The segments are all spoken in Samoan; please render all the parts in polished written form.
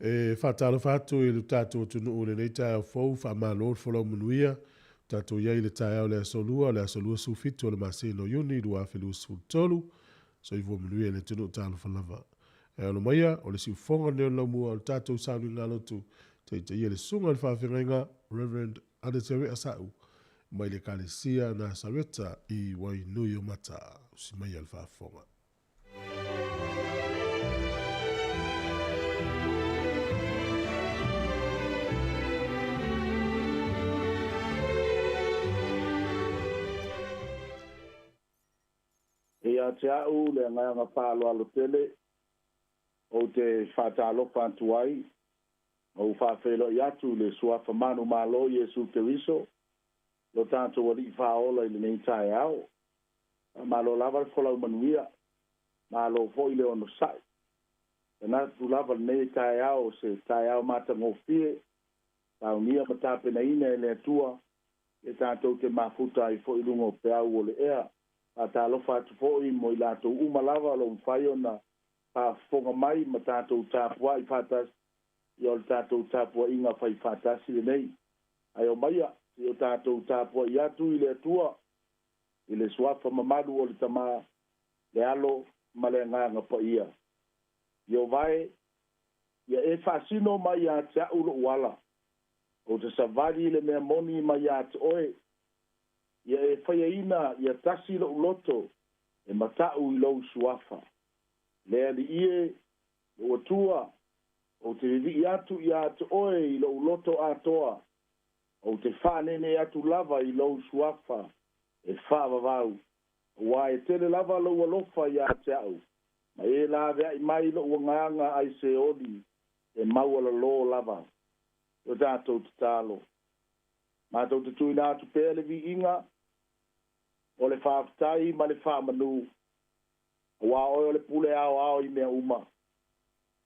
E whātalofa atu i le tātou atunuu o lenei taeao fou, whaamalo le folau manuia, tātou iai le taeao le aso lua, le aso 27 o le masina o Iuni, 2023, soifua manuia le atunuu talofa lava. E alo maia, o le siufoga lenei o le laumua o le tātou sauniga lotu, taitaia le susuga i le faafeagaiga, Reverend Anatere Asau, mai le Ekalesia Nasareta i Wainuiomata. Usi maia le faafofoga. Ia te au le agaga faaaloalo tele ou te faatalofa atu ai ma ou faafeiloai atu i le Suafa manumalo Iesu Keriso lo tatou Alii faaola i lenei taeao. Faamalo lava le folau manuia, malo foi le onosai. Manatu lava lenei taeao o se taeao matagofie, saunia ma tapenaina e le Atua. E tatou te mafuta ai fo'i luga o peau o le ea. Faatalofa atu fo'i mo i latou uma lava o lo o mafai ona faafofoga mai ma tatou tapua'i faatasi, ia o le tatou tapua'iga faifaatasi lenei. Ae omaia seia o tatou tapua'i atu i le Atua i le suafa mamalu o le Tamā, le Alo ma le Agaga Paia. Ieova e, ia e faasino mai ia te a'u lo'u ala, ou te savali i le mea moni mai ia te oe. Ia e faiaina ia tasi lo'u loto e mata'u i lou suafa. Le Alii e, lou Atua, ou te vivii atu ia te oe i lo'u loto atoa, ou te faaneenee atu lava i lou suafa e faavavau, auā e tele lava lou alofa iā te a'u, ma e lavea'i mai lo'u agaga ai Seoli e maualalō lava. O tatou tatalo. Matou te tuuina atu pea le viiga o le faafetai ma le faamanu, auā oe o le pule aoao i mea uma.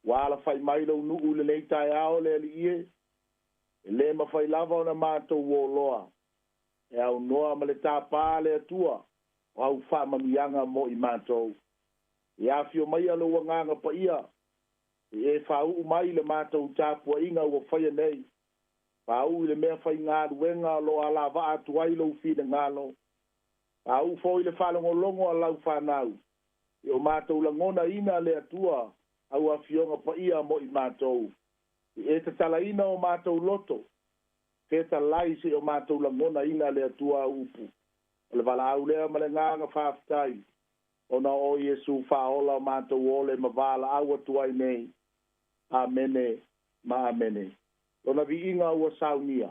Ua alafa'i mai lou nuu i lenei taeao, le Alii e, e lē mafai lava ona matou oloa e aunoa ma le tapā le Atua o au faamanuiaga mo i matou. E afio maia lou Agaga Paia e e fāu'u mai le matou tapua'iga ua faia nei, fāu'u i le mea faigaluega o lo o alava'a atu ai lou finagalo, fāu'u foi le faalogologo a lau fanau i o matou lagonaina le Atua au Afioga Paia mo i matou. I e tatalaina o matou loto, fetalai seia o matou lagonaina le Atua au upu. O le valaau lea ma le agaga faafetai, ona o Iesu Faaola o matou ole ma valaau atu ai nei. Amene ma amene. Lona viiga ua saunia.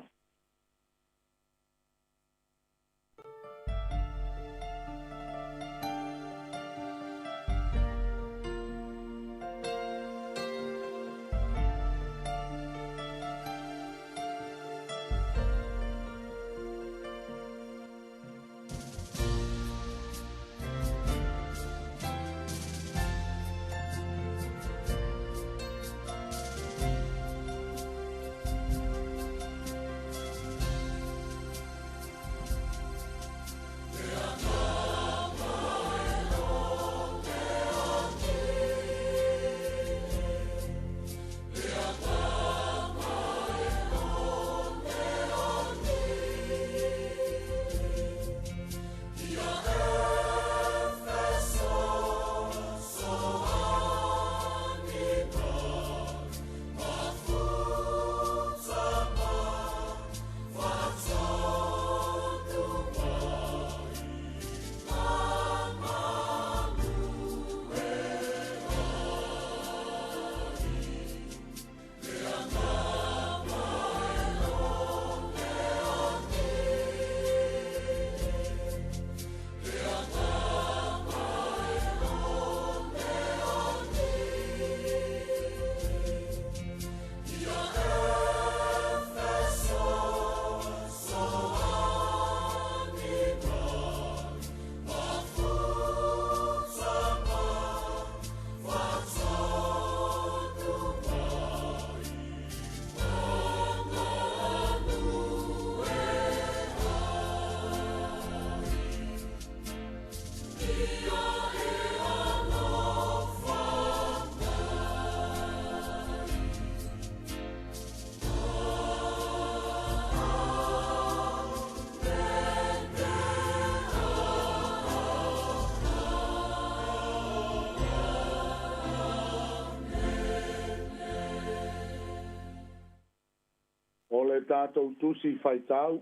O le tatou Tusi Faitau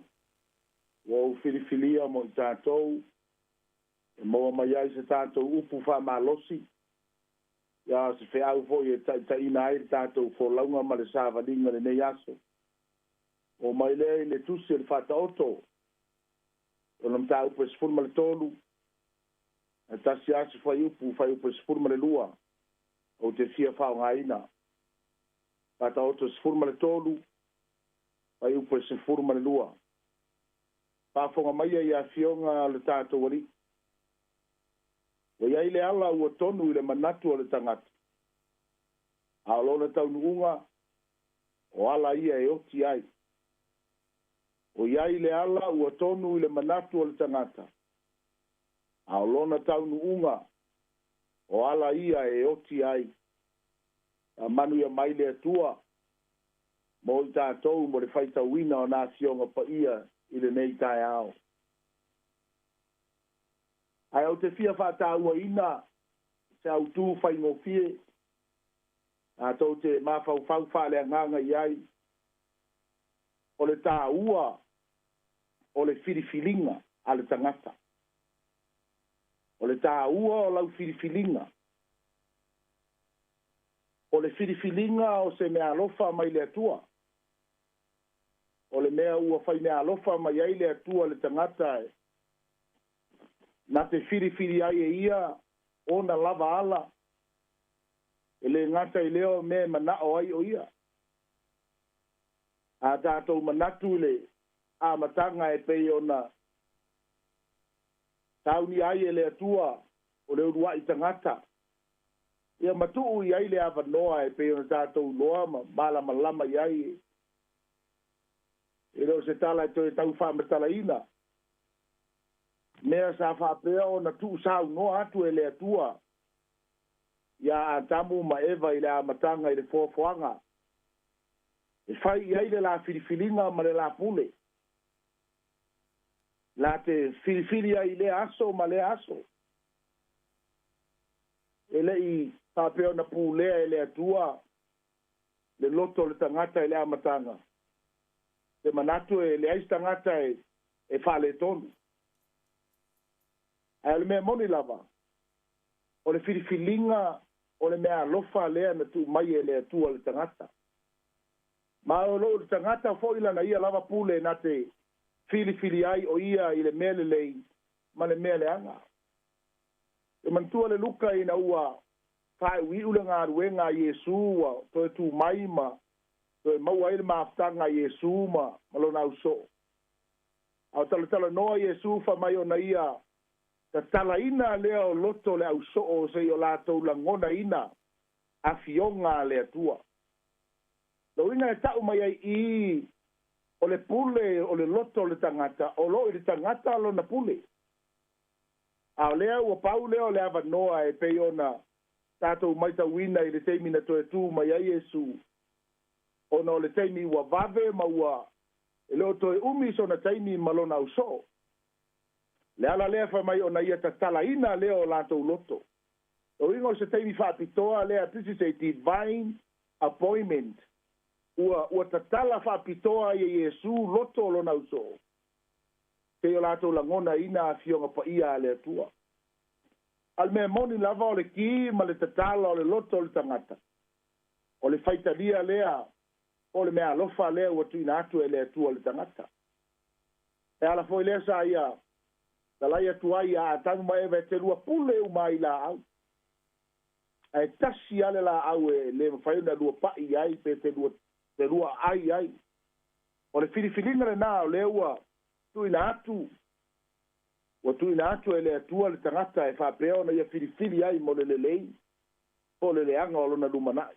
ua ou filifilia mo i tatou e maua mai ai se tatou upu faamalosi, ia se feau foi e taitaiina ai le tatou folauga ma le savaliga i lenei aso. Oo mai lea i le Tusi o le Faataoto, lona mataupu e 13, ae tasi lava si fuaiupu, fuaiupu e 12, ou te fia faaaogaina. Faataoto 13, fuaiupu e 12. Faafofoga maia i afioga a le tatou Alii. Ua i ai le ala ua tonu i le manatu o le tagata, a o lona taunuuga, o ala ia e oti ai. O iai le ala ua tonu i le manatu o le tagata, a o lona taunuuga o ala ia e oti ai. Faamanuia mai le Atua mo i tatou mo le faitauina o na afioga paia i lenei taeao. Ae ou te fia faatauaina se autū faigofie tatou te mafaufau faaleagaga i ai, o le tāua o le filifiliga a le tagata. O le tāua o lau filifiliga. O le filifiliga o se meaalofa mai le Atua. O le mea ua faimeaalofa mai ai le Atua le tagata e na te filifili ai e ia ona lava ala, e le gata i lea o mea e manao ai o ia. A tatou manatu i le amataga e pei ona saunia ai e le Atua o le uluai tagata, ia matuu i ai le avanoa e pei ona tatou iloa ma malamalama i ai. E le o se tala e toe tau faamatalaina mea sa faapea ona tuusaunoa atu e le Atua ia Atamu ma Eva i le amataga i le foafoaga e fai i ai le la filifiliga ma le la pule, la te filifili ai i lea aso ma lea aso. E lei faapea ona pulea e le Atua le loto o le tagata i le amataga. Te manatu e leai se tagata e faaletonu. Ae o le mea moni lava, o le filifiliga o le mea alofa lea na tuu mai e le Atua le tagata. Ma o loo le tagata foi lana ia lava pule na te filifili ai o ia i le mea lelei ma le mea leaga. E manatua le Luka ina ua faaiuiu le galuega a Iesu ua toe tu mai ma toe maua ai le mafutaga a Iesu ma lona ausoo. A o talatalanoa Iesu fai mai ona ia tatalaina lea o loto le ausoo se i o latou lagonaina afioga a le Atua. Lauina e tau mai ai i o le pule o le loto o le tagata, o loo i le tagata lona pule. A o lea ua pau lea o le avanoa e pei ona tatou maitauina i le taimi na toe tu mai ai Iesu, ona o le taimi ua vave ma ua e le o toe umi sona taimi ma lona ausoo. Le ala lea fai mai ona ia tatalaina lea o latou loto. O uiga o se taimi faapitoa lea, this is a divine appointment. Ua tatala faapitoa ai e Iesu loto o lona ausoo, se i o latou lagonaina afioga paia a le Atua. A le mea moni lava o le ki ma le tatala o le loto o le tagata, o le faitalia lea, o le mea alofa lea ua tuuina atu e le Atua le tagata. E ala foi lea sa ia talai atu ai ia Atamu ma Eva e te lua pule uma ai laau. Ae tasi lava le laau e le mafai ona lua pai ai pe te lua ai ai. O le filifiliga lena o lea ua tuuina atu, ua tuuina atu e le Atua le tagata e faapea ona ia filifili ai mo le lelei po o le leaga o lona lumanai.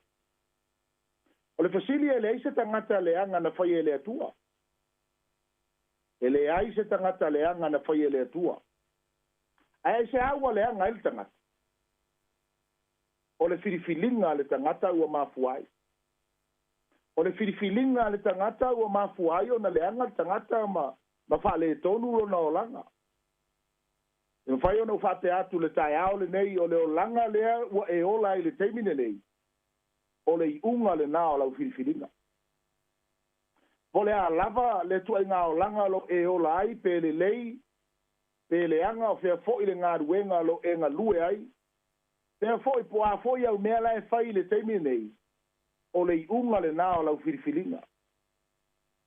O le fesili e leai se tagata leaga na fai e le Atua. E leai se tagata leaga na fai e le Atua. Ae se aua leaga ai le tagata. O le filifiliga a le tagata ua mafua ai. O le filifiliga a le tagata ua mafua ai ona leaga le tagata ma faaletonu lona olaga. E mafai ona ou faapea atu le taeao lenei o le olaga lea ua e ola ai i le taimi lenei, o le iuga lena o lau filifiliga. Po o le a lava le tuaiga olaga o lo o e ola ai, pe lelei, pe leaga, o fea foi le galuega o lo o e galue ai, fea foi po o a foi au mea la e fai i le taimi lenei, o le iuga lena o lau filifiliga.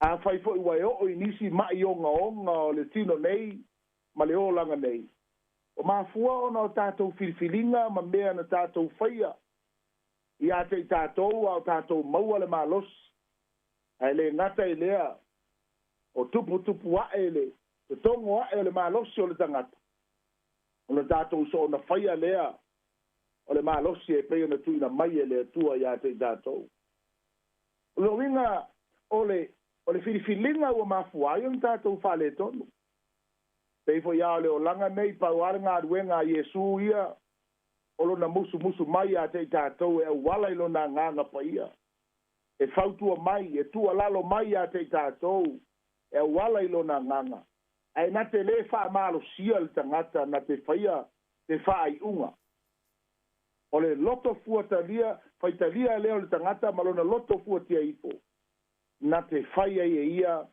Afai foi ua e oo i nisi mai ogaoga o le tino nei ma le olaga nei, o mafua ona o tatou filifiliga ma mea na tatou faia ia te i tatou a o tatou maua le malosi. Ae le gata i lea, o tuputupu ae le totogo ae o le malosi o le tagata, ona tatou soona faia lea o le malosi e pei ona tuuina mai e le Atua ia te i tatou. O le uiga o le O le filifiliga ua mafua ai ona tatou faaletonu. Pei foi lava o le olaga nei, pau lava le galuega a Iesu ia o lona musumusu mai ia te i tatou e auala i lona Agaga Paia, e fautua mai, e tuualalo mai ia te i tatou e auala i lona Agaga, ae na te lē faamalosia le tagata na te faia se faaiuga. O le loto fuatalia, faitalia lea o le tagata ma lona loto fuatia ifo, na te fai ai e ia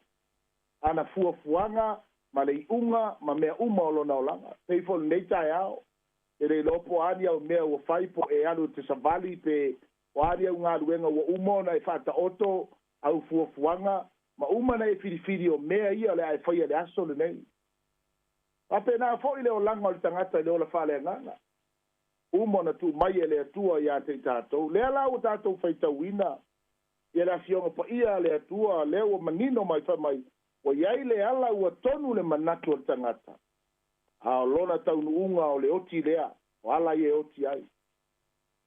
ana fuafuaga ma le iuga ma mea uma o lona olaga. Pei foi o lenei taeao, e le iloa po o a ni au mea ua fai po o e alu i te savali pe o a ni au galuega ua uma ona e faataoto au fuafuaga ma uma ona e filifili o mea ia o le a e faia i le aso lenei. Faapena foi le olaga o le tagata i le ola faaleagaga. Uma ona tuu mai e le Atua ia te i tatou. Lea la ua tatou faitauina ia le Afioga Paia a le Atua, lea ua manino mai fai mai, ua i ai le ala ua tonu le manatu o le tagata, a o lona taunuuga o le oti lea, o ala ia e oti ai.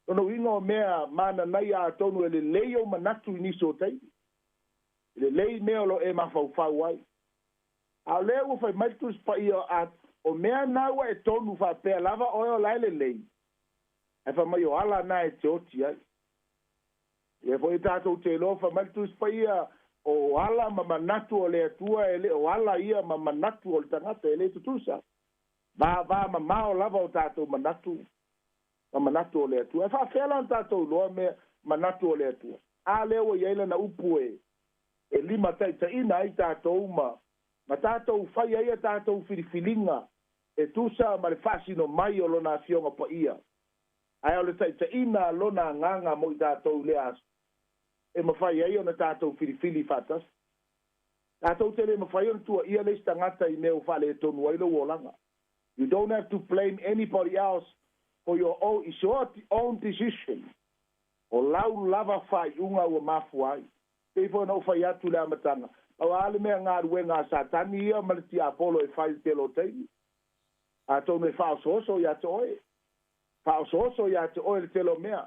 Lona uiga o mea mananaia atonu e lelei ou manatu i nisi o taimi, e lelei mea o lo o e mafaufau ai. A o lea ua fai mai le Tusi Paia, o mea na ua e tonu faapea lava oe o la e lelei, ae fai mai o ala na e te oti ai. Ia foi tatou te iloa fai mai le Tusi Paia, o ala ma manatu o le Atua e le o ala ia ma manatu o le tagata, e le tutusa. Va mamao lava o tatou manatu ma manatu o le Atua. E faafefea la ona tatou iloa mea manatu o le Atua? A lea ua i ai lana upu e limataitaiina ai tatou ma tatou fai ai a tatou filifiliga e tusa ma le faasino mai o lona Afioga Paia. Ae o le taitaiina a lona Agaga mo i tatou i lea aso, e mafai ai ona tatou filifili faatasi. Tatou te le mafai ona tuuaia le isi tagata i mea ua faaletonu ai lou olaga. You don't have to blame anybody else for your own, it's your own decision. O lau lava faaiuga ua mafua ai. Pei foi ona ou fai atu i le amataga, pau lava le mea galuega a Satani ia ma le tiapolo e fai i le tele o taimi. Atonu e faaosooso ia te oe. Faaosooso ia te oe le tele o mea.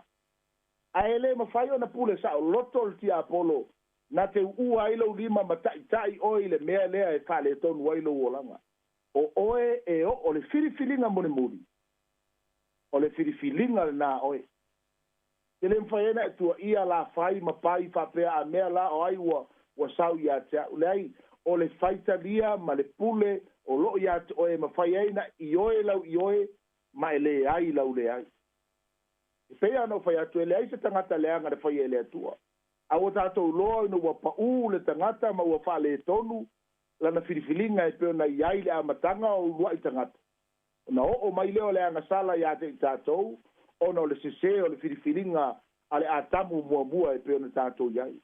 Ae le mafai ona pule saoloto le tiapolo na te uua ai lou lima ma taitai oe i le mea lea e faaletonu ai lou olaga. O oe e oo le filifiliga mulimuli, o le filifiliga lena a oe. Te le mafai ai ona e tuuaia la fai ma pai faapea a mea la o ai ua sau ia te au. Leai, o le faitalia ma le pule o loo ia te oe e mafai ai na ioe lau ioe ma e leai lau leai. E pei lava ona ou fai atu, e leai se tagata leaga na faia e le Atua. A ua tatou iloa ina ua paū le tagata ma ua faaletonu lana filifiliga e pei ona i ai le amataga o uluai tagata, ona oo mai lea o le agasala ia te i tatou, ona o le sesē o le filifiliga a le Atamu muamua e pei ona tatou i ai.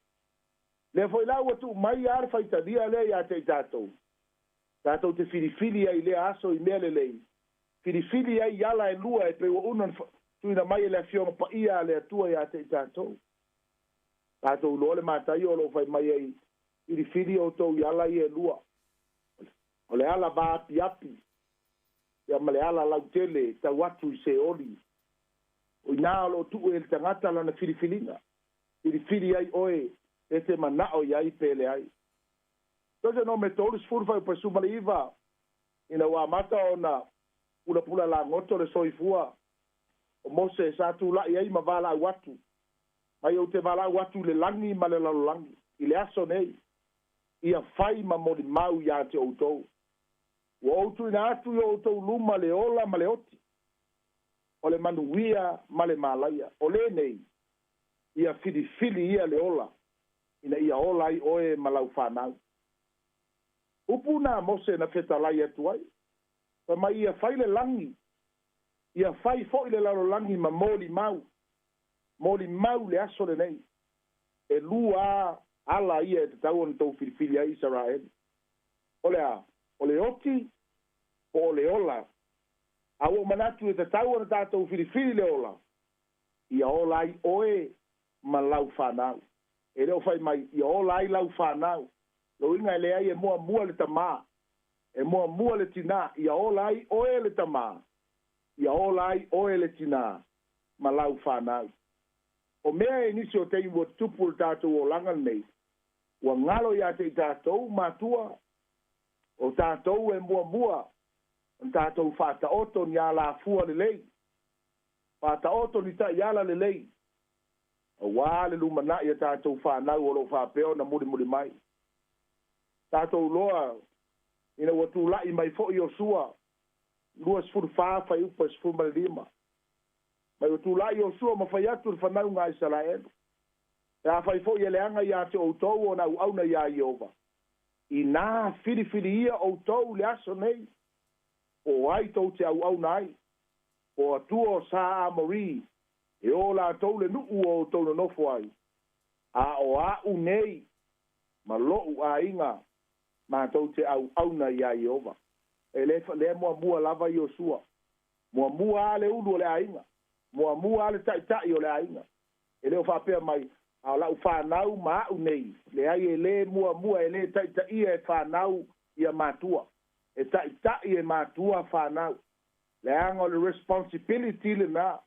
Lea foi la ua tuu mai lava le faitalia lea ia te i tatou, tatou te filifili ai i lea aso i mea lelei, filifili ai i ala e lua e pei ua una tuuina mai e le Afioga Paia a le Atua ia te i tatou. Tatou iloa le Mataio o lo o fai mai ai, filifili outou i ala ia e lua, o le ala vaapiapi ia ma le ala lautele tau atu i Seoli. O i ina o lo o tuu e le tagata lana filifiliga, filifili ai oe e te manao i ai pe leai. Tosenome 30 fuaiupa 19, ina ua amata ona pulapula lagoto le soifua o Mose sa tulai ai ma valaau atu, mai ou te valaau atu i le lagi ma le lalolagi i le aso nei, ia fai ma molimau ia te outou. Ua ou tuuina atu i o outou luma le ola ma le oti, o le manuia ma le malaia. O lenei, ia filifili ia le ola, ina ia ola ai oe ma lau fanau. Upu na Mose na fetalai atu ai, fai mai ia fai le lagi, ia fai foi le lalolagi ma molimau, molimau le aso lenei. E lua ala ia e tatau ona tou filifili ai Isaraeli. O le a? O le oti po o le ola. A ua ou manatu e tatau ona tatou filifili le ola, ia ola ai oe ma lau fanau. E le o fai mai, ia ola ai lau fanau. Lou uiga e leai e muamua le tamā, e muamua le tinā, ia ola ai oe le tamā, ia ola ai oe le tinā ma lau fanau. O mea e nisi o taimi ua tutupu i le tatou olaga lenei, Ua galo iā te i tatou matua, o tatou e muamua ona tatou faataoto ni alafua lelei, faataoto ni taiala lelei, auā le lumanai a tatou fanau o loo faapea ona mulimuli mai. Tatou loa ina ua tula'i mai fo'i Iosua 24 fuaiupu 15 mai ua tula'i Iosua ma fai atu le fanauga a Isaraelu, pe afai fo'i e leaga iā te outou ona auauna iā Ieova, inā filifiliia outou le aso nei po o ai tou te auauna ai, po o atua o sa Amori e o latou le nuu o outou nonofo ai, a o a'u nei ma lo'u aiga matou te auauna iā Ieova. E le lea muamua lava Iosua, muamua a le ulu o le aiga, muamua a le ta'ita'i o le aiga. E le o faapea mai a o la'u fanau ma a'u nei, leai, e lē muamua, e lē ta'ita'ia e fanau ia matua, e ta'ita'i e matua fanau. Leaga o le responsibility lenā,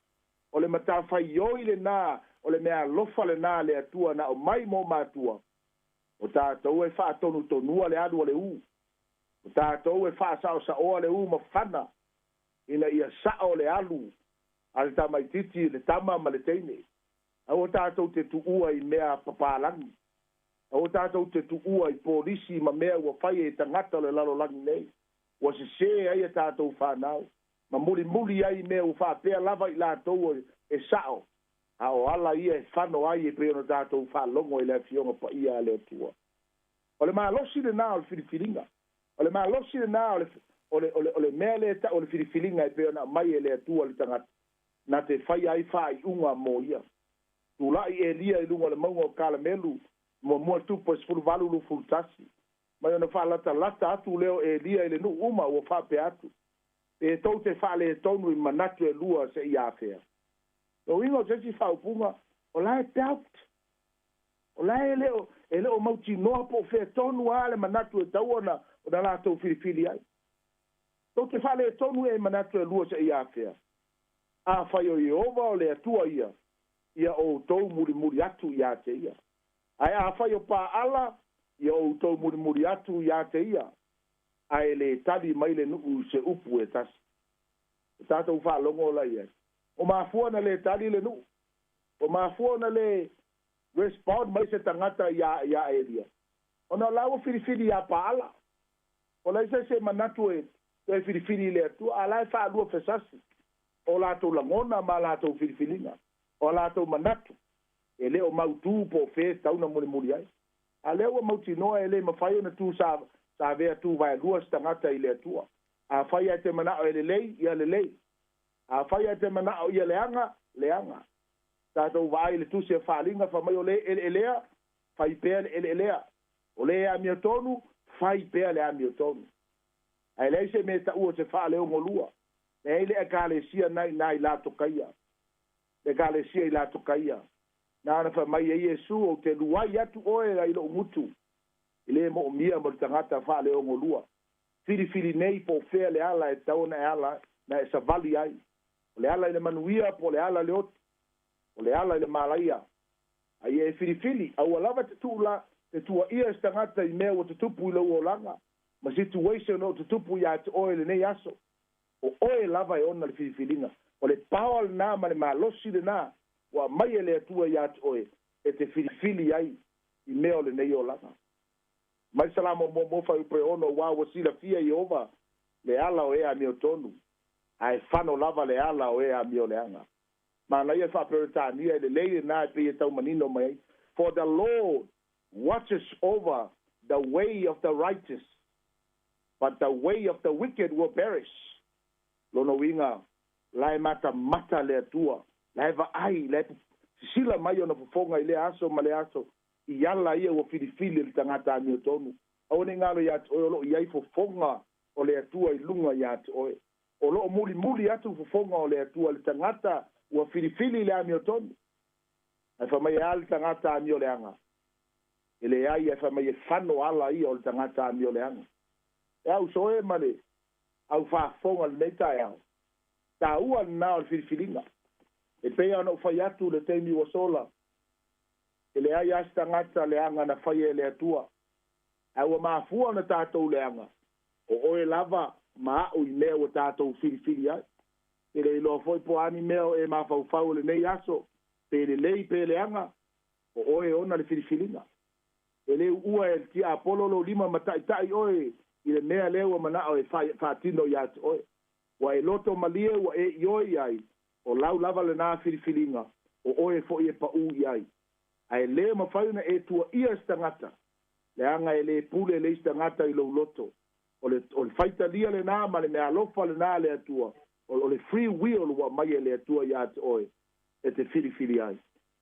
o le matafaioi lenā, o le meaalofa lenā le Atua na aumai mo matua, o tatou e faatonutonua le alu o le ū, o tatou e faasaosaoa le ū mafana ina ia sa'o le alu a le tamaititi, le tama ma le teine. Aua tatou te tuua i mea papalagi, aua tatou te tuua i polisi ma mea ua fai e tagata o le lalolagi nei, ua sesē ai a tatou fanau ma mulimuli ai mea ua faapea lava i latou e sa'o, a o ala ia e fano ai e pei ona tatou faalogo i le Afioga Paia a le Atua. O le malosi lenā o le filifiliga, o le malosi lenā o le o le, o le, o le mea lea ta'u o le filifiliga e pei ona aumai e le Atua le tagata na te faia ai faaiuga mo ia. Tula'i Elia i luga o le mauga o Kalamelu, Muamua Tupu e 18 21, mai ona faalatalata atu lea o Elia i le nuu uma ua faapea atu, pe tou te faaletonu i manatu e lua seia afea? Lona uiga o se isi faaupuga, o la e doubt, o la e le o mautinoa po o fea tonu lava le manatu e tau ona latou filifili ai. Tou te faaletonu ea i manatu e lua seia afea? Afai o Ieova o le Atua ia, ia outou mulimuli atu iā te ia. Ae afai o Paala, ia outou mulimuli atu iā te ia. Ae lē tali mai le nuu i se upu e tasi. O tatou faalogo la i ai. O mafua na lē tali le nuu, o mafua na lē respond mai se tagata iā Elia, ona o la ua filifili iā Paala. O leai se isi e manatu e toe filifili i le Atua, a la e faalua fesasi o latou lagona ma latou filifiliga, o latou manatu e le o mautū po o fē tatau na mulimuli ai. A lea ua mautinoa e lē mafai ona tu sa avea tu vaelua se tagata i le Atua. Afai ae te mana'o e lelei, ia lelei. Afai ae te mana'o ia leaga, leaga. Tatou vaai i le tusi a Faaliga fai mai o lē eleelea, fai pea le eleelea. O lē amiotonu, fai pea le amiotonu. Ae leai se mea taua se faaleogolua. Leai le ekalesia na i Latokaia. Le ekalesia i Latokaia. Na ona fai mai e Iesu, ou te luai atu oe ai lou gutu. E lē moomia mo le tagata faaleogolua. Filifili nei po o fea le ala e tatau ona e ala na e savali ai. O le ala i le manuia po o le ala i le oti. O le ala i le malaia. A ia e filifili, aua lava te tuula te tuuaia se tagata i mea ua tutupu i lou olaga ma situation o tutupu iā te oe lenei aso. O oe lava e ona le filifiliga. O le power lenā ma le malosi lenā ua aumai e le Atua iā te oe e te filifili ai i mea o lenei olaga. Mai Salamo 1 fuaiupu e 6, auā ua silafia Ieova le ala o e amiotonu, ae fano lava le ala o e amioleaga. Manaia faa-Peretania e lelei lenā e pei e tau manino mai ai. For the Lord watches over the way of the righteous, but the way of the wicked will perish. Lona uiga, la e matamata le Atua, la e vaai, la e sisila mai ona fofoga i lea aso ma le aso, i ala ia ua filifili le tagata amiotonu. Aua ne i galo iā te oe o loo i ai fofoga o le Atua i luga iā te oe. O loo mulimuli atu fofoga o le Atua le tagata ua filifili le amiotonu. Ae fai mai e a le tagata amioleaga? E leai, ae fai mai e fano ala ia o le tagata amioleaga. E au soe ma le au faafofoga lenei taeao. Taua lenā o le filifiliga. E pei ona ou fai atu le taimi ua sola. E leai lava se tagata leaga na faia e le Atua. Ae ua mafua ona tatou leaga, o oe lava ma a'u i mea ua tatou filifili ai. E le iloa foi po o a ni mea o e mafaufau i lenei aso, pe lelei pe leaga, o oe e ona le filifiliga. E le uua e le tiapolo lou lima ma taitai oe i le mea lea ua manao e faatino ia te oe. Ua e loto malie ua e ioe i ai, o lau lava lena filifiliga, o oe foi e pau i ai. Ae le mafai ona e tuuaia se tagata, leaga e le pule le isi tagata i lou loto. O le faitalia lena ma le meaalofa lena a le Atua, o le free will ua aumai e le Atua ia te oe e te filifili ai.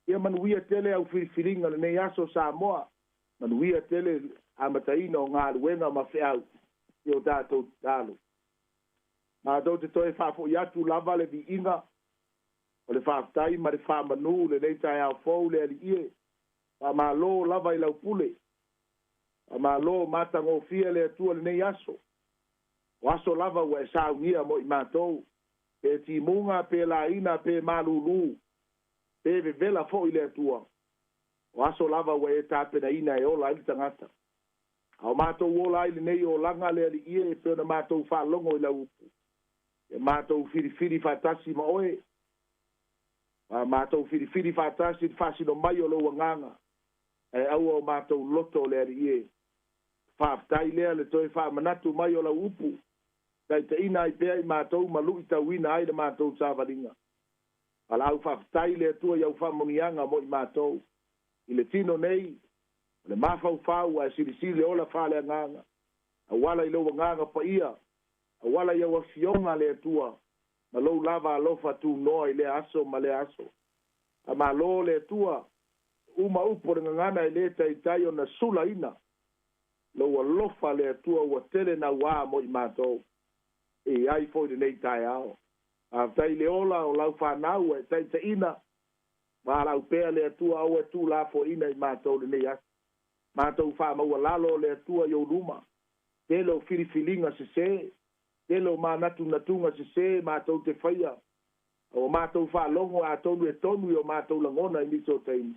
Ia manuia tele au filifiliga i lenei aso Samoa, manuia tele amataina o galuega ma feau i o tatou tatalo. Matou te toe faafoi atu lava le viiga o le faafetai ma le faamanu lenei taeao fou le Alii e. Faamalo lava i lau pule. Faamalo matagofie le Atua lenei aso. O aso lava ua e saunia mo i matou. Pe timuga, pe laina, pe malulu, pe vevela foi le Atua. O aso lava ua e tapenaina e ola ai le tagata. A o matou ola ai lenei olaga le Alii e pei ona matou faalogo i lau upu. E matou filifili faatasi ma oe. A matou filifili faatasi le faasino mai o lou agaga. Ae aua o matou loto le Alii e. Faafetai lea le toe faamanatu mai o lau upu. Taitaiina ai pea i matou ma luitauina ai le matou savaliga. Valaau faafetai le Atua i au faamanuiaga mo i matou. I le tino nei, o le mafaufau ae silisili ola faaleagaga. Auala i lou agaga paia, auala i au afioga le Atua, ma lou lava alofa tunoa i lea aso ma lea aso. Faamalo le Atua, uma upu o le gagana e le taitai ona sulaina. Lou alofa le Atua ua tele nauā mo i matou. E ai foi lenei taeao. Faafetai le ola o lau whanau e taitaina. Valaau pea le Atua aua e tuulafoaiina i matou lenei aso. Matou faamaualalo le Atua i ou luma. Tele o filifiliga sesē, tele o manatunatuga sesē matou te faia. O matou faalogo atonu e tonu i o matou lagona i nisi o taimi.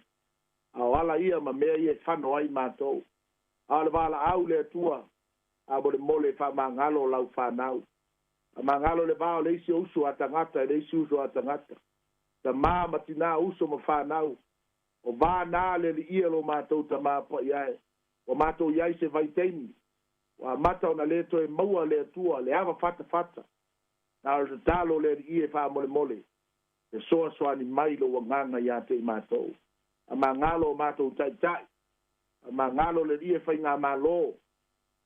A o ala ia ma mea ia e fano ai matou. A o le valaau le Atua, a molemole faamagalo o lau whanau. Faamagalo le va o le isi o uso a tagata e le isi uso a tagata. Tamā ma tinā uso ma whanau. O vā nā le liia lo matou tamā pa'i ai. Ua matou i ai se vaitaimi. Ua amata ona le toe maua le Atua, le ava fatafata. Na o le tatalo le Alii e faamolemole. E soasoani mai lou agaga ia te i matou. Faamagalo o matou taitai. Faamagalo le Alii e faigamalo.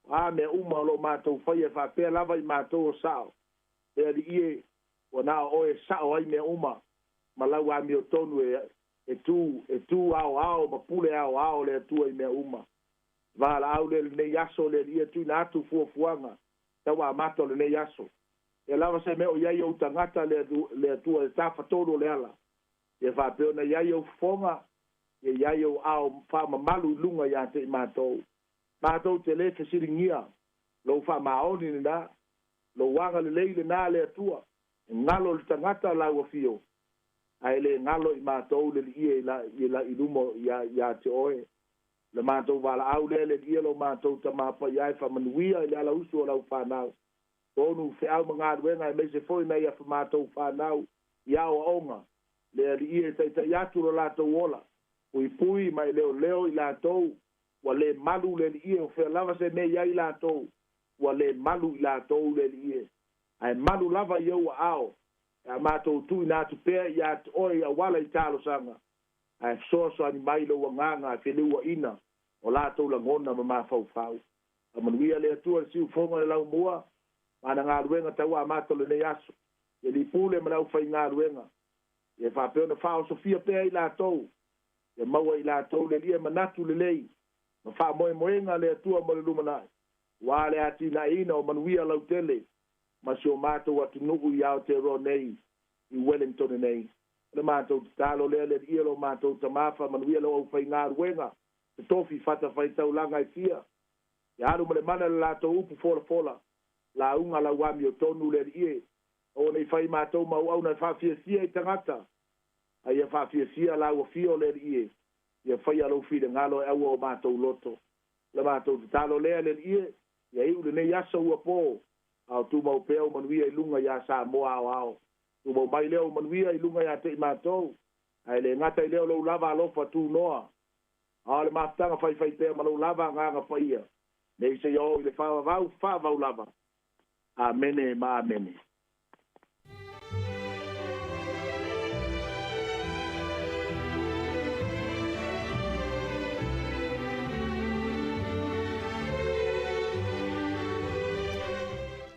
O a mea uma o lo o matou faia e faapea lava i matou o sao. Le Alii e, ua na o oe e sao ai mea uma. Ma lau amiotonu e tu aoao ma pule aoao le Atua i mea uma. Valaau le lenei aso le Alii e tuuina atu fuafuaga tau amata o lenei aso. E lava se mea o i ai ou tagata le Atua e tafatolu o le ala. Ia faapea ona i ai ou fofoga, ia i ai ou ao faamamalu i luga ia te i matou. Matou te le fesiligia lou faamaoni lena, lou agalelei lena le Atua. E galo le tagata lau afio, ae le galo i matou le Alii e i luma ia te oe. Le matou valaau lea le Alii lo matou tamapai ai faamanuia i le alausu o lau whanau. Tonu feau ma galuega aemaise foi na ia matou whanau i aoaoga. Le Alii e taitai atu lo latou ola. Puipui ma e leoleo i latou. Ua le malu le Alii o fea lava se mea i ai latou. Ua le malu i latou le Alii. Ae malu lava i ou aao. A matou tuuina atu pea ia te oe i auala i talosaga. Ae fesoasoani mai lou agaga e feleuaina o latou lagona ma mafaufau. Faamanuia le Atua le siufofoga le laumua ma ana galuega tau amata o lenei aso. Ia lipule ma le aufaigaluega. Ia faapea ona faaosofia pea i latou. Ia maua i latou le Alii e manatu lelei. Ma faamoemoega le Atua mo le lumanai. Ua le atinaeina o manuia lautele ma si o matou atunuu i Aotearoa nei, i Wellington nei. O le matou tatalo lea le Alii lo matou tamā faamanuia le aufaigaluega. Te tofi fatafaitaulaga e fia. Ia alu ma le mana le latou upu folafola. Lauga lau amiotonu le Alii e. O nei fai matou mau auauna e faafiafia i tagata. A ia faafiafia lau afio le Alii e. Ia faia lou finagalo e aua o matou loto. Le matou tatalo lea le Alii e, ia iu lenei aso ua po, a o tumau pea ou manuia i luga iā Samoa aoao. Tumau mai lea ou manuia i luga ia te i matou, ae le gata i lea o lou lava alofa tunoa, a o le mafutaga faifaipea ma lou lava Agaga Paia, nei seia oo i le faavavau faavavau lava. Amene ma amene.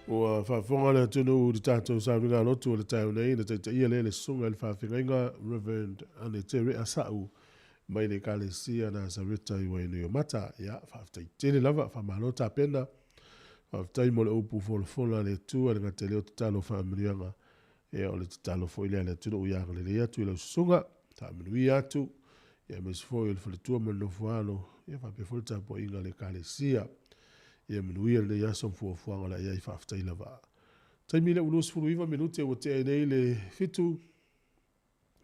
Ua faafofoga le atunuu i le tatou sauniga lotu o le taeao nei na taitaia lea e le Susuga i le Faafeagaiga Reverend Anetere Asau mai le Ekalesia Nasareta i Wainuiomata. Ia, faafetai tele lava, faamalo tapena. Faafetai mo le upu folafola a le Atua i le gata i lea o tatalo faamanuiaga. Ia, o le tatalo foi lea a le atunuu ia agalelei atu i lau susuga, faamanuia atu, ia aemaise foi o le faletua ma le nofoalo, ia faapea foi le tapuaiga a le Ekalesia. Ia manuia lenei aso ma fuafuaga o le a i ai, faafetai lava. Taimi lea ua 29 minute ua tea ai nei le 7.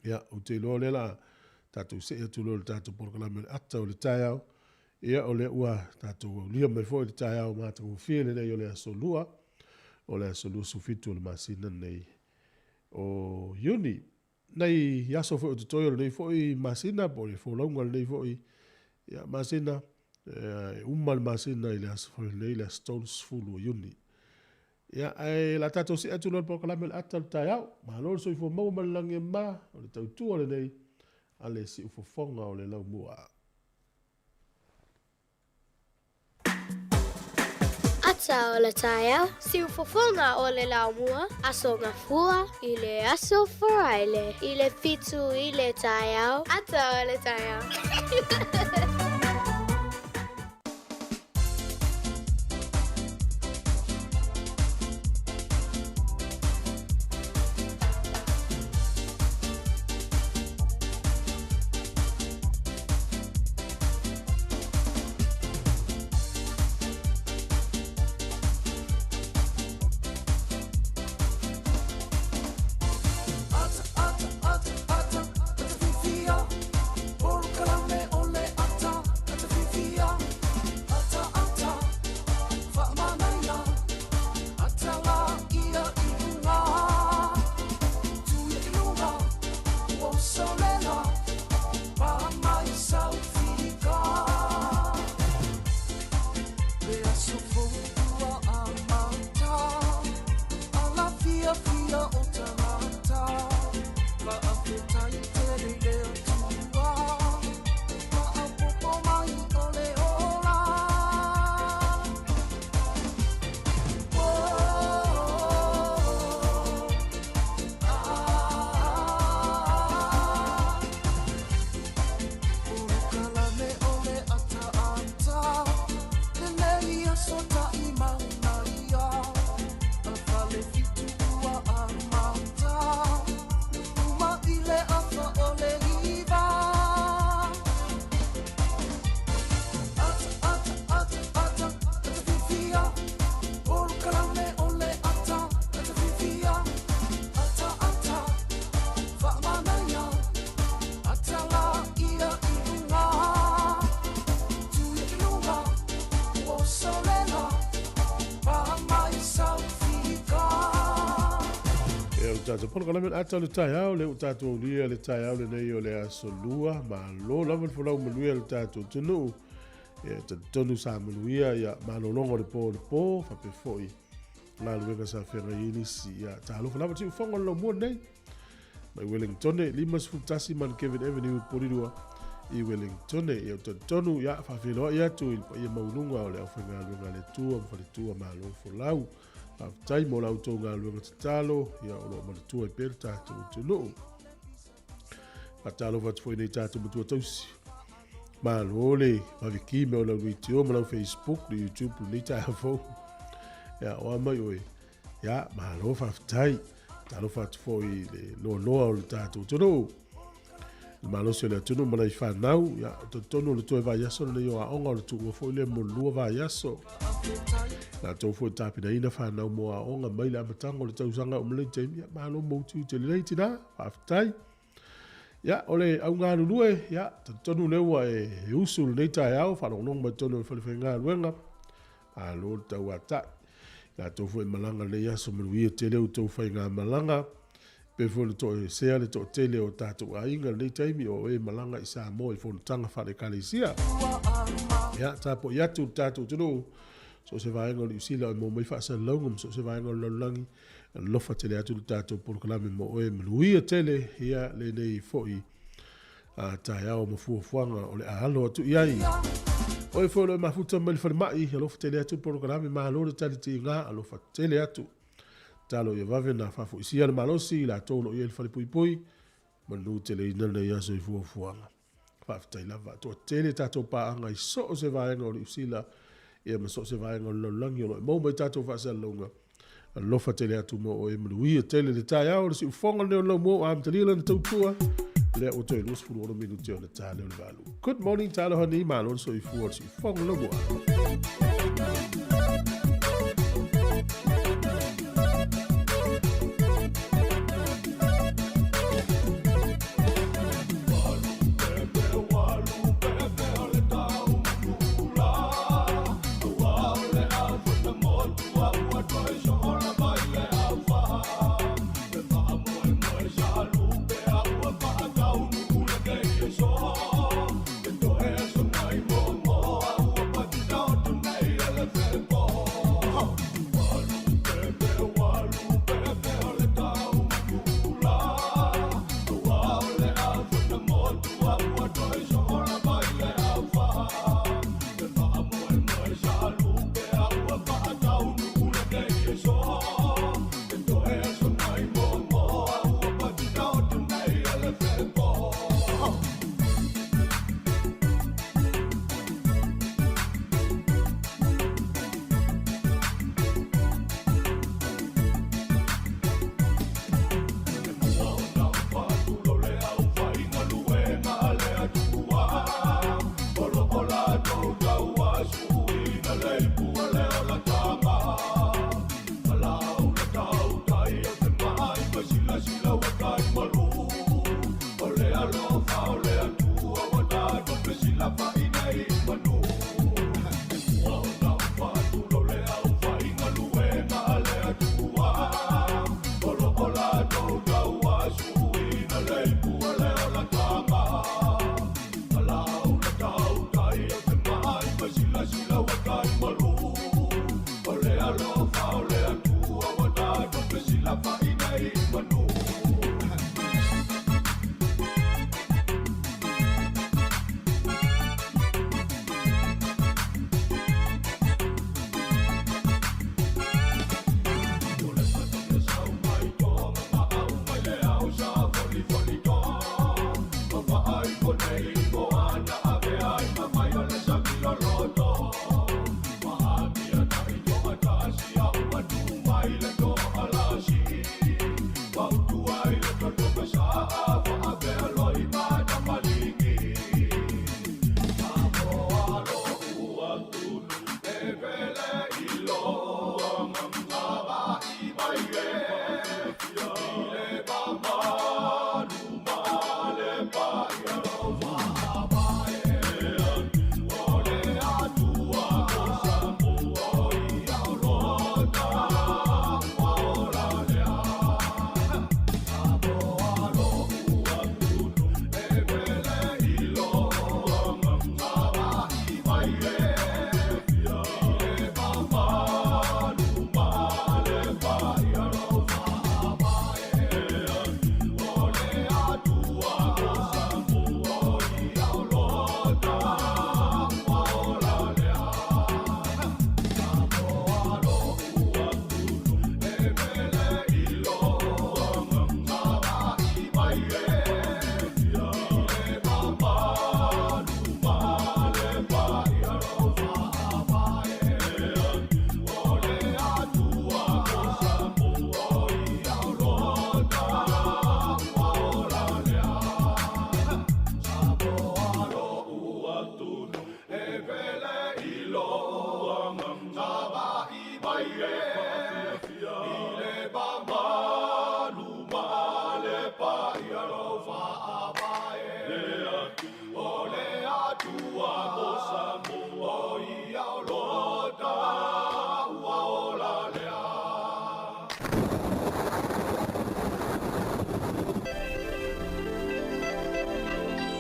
Ia, ou te iloa o lea la tatou see atu loa i le tatou polokalame o le ata o le taeao. Ia, o lea ua tatou aulia mai foi le taeao matagofie lenei o le aso Lua, o le aso 27 o le masina lenei o Iuni. Nai aso foi o totoe o lenei foi masina po o le folauga o lenei foi ia, masina, e uma le masina i le aso foi lenei, le aso 30 o Iuni. Ia, ae o le a tatou see atu loa i le polokalame o le ata o le taeao. Malo le soifua maua ma le lagi e mama, o le tautua lenei a le siufofoga o le laumua. Ata o le taeao, siufofoga o le laumua, Aso Gafua i le aso Faraile i le 7 i le taeao, ata o le taeao. Ia, o le tatou polokalame o le ata o le taeao, lea ua tatou aulia le taeao lenei o le aso Lua. Malo lava le folau manuia i le tatou atunuu. Ia, e talitonu sa manuia ia malologa o le po o le po, faapea foi galuega sa feagai ai nisi. Ia, talofa lava siufofoga o le laumua lenei. Mai Wellingtone, 51 Mount Avenue, Porirua, i Wellingtone. Ia, ou te talitonu, ia, faafeiloai atu i le paia maualuga o le aufaigaluega a le Atua ma faletua malo folau. Faafetai mo la outou galuega tatalo, ia, o lo o manatua ai pea le tatou atunuu. Faatalofa atu foi nei tatou matua tausi. Malo le maviki me o lau leitio ma lau Facebook, le YouTube, lenei taeao fou. Ia, o a mai oe. Ia, malo faafetai. Talofa atu foi i le loaloa o le tatou atunuu. Le malosi o le atunuu ma nai fanau. Ia, talitonu o le toe vaiaso lenei o aoga, o le tuua foi lea mo le 2 vaiaso. Latou foi tapenaina fanau mo aoga mai le amataga o le tausaga o malei taimi. Ia, malo mo utiuti lelei tina. Faafetai. Ia, o le au galulue, ia, talitonu lea ua e usu i lenei taeao, faalogologo mai totonu o le fale faigaluega, malo le tauatai. I latou foi e malaga i lenei aso, manuia tele outou faigamalaga. Pei foi ona toesea le toatele o tatou aiga i lenei taimi o e malaga i Samoa i fonotaga faale-Ekalesia. Ia, tapuai atu le tatou atunuu, so o se vaega o Niu Sila o maua mai faasalalauga ma so o se vaega o le lalolagi, alofa tele atu le tatou polokalame mo oe, manuia tele ia lenei foi taeao ma fuafuaga o le a alo atu i ai. Oe foi o lo o mafuta mai le falemai, alofa tele atu le polokalame, malo le tali tiga, alofa tele atu. Talo ia vave na faafoisia le malosi i latou o lo o i ai i le falepuipui, manu teleina lenei aso i fuafuaga. Faafetai lava. Toatele tatou paaga i so o se vaega o Niu Sila ia ma so o se vaega o le lalolagi o lo o maua mai tatou faasalalauga. Alofa tele atu mo oe, manuia tele le taeao, le siufofoga lenei o le laumua ua amatalia lana tautua. Lea ua toe 26 minute ona ta lea o le 8. Good morning, talofa nei, malo le soifua o le siufofoga laumua.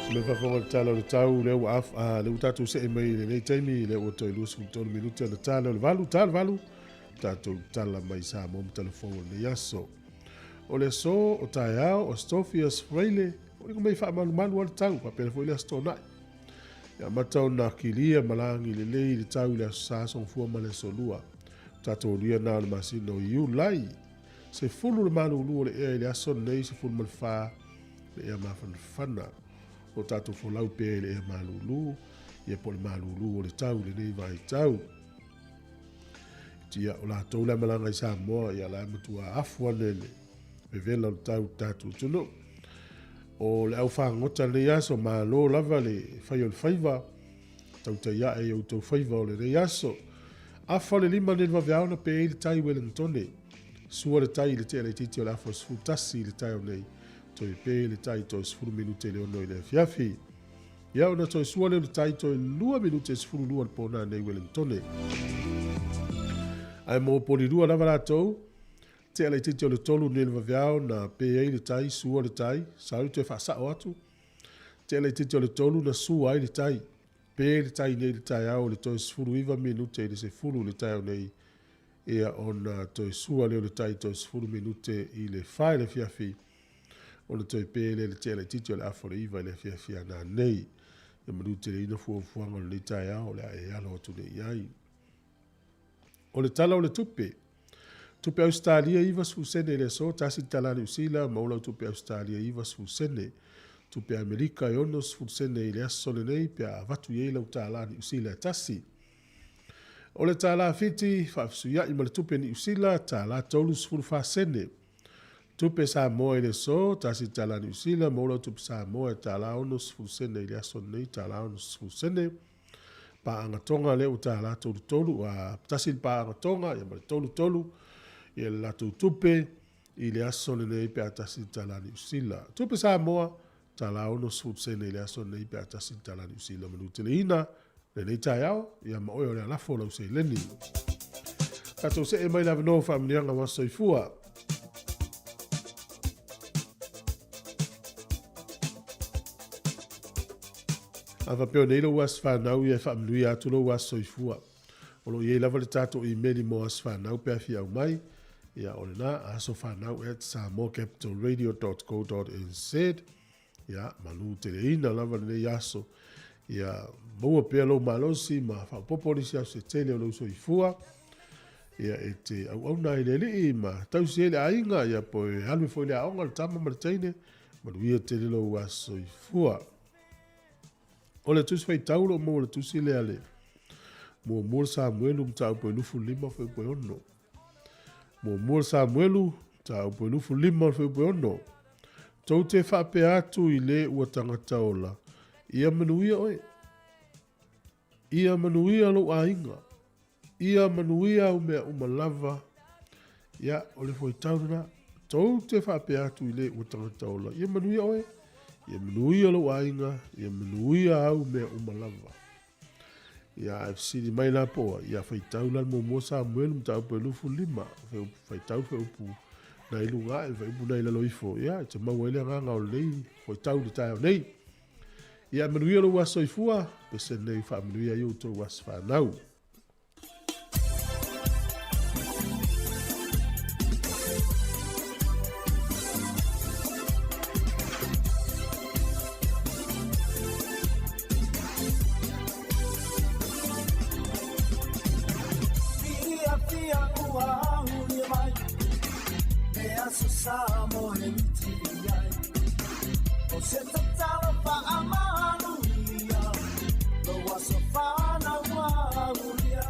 Me faafofoga i le tala o le tau, lea ua af, a, lea ua tatou see mai i lenei taimi, lea ua toe 23 minute ona tala o le 8, tala 8, tatou tala mai Samoa ma talafou o lenei aso. O le aso o taeao, o Aso Tofi, Aso Faraile, o le mai faamalumalu a le tau, faapena foi le Aso Toonai. Ia mata ona kilia malagi lelei le tau i le Aso Sa sogafua ma le Aso Lua. Tatou alia na o le masina o Iulai. 10 le malulu o le ea i le aso nei, 14 le ea mafanafana. O tatou folau pea i le ea malulu, ia po le malulu o le tau lenei vaitau. Tia o latou le malaga i Samoa, ia la matua afu ane le vevela o le tau tatou atunuu. O le au fagota lenei aso, malo lava le fai o le faiva, tautai ae i outou faiva o lenei aso. Afa le 5 nei le vaveao na pe i le tai Wellingtone. Sua le tai i le tea laitiiti o le afa o 11 i le taeao nei. Toe pe le tai toe 10 minute le 6 i le afiafi. Ia ona toe sua lea o le tai toe 2 minute 12 le pona nei Wellingtone. Ae mo Polilua lava latou, tea laitiiti o le 3 nei le vaveao na pe ai le tai, sua le tai, sa toe faasao atu. Tea laitiiti o le 3 na sua ai le tai. Pe le tai nei le taeao le toe 19 minute i le 10 le taeao nei. Ia ona toe sua lea o le tai toe 10 minute i le 4 le afiafi. Ona toe pe le tea laitiiti o le afa o le 9 i le afiafi ana nei. Ia manu tele ina fuafuaga o lenei taeao o le a e alo atu nei i ai. O le tala o le tupe. Tupe Australia 90 sene i le aso, tasi tala Niu Sila, maua tupe Australia 90 sene. Tupe Amerika e 60 sene i le aso lenei, pe a avatu i ai lau tala Niu Sila e tasi. O le tala Fiti, faafesuiai ma le tupe Niu Sila, tala 34 sene. Tupe Samoa i le aso, tasi tala Niu Sila, maua tupe Samoa e tala 60 sene i le aso lenei, tala 60 sene. Paanga tonga le tala 33, a tasi le paanga tonga, ia ma le 33, ia le latou tupe i le aso lenei pe a tasi tala Niu Sila. Tupe Samoa, tala 60 sene i le aso lenei pe a tasi tala Niu Sila. Manu teleina, lenei taeao, ia ma oe o le alafo lau seleni. Tatou see mai le avanoa faamanuiaga wa soifua. A faapea nei lou aso fanau ia e faamanuia atu lou aso soifua. O lo o iai lava le tatou email mo aso fanau pe a fia aumai. Ia o lena asofanau@samoacapitalradio.co.nz. Ia manu teleina lava lenei aso. Ia maua pea lou malosi ma faaopoopo nisi aso se tele o lou soifua. Ia e te auauna ai le alii ma tausi ai le aiga, ia po e alu foi le aoga le tama ma le teine, manuia tele lou aso soifua. O le tusi faitau lo maua le tusi lea le muamua Samuelu mataupu e 25 fuaiupu e 6. Muamua Samuelu mataupu e 25 fuaiupu e 6. Tou te faapea atu i le ua tagata ola, ia manuia oe. Ia manuia lou aiga. Ia manuia au mea uma lava. Ia o le fuaitau lena. Tou te faapea atu i le ua tagata ola, ia manuia oe. Ia manuia lou aiga, ia manuia au mea uma lava. Ia ae fesili mai la poa, ia faitau la le muamua Samuelu mataupu e 25, faitau feupu nai luga ae, feupu nai lalo ifo, ia e te maua ai le agaga o lenei fuaitau i le taeao nei. Ia manuia lou aso soifua, pese nei faamanuia ai outou aso fanau. Fia ua ahulia mai, e aso sa mo he miti ai. O se tatalo faamanuia, lou aso fanau aulia.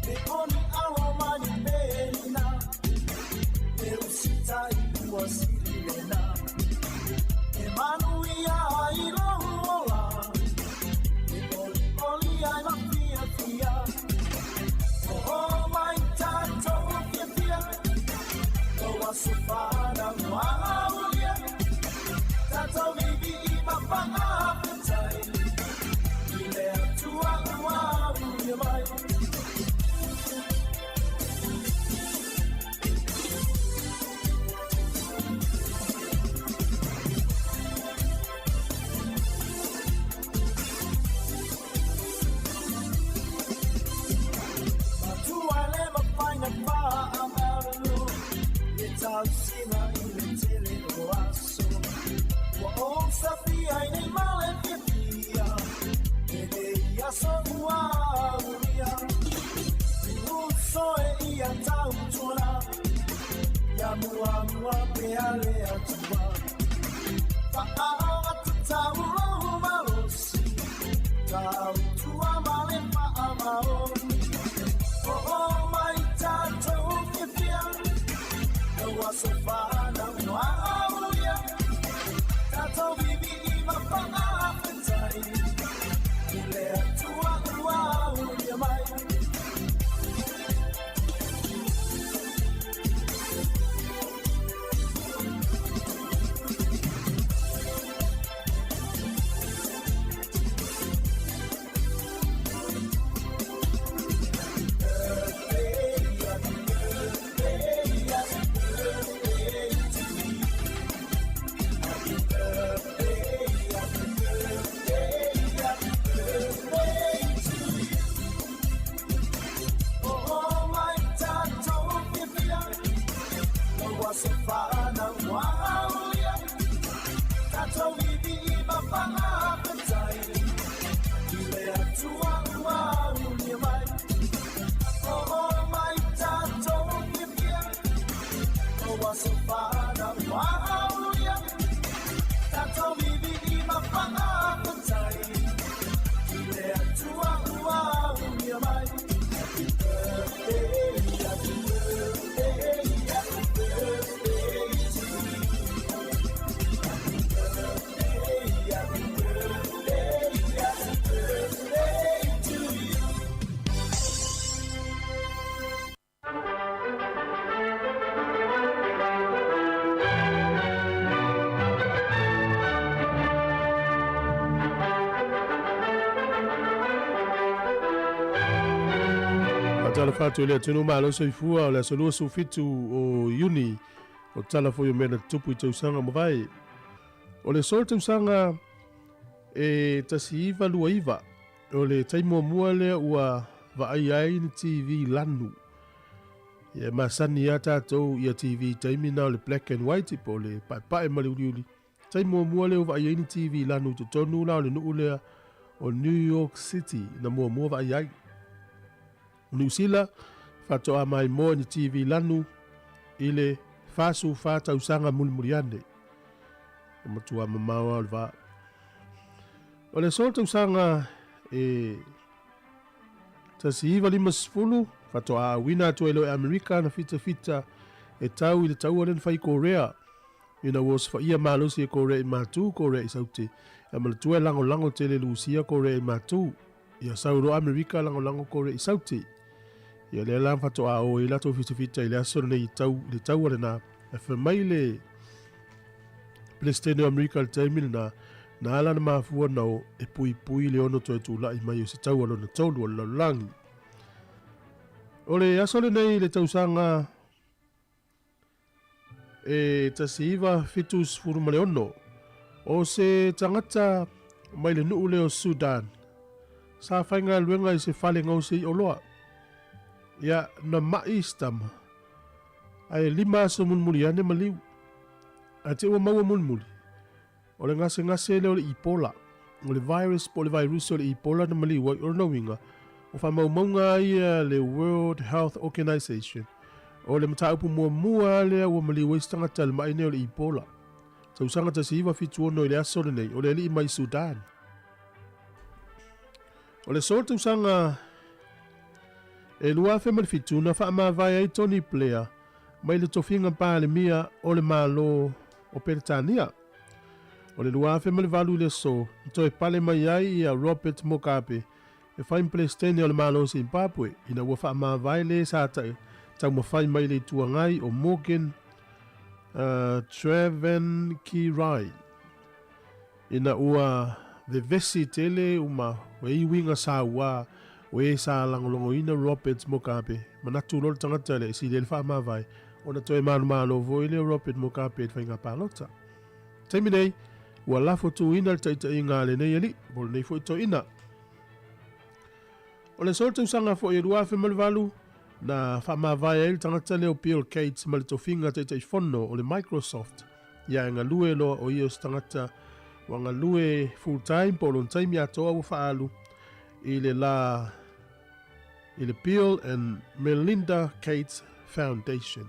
E oni alo mani pelina, e usitai ua sililena. E manuia ai lou ola, e oli oli ai ma fia fia. Oh, mai tatou fia fia, lou aso fanau e a le Atua. Faaogatataua lou malosi, tautua ma le faamaoni. Oo mai tatou fiafia, lau aso fanau ua aulia. Tatou vivii ma faafetai, i le Atua ua aulia mai. Oo mai tatou fiafia, lau aso fanau ua aulia. Tatou vivii ma faafetai, i le Atua ua aulia mai. Oo mai tatou fiafia, lau aso fanau ua aulia. Tatou vivii ma faafetai, i le Atua ua aulia mai. Happy birthday, happy birthday, happy birthday to you. Happy birthday, happy birthday, happy birthday to you. Faatalofa atu i le atunuu malo soifua o le aso 27 o Iuni o tala foi o mea na tutupu i tausaga mavae. O le aso o le tausaga e 1929 o le taimi muamua lea ua vaaia ai ni TV lanu. Ia e masani lava tatou ia TV taimi na o le black and white po o le paepae ma le uliuli. Taimi muamua lea ua vaaia ai ni TV lanu i totonu la o le nuu lea o New York City na muamua vaaia ai. O Niu Sila, faatoa maimoa ni TV lanu i le 44 tausaga mulimuli ane. O matua mamao lava o le va. O le aso o le tausaga e 1950, faatoa auina atu ai loa e Amerika ana fitafita e tau i le taua lea na fai i Korea. Ina ua osofaia malosi e Korea i Matu, Korea i Saute, e manatua e lagolago tele Lusia Korea i Matu. Ia sau loa Amerika lagolago Korea i Saute. Ia lea la faatoa o ai latou fitafita i le aso lenei i tau i le taua lena. Ae fai mai le Peresetene o Amerika i le taimi lena, na ala ona mafua ona o e puipui le ono toe tulai mai o se taua lona tolu o le lalolagi. O le aso lenei i le tausaga e 1976, o se tagata mai le nuu lea o Sudan, sa faigaluega i se fale gaosi oloa. Ia, na mai si tama, ae 5 aso mulimuli ane maliu. Ae te ua maua mulimuli, o le gasegase lea o le Ebola, o le virus po o le vairusi o le Ebola na maliu ai. O lona uiga, o faamaumauga ia le World Health Organization, o le mataupu muamua lea ua maliu ai se tagata i le ma'i nei o le Ebola. Tausaga 1976 i le aso lenei, o le alii mai Sudan. O le aso o le tausaga e 2007 na faamavae ai Tony Blair mai le tofiga Palemia o le Malo o Peretania. O le 2008 i le aso, na toe pale mai ai ia Robert Mugabe e fai ma Peresetene o le Malo o Zimbabwe ina ua faamavae le sa taumafai mai le Itu Agai o Morgan Tsvangirai ina ua vevesi tele uma o e uiga saua o e sa lagolagoina Robert Mugabe. Manatu loa le tagata lea e sili ai le faamavae ona toe manumalo foi lea o Robert Mugabe i le faiga palota. Taimi nei, ua lafo tuina le taitaiga a lenei alii mo lenei foi toeaina. O le aso o le tausaga foi e 2008, na faamavae ai le tagata lea o Bill Gates ma le tofiga Taitaifono o le Microsoft. Ia e galue loa o ia o se tagata ua galue full time po o lona taimi atoa ua faaalu i le la i le Bill and Melinda Gates Foundation.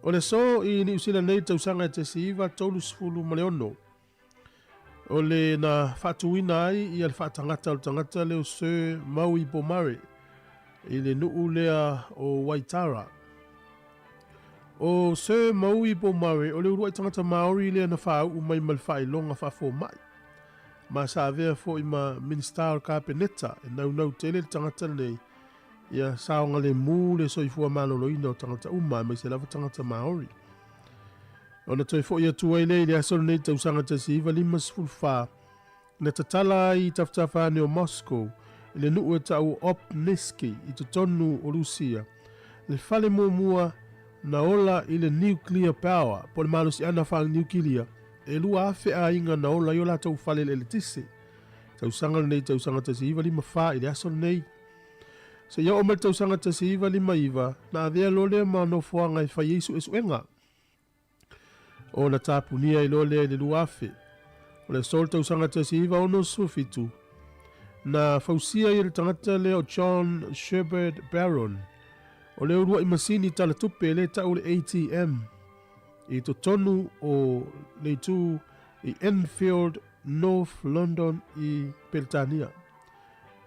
O le aso i Niu Sila nei tausaga e 1936, o le na faatuina ai ia le faatagata o le tagata lea o Sir Maui Pomare i le nuu lea o Waitara. O Sir Maui Pomare o le uluai tagata Maori lea na faauu mai ma le faailoga faafomai. Ma sa avea foi ma Minisita o le Kapeneta e naunau tele le tagata lenei ia saogalemu le soifua maloloina o tagata uma aemaise lava tagata Maori. Ona toe foi atu ai lea i le aso lenei tausaga 1954, na tatala ai i tafatafa ane o Moscow i le nuu e tau o Obniski i totonu o Rusia, le fale muamua na ola i le nuclear power, po o le malosiaga faaniukilia, e 2,000 aiga na ola ai o latou fale i le eletise. Tausaga lenei tausaga 1954 i le aso lenei. Seia oo mai le tausaga 1959, na avea loa lea ma nofoaga e fai ai suesuega. Ona tapunia ai loa lea i le 2000. O le aso o le tausaga 1967, na fausia ai e le tagata lea o John Sherbert Barron, o le uluai masini talatupe lea e tau o le ATM, i totonu o le itu i Enfield, North London i Peretania.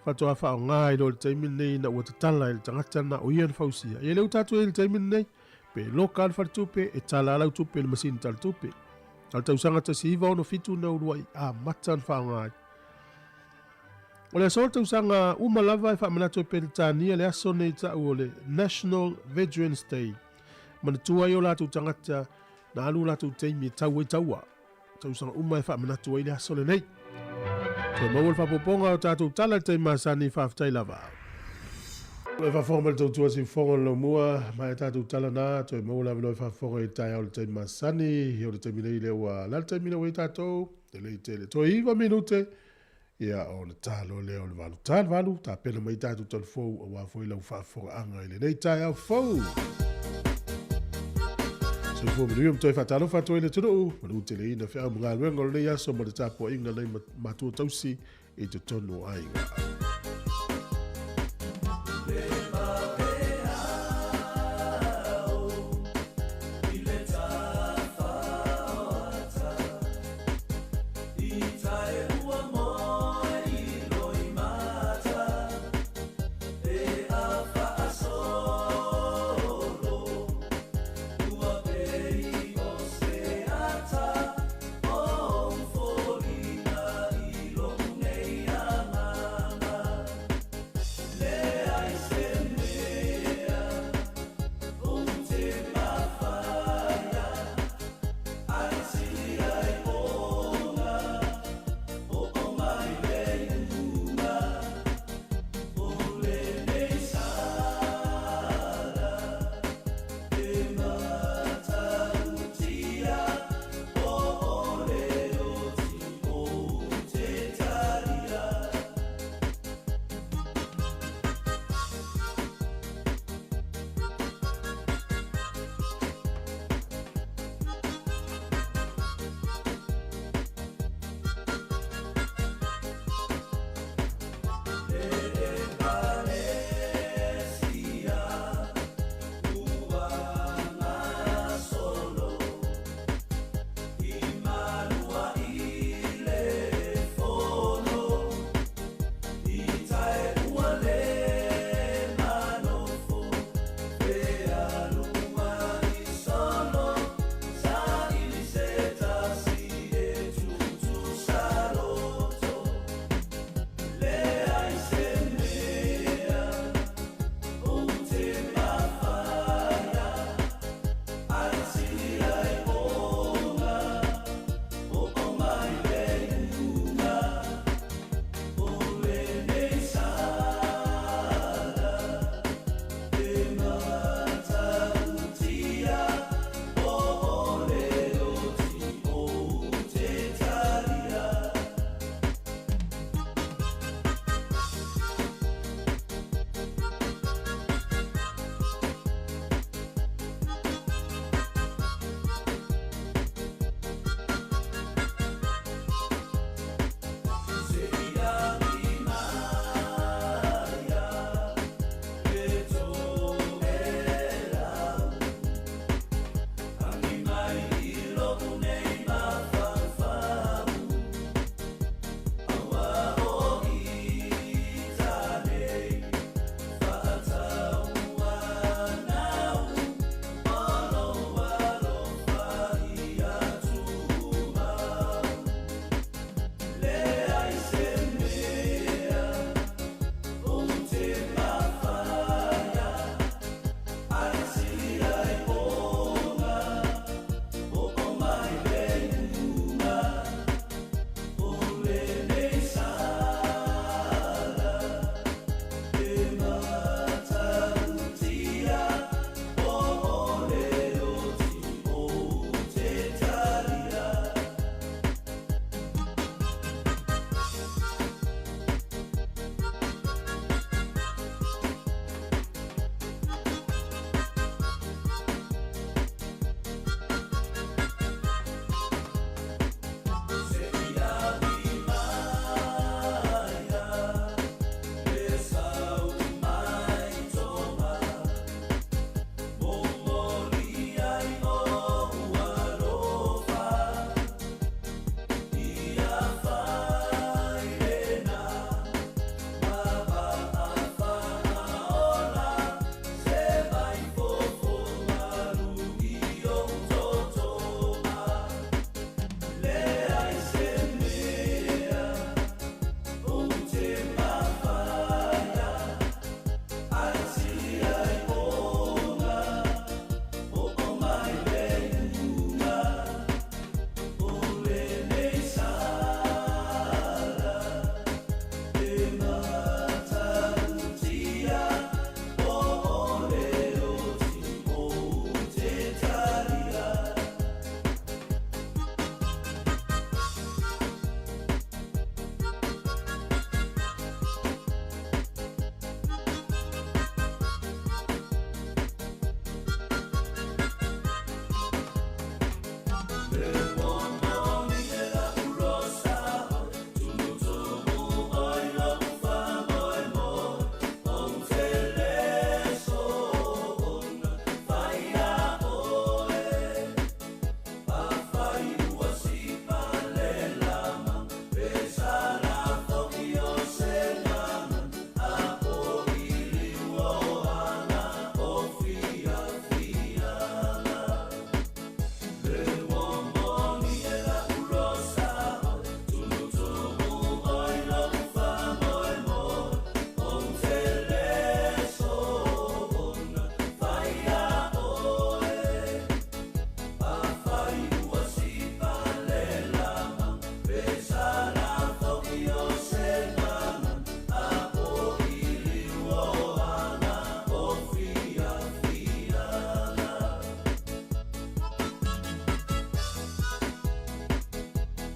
Faatoa faaaoga ai loa i le taimi lenei ina ua tatala e le tagata na o ia na fausia. Ia lea ua tatou i ai i le taimi lenei, pe loka lava le faletupe, e tala lava lau tupe i le masini talatupe. A o le tausaga 1967 na uluai amata ona faaaoga ai. O le aso o le tausaga uma lava e faamanatu e Peretania le aso nei tau o le National Veterans Day. Manatua ai o latou tagata na alu o latou taimi e tau ai taua. Tausaga uma e faamanatu ai le aso lenei. Toe maua le faaopoopoga o tatou tala i le taimi masani, faafetai lava. E faafofoga mai le tautua siufofoga o le laumua, maea tatou tala na, toe maua le avanoa e faafofoga i le taeao i le taimi masani, o le taimi nei lea ua, o le a le taimi lea ua i ai tatou? Lelei tele. Toe 9 minute, ia ona ta loa lea o le 8. Ta le 8, tapena mai tatou talafou aua foi lau faafofogaaga i lenei taeao fou. Soifua manuia ma toe faatalofa atu ai le atunuu, manuteleina feau ma galuega o lenei aso ma le tapuaiga nai matua tausi i totonu o aiga.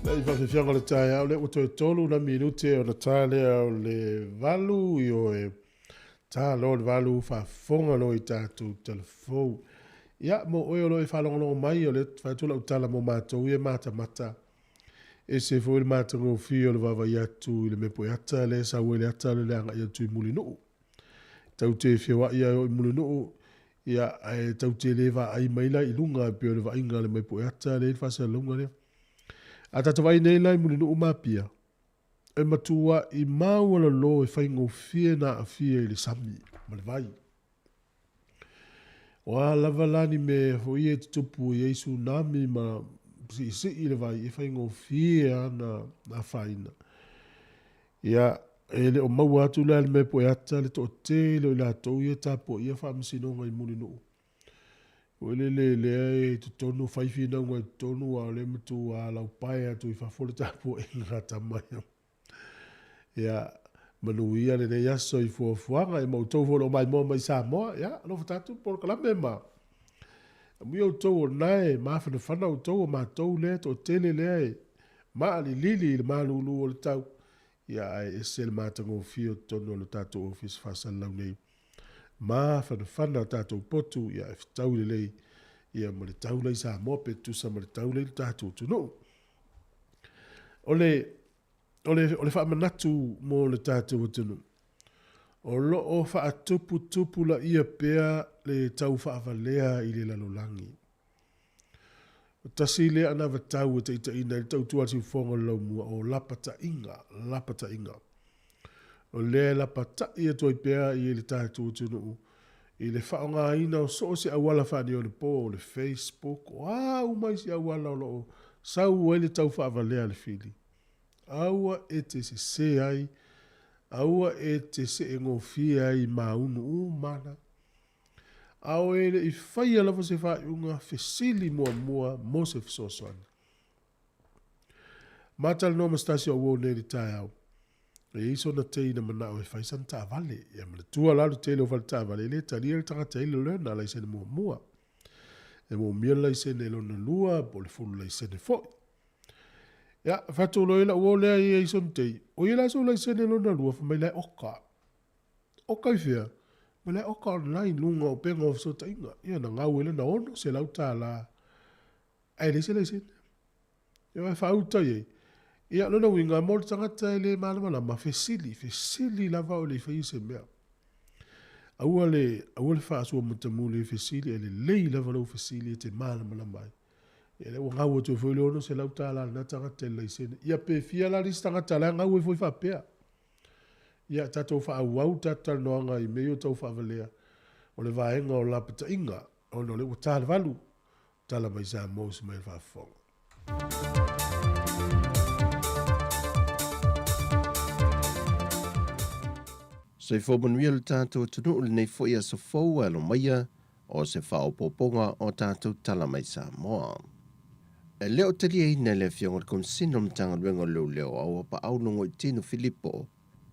Nei faafiafiaga o le taeao lea ua toe 3 na minute ona ta lea o le 8 i o e ta loa le 8 faafofoga loa i tatou talafou. Ia, mo oe o lo o e faalogologo mai, o lea fai atu lau tala mo matou ia matamata. Ese foi le matagofie o le vaavaai atu i le mepo e ata lea e sau ai le ata lea le agai atu i Mulinuu. Tau te feoai ai o i Mulinuu, ia, ae tau te le vaai mai la i luga e pei o le vaaiga a le maipueata lea i le faasalalauga lea. A tatou vaai nei la i Mulinuu ma Apia, e matuai maualalo e faigofie na aafia i le sami ma le vai. O a lava la ni mea foi e tutupu i ai tsunami ma siisii le vai, e faigofie lava na afaina. Ia, e le o maua atu la e le mea pueata le toatele o i latou ia e tapuaia faamasinoga i Mulinuu. Foi lele lea e totonu fai finauga i totonu a o lea e matua laupae atu i fafo le tapuaiga a tama ia. Ia, manuia lenei aso i fuafuaga ia ma outou foi o lo o maimoa mai i Samoa. Ia, alofa tatou polokalame ma amuia outou o lena e mafanafana outou o matou lea e toatele lea e maalilili i le malulu o le tau. Ia, ae ese le matagofie o totonu o le tatou ofisa faasalalau nei. Mafanafana tatou potu, ia, e fetaui lelei ia ma le tau la i Samoa pe tutusa ma le tau la i le tatou atunuu. O le O le, o le faamanatu mo le tatou atunuu, o lo o faatuputupulaia pea le tau faavalea i le lalolagi. O tasi lea anavatau e taitaiina ai le tautua a le siufofoga o le laumua, o lapataiga, lapataiga. O lea e lapatai atu ai pea i le tatou atunuu i le faaaogaina o so o se auala faaneionapo, o le Facebook, o a uma isi auala o lo o sau ai le tau faavalea a le fili. Aua e te sesē ai, aua e te seegofie ai i māunu uma na. A o e le i faia lava se faaiuga fesili muamua mo se fesoasoani. Ma talanoa ma se tasi o auo nei i le taeao. E i ai sona teina manao e fai sana taavale. Ia manatua la le tele o fale taavale e le talia le tagata e i le learner laisene muamua. E moomia le laisene lona lua po o le full laisene foi. Ia, fai atu loa i lau uo lea i ai sona tei, o ia la sou laisene lona lua, fai mai la e oka. Oka i fea? Mai la e oka online luga o upega o fesootaiga. Ia na gau ai lana $600 ae leai se laisene. Ia e faauta i ai. Ia, lona uiga, mo le tagata e le malamalama, fesili, fesili lava o le i faia se mea. Aua le, aua le faasua matamuli e fesili, e lelei lava lou fesili e te malamalama ai. Ia lea ua gau atu ai foi le $600 a lena tagata i le laisene. Ia pe fia la le isi tagata la e gau ai foi faapea. Ia tatou faaauau le tatou talanoaga i mea ia o tau faavalea o le vaega o lapataiga ona o lea ua ta le 8. Tala mai Samoa usi mai le faafofoga. Soifua manuia le tatou atunuu i lenei foi aso fou e alo maia o se faaopoopoga o tatou tala mai Samoa. E le o taliaina e le Afioga i le Komesina o le Matagaluega o Leoleo Auapaau Logoitino Filipo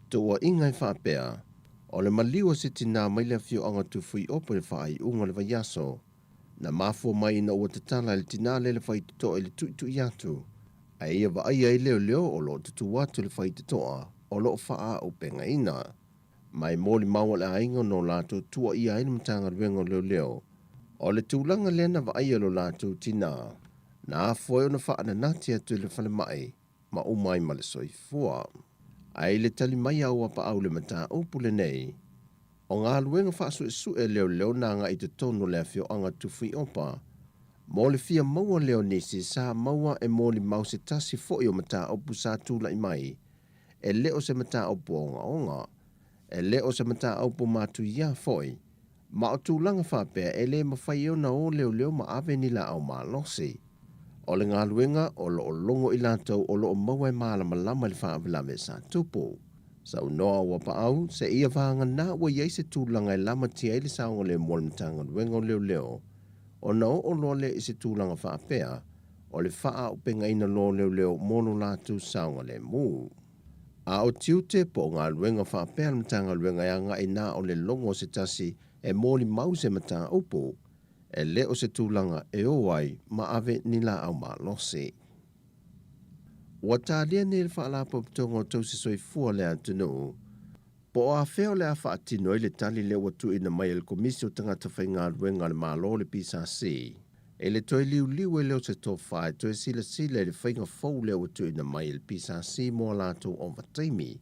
tuuaiga e faapea, o le maliu o se tinā mai le afioaga o Tufuiopo i le faaiuga o le vaiaso, na mafua mai ina ua tatala e le tinā lea le faitotoa i le tuitui atu, ae ia vaaia ai leoleo o lo o tutū atu le faitotoa o lo o faaaupegaina. Ma e molimau a le aiga ona o latou tuuaia ai le Matagaluega o Leoleo. O le tulaga lea na vaaia lo latou tinā, na afua ai ona faananati atu i le falemai ma uma ai ma le soifua. Ae i le tali mai a Auapaau i le mataupu lenei, o galuega faasuesue leoleo na agai i totonu o le afioaga Tufuiopa, mo le fia maua lea o nisi sa maua e molimau se tasi foi o mataupu sa tulai mai e le o se mataupu ogaoga, e le o se mataupu matuia foi, ma o tulaga faapea e le mafai ai ona o leoleo ma ave ni laau malosi. O le galuega o lo o logo i latou o lo o maua e malamalama i le faalavelave sa tupu. Saunoa Auapaau, seia vagana ua i ai se tulaga e lamatia ai le saogalemu o le Matagaluega o Leoleo, ona oo loa lea i se tulaga faapea, o le faaaupegaina loa o leoleo mo lo latou saogalemu. A o tiute po o galuega faapea a le Matagaluega e agai na o le logo o se tasi e molimau se mataupu, e le o se tulaga e o ai ma ave ni laau malosi. Ua talia nei le Faalapotopotoga o Tausi Soifua a le atunuu, po o afea o le a faatino ai le tali lea ua tuuina mai e le Komisi o Tagata Faigaluega a le Malo le PSC, e le toe liuliu ai lea o se tofa e toe silasila i le faiga fou lea ua tuuina mai e le PSC mo a latou ovataimi.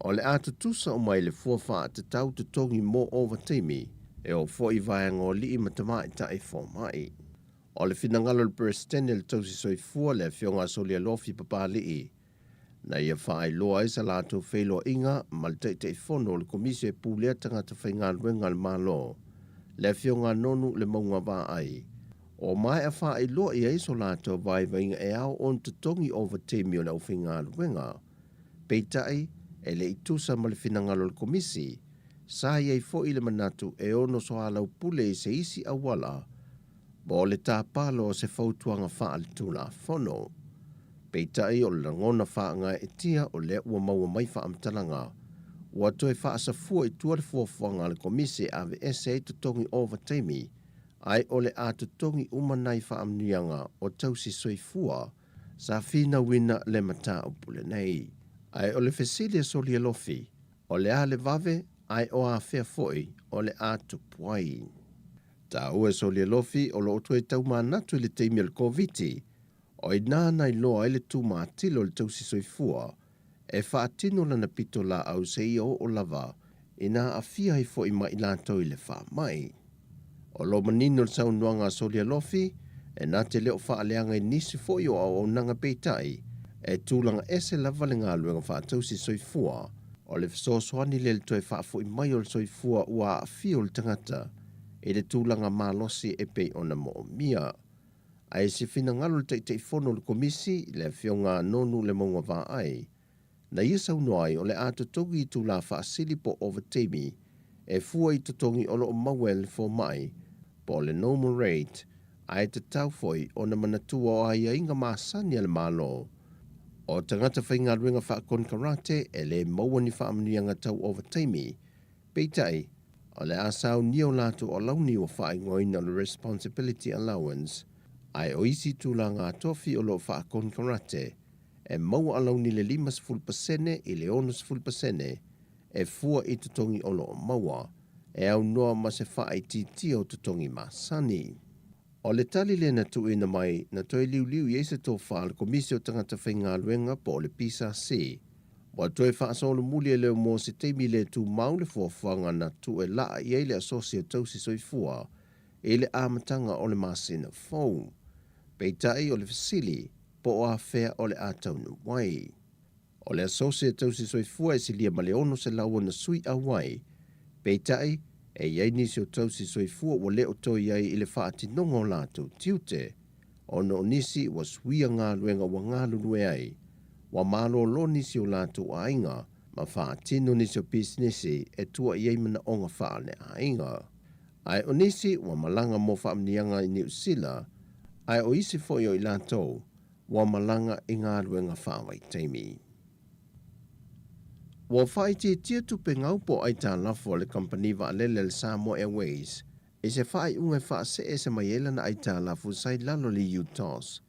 O le a tutusa uma i le fua faatatau totogi mo ovataimi e oo foi i vaega o alii ma tamaitai fomai. O le finagalo o le Peresetene o le Tausi Soifua, le Afioga a Solialofi Papali'i, na ia faailoa ai sa latou feiloaiga ma le Taitaifono o le Komisi e Pulea Tagata Faigaluega a le Malo, le Afioga a Nonu Lemauga Vaai, o maea faailoa i ai so latou vaivaiga e ao ona totogi ovataimi o le aufaigaluega. Peitai, e le i tusa ma le finagalo o le Komisi, sa i ai foi le manatu e ono soalaupule i se isi auala mo le tapalo o se fautuaga faaletulafono. Peitai o le lagona faagaeetia o lea ua maua mai faamatalaga, ua toe faasafua i tua le fuafuaga a le Komisi e aveese ai totogi ovataimi, ae o le a totogi uma nai faamanuiaga o tausi soifua sa finauina le mataupu lenei. Ae o le fesili a Solialofi, o le a le vave ae o afea foi o le a tupu ai? Taua e Solialofi o lo o toe taumanatu i le taimi o le Koviti, o i ina na iloa ai le tumatila o le tausi soifua e faatino lana pitolaau seia oo lava ina aafia ai foi ma i latou i le faamai. O lo o manino le saunoaga a Solialofi, e na te le o faaleaga i nisi foi o auaunaga peitai, e tulaga ese lava le galuega faatausi soifua, o le fesoasoani lea i le toe faafoi mai o le soifua ua aafia o le tagata i le tulaga malosi e pei ona moomia. Ae i se finagalo o le Taitaifono o le Komisi, le Afioga Nonu Lemauga Vaai, na ia saunoa ai o le a totogi itulā faasili po o ovataimi e fua i totogi o lo o maua e le fomai po o le normal rate ae tatau foi ona manatua o aiaiga masani a le Malo o tagata faigaluega faakonekarate e le maua ni faamanuiaga tau ovataimi. Peitai, o le a saunia o latou alauni ua faaigoaina o le Responsibility Allowance, ae o isi tulaga tofi o lo o faakonekarate e maua alauni le 50% i le 60% e fua i totogi o lo o maua, e aunoa ma se faaitiitia o totogi masani. O le tali lea na tuuina mai na toe liuliu i ai se tofa a le Komisi o Tagata Faigaluega po o le PSC. Ua toe faasolomuli e leo mo se taimi le tumau le fuafuaga na tuu e laa i ai le Asosi o Tausi Soifua i le amataga o le masina fou. Peitai o le fesili po o afea o le a taunuu ai. O le Asosi o Tausi Soifua e silia ma le 600 ona sui auai, peitai, e i ai nisi o tausi soifua ua le o toe i ai i le faatinoga o latou tiute, ona o nisi ua suia galuega ua galulue ai, ua malolo nisi o latou aiga ma faatino nisi o pisinisi e tua i ai manaoga faaleaiga. Ae o nisi ua malaga mo faamanuiaga i Niu Sila, ae o isi foi o i latou ua malaga i galuega faavaitaimi. Ua faaitiitia tupe gau po o aitalafu a le kamupani vaalele a le Samoa Airways i se faaiuga e faasee ese mai ai lana aitalafu sa i lalo i le UTOS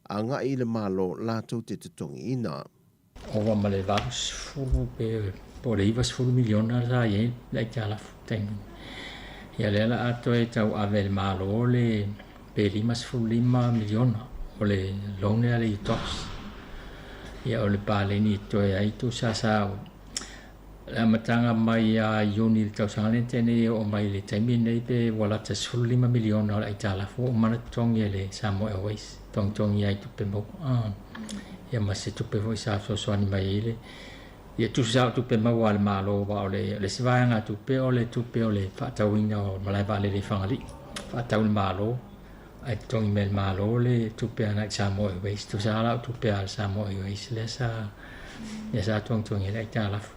agai i le Malo latou te totogiina. Ova ma le 80 pe po o le 90 miliona sa i ai le aitalafu i le taimi. Ia lea la a toe tauave e le Malo le pe 55 miliona o le loan lea a le UTOS. Ia o le paleni e totoe ai tusa sa le amataga mai ia Iuni i le tausaga lea na tea nei e oo mai i le taimi lenei pe ua lata 15 miliona o le aitalafu ua uma ona totogi e le Samoa Airways, togitogi ai tupe maua. Ia ma se tupe foi sa fesoasoani mai ai le ia tusa o tupe maua a le Malo aua o le isi vaega tupe o le tupe o le faatauina o malae vaalele i Fagalii, faatau i le Malo ae totogi mai e le Malo le tupe agai i Samoa Airways. Tusa lava la o tupe a le Samoa Airways lea sa lea sa togitogi ai le aitalafu.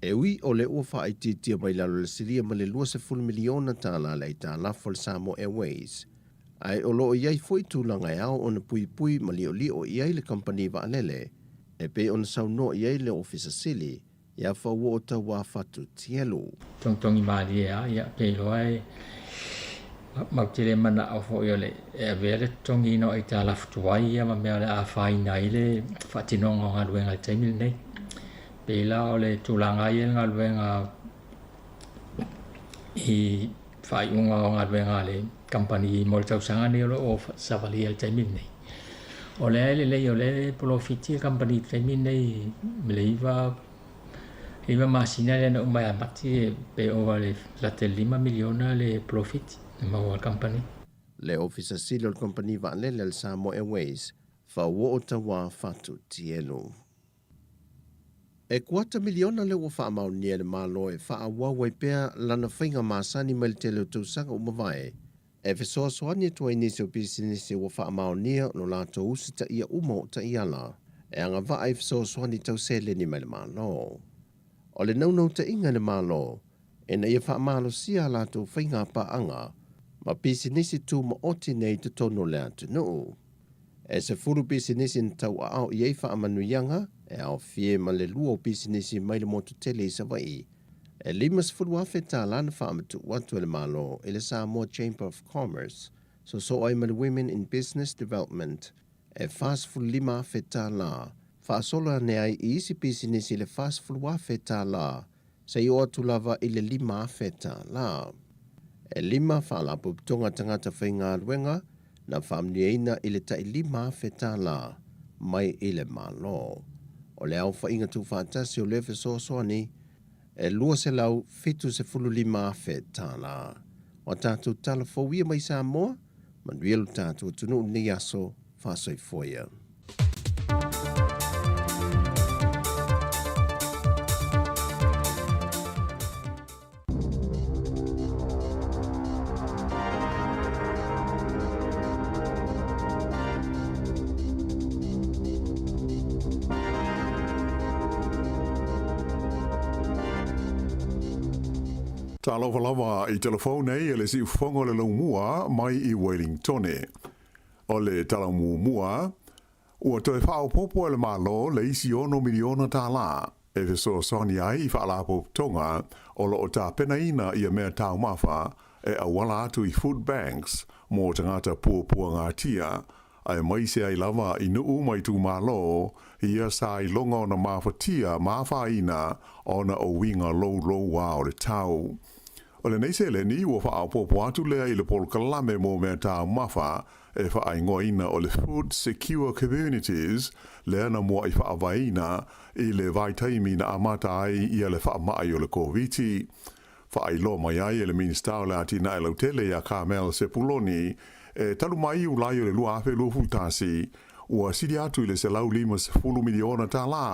E ui o lea ua faaitiitia mai lalo i le silia ma le $20 miliona tala le aitalafu a le Samoa Airways, ae o lo o i ai foi tulaga e ao ona puipui ma liolio i ai le kamupani vaalele e pei ona saunoa i ai le Ofisa Sili ia Fauo'o Tauā Fatu Tielu. Togitogi malie lava, ia pe iloa e Matou te le manao foi o le e avea le totogiina o aitalafu tuai ia ma mea o le a afaina ai le faatinoga o galuega i le taimi lenei. Pei la o le tulaga ia i le galuega i faaiuga o galuega a le kamupani mo le tausaga nei o lo o savalia i le taimi lenei. O lea e lelei o lea e polofiti le kamupani i le taimi lenei i le 9 masina lea na uma ia Mati pe ova le lata i le $5 miliona le polofiti na maua a le kamupani. Le Ofisa Sili o le Kamupani Vaalele a le Samoa Airways, Fauoo Tauā Fatu Tielu. E kuata miliona lea ua faamaonia e le Malo e faaauau ai pea lana faiga masani mai le tele o tausaga ua mavae, e fesoasoani atu ai nisi o pisinisi ua faamaonia lo latou usitaia uma o taiala e agavaa i fesoasoani tau seleni mai le Malo. O le naunautaiga i le Malo ina ia faamalosia a latou faiga paaga ma pisinisi tumaoti nei i totonu o le atunuu. E 10 pisinisi na tauaao i ai faamanuiaga e aofia ai ma le 2 o pisinisi mai le motu tele i Savaii. E $50,000 na faamatuu atu e le Malo i le Samoa Chamber of Commerce, sosoo ai ma le Women in Business Development e $45,000, faasolo ane ai i isi pisinisi le $40,000 seia oo atu lava i le $5,000. E 5 faalapotopotoga tagata faigaluega na faamanuiaina i le tai $5,000 mai i le Malo. O le aofaiga tuufaatasi o lea fesoasoani e $275,000. O a tatou tala fou ia mai Samoa, manuia lo tatou atunuu i lenei aso, faasoifua ia. Talofa lava i telefou nei e le siufofoga o le laumua mai i Wellingtone. O le tala muamua, ua toe faaopoopo e le Malo le isi $6 miliona e fesoasoani ai i faalapotopotoga o lo o tapenaina ia mea taumafa e auala atu i food banks mo tagata puapuagatia, aemaise ai lava i nuu ma itumalo ia sa iloga ona mafatia ma afaina ona o uiga louloua o le tau. O lenei seleni ua faaopoopo atu lea i le polokalame mo mea taumafa e faaigoaina o le Food Secure Communities lea na muaʻi faavaeina i le vaitaimi na amata ai ia le faamai o le Koviti. Faailoa mai ai e le Minisita o le Atinae Lautele ia Carmel Sepuloni e talu mai Iulai o le 2021, ua sili atu i le $150 miliona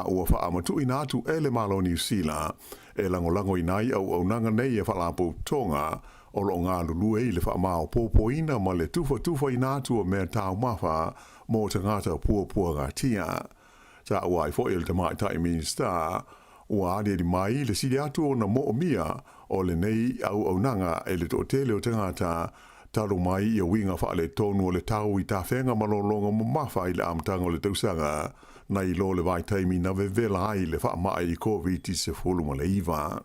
ua faamatuuina atu e le Malo o Niu Sila e lagolagoina ai auaunaga nei a faalapotopotoga o lo o galulue i le faamaopoopoina ma le tufatufaina atu o mea taumafa mo tagata puapuagatia. Taua ai foi e le Tamaitai Minisita ua aliali mai le sili atu ona moomia o lenei auaunaga e le toatele o tagata talu mai ia uiga faaletonu o le tau i tafega malologa mamafa i le amataga o le tausaga nai lo le vaitaimi na vevela ai le faamai i Koviti-19.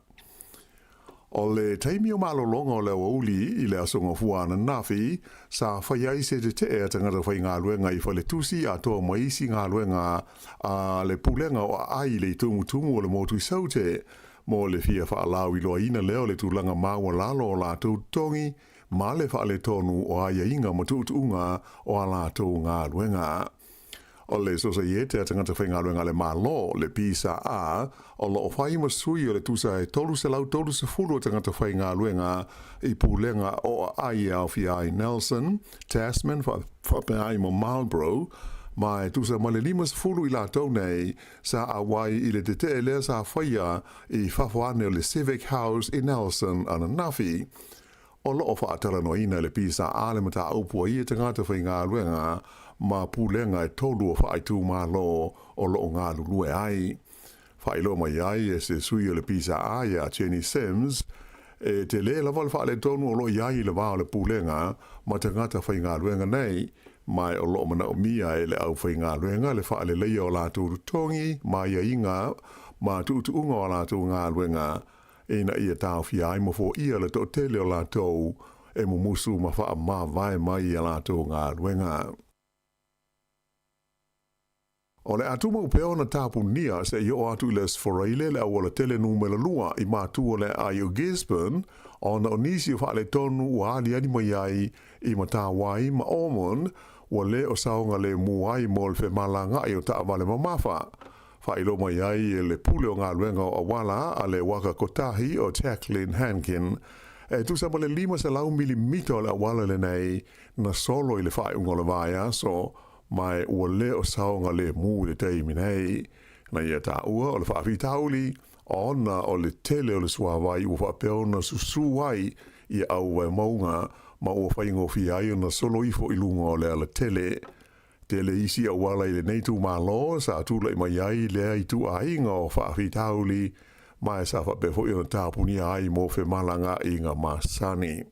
O le taimi o malologa o le aoauli i le Aso Gafua ananafi, sa fai ai se tetee a tagata faigaluega i faletusi atoa ma isi galuega a le Pulega o Aai i le Tumutumu o le Motu i Saute mo le fia faalauiloaina lea o le tulaga maualalo o latou totogi ma le faaletonu o aiaiga ma tuutuuga o a latou galuega. O le Sosaiete a Tagata Faigaluega a le Malo, le PSA, o lo o fai ma sui o le tusa e 330 o tagata faigaluega i pulega o aai e aofia ai Nelson, Tasman faapea ai ma Marlborough, ma e tusa ma le 50 i latou nei sa auai i le tetee lea sa faia i fafo ane o le Civic House i Nelson ananafi. O lo o faatalanoaina e le PSA le mataupu a ia tagata faigaluega ma pulega e 3 o faaitumalo o lo o galulue ai. Faailoa mai ai e se sui o le PSA ia Jenny Sims, e tele lava le faaletonu o lo o i ai i le va o le pulega ma tagata faigaluega nei, ma o lo o manaomia e le aufaigaluega le faaleleia o latou totogi ma aiaiga ma tuutuuga o a latou galuega ina ia taofia ai ma foia le toatele o latou e mumusu ma faamavae mai i a latou galuega. O le a tumau pea ona tapunia seia oo atu i le Aso Faraile le auala tele numera lua i matua o le aai o Gisborne ona o nisi o faaletonu ua aliali mai ai i Matawai ma Ormond ua le o saogalemu ai mo le femalagaai o taavale mamafa. Faailoa mai ai e le Pule o Galuega o Auala a le Waka Kotahi o Jacqueline Hankin, e tusa ma le 500 milimita o le auala lenei na solo i le faaiuga o le vaiaso, ma ua le o saogalemu i le taimi nei. Na ia taua o le faafitauli ona o le tele o le suavai ua faapea ona susū ai ia auvaemauga ma ua faigofie ai ona solo ifo i luga o le alatele. Tele isi auala i lenei itumalo sa tulai mai ai lea ituaiga o faafitauli ma e sa faapea foi ona tapunia ai mo femalagaaiga masani.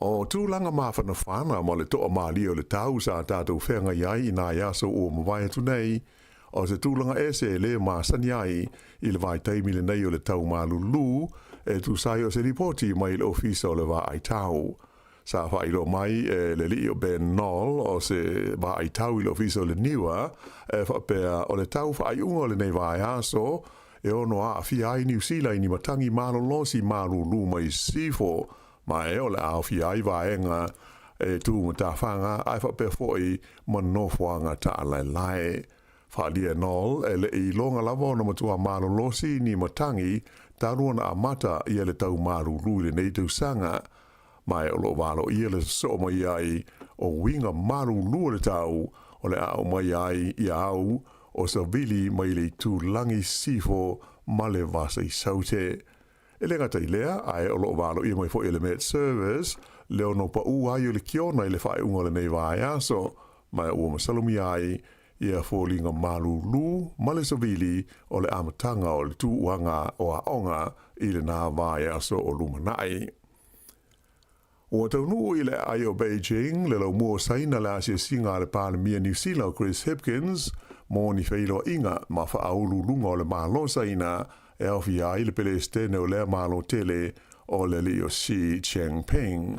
O tulaga mafanafana ma le toamalie o le tau sa tatou feagai ai i nai aso ua mavae atu nei, o se tulaga ese e le masani ai i le vaitaimi lenei o le tau malulu e tusa ai o se lipoti mai le Ofisa o le Vaai Tau. Sa faailoa mai e le alii o Ben Noll o se vaai tau i le Ofisa o le Niwa e faapea o le tau faaiuga o lenei vaiaso e ono aafia ai Niu Sila i ni matangi malolosi malulu mai sisifo ma e o le a aofia ai vaega e tu matafaga ae faapea foi ma nofoaga taalaelae. Faaalia e Noll e le i iloga lava ona matua malolosi ni matangi talu ona amata ia le tau malulu i lenei tausaga. Ma e o lo o valoia le sosoo mai ai o uiga malulu o le tau o le a aumai ai ia au o savili mai le itulagi sisifo ma le vasa i Saute. E le gata i lea, ae o lo o valoia mai foi e le Met Service le ono paʻu ai o le kiona i le faaiuga o lenei vaiaso, ma ua masalomia ai ia foliga malulu ma le savili o le amataga o le tuuaga o aoga i lena vaiaso o lumanai. Ua taunuu i le aai o Beijing le laumua o Saina le asiasiga a le Palemia Niu Sila o Chris Hipkins mo ni feiloaiga ma faauluuluga o le Malo Saina e aofia ai le Pelesitene o lea Malo tele o le alii o Xi Jinping.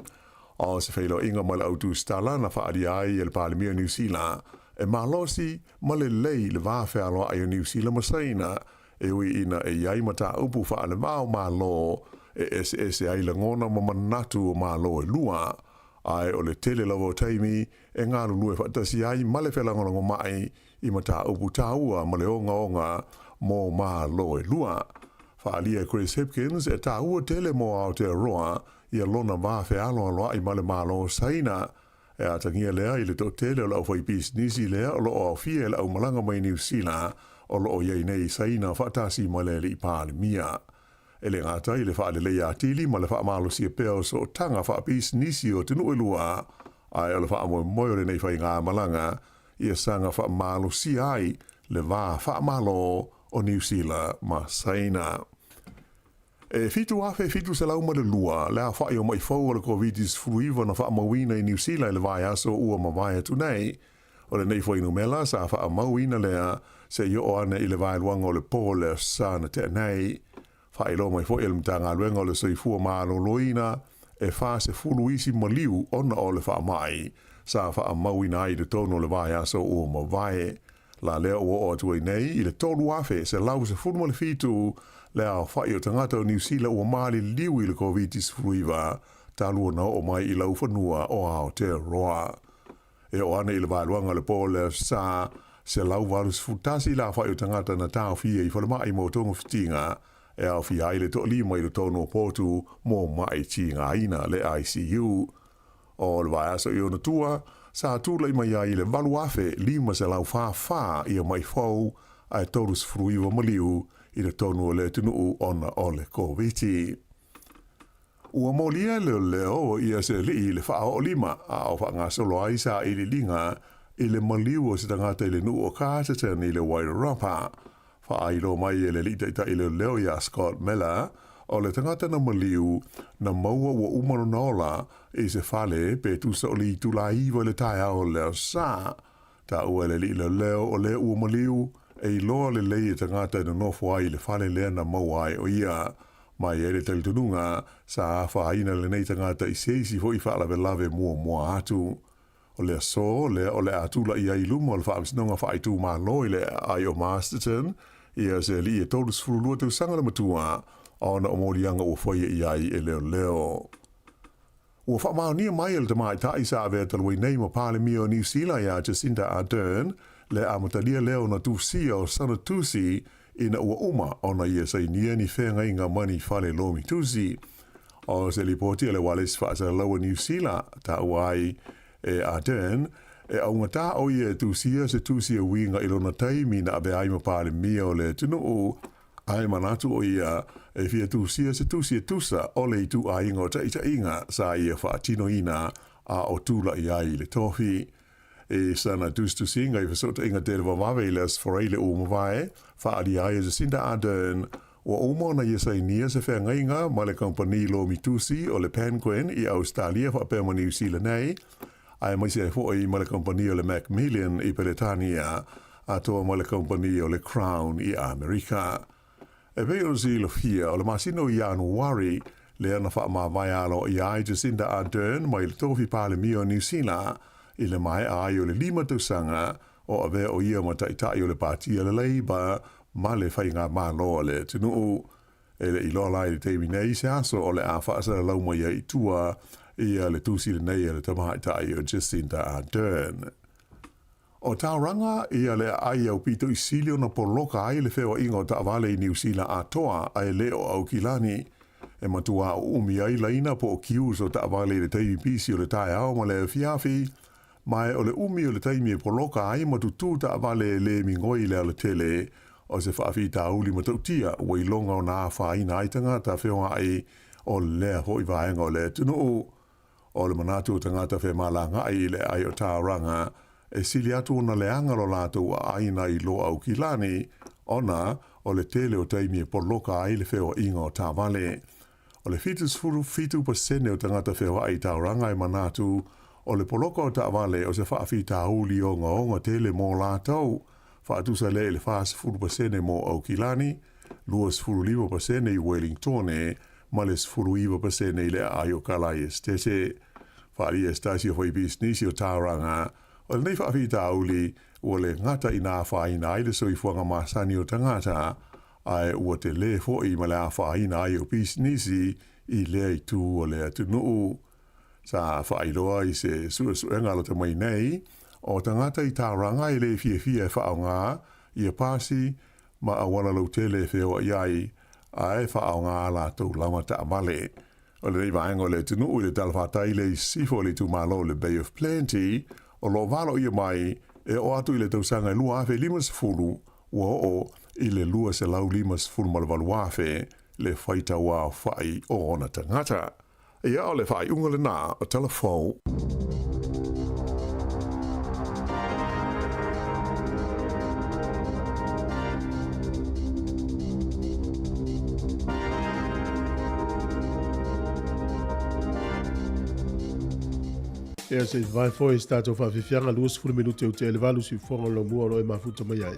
O se feiloaiga ma le autusitala na faaalia ai e le Palemia o Niu Sila e malosi ma lelei le va fealoai o Niu Sila ma Saina E ui ina e i ai mataupu faalevao Malo e eseese ai lagona ma manatu o Malo e lua, ae o le tele lava o taimi e galulue faatasi ai ma le felagolagomai i mataupu taua ma le ogaoga mo Malo e lua. Faaalia e Chris Hipkins e taua tele mo Aotearoa ia lona va fealoaloai ma le Malo o Saina. E atagia lea i le toatele o le aufaipisinisi lea o lo o aofia i le aumalaga mai Niu Sila o lo o i ai nei i Saina faatasi ma le Alii Palemia. E le gata i le faaleleia atili ma le faamalosia pea o sootaga faapisinisi o atunuu e lua, ae o le faamoemoe o lenei faigamalaga ia saga faamalosia ai le va faamalo o Niu Sila ma Saina. E 7,702 le aofai o maʻi fou o le Koviti-19 na faamauina i Niu Sila i le vaiaso ua mavae atu nei. O lenei fuainumela sa faamauina lea seia oo ane i le vaeluaga o le po le Aso Sa na tea nei. Faailoa mai foi e le Matagaluega o le Soifua Maloloina e 40 isi maliu ona o le faamai sa faamauina ai i totonu o le vaiaso ua mavae. La lea ua oo atu ai nei i le 3,117 le aofai o tagata o Niu Sila ua maliliu i le Koviti-19 talu ona oo mai i laufanua o Aotearoa. E oo ana i le vaeluaga o le po le Aso Sa, 181 le aofai o tagata na taofia i falemai mo togafitiga e aofia ai le toalima i totonu o potu mo maʻi tigaina, le ICU. O le vaiaso i ona tua, sa tulai mai ai i le 8,544 ia maʻi fou ae 39 maliu i totonu o le atunuu ona o le Koviti. Ua molia e leoleo ia se alii i le faaoolima a o faagasolo ai sailiiliga i le maliu o se tagata i le nuu o Carterton i le Wairarapa. Faailoa mai e le alii taitai leoleo iā Scott Miller, o le tagata na maliu, na maua ua uma lona ola i se fale pe tusa o le itula 9 i le taeao o le Aso Sa. Taua e le alii leoleo o le ua maliu, e iloa lelei e tagata e nonofo ai i le fale lea na maua ai o ia. Ma e i ai le talitonuga, sa afaina lenei tagata i se isi foi faalavelave muamua atu. O le aso lea o le a tula'i ai i luma o le Faamasinoga Faaitumalo i le aai o Masterton, ia se alii e 32 tausaga le matua, ona o moliaga ua faia i ai e leoleo. Ua faamaonia mai e le tamaitai sa avea talu ai nei ma Palemia o Niu Sila ia Jacinda Ardern le amatalia lea ona tusia o sana tusi ina ua uma ona ia sainia ni feagaiga ma ni fale lomi tusi. O se lipoti a le Ualesi Faasalalau a Niu Sila, taua ai e Ardern, e augatā ʻo ia e tusia se tusi e uiga i lona taimi na avea ai ma Palemia o le atunuu, A e manatu ʻo ia e fia tusia se tusi e tusa o le ituaiga o taʻitaʻiga sa ia faatinoina a o tulaʻi ai i le tofi. I sana tusitusiga i fesoʻotaʻiga televavave i le Aso Faraile ua mavae, faaalia ai e Jacinda Ardern, ua uma ona ia sainia se feagaiga ma le kamupani lomi tusi o le Penguin i Ausetalia faapea ma Niu Sila nei, aemaise ai foʻi ma le kamupani o le Macmillan i Peretania, atoa ma le kamupani o le Crown i Amerika. E pei ona silafia, o le masina o Ianuari lea na faamavae aloaia ai Jacinda Ardern mai le tofi Palemia o Niu Sila i le maea ai o le 5 tausaga o avea ʻo ia ma Taitai o le Pātia le Labour ma le Faigamalo a le atunuu. E le i loa la i le taimi nei se aso o le a faasalalau mai ai i tua ia le tusi lenei a le tamaitai o Jacinda Ardern. O Tauranga ia le aai aupito i sili ona poloka ai le feoaiga o taavale i Niu Sila atoa ae le o Aukilani. E matua uumi ai laina po o queues o taavale i le taimi pisi o le taeao ma le afiafi, ma e o le umi o le taimi e poloka ai ma tutū taavale e le migoi i le alatele o se faafitauli matautia ua iloga ona afaina ai tagata feoai o lea foi vaega o le atunuu. O le manatu o tagata femalagaʻi i le aai o Tauranga, e sili atu ona leaga lo latou aaina i lo Aukilani, ona o le tele o taimi e poloka ai le feoaiga o taavale. O le 77% o tagata feoai i Tauranga e manatu o le poloka o taavale o se faafitauli ogaoga tele mo latou, faatusa lea i le 40% mo Aukilani, 25% i Wellingtone ma le 19% i le aai o Kalai Esetete. Faaalia se tasi o faipisinisi o Tauranga, o lenei faafitauli ua le gata ina afaina ai le soifuaga masani o tagata, ae ua telē foʻi ma le afaina ai o pisinisi i lea itu o le atunuu. Sa faailoa i se suesuega lata mai nei, o tagata i Tauranga e le fiafia e faaaoga ia pasi ma auala lautele e feoaʻi ai, ae faaaoga a latou lava taavale. O lenei vaega o le atunuu i le talafatai le i sisifo o le itumalo o le Bay of Plenty, o lo o valoia mai e oo atu i le tausaga e 2050, ua oo i le 258,000 le faitauaofai o ona tagata. Ia, o le faaiuga lena o Tala Fou. Ia se i vae foi se tatou faafiafiaga 20 minute o te le valu siufofoga o Laumua o lo o e mafuta mai ai.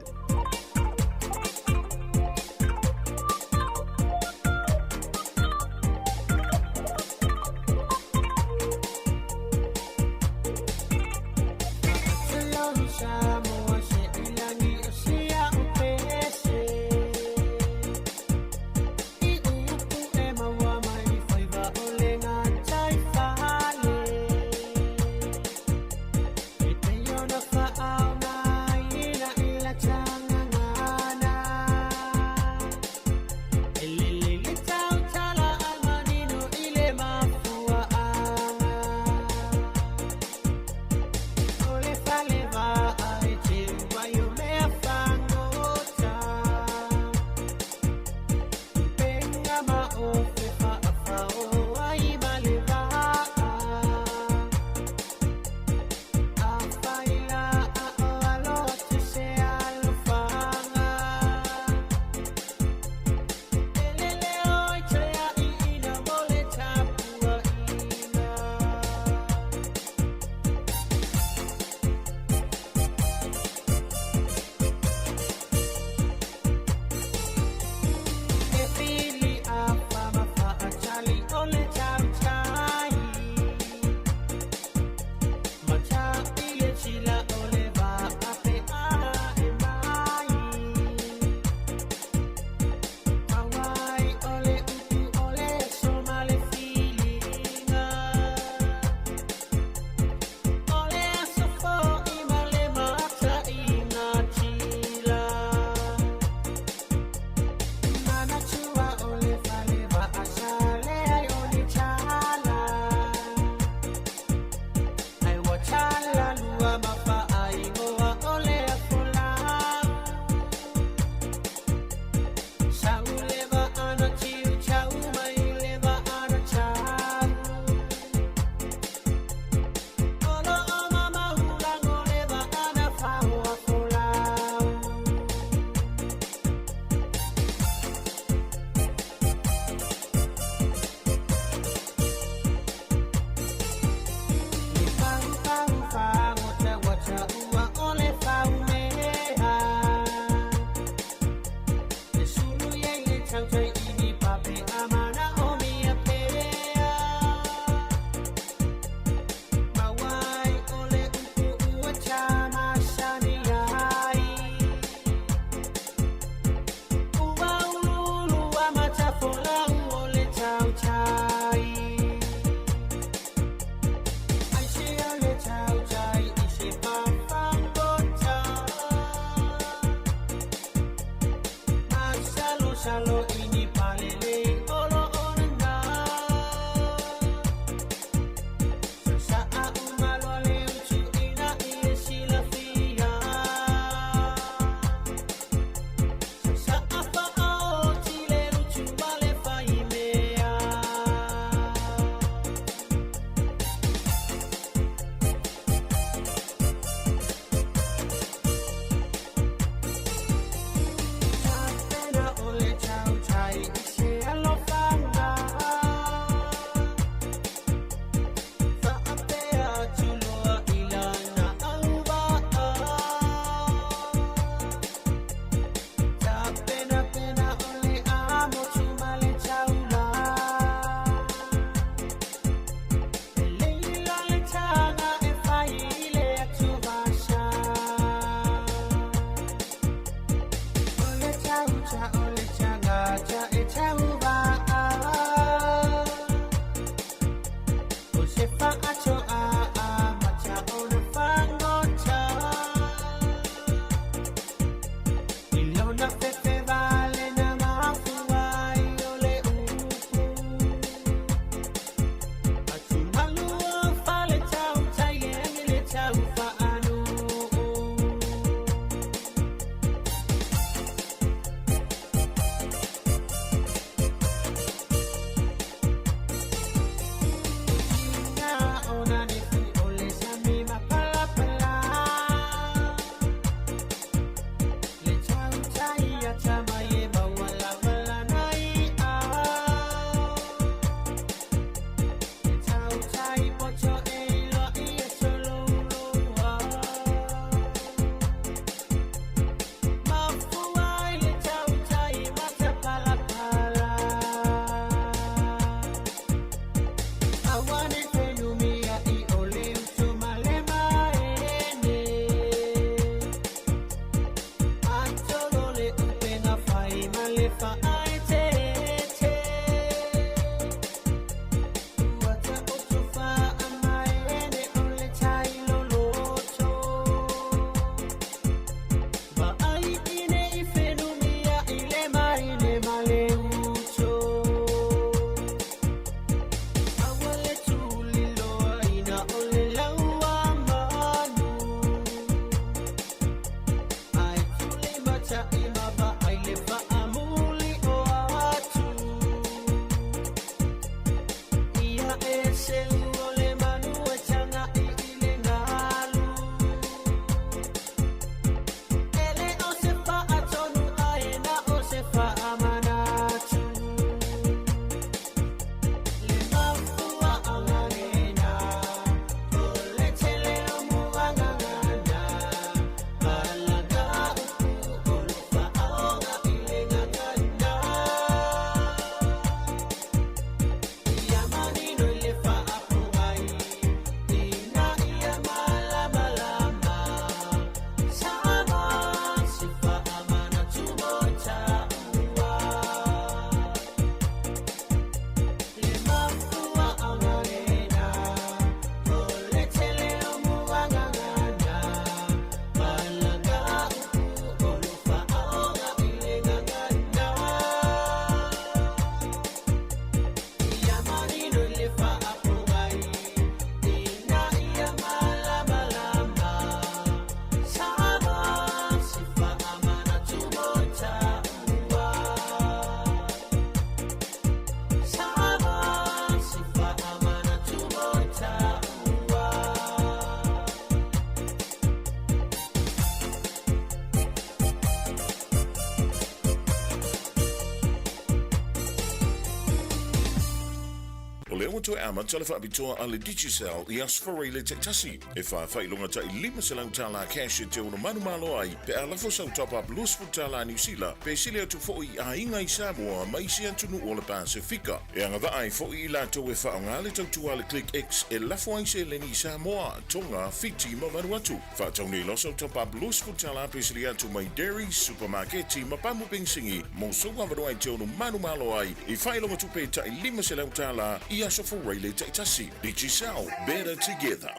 ua toe amata le faapitoa a le Digicel i Aso Faraile taitasi. E faafailoga tai $500 cash e te ono manumalo ai pe a lafo sau top-up $20 Niu Sila pe sili atu foi i aiga i Samoa ma isi atunuu o le Pasefika. E agavaa ai foi i latou e faaaoga le tautua a le ClickX e lafo ai seleni i Samoa, Tonga, Fiti ma Vanuatu. Faatau nei loa sau top-up $20 pe sili atu mai Dairies, Supamaketi ma pamu penisini mo sou avanoa e te ono manumalo ai i faailoga tupe tai $500 i Aso Faraile taitasi. Digicel, better together.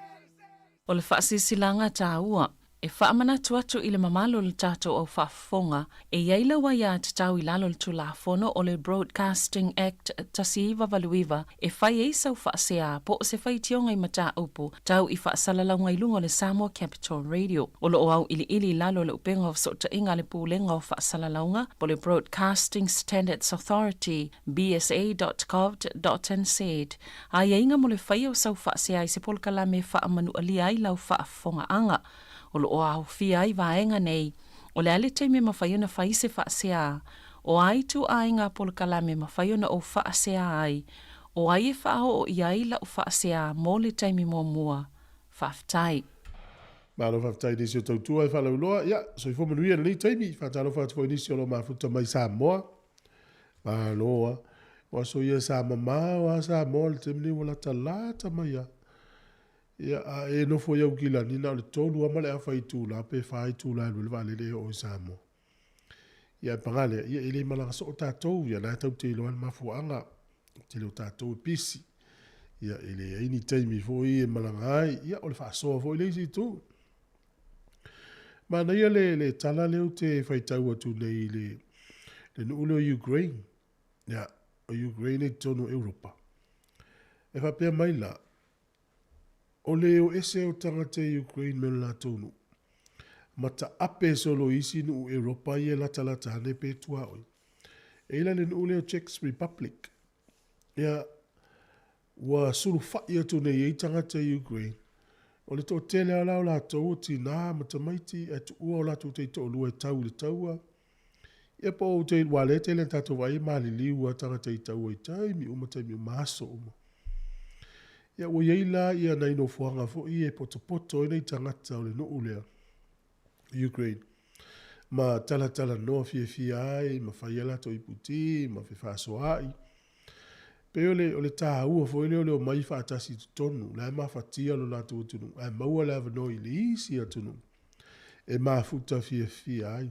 O le faasilasilaga taua, e faamanatu atu i le mamalu o le tatou au faafofoga, e i ai lau aiatatau i lalo o le Tulafono o le Broadcasting Act 1989 e fai ai sau faasea po o se faitioga i mataupu tau i faasalalauga i luga o le Samoa Capital Radio. O lo o auiliili i lalo o le upega o fesootaiga a le Pulega o Faasalalauga po o le Broadcasting Standards Authority, bsa.govt.nz, Aiaiga mo le faia o sau faasea i se polokalame e faamanualia ai lau faafofogaaga. O lo o aofia ai vaega nei, o le a le taimi e mafai ona fai se faasea, o a ituaiga polokalame e mafai ona ou faasea ai, o ai e faaoo i ai lau faasea mo le taimi muamua. Faafetai. Malo faafetai i nisi o tautua e faalauiloa. Ia, soifua manuia i lenei taimi. Faatalofa atu foi i nisi o lo o mafuta mai Samoa. Malo a. O aso ia sa mamao a Samoa i le taimi lenei ua latalata mai a. Ia, a e nofo i Aukilani na o le tolu lava ma le afa itula pe fa itula e alu ai le vaalele e oo i Samoa. Ia ae paga lea, ia e le malaga soo tatou, ia la tatou te iloa le mafuaaga, tele o tatou e pisi. Ia e leai ni taimi foi e malaga ai, ia o le faasoa foi le isi itu. Manaia le, le tala lea ou te faitau atu nei i le, le nuu lea o Ukraine. Ia, o Ukraine e i totonu o Europa. E faapea mai la, o le o ese o tagata i Ukraine me lo latou nuu, ma taape solo i isi nuu Europa ia e latalata ane pe tuaoi. E i la le nuu lea o Czech Republic. Ia, ua sulufai atu nei i ai tagata i Ukraine. O le toatele lava la o latou o tinā ma tamaiti ae tuua o latou taitoalua e tau i le taua. Ia po o te, aua o lea e tele ina tatou vaai e maliliu lava tagata i taua i taimi uma taimi uma, aso uma. Ia ua i ai la ia nai nofoaga foi e potopoto ai nai tagata o le nuu lea i Ukraine ma talatalanoa fiafia ai ma fai a latou iputi ma fefaasoaai. Pei o le, o le taua foi lea o le omai faatasi i totonu, la e mafatia lo latou atunuu, ae maua le avanoa i le isi atunuu e mafuta fiafia ai.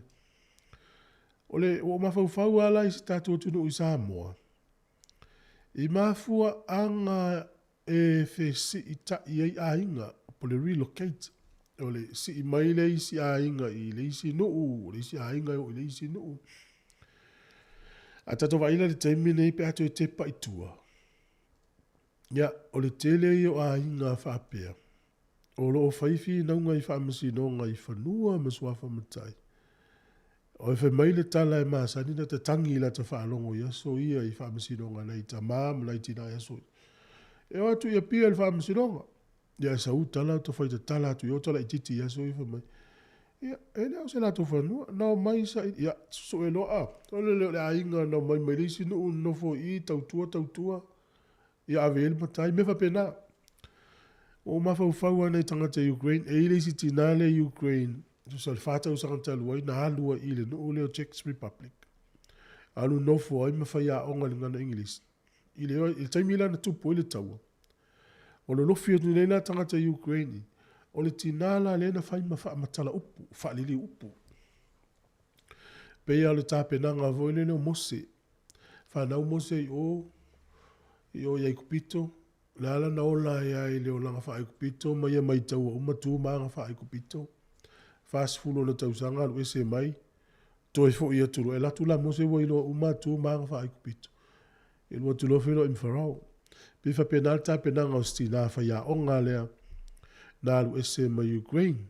O le, ua ou mafaufau lava la i si tatou atunuu i Samoa, i mafuaaga e fesiitai ai aiga, po o le relocate, o le sii mai le isi aiga i le isi nuu, o le isi aiga e oo i le isi nuu. A tatou vaai la i le taimi lenei pe a toe tepa i tua, ia, o le tele ia o aiga faapea, o lo o fai finauga i faamasinoga i fanua ma suafa matai. Oi fai mai le tala e masani na tatagi i lata faalogo i aso ia i faamasinoga nai tama ma nai tina i aso ia. E o atu i Apia i le faamasinoga. Ia e sau tala ta fai tatala atu i o tala itiiti i aso ia fai mai. Ia, e le o se latou fanua, na omai sa ia, sue loa a. O le le o le aiga na omai mai le isi nuu nofo i i, tautua, tautua. Ia ave i ai le matai, mea faapena. Ua ou mafaufau lava i nai tagata Ukraine, e i ai le isi tina lea i Ukraine, tusa o le fa tausaga talu ai na alu ai i le nuu lea o Czech Republic. Alu nofo ai ma faiaoga i le gagana Igilisi. I le, i le taimi la na tupu ai le taua, ua lolofi atu nei la tagata Ukraine, o le tina la lea na fai ma faamatala upu, faaliliu upu. Pei lava o le tapenaga foi lele o Mose, Fanau Mose i o, i o i Aikupito, o le a la na ola ai lava i le olaga faa-Aikupito ma ia maitaua uma tu ma aga faa-Aikupito. 40 ona tausaga alu ese mai, toe foi atu loa. E alu atu la Mose ua iloa uma tu ma aga faa-Aikupito. E alu atu loa feiloai ma Farao. Pei e faapena le tapenaga o si tinā faiaoga lea na alu ese mai Ukraine.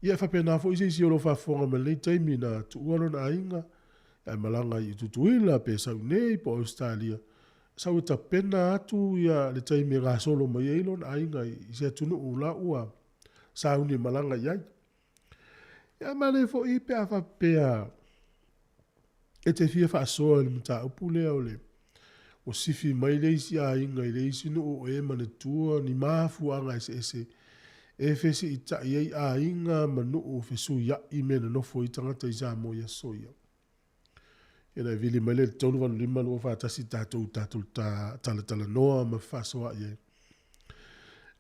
Ia e faapena foi se isi o lo o faafofoga mai lenei taimi na tuua lona aiga ae malaga i Tutuila pe sau nei po o Ausetalia, sau e tapena atu ia le taimi e gasolo mai ai lona aiga i se atunuu la ua sauni e malaga i ai. Ia manaia foi pe a faapea e te fia faasoa i le mataupu lea o le Ua sifi mai le isi aiga i le isi nuu o e manatua ni mafuaaga eseese e fesiitai ai aiga ma nuu fesuiai mea nonofo ai tagata i Samoa i aso ia. Ia ona e vili mai lea i le 385 241 tatou tatou talatalanoa ma fefaasoaai ai.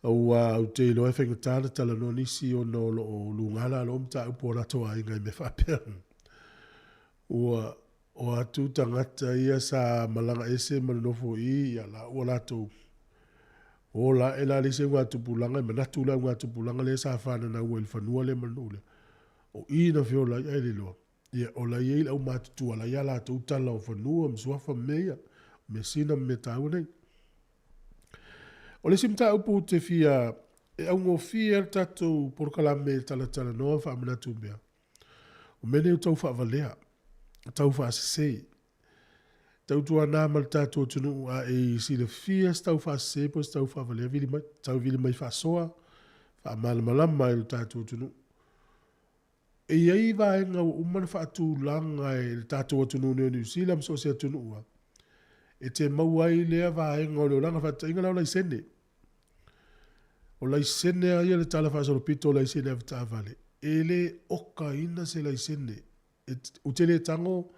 Aua ou te iloa e faigata ona talanoa nisi ona o lo o luga lalo mataupu a latou aiga i mea faapea. Ua o atu tagata ia sa malaga ese ma nonofo i i, ia la ua latou ola ae la le isi augatupulaga, e manatu le augatupulaga lea sa fananaua i le fanua lea ma le nuu lea. O i na feola ai ae le iloa. Ia, o la e i ai le aumatutua la e i ai a latou tala o fanua ma suafa ma mea ia, measina ma mea taua nei. O le isi mataupu ou te fia e augofie ai le tatou polokalame e talatalanoa ma faamanatu mea, o mea nei o tau faavalea, tau faasese. Tautuana ma le tatou atunuu a e silafia se tau faasese po o se tau faavalea, vili mai, tau vili mai faasoa, faamalamalama i lo tatou atunuu. E i ai vaega ua uma ona faatulaga e le tatou atunuu nei o Niu Sila ma so o se atunuu lava, e te maua ai lea vaega o le olaga. Faataitaiga la o laisene. O laisene lava ia le tala faasolopito o laisene avetaavale, e le okaina se laisene. Ou te le tago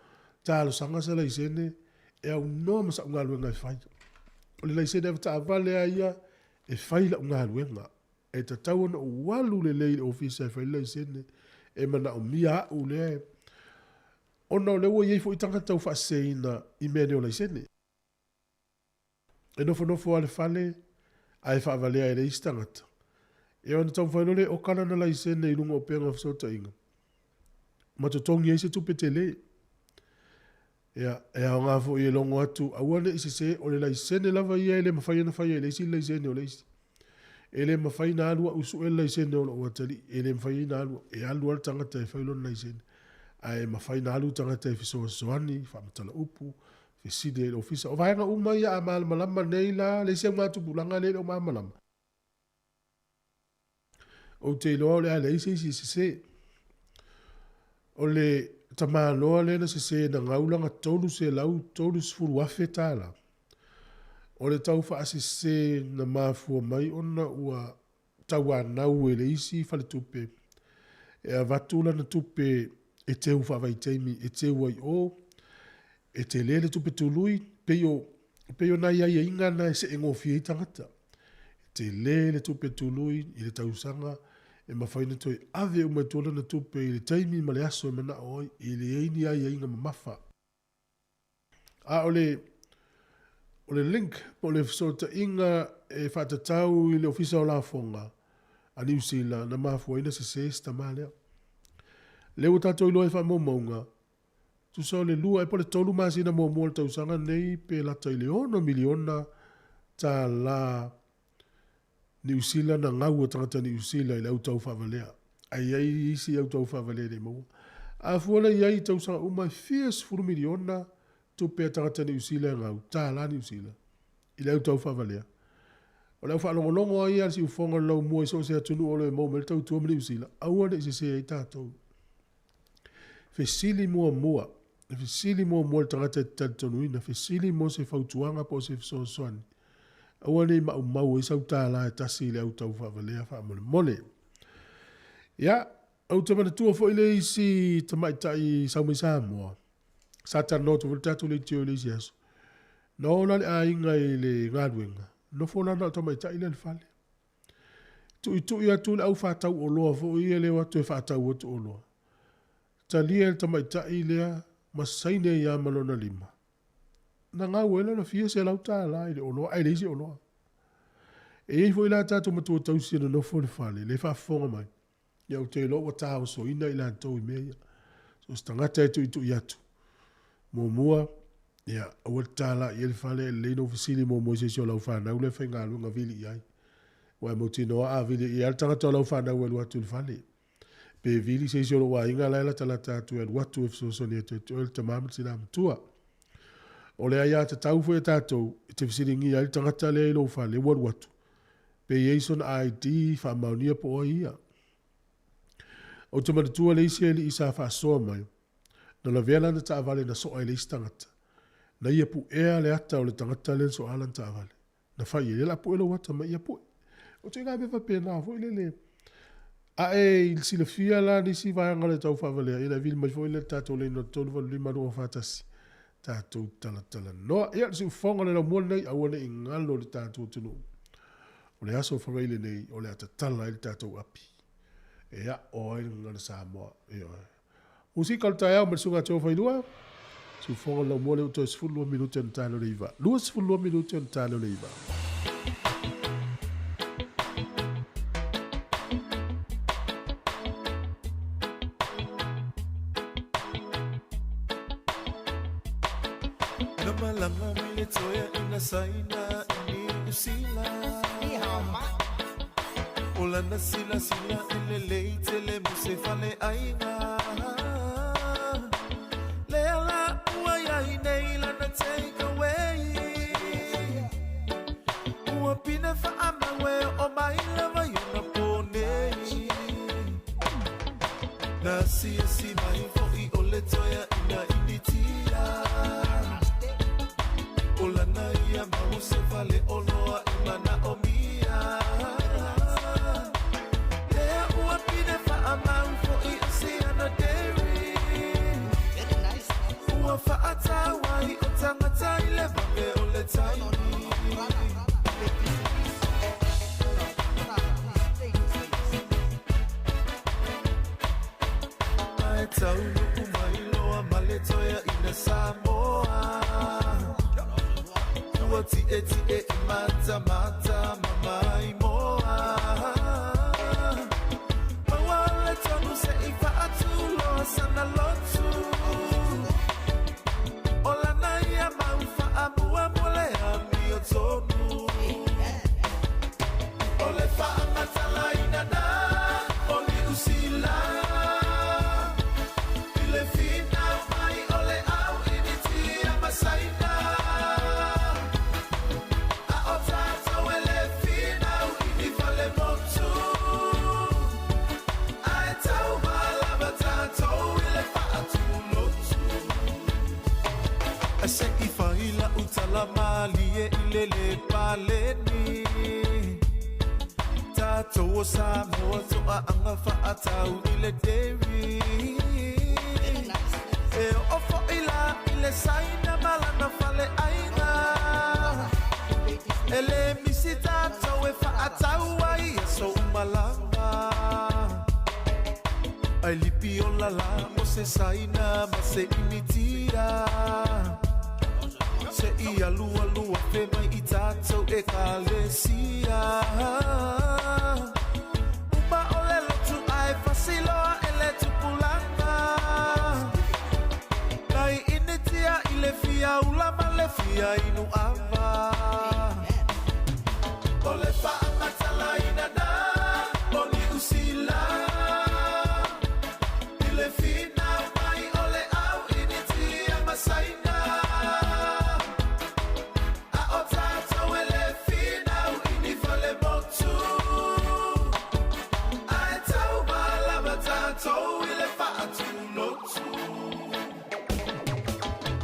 talosaga se laisene e aunoa ma sau galuega e fai. O le laisene avetaavale lava ia e fai lau galuega. E tatau ona ou alu lelei i le ofisa e fai le laisene, e manaomia au lea, ona o lea ua i ai foi tagata ua faaseseina i mea nei o laisene. E nofonofo lava i le fale ae faavalea e le isi tagata. Ia ona taumafai loa lea e oka lana laisene i luga o upega o fesootaiga ma totogi ai se tupe tele. Ia, e aoga foi e logo atu, aua ne i sese, o le laisene lava ia e le mafai ona faia e le isi le laisene o le isi. E le mafai ona alu au sue le laisene o lou atalii, e le mafai ai ona alu, e alu lava le tagata e fai lona laisene. Ae mafai ona alu le tagata e fesoasoani, faamatala upu, fesili ai i le ofisa. O vaega uma ia a malamalama nei la le isi augatupulaga lea e le o malamalama, Ou te iloa o le a leai se isi e sese. O le tamaloa lea na sese na gau lana $330,000. O le tau faasese na mafua mai ona ua tauanau e le isi faletupe e avatu lana tupe e teu faavaitaimi, e teu ai i o, E tele le tupe tului, pei o, pei o nai aiaiga na e seegofie ai tagata. E tele le tupe tului i le tausaga e mafai ona toe ave uma i tua lana tupe i le taimi ma le aso e manao ai, e leai ni aiaiga mamafa. A o le, o le link po o le fesootaiga e faatatau i le Ofisa o Lafoga a Niu Sila na mafua ai ona sese si tama lea. Lea ua tatou iloa i faamaumauga, Tusa o le lua ea po o le tolu masina muamua o le tausaga nei pe lata i le $6 miliona Niu Sila na gau e tagata Niu Sila i le au tau faavalea. Ae i ai isi au tau faavalea e le i maua. A fua la i ai i tausaga uma e fia sefulu miliona tupe a tagata Niu Sila e gau, tala Niu Sila, i le au tau faavalea. O le au faalogologo lava ia a le siufofoga o le laumua i so o se atunuu o lo o maua mai le tautua ma Niu Sila, aua ne i sese ai tatou. Fesili muamua, fesili muamua i le tagata e te talitonuina, fesili mo se fautuaga po o se fesoasoani. Aua ne i maumau ai sau tala e tasi i le au taufaavalea faamolemole. Ia, ou te manatua foi le isi tamaitai sau mai Samoa, sa talanoa atu foi le tatou leitio i le isi aso. Na ola le aiga i le galuega, nofo la na o le tamaitai lea i le fale. Tuitui atu le au faatau oloa foi ia lea e o atu e faatau atu oloa. Talia e le tamaitai lea ma saini ai lava ma lona lima. Na gau ai lana fia $100 i le oloa ae leai se oloa. E i ai foi la tatou matua tausi e nonofo i le fale, lea e faafofoga mai, ia ou te iloa ua taosoina i latou i mea ia. So o se tagata e tuitui atu, muamua, ia, aua le tatala i ai le fale, e lelei ona ou fesili muamua i se isi o lau fanau lea e faigaluega vili i ai. Aua e mautinoa a vili i ai le tagata o lau fanau e alu atu i le fale. Pe vili se isi o lou aiga la e latalata atu e alu atu e fesoasoani atu ia te oe le tama ma le tina matua. O le aiatatau foi a tatou e te fesiligia ai le tagata lea i lou fale ua alu atu, pe i ai sona ID faamaonia po o ai ia. Ou te manatua le isi alii sa faasoa mai, na lavea lana taavale na soa e le isi tagata. Na ia puʻea le ata o le tagata lea na soa lana taavale. Na fai ai, ia o le a pue lou ata ma ia pue. O ituaiga mea faapena foi lele. A e silafia la nisi vaega o le tau faavalea, ia na e vili mai foi lea i le tatou laina o le 385 241, tatou talatalanoa. Ia, le siufofoga o le laumua lenei, aua ne i galo le tatou atunuu. O le aso Faraile lenei o le a tatala ai le tatou api e aʻo ai le gagana Samoa. Ioe. Musika o le taeao ma le Susuga Joe Failua. Siufofoga o le laumua lea ua toe 12 minute ona ta lea o le 9. 22 minute ona ta lea o le 9. Na malaga mai le toea ina saina i Niu Sila. O lana silasila e lelei tele mo se faleaiga. Lea la ua iai nei lana take away. Ua pine faamau e oo mai lava i ona po nei. Na asiasi mai foʻi o le toea ina initia. O lana ia mau se fale oloa e manaʻomia. Lea ua pine faamau foʻi o Siana Dairy. Ua faatau ai o tagata i le vave o le taimi. Ae taunuu mai loa ma le toea ina Samoa. Ua tietie i matamata ma maimoa. Maua le tonu se i faatuloa sana lotu. O lana ia mau faamua mo le amiotonu. O le faamatalaina na o Niu Sila i le finau mai o le au Initia ma Saina. A o tatou e le finau i ni fale motu. Ae tauma lava tatou i le faatulotu. Se i fai lau tala malie i le lē paleni. Tatou o Samoa toaaga faatau i le dairy. E oo foi la i le Saina ma lana faleaiga. E le misi tatou e faatau ai i aso uma lava. Ai lipi ola la mo se Saina ma se Initia. Se i alualu afe mai i tatou ekalesia. Uma o le lotu ae fasi loa e le tupulaga. Nai Initia i le fia ula ma le fia inu ava. O le faamatalaina na o Niu Sila i le finau mai o le au Initia ma Saina. A o tatou e le finau i ni fale motu. Ae tauma lava tatou i le faatulotu.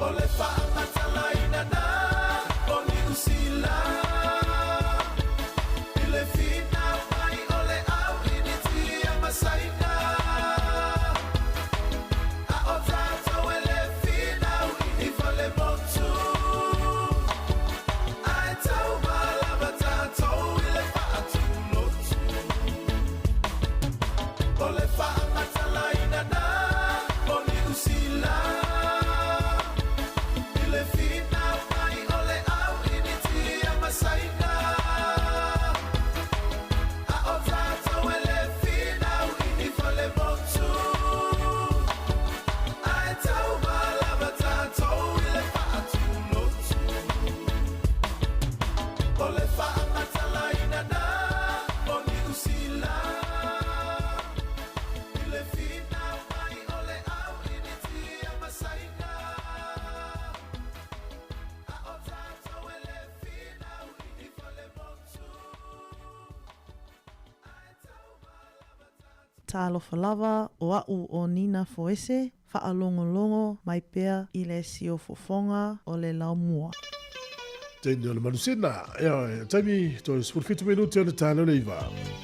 O le faamatalaina na o Niu Sila i le finau mai o le au Initia ma Saina. A o tatou e le finau i ni fale motu. Ae tauma lava tatou i le faatulotu. O le faamatalaina na o Niu Sila i le finau mai o le au Initia ma Saina. A o tatou e le finau i ni fale motu. Ae tauma lava tatou i le faatulotu. O le faamatalaina na o Niu Sila i le finau mai o le au Initia ma Saina. A o tatou e le finau i ni fale motu. Ae tauma lava tatou. Talofa lava, o a'u o Nina Foese, Faalogologo mai pea i le siufofoga o le laumua. Teine o le manusina, ioe, taimi toe 17 minute o le taeao le 9.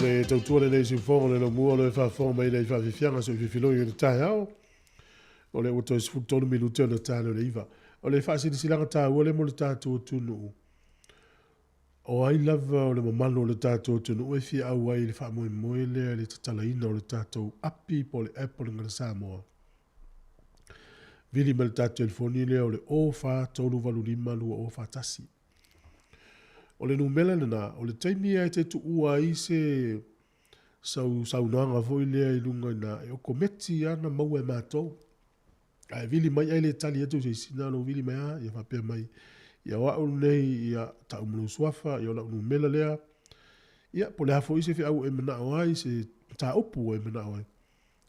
O le tautua lenei siufofoga o le laumua o lo e faafofoga mai nei faafiafiaga soififiloi o le taeao. O le ua toe 13 minute o le taeao le 9. O le faasilasilaga taua lea mo le tatou atunuu. O ai lava o le mamalu o le tatou atunuu e fia auai i le faamoemoe lea i le tatalaina o le tatou api po o le app o le Gagana Samoa. Vili mai le tatou telefoni lea o le 04385 2041. O le numera lena, o le taimi lava e te tuua ai se sau saunoaga foi lea i luga i ina, e okometi lava ona maua e matou. A e vili mai ae le tali atu se isi, na ona ou vili mai lava, ia faapea mai, ia o au lenei, ia tau ma lou suafa, ia o lau numera lea. Ia, po o le a foi se feau ua e manao ai, se mataupu ua e manao ai.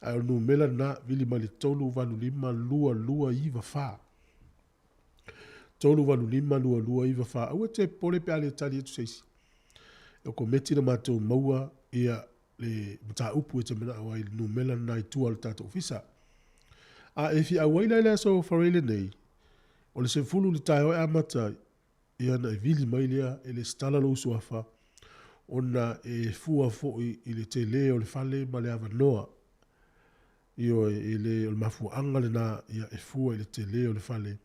Ae o le numera lena, vili mai i le 385 2294. 385 2294. Aua e te popole pe a le tali atu se isi. E okometi na matou maua ia le mataupu e te manao ai i le numera lena i tua o le tatou ofisa. A e fia auai la i le aso Faraile nei, o le 10 i le taeao e amata ai, ia ona e vili mai lea e lesitala lou suafa ona e fua foi i le tele o le fale ma le avanoa. Ioe, e le, o le mafuaaga lena, ia e fua i le tele o le fale,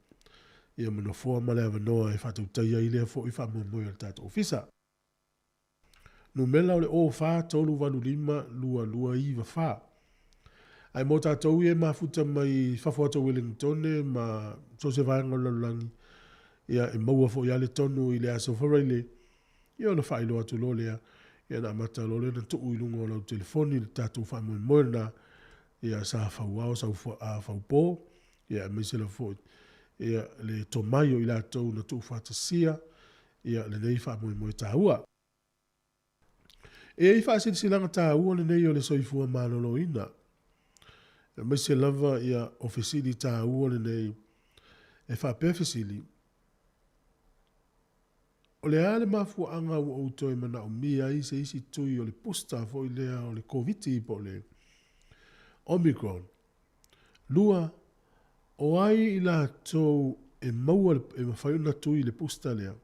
ia ma nofoa ma le avanoa e faatautaia ai lea foi faamoemoe o le tatou ofisa. Numera o le 04385 2294. Ae mo tatou ia e mafuta mai fafo atu o Welingitone ma so o se vaega o le lalolagi, ia e maua foi lava le tonu i le Aso Faraile, ia ona faailoa atu loa lea, ia ona amata loa lea ona tuu i luga o lau telefoni le tatou faamoemoe lena, ia sa fauao sau faupo, ia aemaise lava foi ia le tomai o i latou na tuufaatasia ia lenei faamoemoe taua. E i ai faasilasilaga taua lenei o le soifua maloloina, aemaise lava ia o fesili taua lenei e faapea fesili, O le a le mafuaaga ua ou toe manaomia ai se isi tui o le pusta foi lea o le Koviti po o le Omicron? 2, o ai i latou e maua le, e mafai ona tui le pusta lea?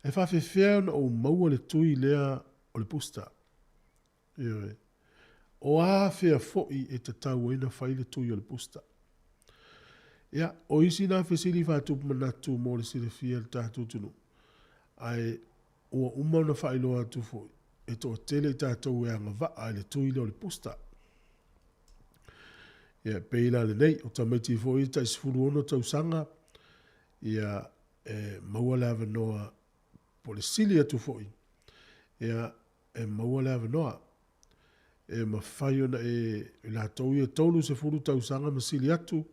E faafefea ona ou maua le tui lea o le pusta? Ioe. O a fea foi e tatau ai ona fai le tui o le pusta? Ia, o isi na fesili faatupu manatu mo le silafia e le tatou atunuu, ae ua uma ona faailoa atu foi, e toatele i tatou e agavaa i le tui lea o le pusta. Ia, e pei la lenei, o tamaiti foi ia tai 16 tausaga, ia, e maua le avanoa, po o le sili atu foi, ia, e maua le avanoa. E mafai ona e, i latou ia 30 tausaga ma sili atu,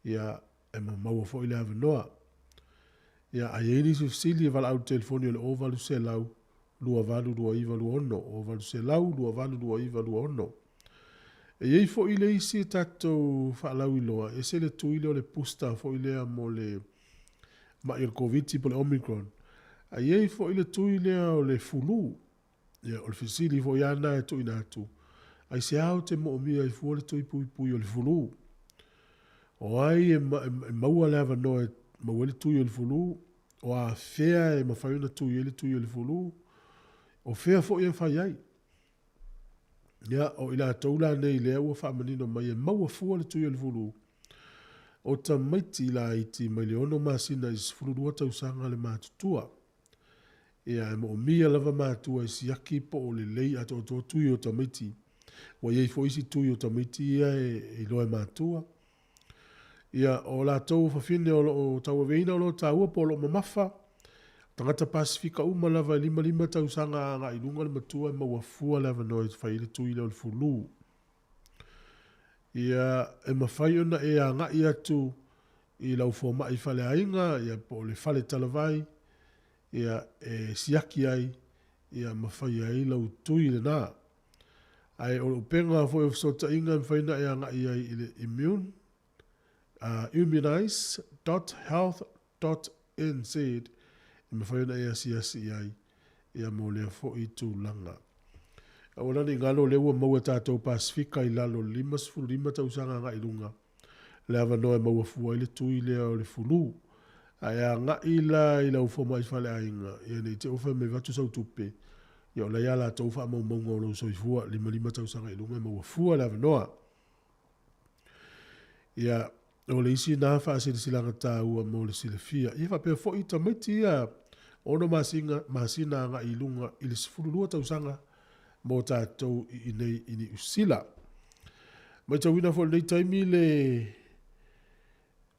ia, e maua foi le avanoa. Ia, a i ai nisi fesili e valaau i le telefoni o le 0800 28 29 26, 0800 28 29 26. E i ai foi le isi tatou faalauiloa, e ese le tui lea o le booster foi lea mo le ma'i o le Koviti po o le Omicron. A i ai foi le tui lea o le fulu. Ia, o le fesili foi lava lena e tuuina atu, aisea ou te moomia ai fua le tui puipui o le fulu? O ai e, e maua le avanoa e maua ai le tui o le fulu? O afea e mafai ona tui ai le tui o le fulu? O fea foi e fai ai? Ia, o i latou la nei lea ua faamanino mai e maua fua le tui o le fulu, o tamaiti laiti mai le 6 masina i le 12 tausaga le matutua. Ia, e moomia lava matua e siaki po o lelei atoatoa tui o tamaiti. Ua i ai foi isi tui o tamaiti ia e iloa e matua. Ia, o latou o fafine o lo o tauaveina o lo o taua po o lo o mamafa, tagata Pasefika uma lava e 55 tausaga agai i luga le matua e maua fua le avanoa e fai ai le tui lea o le fulu. Ia, e mafai ona e agai atu i lau fomai faleaiga, ia, po o le fale talavai, ia, e siaki ai, ia, ma faia ai lau tui lena. Ae o le upega foi o fesootaiga e mafai ona e agai ai i le immune, immunize dot health dot nz e mafai ona e asiasi i ai ia mo lea foi tulaga. Aua la ne i galo o lea ua maua e tatou Pasefika i lalo o le 55 tausaga agai i luga le avanoa e maua fua ai le tui lea o le fulu. Ae agai la i lau fomai faleaiga, ia ne i te i ua fai mai avatu sau tupe, ia o la e ia latou faamaumauga o lou soifua, 55 tausaga i luga e maua fua le avanoa. Ia, o le isi na faasilasilaga taua mo le silafia. Ia faapea foi tamaiti ia 6 masina, masina agai i luga i le 12 tausaga mo tatou i inei i Niu Sila. Matauina foi i lenei taimi le.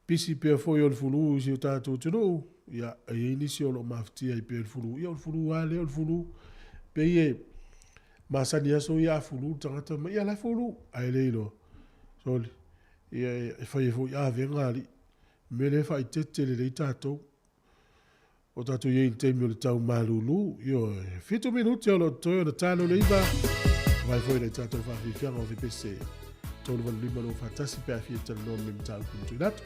Pisi pea foi o le fulu i si o tatou atunuu, ia, e i ai nisi o lo o mafatia ai pea i le fulu. Ia, o le fulu lava lea o le fulu. Pei e masani aso ia a fulu le tagata ma ia la e fulu, ae le iloa. Soli, ia e fai ai foi avega alii. O le mea lea e faaeteete lelei tatou. O tatou i ai i le taimi o le tau malulu, ioe, 7 minute o lo o totoe ona talo le 9, vai foi le tatou faafiafiaga o vepese 385 241 pe a fia talanoa ma le mataupu na tuuina atu.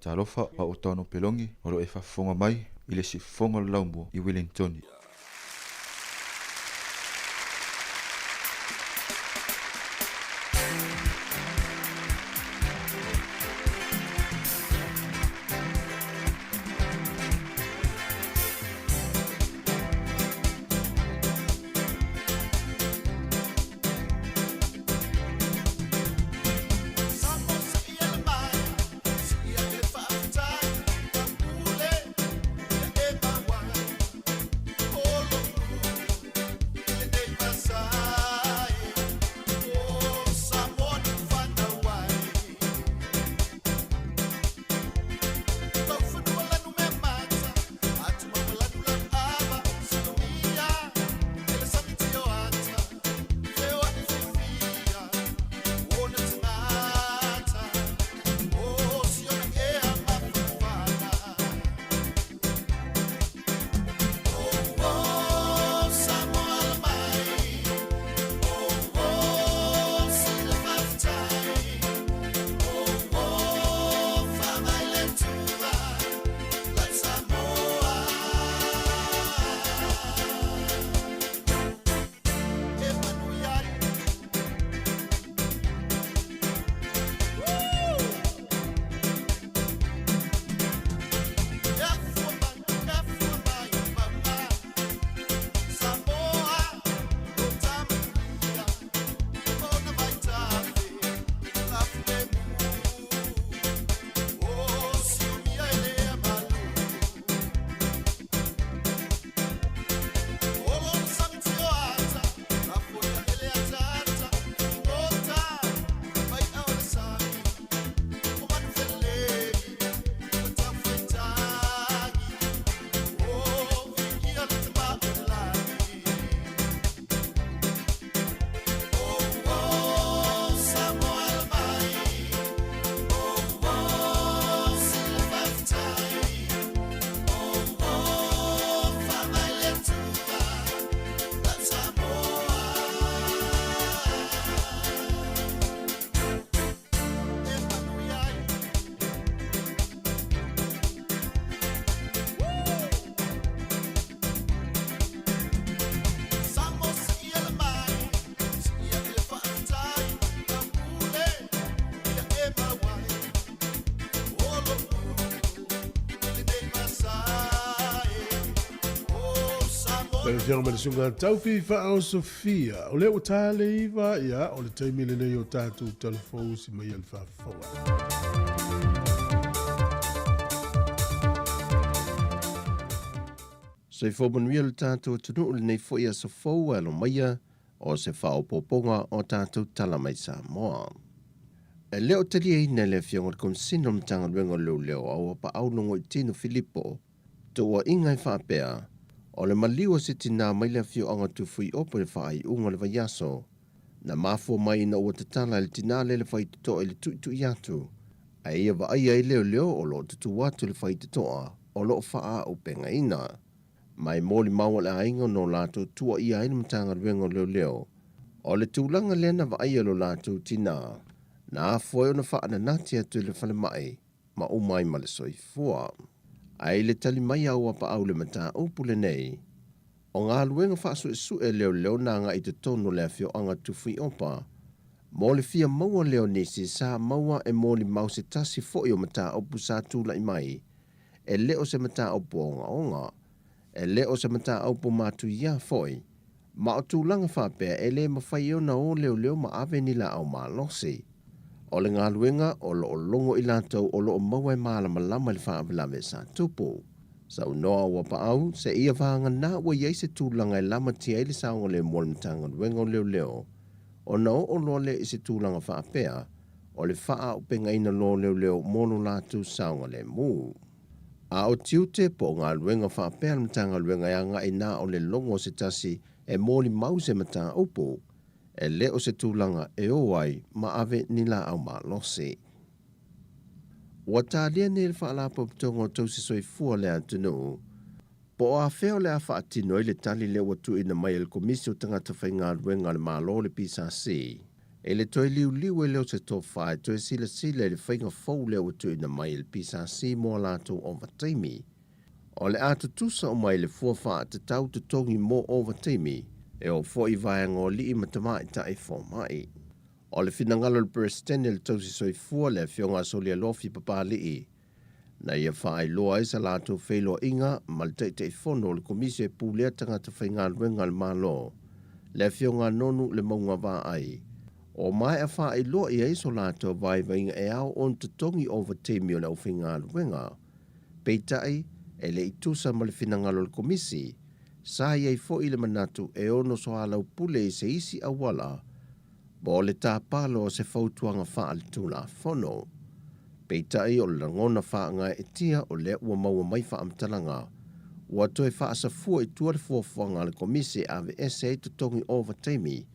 Talofa o au Tano Pelongi o lo o e faafofoga mai i le siufofoga o le Laumua i Wellingtoni. Lau Afioga ma le Susuga Taufi Faaosofia, o lea ua ta le 9, ia, o le taimi lenei o tatou talafou si mai a le faafofoga. Soifua manuia le tatou atunuu i lenei foi aso fou e alo maia o se faaopoopoga o tatou tala mai Samoa. E le o taliaina e le Afioga i le Komesina o le Matagaluega o Leoleo Auapaau Logoitino Filipo tuuaiga e faapea, o le maliu o se tinā mai le afioaga o Tufuiopo i le faaiuga o le vaiaso, na mafua mai ina ua tatala e le tinā lea le faitotoa i le tuitui atu, a ia vaaia ai leoleo o lo o tutū atu le faitotoa o lo o faaaupegaina. Ma e molimau a le aiga no latou tuuaia ai le Matagaluega o Leoleo, o le tulaga lea na vaaia lo latou tinā, na afua ai ona faananati atu i le falemai ma uma ai ma le soifua. Ae i le tali mai a Auapaau i le mataupu lenei, o galuega faasuesue leoleo na agai i totonu o le afioaga Tufuiopa, mo le fia maua lea o nisi sa maua e molimau se tasi foi o mataupu sa tulai mai, e le o se mataupu ogaoga, e le o se mataupu matuia foi, ma o tulaga faapea e le mafai ona o leoleo ma ave ni laau malosi. O le galuega o lo o logo i latou o lo o maua e malamalama i le faalavelave sa tupu. Saunoa Auapaau, seia vagana ua i ai se tulaga e lamatia ai le saogalemu o le Matagaluega o Leoleo, ona oo loa lea i se tulaga faapea, o le faaaupegaina loa o leoleo mo lo latou saogalemu. A o tiute po o galuega faapea a le Matagaluega e agai na o le logo o se tasi e molimau se mataupu, e le o se tulaga e o ai ma ave ni laau malosi. Ua talia nei le Faalapotopotoga o Tausi Soifua le atunuu, po o afea o le a faatino ai le tali lea ua tuuina mai e le Komisi o Tagata Faigaluega a le Malo le PSC, e le toe liuliu e leo se tofa e toe silasila i le faiga fou lea ua tuuina mai e le PSC mo a latou ovataimi. O le a tutusa uma ai le fua faatatau totogi mo ovataimi e oo foi i vaega o alii ma tamaitai fomai. O le finagalo o le Peresetene o le Tausi Soifua, le Afioga a Solialofi Papali'i, na ia faailoa ai sa latou feiloaiga ma le Taitaifono o le Komisi e Pulea Tagata Faigaluega a le Malo, le Afioga a Nonu Lemauga Vaai, o maea faailoa i ai so latou vaivaiga e ao ona totogi ovataimi o le aufaigaluega. Peitai, e le i tusa ma le finagalo o le Komisi, sa i ai foi le manatu e ono soalaupule i se isi auala po o le tapalo o se fautuaga faaletulafono. Peitai o le lagona faagaeetia o lea ua maua mai faamatalaga, ua toe faasafua i tua le fuafuaga a le Komisi e aveese ai totogi ovataimi,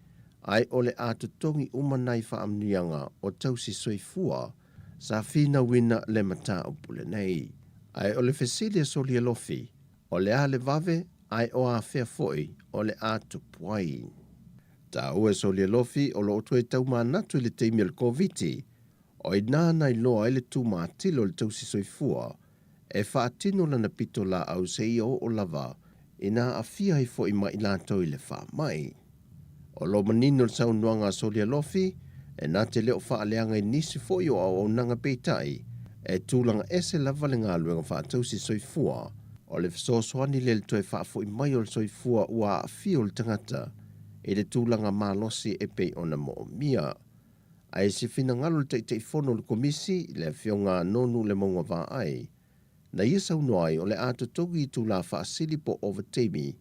ae o le a totogi uma nai faamanuiaga o tausi soifua sa finauina le mataupu lenei. Ae o le fesili a Solialofi, o le a le vave ae o afea foi o le a tupu ai? Taua e Solialofi o lo o toe taumanatu i le taimi o le Koviti, o i ina na iloa ai le tumatila o le tausi soifua e faatino lana pitolaau seia oo lava ina aafia ai foi ma i latou i le faamai. O lo o manino le saunoaga a Solialofi, e na te le o faaleaga i nisi foi o auaunaga peitai, e tulaga ese lava le galuega faatausi soifua, o le fesoasoani lea i le toe faafoi mai o le soifua ua aafia o le tagata i le tulaga malosi e pei ona moomia. Ae se finagalo le Taitaifono o le Komisi, le Afioga Nonu Lemauga Vaai, na ia saunoa ai o le a totogi itulā faasili po o ovataimi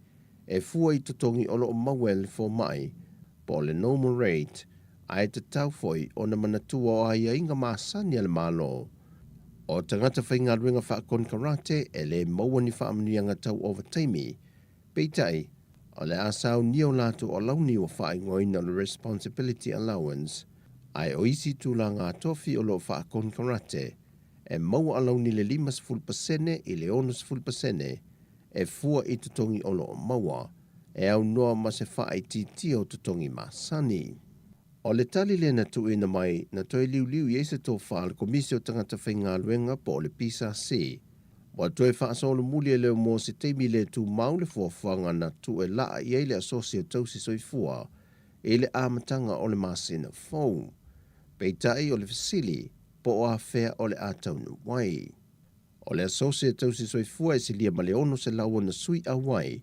e fua i totogi o lo o maua e le fomai po o le normal rate ae tatau foi ona manatua o aiaiga masani a le Malo o tagata faigaluega faakonekarate e le maua ni faamanuiaga tau ovataimi. Peitai, o le a saunia o latou alauni ua faaigoaina o le Responsibility Allowance, ae o isi tulaga tofi o lo o faakonekarate e maua alauni le 50% i le 60% e fua i totogi o lo o maua, e aunoa ma se faaitiitia o totogi masani. O le tali lea na tuuina mai na toe liuliu i ai se tofa a le Komisi o Tagata Faigaluega po o le PSC, ua toe faasolomuli e leo mo se taimi le tumau le fuafuaga na tuu e laa i ai le Asosi o Tausi Soifua i le amataga o le masina fou. Peitai o le fesili, po o afea o le a taunuu ai. O le Asosi o Tausi Soifua e silia ma le 600 ona sui auai,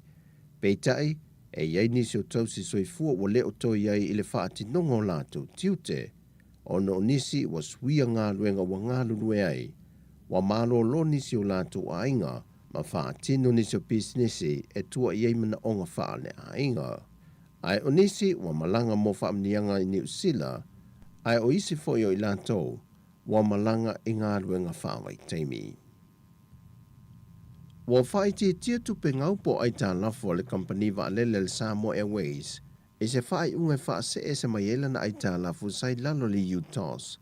Peitai, e i ai nisi o tausi soifua ua le o toe i ai i le faatinoga o latou tiute, ona o nisi ua suia galuega ua galulue ai, ua malōlō nisi o latou aiga ma faatino nisi o pisinisi e tua i ai manaoga faaleaiga. Ae o nisi ua malaga mo faamanuiaga i Niu Sila, ae o isi foi o i latou ua malaga i galuega faavaitaimi. Ua faaitiitia tupe gau po o aitalafu a le kamupani vaalele a le Samoa Airways i se faaiuga e faaseese mai ai lana aitalafu sa i lalo o le UTOS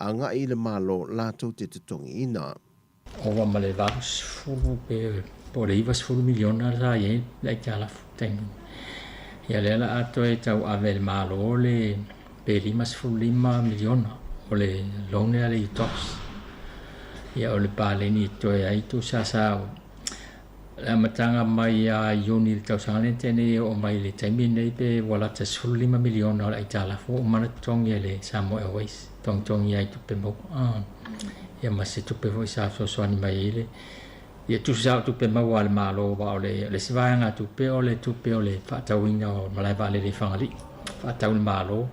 agai i le Malo latou te totogiina. Ova ma le 80 pe po o le 90 miliona sa i ai le aitalafu i le taimi. Ia lea la a toe tauave e le Malo le pe 55 miliona o le loan lea a le UTOS. Ia o le paleni e totoe ai tusa sa le amataga mai ia Iuni i le tausaga lea na tea nei e oo mai i le taimi lenei pe ua lata 15 miliona o le aitalafu ua uma ona totogi e le Samoa Airways togitogi ai tupe maua. Ia ma se tupe foi sa fesoasoani mai ai le ia tusa o tupe maua a le Malo aua o le isi vaega tupe o le tupe o le faatauina o malae vaalele i Fagalii faatau i le Malo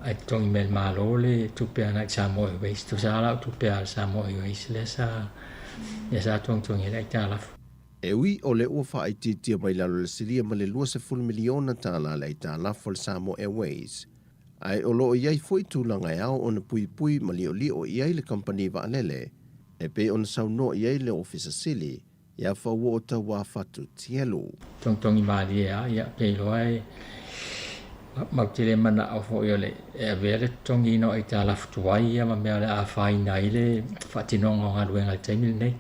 ae totogi mai e le Malo le tupe agai i Samoa Airways tusa la o tupe a le Samoa Airways lea sa lea sa togitogi ai le aitalafu. E ui o lea ua faaitiitia mai lalo i le silia ma le $20 miliona tala le aitalafu a le Samoa Airways, ae o lo o i ai foi tulaga e ao ona puipui ma liolio i ai le kamupani vaalele, e pei ona saunoa i ai le Ofisa Sili ia Fauoo Tauafatu Tielu. Togitogi malie lava, ia pe iloa e matou te le manao foi o le e avea le totogiina o aitalafu tuai ia ma mea o le a afaina ai le faatinoga o galuega i le taimi lenei.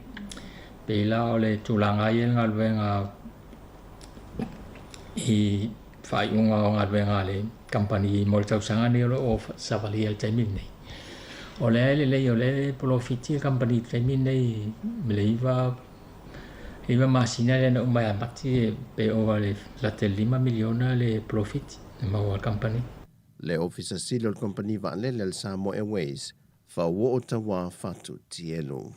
Pei la o le tulaga ia i le galuega i faaiuga o galuega a le kamupani mo le tausaga nei o lo o savalia i le taimi lenei. O lea e lelei o lea e polofiti le kamupani i le taimi lenei i le 9 masina lea na uma ia Mati pe ova le lata i le $5 miliona le polofiti na maua e le kamupani. Le Ofisa Sili o le Kamupani Vaalele a le Samoa Airways, Fauoo Tauā Fatu Tielu.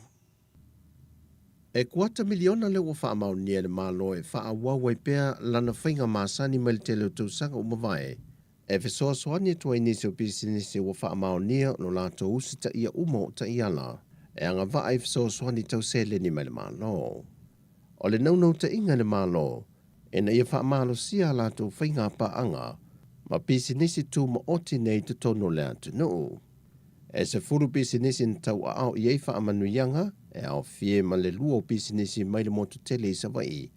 E kuata miliona lea ua faamaonia e le Malo e faaauau ai pea lana faiga masani mai le tele o tausaga ua mavae, e fesoasoani atu ai nisi o pisinisi ua faamaonia lo latou usitaia uma o taiala e agavaa i fesoasoani tau seleni mai le Malo. O le naunautaiga i le Malo ina ia faamalosia a latou faiga paaga ma pisinisi tumaoti nei i totonu o le atunuu. E 10 pisinisi na tauaao i ai faamanuiaga e aofia ma le 2 o pisinisi mai le motu tele i Savaii.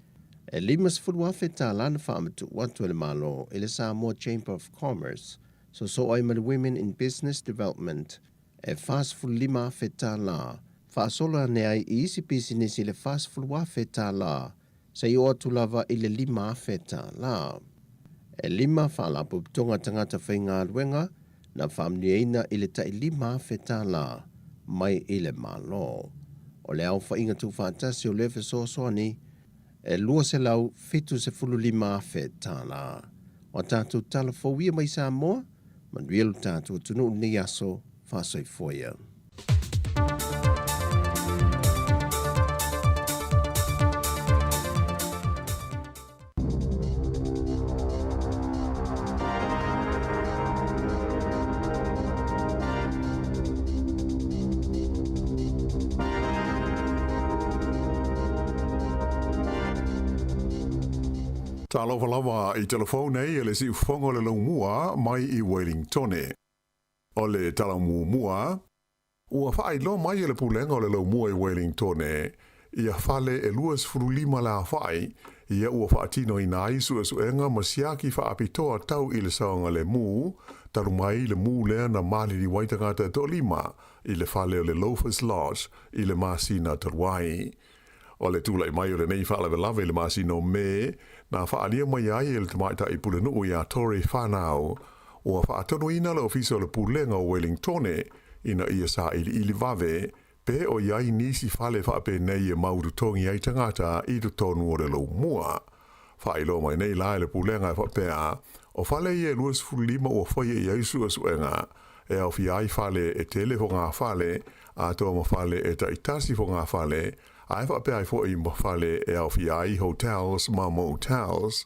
E $50,000 na faamatuu atu e le Malo i le Samoa Chamber of Commerce, soosoo ai ma le Women in Business Development e $45,000, faasolo ane ai i isi pisinisi le $40,000 seia oo atu lava i le $5,000. E 5 faalapotopotoga tagata faigaluega na faamanuiaina i le tai $5,000 mai i le Malo. O le aofaiga tuufaatasi o lea fesoasoani e $275,000. O a tatou tala fou ia mai Samoa, manuia lo tatou atunuu i lenei aso, faasoifua ia. Talofa lava i telefou nei e le siufofoga o le laumua mai i Wellingtone. O le tala muamua, ua faailoa mai e le Pulega o le Laumua i Wellingtone ia fale e 25 le aofai ia ua faatinoina ai suesuega ma siaki faapitoa tau i le saogalemu talu mai le mu lea na maliliu ai tagata e toalima i le fale o le Loafers Lodge i le masina talu ai. O le tulai mai o lenei faalavelave i le masina o Me, na faaalia mai ai e le tamaitai pulenuu iā Tory Whanau, ua faatonuina le Ofisa o le Pulega o Wellingtone ina ia sailiili vave pe o i ai nisi fale faapenei e mau totogi ai tagata i totonu o le laumua. Faailoa mai nei la e le Pulega e faapea, o fale ia e 25 ua faia i ai suesuega, e aofia ai fale e tele fogafale, atoa ma fale e taitasi fogafale, Ae faapea ai foʻi ma fale e aofia ai hotels ma motels.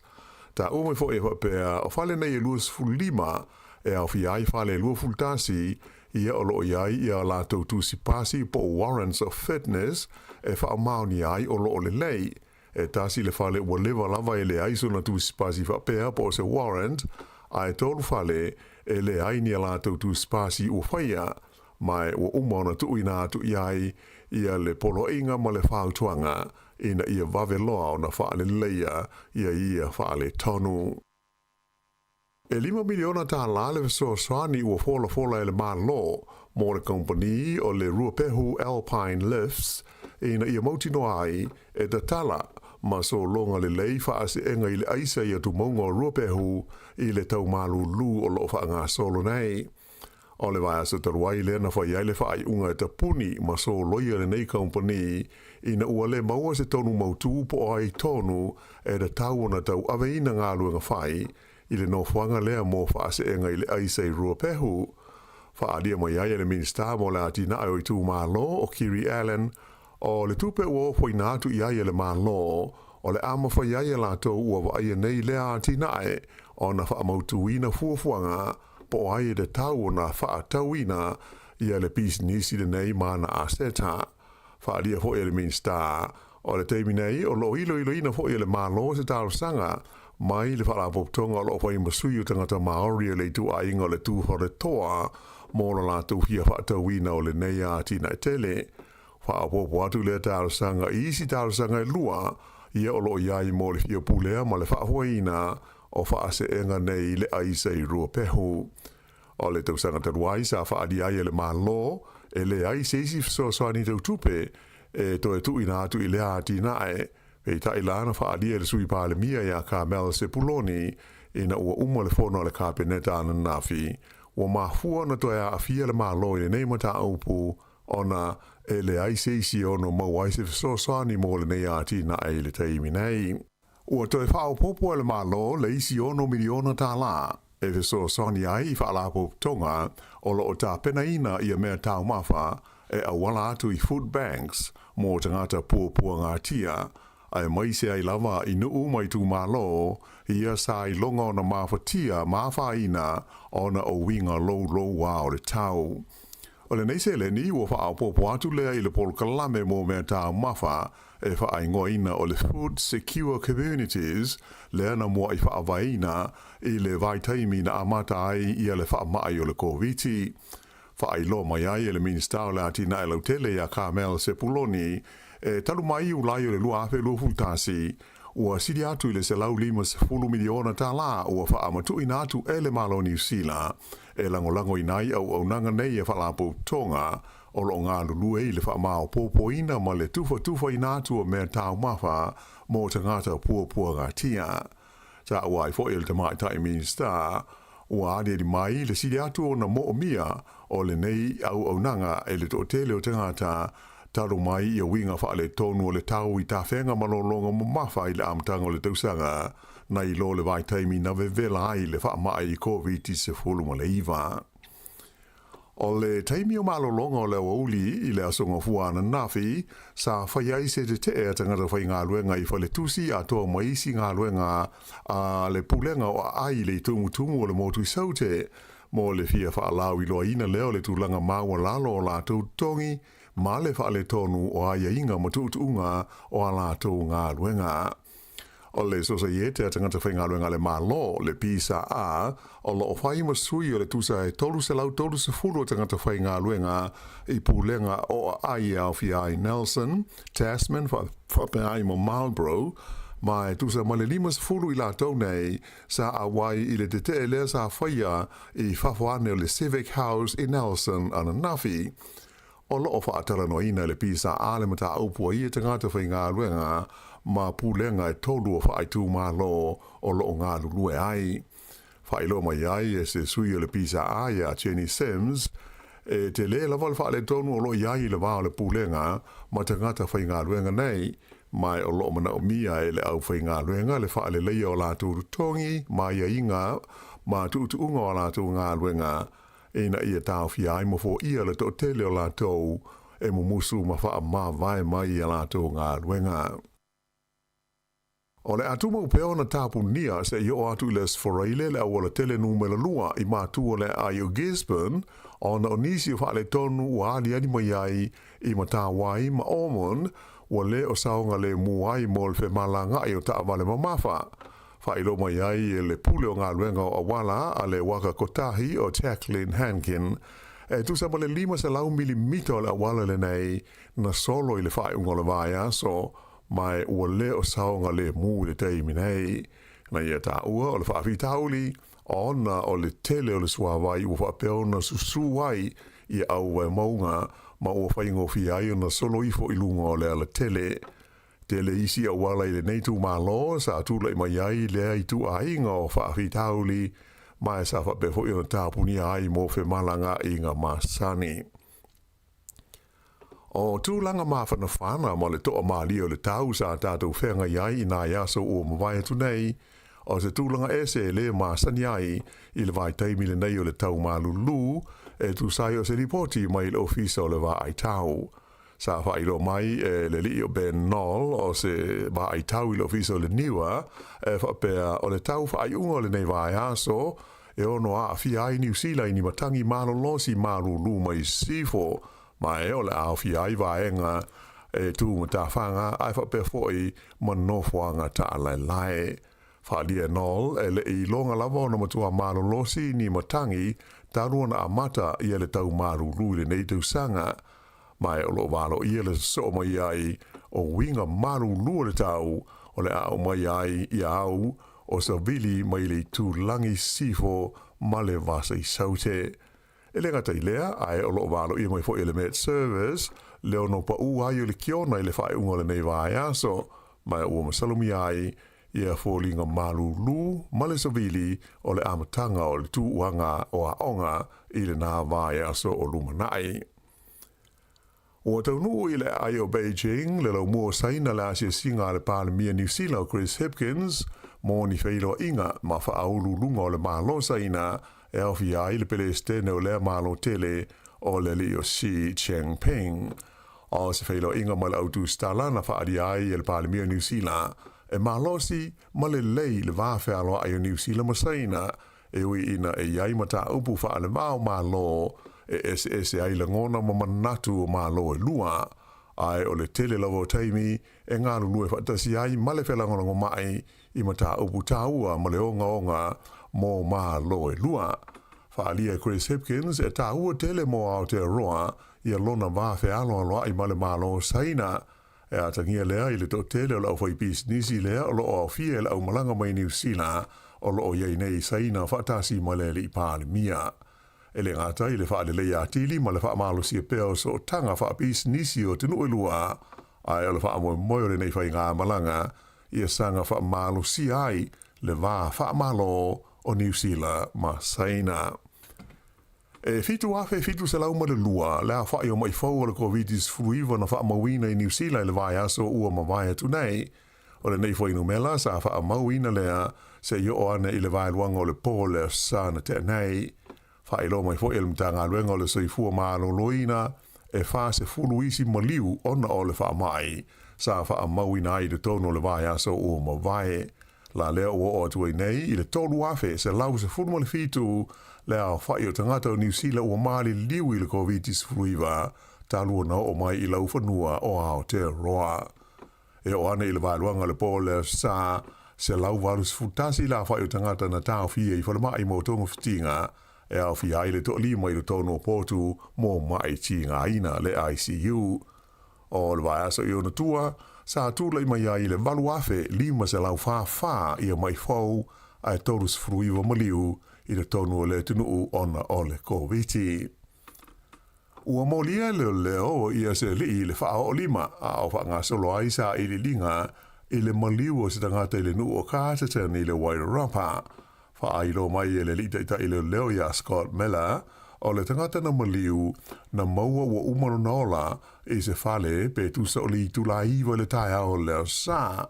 Taua mai foʻi e faapea, o fale nei e 25 e aofia ai fale e 21 ia o loo i ai ia latou tusi pasi po o warrants of fitness e faamaonia ai o loo lelei. E tasi le fale ua leva lava e leai sona tusi pasi faapea po o se warrant, ae tolu fale e leai ni a latou tusi pasi ua faia, ma ua uma ona tuuina atu i ai ia le poloaiga ma le fautuaga ina ia vave loa ona faaleleia ia ia faaletonu. E $5 miliona le fesoasoani ua folafola e le Malo mo le kamupani o le Ruapehu Alpine Lifts ina ia mautinoa ai e tatala ma sologa lelei faaseega i le aisa i atumauga o Ruapehu i le tau malūlū o loo faagasolo nei. O le vaiaso talu ai lea na fai ai le faaiuga e tapuni ma soloia lenei kamupani ina ua le maua se tonu mautū po o ai tonu e tatau ona tauaveina galuega fai i le nofoaga lea mo faaseega i le aisa i Ruapehu. Faaalia mai ai e le Minisita mo le Atinae o Itumalo o Kiri Allan, o le tupe ua ofoina atu i ai e le Malo, o le a mafai ai e latou ua vaaia nei lea atinae ona faamautuina fuafuaga po o ai e tatau ona faatauina ia le pisinisi lenei ma ana aseta. Faaalia foʻi e le Minisita, o le taimi nei o loo iloiloina foʻi e le Malo se talosaga mai le Faalapotopotoga o loo fai ma sui o tagata Maori o le ituaiga o le Tūwharetoa mo lo latou fia faatauina o lenei atinae tele. Faaopoopo atu lea talosaga i isi talosaga e lua ia o loo i ai mo le fia pulea ma le faafoeina o faaseega nei i le aisa i Ruapehu. O le tausaga talu ai sa faaalia ai e le Malo e leai se isi fesoasoani tau tupe e toe tuuina atu i lea atinae. Peitai la na faaalia e le Sui Palemia ia Carmel Sepuloni ina ua uma le fono a le Kapeneta ananafi, ua mafua ona toe aafia le Malo i lenei mataupu ona e leai se isi e ono maua ai se fesoasoani mo lenei atinae i le taimi nei. Ua toe faaopoopo e le Malo le isi $6 miliona e fesoasoani ai i faalapotopotoga o loo tapenaina ia mea taumafa e auala atu i food banks mo tagata puapuagatia, aemaise ai lava i nuu ma itumalo ia sa iloga ona mafatia ma afaina ona o uiga louloua o le tau. O lenei seleni ua faaopoopo atu lea i le polokalame mo mea taumafa e faaigoaina o le Food Secure Communities lea na muai faavaeina i le vaitaimi na amata ai ia le faamai o le Koviti. Faailoa mai ai e le Minisita o le Atinae Lautele ia Carmel Sepuloni, e talu mai Iulai o le 2021, ua sili atu i le $150 miliona ua faamatuuina atu e le Malo Niu Sila e lagolagoina ai auaunaga nei e faalapotopotoga o loo galulue i le faamaopoopoina ma le tufatufaina atu o mea taumafa mo tagata puapuagatia. Taua ai foʻi e le tamaitai Minisita, ua aliali mai le sili atu ona moomia o lenei auaunaga e le toatele o tagata talu mai ia uiga faaletonu o le tau i tafega ma lologa mamafa i le amataga o le tausaga nai lo le vaitaimi na vevela ai le faamai i Koviti-19. O le taimi o malologa o le aoauli i le aso Gafua ananafi, sa fai ai se tetee a tagata faigaluega i faletusi atoa ma isi galuega a le Pulega o Aai i le Tumutumu o le Motu i Saute mo le fia faalauiloaina lea o le tulaga maualalo o latou totogi ma le faaletonu o aiaiga ma tuutuuga o a latou galuega. O le Sosaiete a Tagata Faigaluega a le Malo, le PSA, o loo fai ma sui o le tusa e 330 o tagata faigaluega i pulega o aai e aofia ai Nelson, Tasman faapea ai ma Marlborough, ma e tusa ma le 50 i latou nei sa auai i le tetee lea sa faia i fafo ane o le Civic House i Nelson ananafi. O loo faatalanoaina le PSA le mataupu a ia tagata faigaluega ma pulega e tolu o faaitumalo o loo galulue ai. Faailoa mai ai e se sui o le PSA ia Jenny Sims, e tele lava le faaletonu o loo i ai i le va o le pulega ma tagata faigaluega nei, ma o loo manaomia e le aufaigaluega le faaleleia o latou totogi ma aiaiga ma tuutuuga o latou galuega ina ia taofia ai ma foia le toatele o latou e mumusu ma faamavae mai i a latou galuega. O le a tumau pea ona tapunia seia oo atu i le Aso Faraile le aualatele numera 2 i matua o le aai o Gisborne ona o nisi o faaletonu ua aliali mai ai i Matawai ma Ormond ua le o saogalemu ai mo le femalagaai o taavale mamafa. Faailoa mai ai e le Pule o Galuega o Auala a le Waka Kotahi o Jacqueline Hankin, e tusa ma le 500 milimita o le auala lenei na solo i le faaiuga o le vaiaso, ma ua le o saogalemu i le taimi nei. Na ia taua o le faafitauli ona o le tele o le suavai ua faapea ona susū ai ia auvaemauga ma ua faigofie ai ona solo ifo i luga o le alatele. Tele isi auala i lenei itumalo sa tulai mai ai lea ituaiga o faafitauli ma e sa faapea foi ona tapunia ai mo femalagaaiga masani. O tulaga mafanafana ma le toamalie o le tau sa tatou feagai ai i nai aso ua mavae atu nei, o se tulaga ese e le masani ai i le vaitaimi lenei o le tau malulu, e tusa ai o se lipoti mai le Ofisa o le Vaai Tau. Sa faailoa mai e le alii o Ben Noll o se vaai tau i le Ofisa o le Niwa, e faapea o le tau faaiuga o lenei vaiaso e ono aafia ai Niu Sila i ni matangi malolosi malulu mai sisifo, ma e o le a aofia ai vaega e tu matafaga ae faapea foi ma nofoaga taalaelae. Faaalia e Noll e le i iloga lava ona matua malolosi ni matangi talu ona amata ia le tau malulu i lenei tausaga, ma e o lo o valoia le sosoo mai ai o uiga malulu o le tau o le a aumai ai ia au o savili mai le itulagi sisifo ma le vasa i Saute. E le gata i lea, ae o lo o valoia mai foi e le Met Service le ono paū ai o le kiona i le faaiuga o lenei vaiaso, ma ua masalomia ai ia foliga malulu ma le savili o le amataga o le tuuaga o aoga i lena vaiaso o lumanai. Ua taunuu i le aai o Beijing le laumua o Saina le asiasiga a le Palemia Niu Sila o Chris Hipkins mo ni feiloaiga ma faauluuluga o le Malo Saina e aofia ai le Pelesitene o lea Malo tele o le alii o Xi Jinping. O se feiloaiga ma le autusitala na faaalia ai e le Palemia o Niu Sila e malosi ma lelei le va fealoai o Niu Sila ma Saina e ui ina e i ai mataupu faalevao Malo e eseese ai lagona ma manatu o Malo e lua, ae o le tele lava o taimi e galulue faatasi ai ma le felagolagomai i mataupu taua ma le ogaoga mo Malo e lua. Faaalia e Chris Hipkins e taua tele mo Aotearoa ia lona va fealoaloai ma le Malo o Saina, E atagia lea i le toatele o le aufaipisinisi lea o lo o aofia i le aumalaga mai Niu Sila o lo o i ai nei i Saina faatasi ma le Alii Palemia. E le gata i le faaleleia atili ma le faamalosia pea o sootaga faapisinisi o atunuu e lua, ae o le faamoemoe o lenei faigamalaga ia saga faamalosia ai le va faamalo o Niu Sila ma Saina. E 7,702 le aofai o maʻi fou o le Koviti-19 na faamauina i Niu Sila i le vaiaso ua mavae atu nei. O lenei fuainumela sa faamauina lea seia oo ane i le vaeluaga o le po le Aso Sa na tea nei. Faailoa mai foi e le Matagaluega o le Soifua Maloloina e 40 isi maliu ona o le faamai sa faamauina ai i totonu o le vaiaso ua mavae. La lea ua oo atu ai nei i le 3,117 le aofai o tagata o Niu Sila ua maliliu i le Koviti-19 talu ona oo mai i laufanua o Aotearoa. E oo ane i le vaeluaga o le po o le Aso Sa, 181 le aofai o tagata na taofia i falemai mo togafitiga e aofia ai le toalima i totonu o potu mo maʻi tigaina, le ICU. O le vaiaso i ona tua, sa tulai mai ai i le 8,544 ia maʻi fou ae 39 maliu i totonu o le atunuu ona o le Koviti. Ua molia e leoleo ia se alii i le faaoolima a o faagasolo ai sailiiliga i le maliu o se tagata i le nuu o Carterton i le Wairarapa. Faailoa mai e le alii taitai leoleo iā Scott Miller, o le tagata na maliu, na maua ua uma lona ola i se fale pe tusa o le itula 9 i le taeao o le Aso Sa.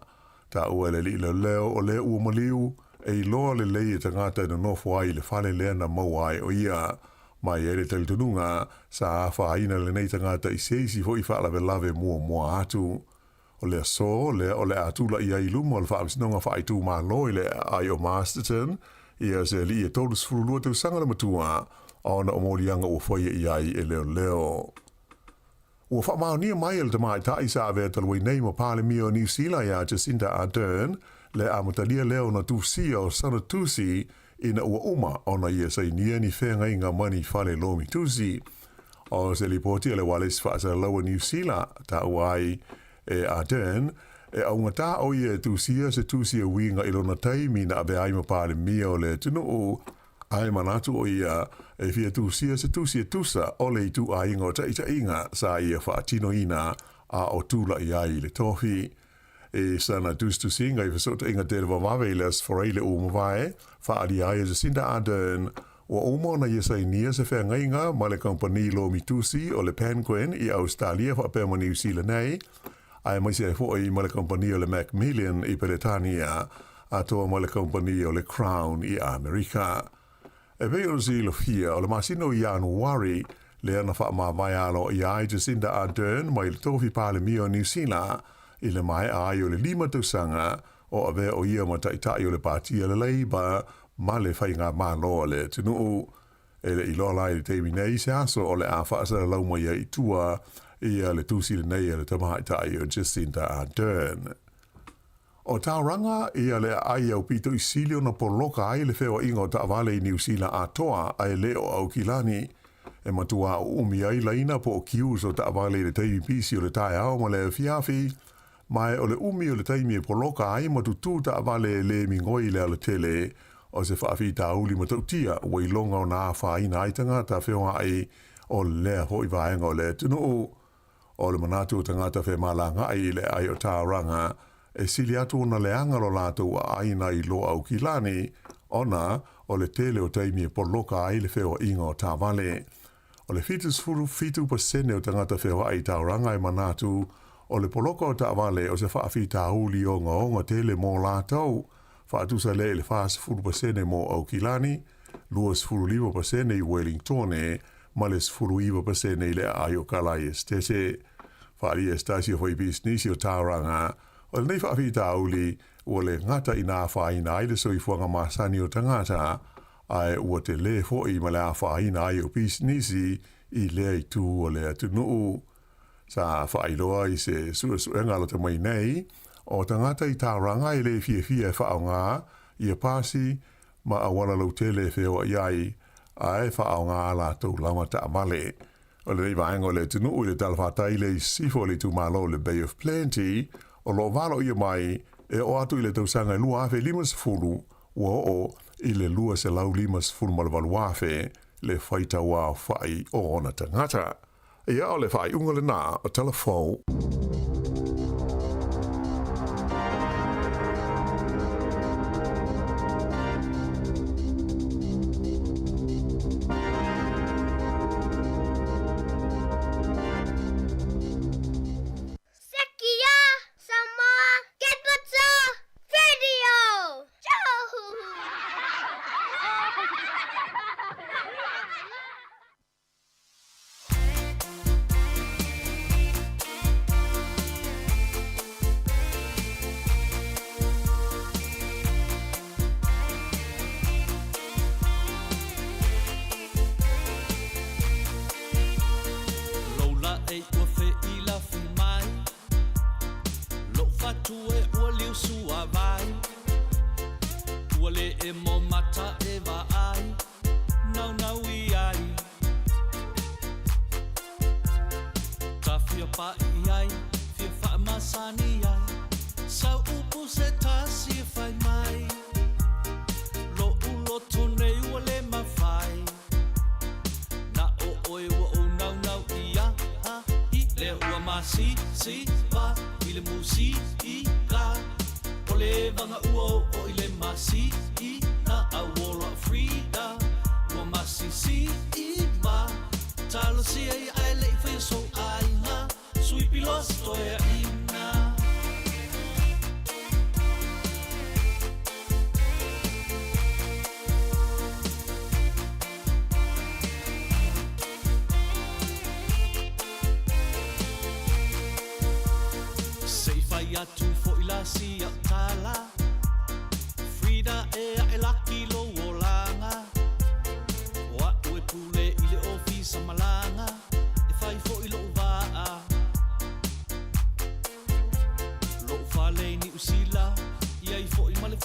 Taua e le alii leoleo o le ua maliu, e iloa lelei e tagata e nonofo ai i le fale lea na maua ai o ia. Ma e i ai le talitonuga, sa afaina lenei tagata i se isi foi faalavelave muamua atu. O le aso lea o le a tula'i ai i luma o le Faamasinoga Faaitumalo i le aai o Masterton, ia se alii e 32 tausaga le matua, ona o moliaga ua faia i ai e leoleo. Ua faamaonia mai e le tamaitai sa avea talu ai nei ma Palemia o Niu Sila ia Jacinda Ardern le amatalia lea ona tusia o sana tusi ina ua uma ona ia sainia ni feagaiga ma ni fale lomi tusi. O se lipoti a le Ualesi Faasalalau a Niu Sila, taua ai e Ardern, e augatā ʻo ia e tusia se tusi e uiga i lona taimi na avea ai ma Palemia o le atunuu, Ae manatu ʻo ia e fia tusia se tusi e tusa o le ituaiga o taʻitaʻiga sa ia faatinoina a o tulaʻi ai i le tofi. I sana tusitusiga i fesoʻotaiga televavave i le Aso Faraile ua mavae, faaalia ai e Jacinda Ardern, ua uma ona ia sainia se feagaiga ma le kamupani lomi tusi o le Penguin i Ausetalia faapea ma Niu Sila nei, aemaise ai foi ma le kamupani o le Macmillan i Peretania, atoa ma le kamupani o le Crown i Amerika. E pei ona silafia, o le masina o Ianuari lea na faamavae aloaia ai Jacinda Ardern mai le tofi Palemia o Niu Sila i le maea ai o le 5 tausaga o avea ʻo ia ma taitai o le Pāti a le Labour ma le Faigamalo a le atunuu. E le i loa la i le taimi nei se aso o le a faasalalau mai ai i tua ia le tusi lenei a le tamaitai o Jacinda Ardern. O Tauranga ia le aai aupito i sili ona poloka ai le feoaiga o taavale i Niu Sila atoa ae le o Aukilani. E matuā uumi ai laina po o queues o taavale i le taimi pisi o le taeao ma le afiafi, ma e o le umi o le taimi e poloka ai ma tutū taavale e le migoi i le alatele o se faafitauli matautia ua iloga ona afaina ai tagata feoai o lea foi vaega o le atunuu. O le manatu o tagata femalagaʻi i le aai o Tauranga, e sili atu ona leaga lo latou ʻāina i lo Aukilani, ona o le tele o taimi e poloka ai le feoaiga o taavale. O le 77% o tagata feoai i Tauranga e manatu o le poloka o taavale o se faafitauli ogaoga tele mo latou, faatusa lea i le 40% mo Aukilani, 25% i Wellingtone, ma le 19% i le aai o Kalai Esetete. Faaalia e se tasi o faipisinisi o Tauranga, o lenei faafitauli ua le gata ina afaina ai le soifuaga masani o tagata, ae ua telē foi ma le afaina ai o pisinisi i lea itu o le atunuu. Sa faailoa i se suesuega lata mai nei, o tagata i Tauranga e le fiafia e faaaoga ia pasi ma auala lautele e feoai ai, ae faaaoga a latou lava taavale. O lenei vaega o le atunuu i le talafatai le i sisifo o le itumalo o le Bay of Plenty, o lo o valoia mai e oo atu i le tausaga e 2050, ua oo i le 258,000 le faitauaofai o ona tagata. Ia, o le faaiuga lena o Tala Fou. Sekia Samoa Capital Radio! Lou laʻei ua feilafi mai, Lou fatu e ua liu suavai, Ua le emo mata e vaai. Naunau i ai Ka fia paʻi i ai Fia faamasani ai Sau upu se tasi e fai mai Loʻu loto nei ua le mafai Na o ʻoe ua ou naunau i ai Lea ua masisiva i le musika O le vaga ua oo i le masina Auola Frida ua masisiva Talosia ia ae le i faia sou aiga Sui piloa se toeaina.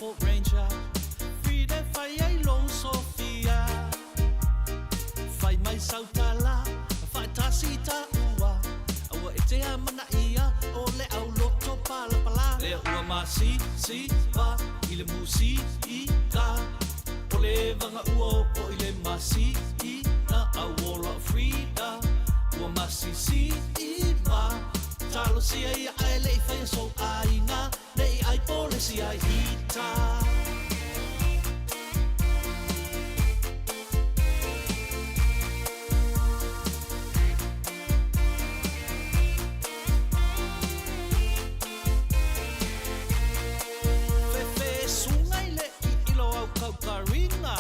Ford Ranger Frida e fai ai lou Sofia Fai mai sau tala Faatasi taua Aua e te amanaia O le au loto palapala Lea ua ma si si va I le musi i ka O le vaga ua oo i le ma si i na Au ola Frida Ua ma si si i va Talosia ia ae le i faia sou aiga Ne i ai polesi ai ita. Fefe suga i le i ilo au kaukaringa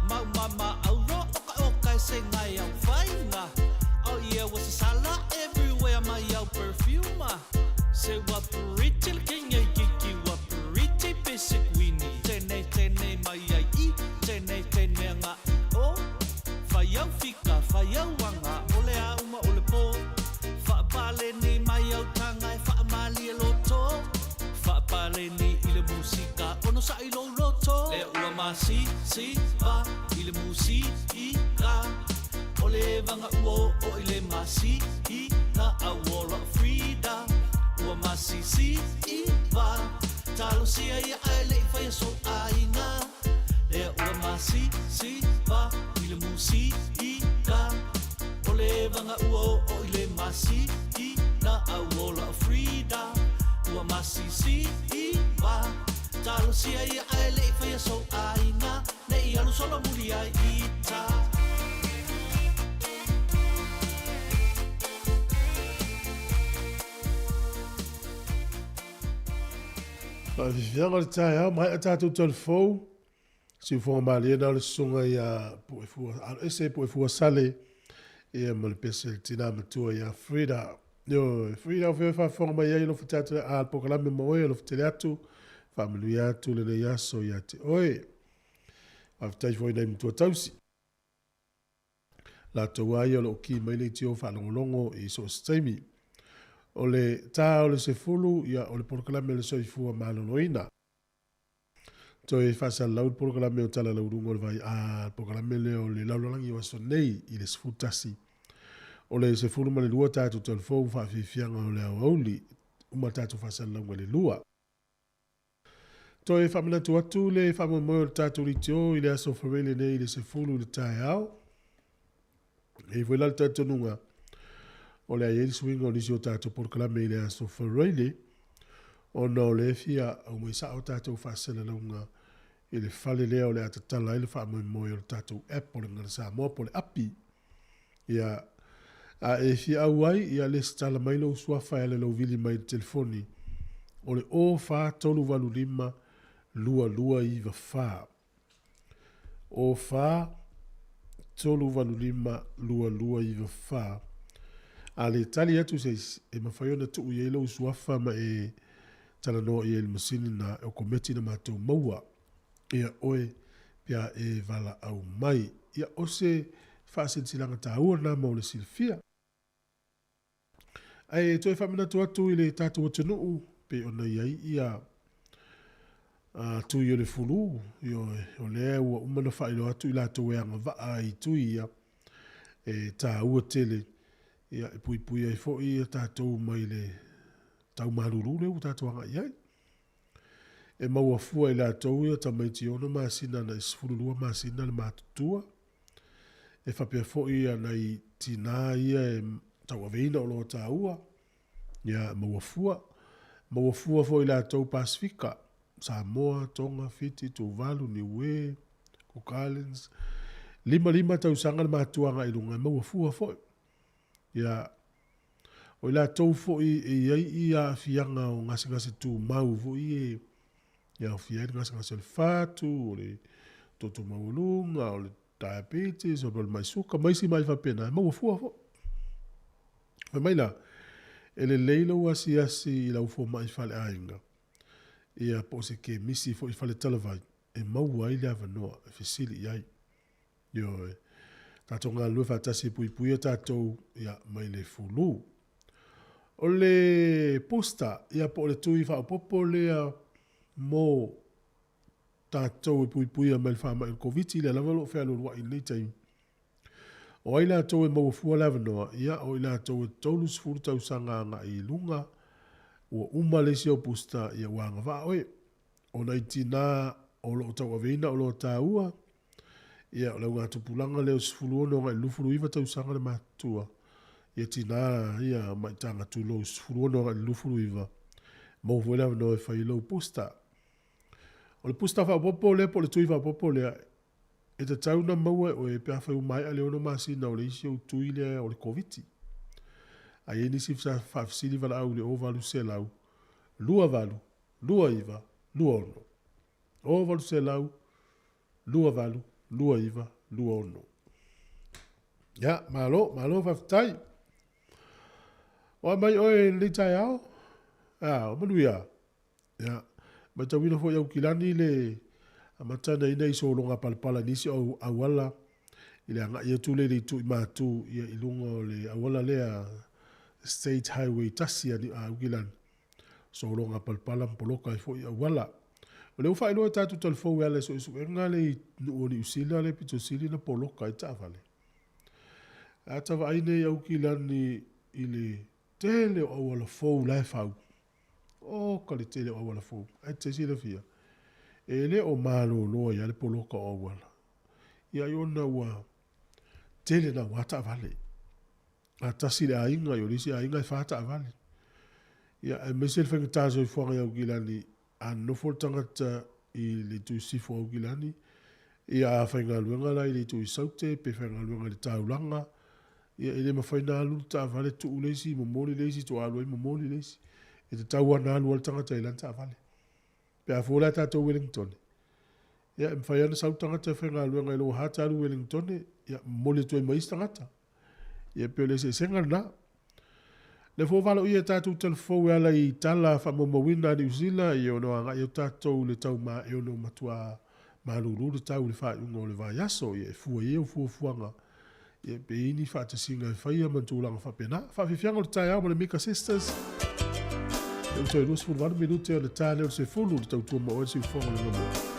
Mau mama auro oka oka e se ngai au faiga Oh yeah ua sasala everywhere mai au perfume Se ua pretty le kinga i kiki ua pretty pe se kuini Tenei tenei mai ai i tenei tenei anga i o Fai au fika fai au anga o le a uma o le po Faapaleni mai au taga e faamalie loto Faapaleni i le musika ono sa'i lou loto Lea ua ma si si va i le musi i ka O le vaga ua oo i le ma si i na Au ola o Frida ua ma si si i va Talosia ia ae le i faia sou aiga Lea ua ma si si va i le musi i ka O le vaga ua oo i le ma si i na Au ola o Frida ua ma si si i va Talosia ia ae le i faia sou aiga Ne i alu solomuli ai ita. Faafiafiaga o le taeao, maea tatou talifou, siufoga malie na o le susuga ia Puefua, aloese Puefua Sale, ia ma le pese le tina matua ia Frida. Ioe, Frida o fea faafofoga mai ai alofa te atu a le polokalame ma oe alofa tele atu, faamanuia atu lenei aso ia te oe. Faafetai foi nai matua tausi. Latou a ia o lo o ki mai le leitio faalogologo i so o se taimi. O le ta o le 10, ia o le polokalame o le soifua maloloina. Toe faasalalau le polokalame o Tala Lauruga o le Vai a le polokalame lea o le lalolagi o aso nei i le 11. O le 12 tatou talifou faafiafiaga o le aoauli, uma tatou faasalalauga i le 2. Toe faamanatu atu le faamoemoe o le tatou leitio i le aso Faraile nei i le 10 i le taeao. E i foi la le talitonuga o le a i ai le suiga o nisi o tatou polokalame i le aso Faraile, ona o lea e fia aumai sao tatou faasalalauga i le fale lea o le a tatala ai le faamoemoe o le tatou app o le Gagana Samoa po o le api. Ia, a e fia auai, ia lesitala mai lou suafa e ala i lou vili mai i le telefoni o le 04385 2294. 04 385 2294. A le tali atu se isi, e mafai ona tuu i ai lou suafa ma e talanoa i ai i le masini na o kometi na matou maua ia oe pe a e valaau mai. Ia, o se faasilasilaga taua lena mo le silafia. Ae toe faamanatu atu i le tatou atunuu pei ona i ai ia tui o le fulu, ioe, o lea ua uma ona faailoa atu i latou e agavaa i tui ia, e taua tele, ia, e puipui ai foi ia tatou mai le tau malulu lea ua tatou agai i ai. E maua fua i latou ia tamaiti 6 masina na i 12 masina le matutua, E faapea foi nai tinā ia e tauaveina oloa taua, ia maua fua. Maua fua foi i latou Pasefika, Samoa, Tonga, Fiti, Tuvalu, Niue, Cook Islands. 55 tausaga le matua agai i luga, e maua fua foi. Ia, o i latou foi e i ai i aafiaga o gasegase tumau foi e e aofia ai le gasegase o le fatu, o le toto maualuga, o le diabetes, o le mai suka, ma isi mai faapena, e maua fua foi. Fai mai la, e lelei lou asiasi i lau fomai faleaiga, ia po o se kemisi foi faletalavai, e maua ai le avanoa e fesili i ai. Ioe, tatou galulue faatasi e puipuia tatou ia, mai le fulu. O le booster, ia po o le tui faaopoopo lea mo tatou e puipuia mai le faamai o le Koviti, lea lava o lo o fealualuai i lenei taimi. O ai latou e maua fua le avanoa? Ia, o i latou e 30 tausaga agai i luga, ua uma le isi au booster, ia ua agavaa oe. O nai tinā o lo o tauaveina oloa taua, ia, o le augatupulaga lea o 16 agai i le 29 tausaga le matutua, ia tinā ia maitaga tulou 16 agai i le 29, maua foi le avanoa e fai ai lou booster. O le booster faaopoopo lea po o le tui faaopoopo lea, E tatau ona maua e oe pe afai ua maea le ono masina o le isi ou tui lea o le Koviti. A i ai nisi faafesili valaau i le 0800 28 29 26. 0800 28 29 26. Ia, malo, malo faafetai. O a mai oe i lenei taeao? A, o manuia. Ia, matauina foi Aukilani le amata ona i ai nai sologa palapala i nisi o auala i le agai atu lea i le itu i Matu ia i luga o le auala lea State Highway 1 a Aukilani, sologa palapala ma poloka ai foi auala. O lea ua faailoa e tatou talafou e ala i suesuega le nuu o Niu Sila lea pito sili ona poloka ai taavale. A ta vaai nei Aukilani i le tele o auala fou la e fau, Oka le tele o auala fou. Ae te silafia, e le o malolo ai lava le poloka o auala. Ia ai ona ua tele naua taavale. A tasi le aiga, ia o le isi aiga e fa taavale. Ia aemaise le faigata soifuaga i Aukilani, a nofo le tagata i le itu i sisifo o Aukilani, ia a faigaluega la i le itu i Saute pe faigaluega i le taulaga, Ia, e le mafai ona alu le taavale tuu le isi, momoli le isi, toe alu ai momoli le isi. E tatau lava ona alu lava le tagata i lana taavale. Pe a fua la tatou Ueligitone, ia e mafai lava ona sau le tagata e faigaluega i lou heart alu i Ueligitone, ia momoli atu ai ma isi tagata. Ia e pei o le eseesega lena. O lea foi ua valoia e tatou talafou e ala i tala faamaumauina a Niu Sila, ia ono agai atu tatou i le tau ma e ono matua malulu le tau i le faaiuga o le vaiaso, ia e fua i ai au fuafuaga Ia pe i ai ni faatasiga e faia ma tulaga faapena. Faafiafiaga o le taeao ma le Mika Sisters. E uta i 28 minute o le ta lea o le sefulu le tautua ma oe le siufofoga o le Laumua.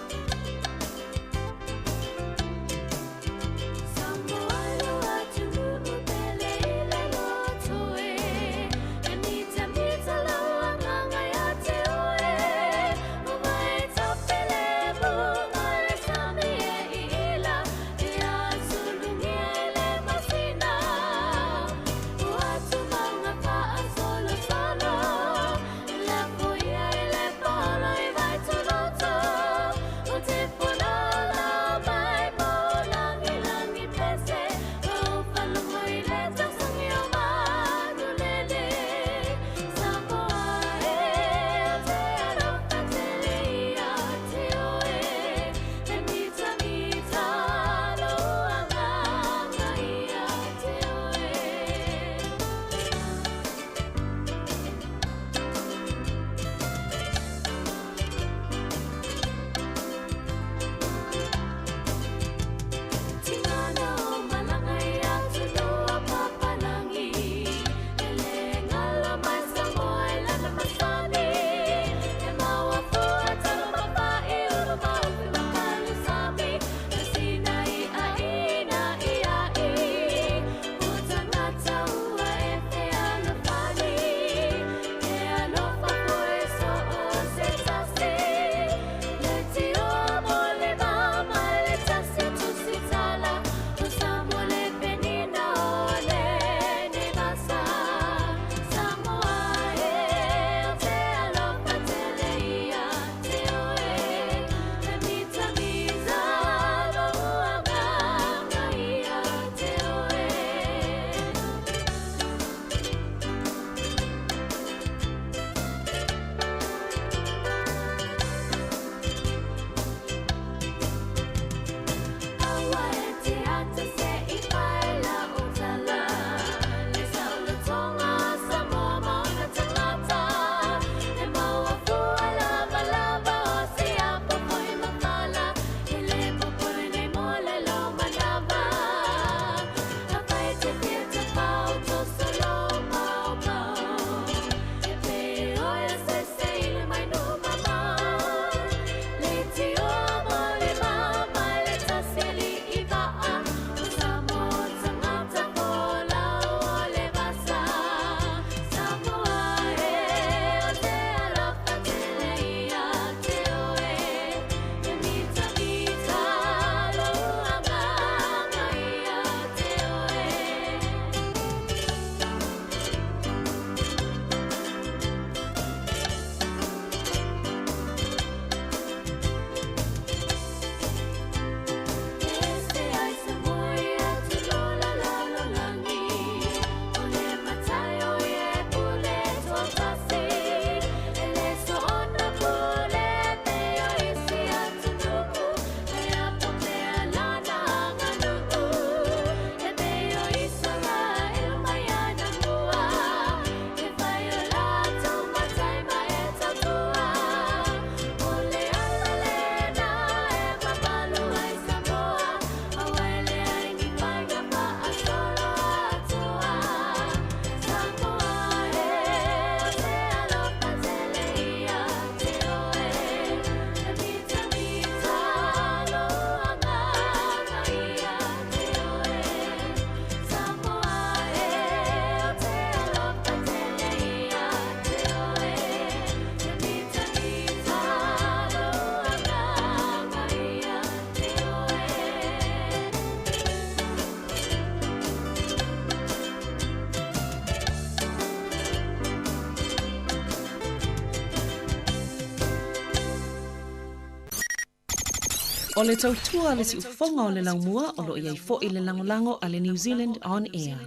O le tautua a le siufofoga o le laumua o lo o i ai foi le lagolago a le New Zealand On Air.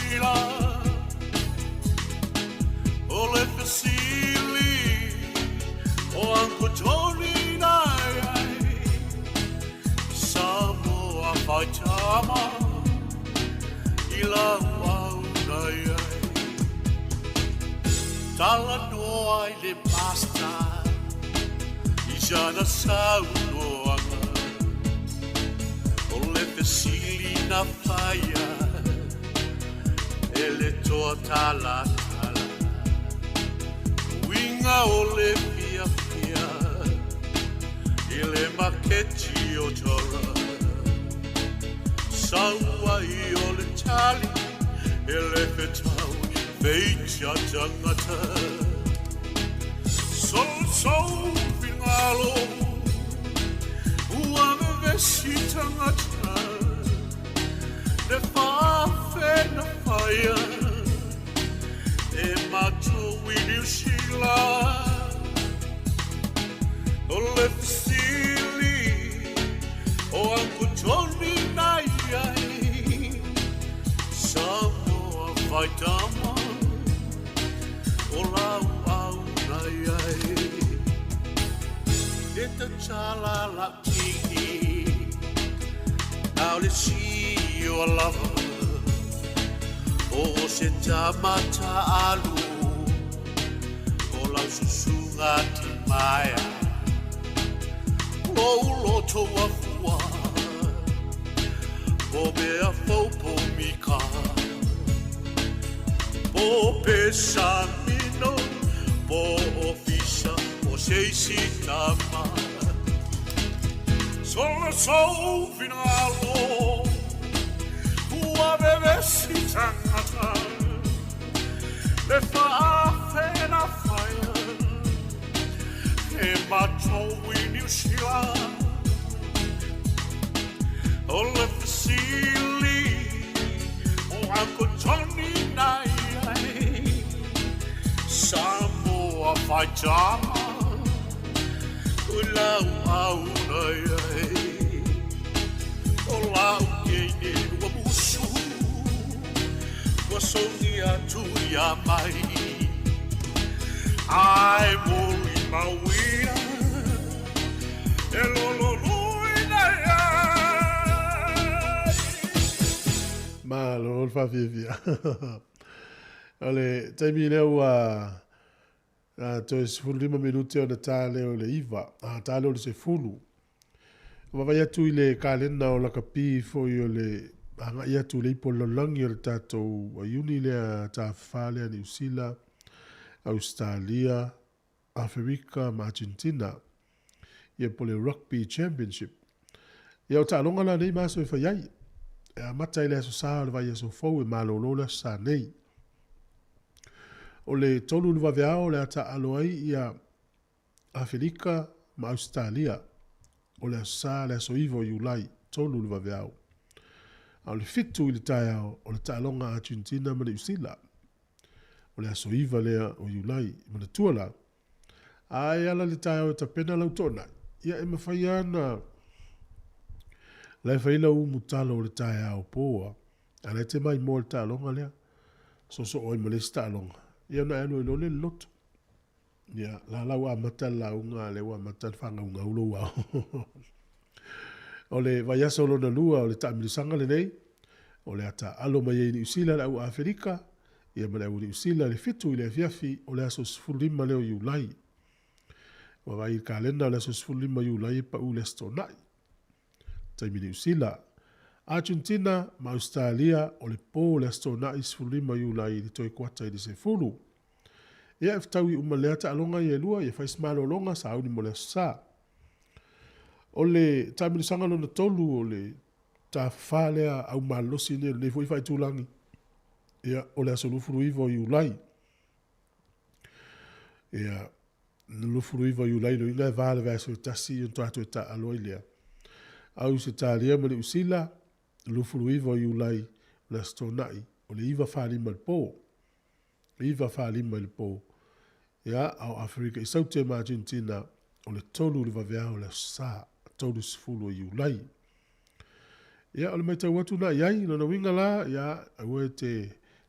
Sila O le fesili o Uncle Tony na iai Samoa faitama i lau au na iai Talanoa i le Master i sana saunoaga O le fesili na faia e le toa talatala Uiga o le fiafia i le maketi o Tora Sau ai o le tali e le fetau feitia tagata Solosou finagalo ua vevesi tagata Le faafe na faia e matou i Niu Sila O le fesili o Uncle Tony na i ai Samoa faitama o lau au na i ai E tatala lau kini na o le sio lava O se tama taalu o lau susuga Timaea Lou loto ua fua po mea fou po mika Po pesamino po ofisa po se isi tama Solosou finagalo ua vevesi tagata Le faafe na faia e matou i Niu Sila O le fesili o Uncle Tony na i ai Samoa faitama o lau au na i ai O lau teine ua musu ua sogia atu ia mai Ae molimauina e lololoina ai. Malo le faafiafia. O le taimi lea ua toe 15 minute ona ta lea o le 9, a ta lea o le 10. Vaavaai atu i le kalena o lakapi foi o le agai atu i le ipu o le lalolagi o le tatou Iuni lea tafafa lea Niu Sila, Ausetalia, Aferika ma Argentina ia po o le Rugby Championship. Ia o taaloga la nei ma aso e fai ai. E amata i le aso Sa o le vaiaso fou e malolo le aso Sa nei. O le 3 i le vaveao o le a taaalo ai ia Aferika ma Ausetalia. O le aso Sa le aso 9 o Iulai, 3 i le vaveao. A o le 7 i le taeao o le taaloga a Argentina ma Niu Sila. O le aso 9 lea o Iulai. Manatua la, a e ala le taeao e tapena lau toonai, ia e mafai lava ona la e fai lau umu talo o le taeao poa, a la e te maimoa i le taaloga lea, soosoo ai ma le isi taaloga, ia ona e alu ai loa lea i le lotu. Ia, la la ua amata le lauga, a lea ua amata ona faagaugau lou ao. O le vaiaso lona lua o le taamilisaga lenei, o le a taaalo mai ai i Niu Sila le au Aferika, ia ma le au Niu Sila i le 7 i le afiafi o le aso 15 lea o Iulai. Ua vaai i le kalena o le aso 15 Iulai e pau i le Aso Toonai. Taimi Niu Sila, Argentina ma Ausetalia o le po o le Aso Toonai 15 Iulai i le toe kuata i le 10. Ia e fetaui uma lea taaloga ia e lua, ia fai se malologa sauni mo le Aso Sa. O le taamilisaga lona tolu o le tafafa lea au malolosi nei o lenei foi faaitulagi, ia o le aso 29 o Iulai. Ia, 29 o Iulai loina e va le vaiaso e tasi ona toe toe taaalo ai lea. Ausetalia ma Niu Sila, 29 o Iulai o le Aso Toonai, o le 9:45 i le po. 9:45 i le po. Ia, a o Aferika i Saute ma Argentina, o le 3 i le vaveao o le Aso Sa, 30 o Iulai. Ia, o le matau atu na i ai, lona uiga la, ia, aua e te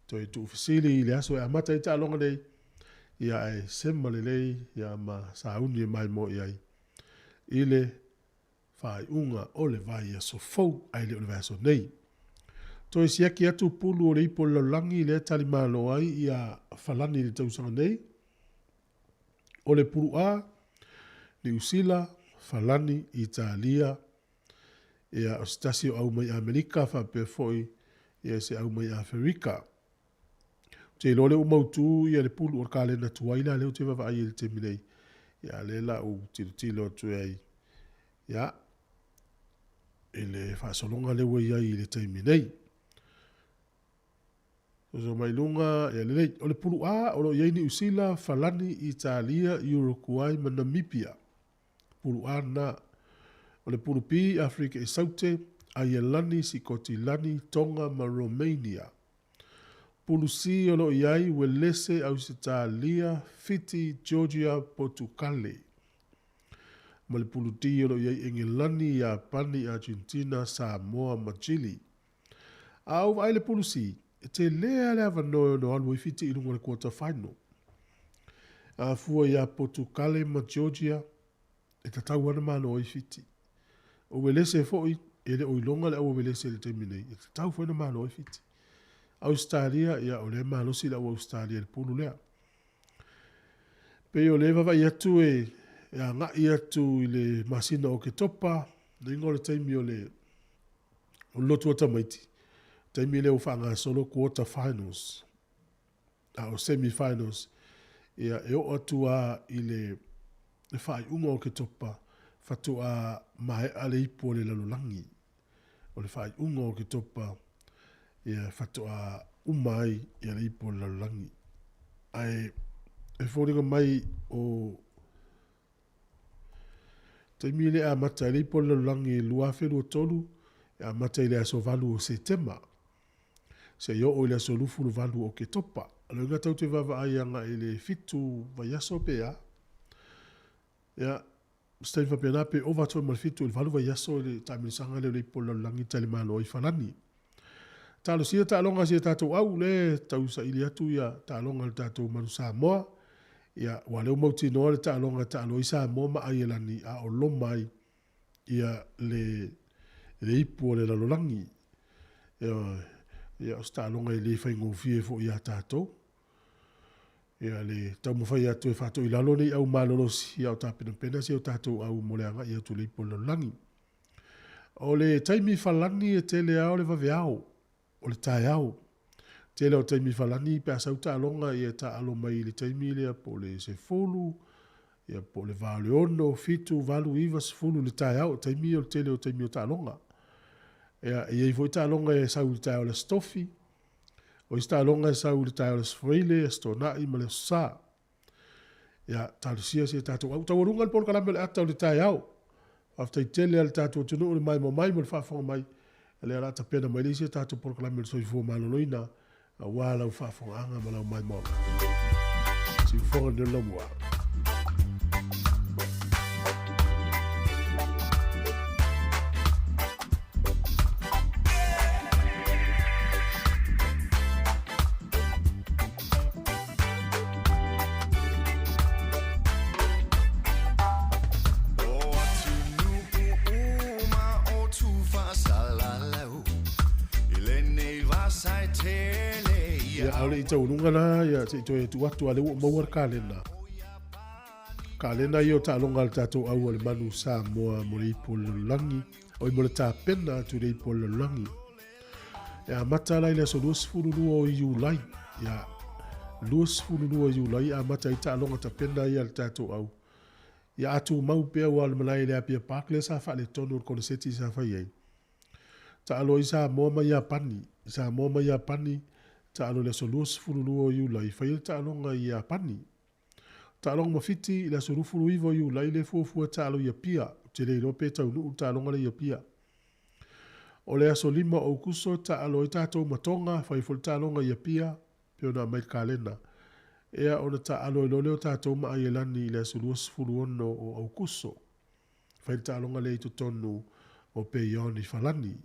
Toe tuufesili i le aso e amata ai taaloga nei, ia ae sema lelei ia ma sauni e maimoa i ai i le faaiuga o le vaiaso fou ae le o le vaiaso nei. Toe siaki atu pulu o le ipu o le lalolagi lea e talimalo ai ia Falani i le tausaga nei, o le pulu A, Niu Sila, Falani, Italia, ia o se tasi o au mai Amerika faapea foi ia se au mai Aferika. Ou te iloa o lea ua mautu ia le pulu o le kalena tuai la lea ou te vaavaai ai i le taimi nei. Ia lea la ou tilotilo atu ai ia i le faasologa lea ua i ai i le taimi nei. Soso mai luga, ia lelei. O le pulu A, o lo o i ai Niu Sila, Falani, Italia, Uruguay ma Namibia. Pulu A lena. O le pulu B, Aferika i Saute, Aielani, Sikotilani, Tonga ma Romania. Pulu C o lo o i ai, Uelese, Ausetalia, Fiti, Georgia, Potukale. Ma le pulu D o lo o i ai Engelani, Iapani, Argentina, Samoa ma Chile. A ou vaai i le pulu C, e tele lava le avanoa e ono alu ai Fiti i luga o le quarter final. A fua iā Potukale ma Georgia, e tatau lava ona malo ai Fiti. O Uelese foi, e le o iloga le au a Uelese i le taimi nei, e tatau foi ona malo ai Fiti. Ausetalia, ia o lea e malosi le au Ausetalia i le pulu lea. Pei o lea e vaavaai atu e agai atu i le masina o Oketopa, le iga o le taimi o le o le lotu a tamaiti, taimi lea ua faagasolo quarter finals, a o semi finals, ia e oo atu lava i le faaiuga o Oketopa faatoa maea le ipu o le lalolagi. O le faaiuga o Oketopa ia faatoa uma ai ia le ipu o le lalolagi. Ae e foliga mai o taimi lea e amata ai le ipu o le lalolagi i le 2023, e amata i le aso 8 o Setema seia oo i le aso 28 o Oketopa. O le uiga tatou te vaavaai agai i le 7 vaiaso pe a. Ia, se taimi faapena pe ova atu ai ma le 7 i le 8 vaiaso i le taamilosaga lea o le ipu o le lalolagi talimalo ai Falani. Talosia taaloga a si a tatou au lea e tausaili atu ia taaloga a le tatou Manu Samoa. Ia, aua o lea ua mautinoa le taaloga e taalo ai Samoa ma Aielani a o loma ai ia le le ipu o le lalolagi. Ioe. Ia, o se taaloga e le faigofie foi ia tatou. Ia, le taumafai atu e faatoilalo nei au malolosi, a o tapenapena si o tatou au mo le agai atu i le ipu o le lalolagi. O le taimi falani e tele lava o le vaveao, o le taeao. Tele o taimi falani pe a sau taaloga ia e taaalo mai i le taimi lea po o le 10, ia po o le va o le 6, 7, 8, 9, 10 i le taeao, o taimi ia o le tele o taimi o taaloga. Ia, e i ai foi taaloga e sau i le taeao o le Aso Tofi, o isi taaloga e sau i le taeao o le Aso Faraile, Aso Toonai ma le Aso Sa. Ia, talosia si a tatou au. Taualuga le polokalame o le ata o le taeao. Faafetai tele a le tatou atunuu le maimoa mai ma le faafofoga mai. O lea o le a tapena mai le isi a tatou polokalame o le soifua maloloina aua lau faafofogaaga ma lau maimoaga. Siufofoga lenei o le Laumua. O atunuu uma o Tufasalalau I lenei vasa e tele Ia, a o le i taunuuga la, ia, se i toe tuu atu a lea ua ou maua le kalena. Kalena ia o taaloga a le tatou au a le Manu Samoa mo le ipu o le lalolagi, oi mo le tapena atu i le ipu o le lalolagi. E amata la i le aso 22 o Iulai, ia, 22 Iulai e amata ai taaloga tapena ia a le tatou au. Ia a tumau pea aua o le malae i le Apia Park lea sa faaletonu o le koneseti sa fai ai. Taalo ai Samoa ma Iapani, Samoa ma Iapani, taalo i le aso 22 o Iulai, fai ai le taaloga i Iapani. Taaloga ma Fiti i le aso 29 o Iulai lea e fuafua e taalo i Apia. Ou te le iloa pe taunuu le taaloga lea i Apia. O le aso 5 o Aukuso e taalo ai tatou ma Tonga, fai foi le taaloga i Apia, pei ona aumai i le kalena. Ea ona taalo ai loa lea o tatou ma Aielani i le aso 26 o Aukuso. Fai le taaloga lea i totonu o Bayonne i Falani.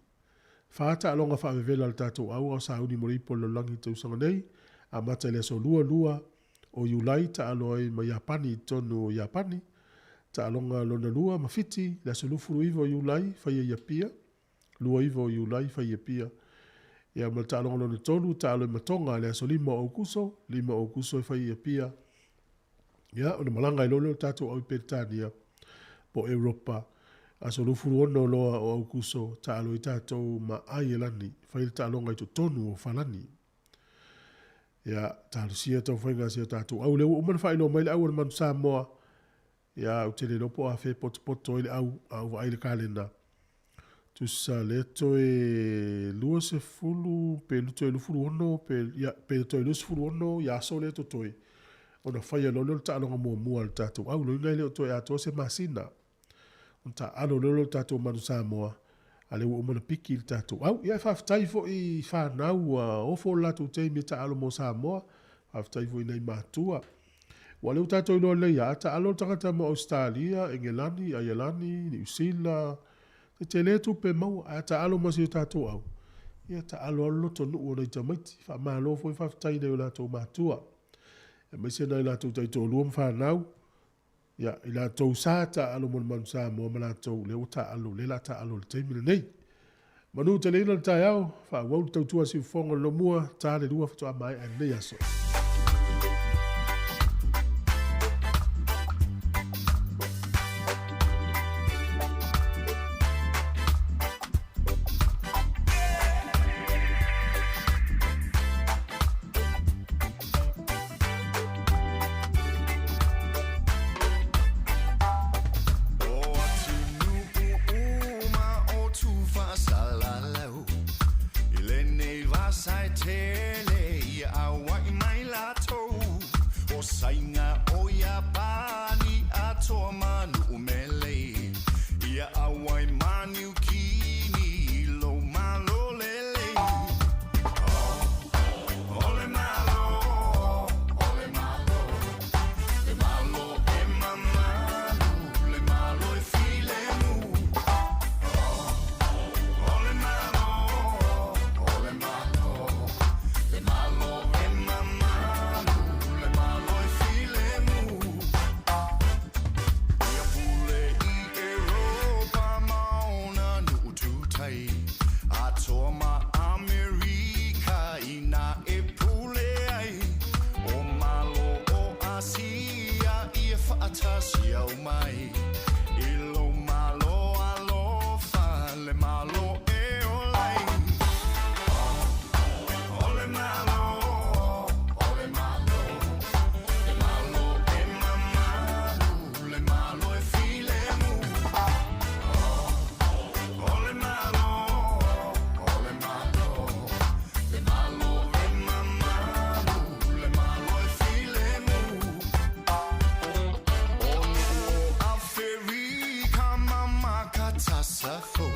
Fā taaloga faavevela a le tatou au ao sauni mo le ipu o le lalolagi i le tausaga nei, amata i le aso 22 o Iulai taalo ai ma Iapani i totonu o Iapani. Taaloga lona lua ma Fiti, le aso 29 o Iulai, faia i Apia. 29 o Iulai, faia i Apia. Ia ma le taaloga lona tolu, taalo i Matoga, le aso 5 o Aukuso, 5 o Aukuso e faia i Apia. Ia, ona malaga ai loa lea o le tatou au i Peretania po o Europa, aso 26 loa o Aukuso, taalo ai tatou ma Aielani, fai le taaloga i totonu o Falani. Ia, talosia taumafaiga a si o tatou au. O lea ua uma ona faailoa mai le au a le Manu Samoa. Ia, ou te le iloa po o afea e potopoto ai le au, a ou vaai i le kalena. Tusa lea toe 20 pe toe 26 pe, ia, pe toe 26 ia aso lea totoe, ona faia loa lea o le taaloga muamua a le tatou au. Lona uiga e le o toe atoa se masina. Ona taaalo loa lea o le tatou Manu Samoa, a lea ua uma ona piki le tatou au. Ia, e faafetai foi i fanau ua ofo le latou taimi e taaalo mo Samoa. Faafetai foi i nai matua. Ua o lea ua tatou iloa lelei lava, a taalo le tagata mo Ausetalia, Engelani, Aialani, Niu Sila, e tele tupe e maua, ae a taalo ma si o tatou au, ia taalo lava le lotonuu o nai tamaiti. Faamalo foi faafetai i nai o latou matua, aemaise nai o latou taitoalua ma fanau, ia, i latou sa taalo mo le Manu Samoa ma latou lea ua taalo, lea o le a taalo i le taimi lenei. Manu teleina le taeao, faaauau le tautua a Siufofoga o le Lomua, ta le 2 faatoa maea i lenei aso. O atunuu uma o Tufasalalau I lenei vasa e tele ia auai mai latou O Saina o Iapani atoa ma Nu'u-mele Ia auai ma Niukini i lou malo lelei O le Malo, o le Malo, le Malo e mamalu, le Malo e filemu. O le Malo, o le Malo, le Malo e mamalu, le Malo e filemu. Ia pule i Europa ma ona nu'u tutai, Atoa ma Amerika inā e pule ai, O Malo o Asia ia faatasi au mai, I lou Malo alofa le Malo e ola ai. O le Malo, o le Malo, le Malo e mamalu, le Malo e filemu. O le Malo, o le Malo, le Malo e mamalu, le Malo e filemu. O nu'u o Aferika ma Makatasafo,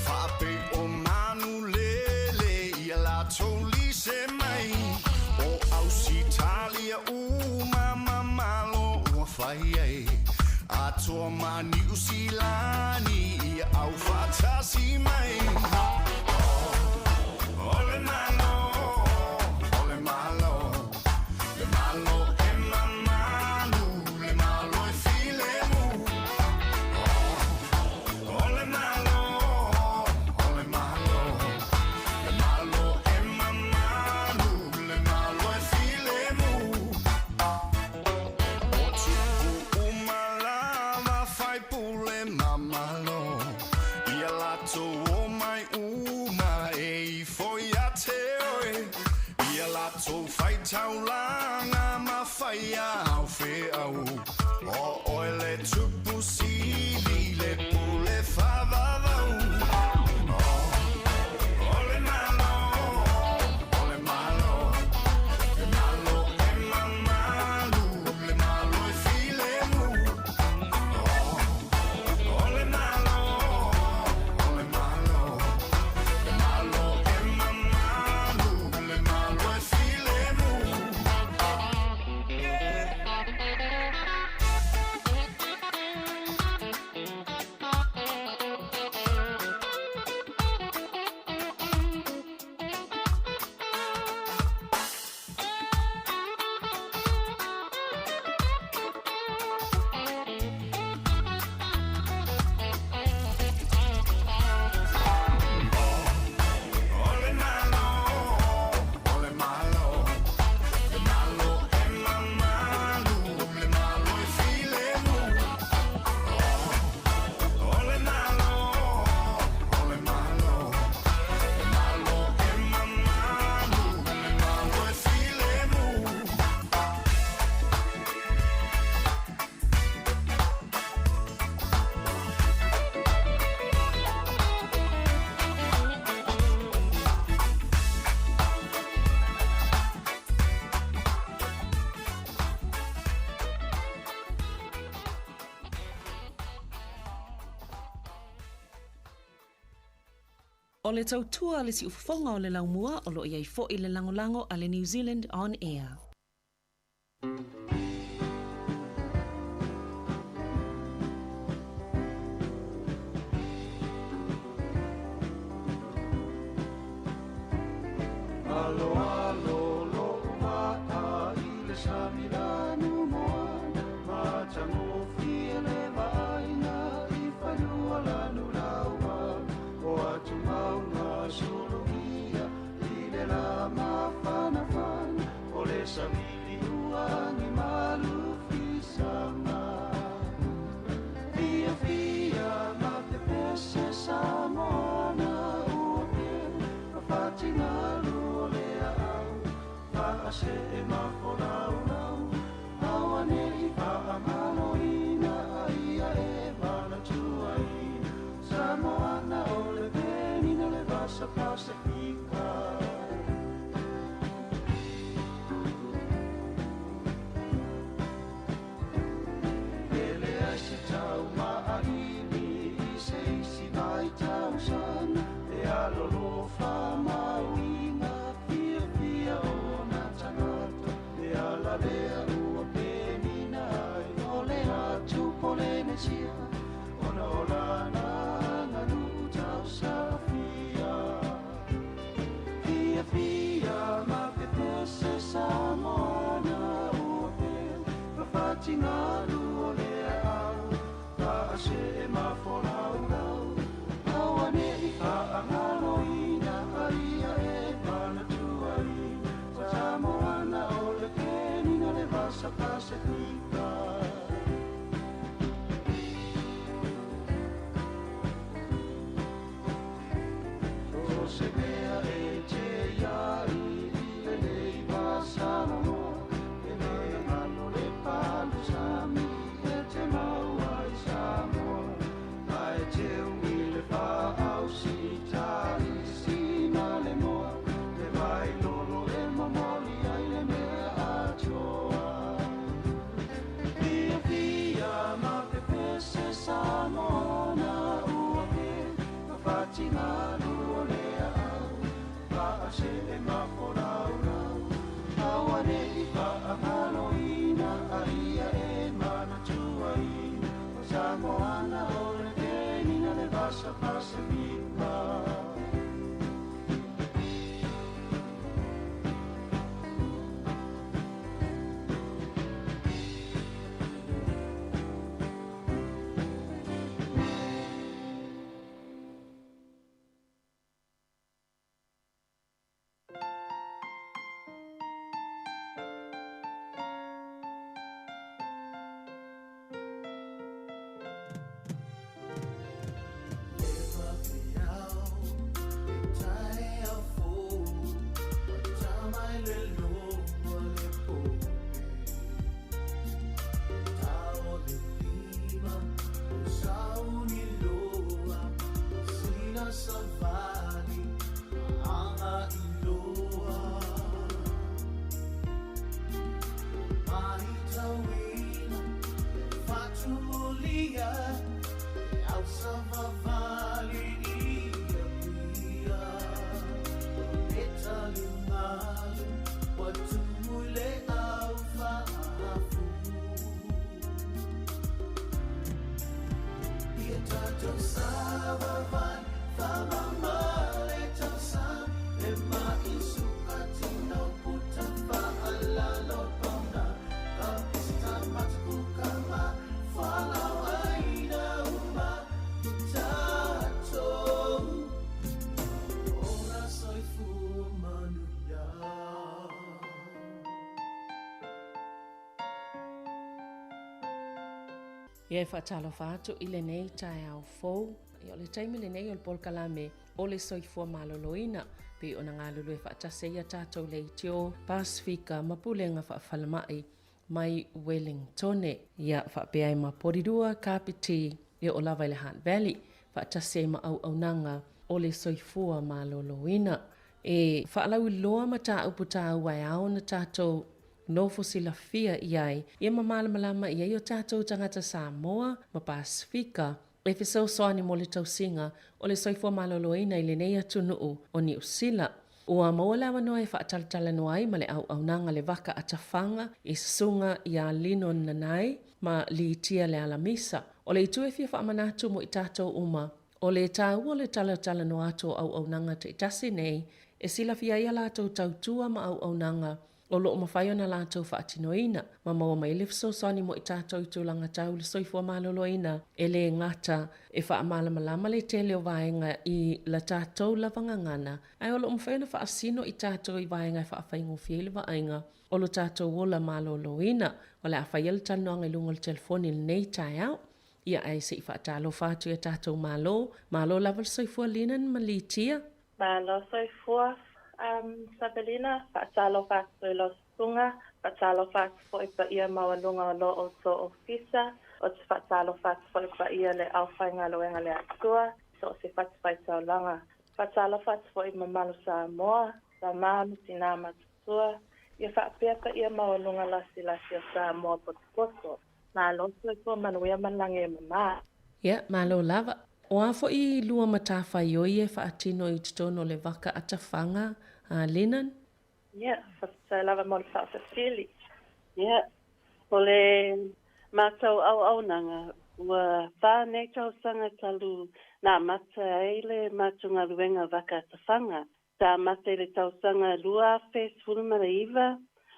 Faapei o manu lele ia latou lise mai, O Ausitalia uma ma Malo ua fai ai. Atoa ma Niu Silani ia au faatasi mai. O le Malo, o le Malo, le Malo e mamalu, le Malo e filemu. O le Malo, o le Malo, le Malo e mamalu, le Malo e filemu. O tupu uma lava faipule ma Malo, ia latou omai uma e ifo ia te oe, ia latou fai taulaga ma fai au feau, o oe le Tupu Sili, le Pule faavavau. O le Malo, o le Malo, le Malo e mamalu, le Malo e filemu. O le Malo, o le Malo, le Malo e mamalu, le Malo e filemu. O le tautua a le siufofoga o le laumua o lo o i ai foi le lagolago a le New Zealand On Air. Aloalo lo'u vaa i le sami lanu moana, matagofie le vaaiga i fanua lanu laua, o atumauga sulugia i le la mafanafana, o le savili uagi malufisaga. Fiafia ma pepese Samoana ua pea, fafatingalu o le aau, faasee mafolaulau, auane'i faagaloina aia e manatuaina, Samoana o le penina le vasa Pasifika. E leai se taumaaili i se isi vaitausaga, e alolofa mauiga fiafia ona tagata, le ala lea ua penina ai o le atu Polenesia, ona o lana aganuu tausaafia. Fiafia ma pepese Samoana ua pea, fafatingalu o le aau, faasee mafolaulau, auane'i faagaloina aia e manatuaina, Samoana o le penina le vasa Pasifika. So se mea e te iai i lenei vasaloloa, e le galo le palusami e te mau ai Samoa, ae teu i le faausitali sina le moa, le vai lolo e momoli ai le mea atoa. Fiafia ma pepese Samoana ua pea, fafatingalu o le aau, faasee mafolaulau, auane'i faagaloina aia e manatuaina, Samoana o le penina le vasa Pasifika. Ia e faatalofa atu i lenei taeao fou. Ia o le taimi lenei o le polokalame o le soifua maloloina pei ona galulue faatasi ai a tatou leitio Pasefika ma Pulega Faafalemai mai Wellingtone. Ia faapea ai ma Porirua, Kapiti, e oo lava i le Hutt Valley, faatasi ai ma auaunaga o le soifua maloloina. E faalauiloa mataupu taua e ao ona tatou nofo silafia i ai, ia ma malamalama i ai o tatou tagata Samoa ma Pasefika. e fesoasoani mo le tausiga o le soifua maloloina i lenei atunuu o Niu Sila. Ua maua le avanoa e faatalatalanoa ai ma le auaunaga le Vaka a Tafaga i Susuga ia Lino Nanai ma Litia Lealamisa. O le itu e fia faamanatu mo i tatou uma, o le taua o le talatalanoa atu o auaunaga taitasi nei e silafia ai a latou tautua ma auaunaga o lo o mafai ona latou faatinoina ma maua mai le fesoasoani mo i tatou i tulaga tau le soifua maloloina, e le gata e faamalamalama le tele o vaega i la tatou lava gagana, ae o lo o mafai ona faasino i tatou i vaega e faafaigofie ai le vaaiga o lo tatou ola maloloina. O le a faia le talanoaga i luga o le telefoni i lenei taeao. Ia ae se i faatalofa atu i a tatou Malo. Malo lava le soifua Linan ma Litia. Malo soifua Savelina, faatalofa atu i lau susuga, faatalofa atu foi paia maualuga o lo outou ofisa, ou te faatalofa atu foi paia le aufaigaluega le Atua, so o se fatafaitaulaga. Faatalofa atu foi i mamalu Samoa, tama ma tinā matutua, ia faapea paia maualuga lasilasi o Samoa potopoto. Malo soifua manuia ma lagi e mama. Ia, malo lava. O a foi lua matafaioi e faatino i totonu o le vaka atafaga a Lennon? Ia, faafetai lava mo le faafesili. Ia, o le matou auaunaga, ua fa nei tausaga talu na amata ai le matou galuega vaka atafaga. Sa amata i le tausaga 2019,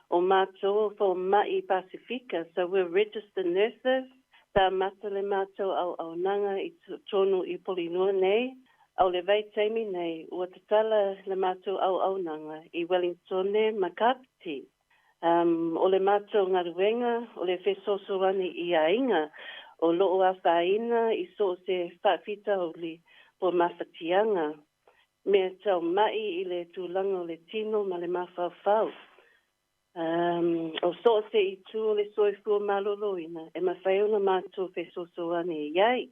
o matou o fomai Pasifika, so we're registered nurses, sa amata le matou auaunaga i totonu i Polinua nei, a o le vaitaimi nei ua tatala le matou auaunaga i Wellingtone ma Kapiti. Um, o le matou galuega o le fesoasoani i aiga o loo afaina i so o se faafitauli po mafatiaga. Mea tau maʻi i le tulaga o le tino ma le mafaufau. Um, o so o se itu o le soifua maloloina, e mafai ona matou fesoasoani i ai.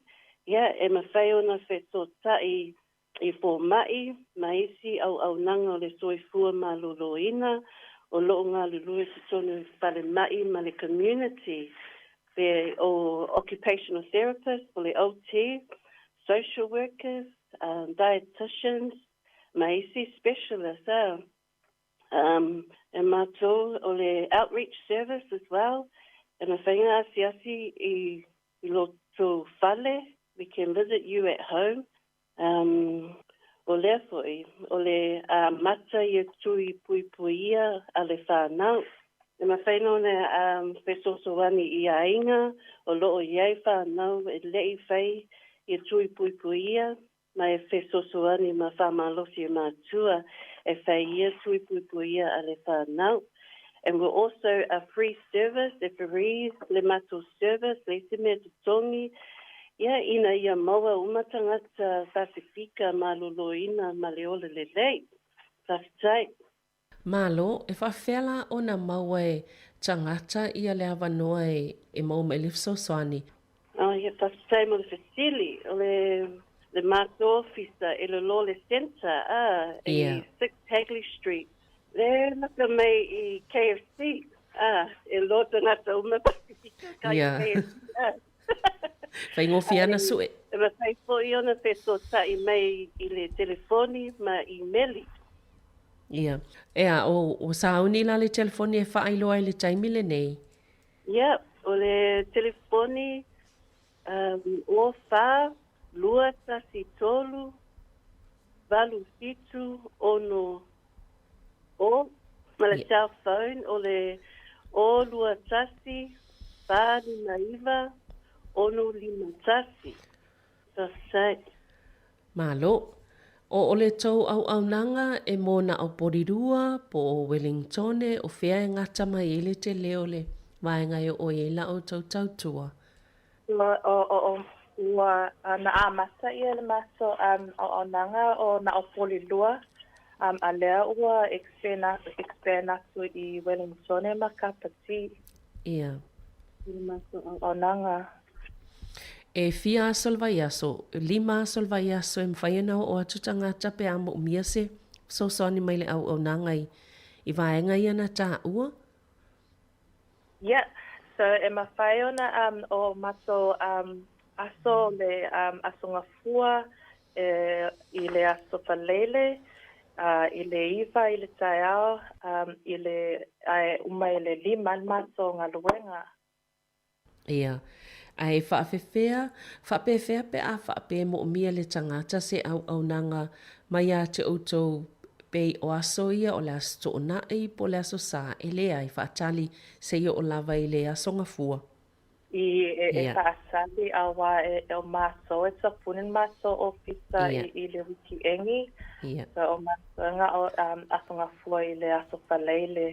Ia, e mafai ona fesootai i fomaʻi ma isi auaunaga o le soifua maloloina o loo galulue totonu i falemaʻi ma le community, pe o occupational therapist, po le OT, social workers, dietitians ma isi specialists a. Um, e matou o le outreach service as well, e mafai ona asiasi i, i lo tou fale, we can visit you at home. Um, o lea foi, o le amata ia tui puipuia a le whanau. E mafai ona um, fesoasoani i aiga o loo i ai whanau e leʻi fai ia tui puipuia ma e fesoasoani ma faamalosi e matua e fai ia tui puipuia a le whanau. And we're also a free service, e free le matou service, le isi mea totogi, ia ina ia maua uma tagata Pasifika maloloina ma le ola lelei. Faafetai. Malo, e faafefea la ona maua e tagata ia le avanoa e e maua mai le fesoasoani? Oh ia, faafetai mo le fesili. O le le matou ofisa e lolo le centre a i 6 Hagley Street. Le laka mai i KFC a e loa tagata uma Pasifika kai KFC a. Faigofie ana sue. E mafai foi ona fesootai mai i le telefoni ma imeli. Ia. Ea, o, ua sauni la le telefoni e faailoa ai le taimi lenei? Ia, o le telefoni, um, o 4, 2, 1, 3, 8, 7, 6, o, ma le cell phone o le o 2 1, 4, 5, 9, 6, 5, 1. Faafetai. Malo. O o le tou auaunaga e mo na o Porirua po o Wellingtone o fea e gata mai ai le tele o le vaega e oo i ai la outou tautua? O, o, o, ua na amata ia le matou um, auaunaga o na o Porirua, um, a lea ua expand, expand atu i Wellingtone ma Kapiti. Ia. I le matou auaunaga. E fia aso le vaiaso, lima aso le vaiaso e mafai ona oo atu tagata pe a moomia se fesoasoani mai le auaunaga i, i vaega ia na taua. Yeah, so e mafai ona um, o matou um, aso o le um, Aso Gafua e, i le Aso Faraile, i le 9 i le taeao, um, i le, ae uma i le 5 le matou galuega. Ia. Ae faafefea, faapefea pe a faapea e moomia le tagata se auaunaga mai ia te outou pei o aso ia o le Aso Toonai po o le Aso Sa e leai faatali seia oo lava i le Aso Gafua. I e e faatali auā e o matou e tapuni le matou ofisa i i le wikieni. So o matou e gao Aso Gafua i le Aso Faraile.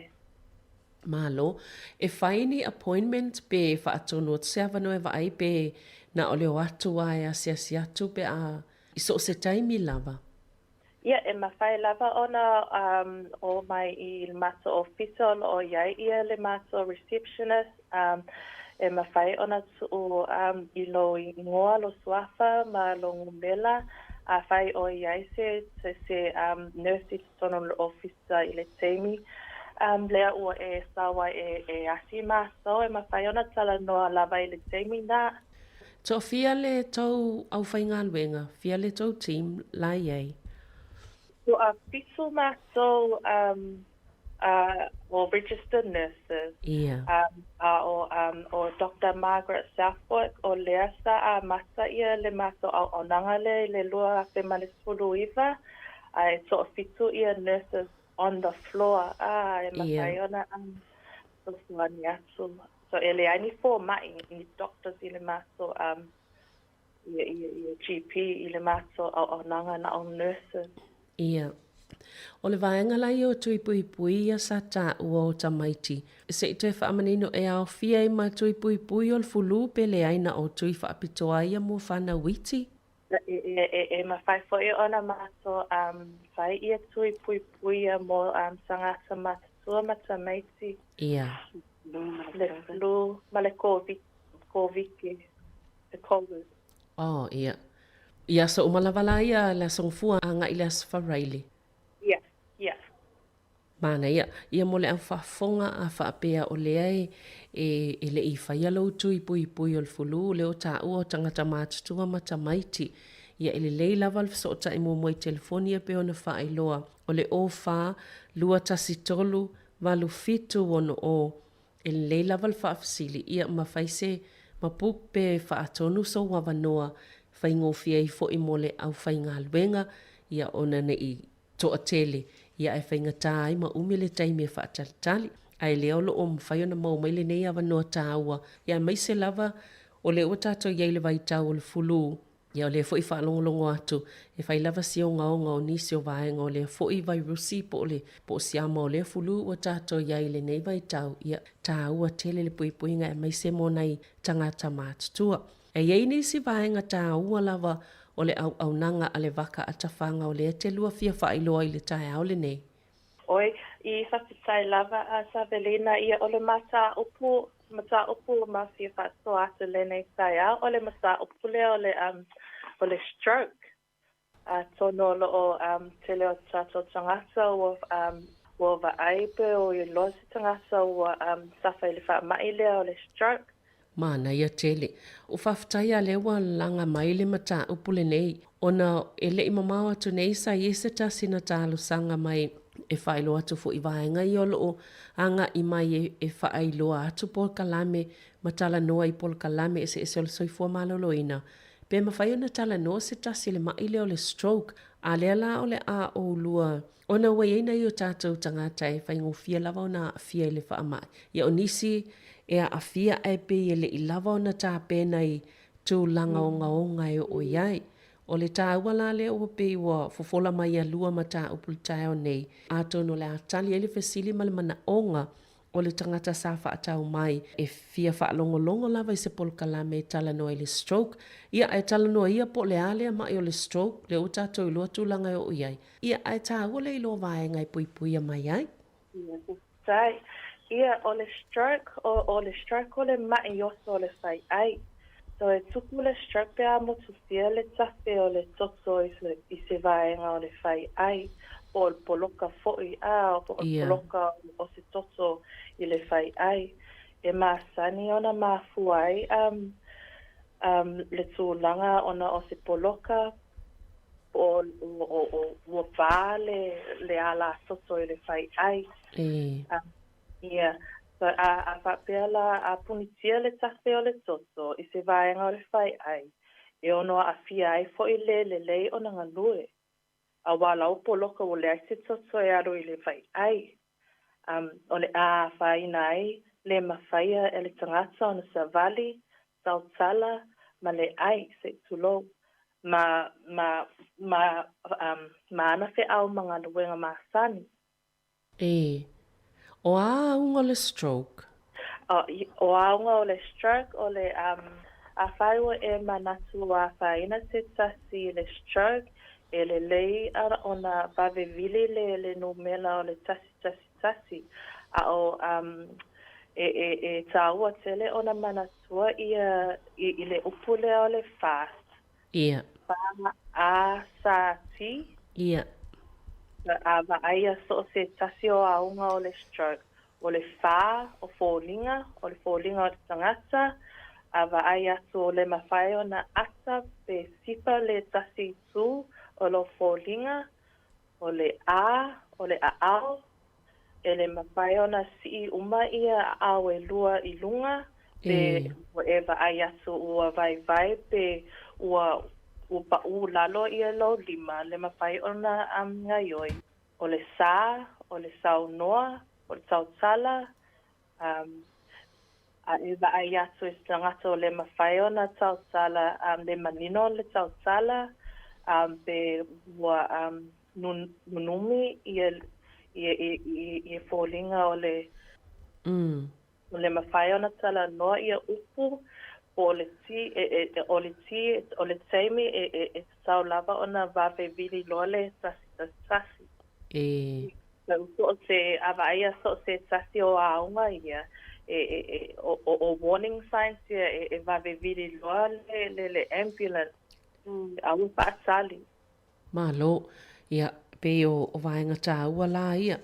Malo. E fai ni appointment pe faatonu atu se avanoa e vaai pe na o le o atu a e asiasi atu pe a i so o se taimi lava. Ia, e mafai lava ona um o mai i le matou ofisa o lo o i ai ia le matou receptionist um e mafai ona tuu um i lou igoa, lou suafa ma lou numela afai o i ai se se um nurse i totonu o le ofisa i le taimi um lea ua e sau ai e e asi matou e mafai ona talanoa lava i le taimi na. Toafia le tou aufaigaluega, fia le tou team la i ai? Toafitu matou um uh o registered nurses. Ia. Um a o um o Doctor Margaret Southwick o lea sa amata ia le matou auaunaga lea i le 2019 a e toafitu ia nurses on the floor a e mafai ona um fesoasoani atu. So e leai ni fomai, ni doctors i le matou um ia ia ia GP i le matou auaunaga na o nurses. Ia. O le vaega la ia o tui puipui ia sa taua o tamaiti. Se i toe faamanino e aofia ai ma tui puipui o le fulu pe leai na o tui faapitoa ia mo whanau iti? E, e, e, e mafai foi ona matou um, fai ia tui puipui ia mo um, tagata matutua ma tamaiti. Ia. Le flu ma le Covid, Koviti, le Covid. Oh, ia. I aso uma lava la ia le Aso Gafua agai i le Aso Faraile. Ia, ia. Manaia, ia mo le au faafofoga a faapea o lea e, e, e le i faia lou tui puipui o le fulu, lea o taua o tagata matutua ma tamaiti. Ia e lelei lava le fesootai muamua i telefoni e pei ona faailoa, o le 04 213 8760. E lelei lava le faafesili, ia ma fai se ma book pe faatonu sou avanoa faigofie ai foi mo le aufaigaluega, ia ona ne i toatele, ia ae faigata ai ma umi le taimi e faatalitali. Ae lea o lo o mafai ona maua mai lenei avanoa taua, ia aemaise lava o lea ua tatou i ai i le vaitau o le fulu, ia o lea foi e faalogologo atu, e fai lava si ogaoga o nisi o vaega o lea foi vairusi po o le po o siama o lea fulu ua tatou i ai i lenei vaitau, ia taua tele le puipuiga aemaise mo nai tagata matutua. E i ai nisi vaega taua lava o le auaunaga a le Vaka a Tafaga o lea te lua fia faailoa i le taeao lenei. Oi, i faafetai lava a Savelina ia o le mataupu, mataupu ma fia faasoa atu lenei taeao, o le mataupu lea o le, um, o le stroke. Atonu o lo o um, tele o tatou tagata ua um, ua vaai pe o iloa se tagata ua um, safa i le faamai lea o le stroke. Manaia tele. Ua faafetai a lea ua laga mai le mataupu lenei ona e le i mamao atu nei sa i ai se tasi na talosaga mai e faailoa atu foi i vaega ia o lo o agai mai e faailoa atu polokalame ma talanoa i polokalame eseese o le soifua maloloina Pe mafai ona talanoa se tasi i le maʻi lea o le stroke, a lea la o le a oulua ona ua i ai nai o tatou tagata e faigofie lava ona aafia i le faamai. Ia o nisi e aafia ae pei e le i lava ona tapena i tulaga ogaoga e oo i ai. O le taua la lea ua pei ua fofola mai ia lua mataupu i le taeao nei, atonu o le a tali ai le fesili ma le manaoga O le tagata sa faatau mai e fia faalogologo lava i se polokalame e talanoa i le stroke, ia ae talanoa ia po o le a lea maʻi o le stroke, lea ua tatou iloa tulaga e oo i ai, ia ae taua le iloa vaega e puipuia mai ai. Ia, faafetai. Ia, o le stroke, o, o le stroke o le maʻi oso o le faiʻai. So e tupu le stroke pe a motusia le tafe o le toto i se, i se vaega o le faiʻai, po o le poloka foi, a, po o le poloka o se toto i le faiʻai. E masani ona mafua ai, um, um, le tulaga ona o se poloka po o, o, o, ua pā le, le ala toto i le fai'ai. E. Um, ia, so, a, a faapea la a punitia le tafe o le toto i se vaega o le fai'ai, e ono aafia ai fo'i le lelei ona galue. Auā la ua poloka ua leai se toto e alu i le fai'ai. Um, o le a afaina ai le mafaia e le tagata ona savali, tautala, ma le ai, se i tulou, ma, ma, ma, um, ma ana feau ma galuega masani. E. O a auga o le stroke? O auga o le stroke o le um afai ua e manatu ua afaina se tasi i le stroke, e lelei ona vave vili le le numela o le 111 a o um e e e taua tele ona manatua ia i i le upu lea o le fast. Ia. F A S T. Ia. A vaaia so o se tasi o auga o le stroke. O le fa o foliga, o le foliga o le tagata, a vaai atu o le mafai ona ata pe sipa le tasi itu o lou foliga, o le a, o le aao, e le mafai ona sii uma ia aao e lua i luga, pe ua e vaai atu ua vaivai pe ua ua paʻū lalo ia lou lima, le mafai ona gaioi. O le sa, o le saunoa, o le tautala, um, a e vaai atu i se tagata o le mafai ona tautala, um, le manino le tautala, um, pe ua um, nunumi ia, ia, ia, ia, ia foliga o le, mm. o le mafai ona talanoa ia upu, po o le ti, e, e, e, o le ti, o le taimi e, e, e tatau lava ona vave vili loa le 111. E. So o se, a vaaia so o se tasi o auga ia, e, e, e, o, o, o warning signs ia e, e vave vili loa le, le, le ambulance. Mm. A ua faatali. Malo. Ia, pei o, o vaega tāua la ia,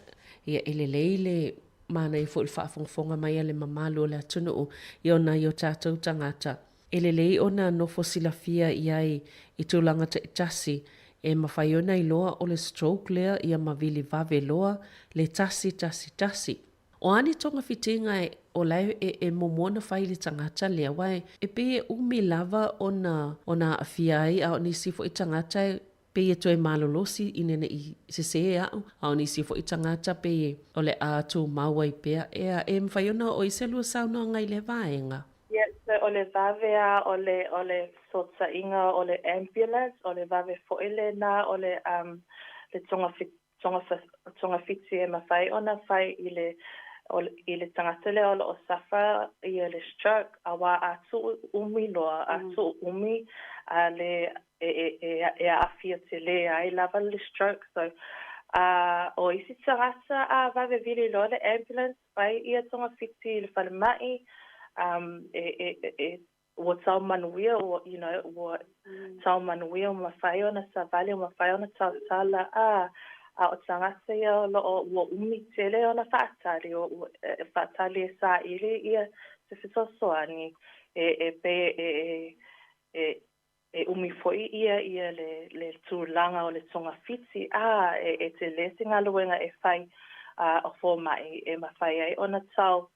ia e lelei le manaia foi le faafogafoga mai a le mamalu o le atunuu ia ona i o tātou tagata. E lelei ona nofo silafia i ai i tulaga taitasi e mafai ona iloa o le stroke lea ia ma vili vave loa le 111. O a ni togafitiga e o la e e muamua ona fai i le tagata lea, aua e pei e umi lava ona ona aafia ai, a o nisi foi tagata e pei e toe malolosi ina ne i sesē a'u, a o nisi foi tagata pei e o le a tumau ai pea. Ea, e mafai ona oo i se lua saunoaga i lea vaega. Ia, so o le vave a o le o le fesootaiga o le ambulance, o le vave foi lena o le um le togafiti e mafai ona fai i le i le tagata lea o lo o suffer ia le stroke, auā a tuu umi loa, a tuu umi a le e e e e aafia telē ai lava le stroke. So a o isi tagata a vave vili loa le ambulance fai ia togafiti i le falemai um e e e ua tau manuia, ua, you know, ua tau manuia, ua mafai ona savali, ua mafai ona tautala, a, a o tagata ia o lo o ua umi tele ona faatali, ua, e, faatali e saili ia se fesoasoani, e, e pei e, e, e, e umi foi ia ia le, le tulaga o le togafiti, a, e, e tele se galuega e fai a o fomai e mafai ai ona tau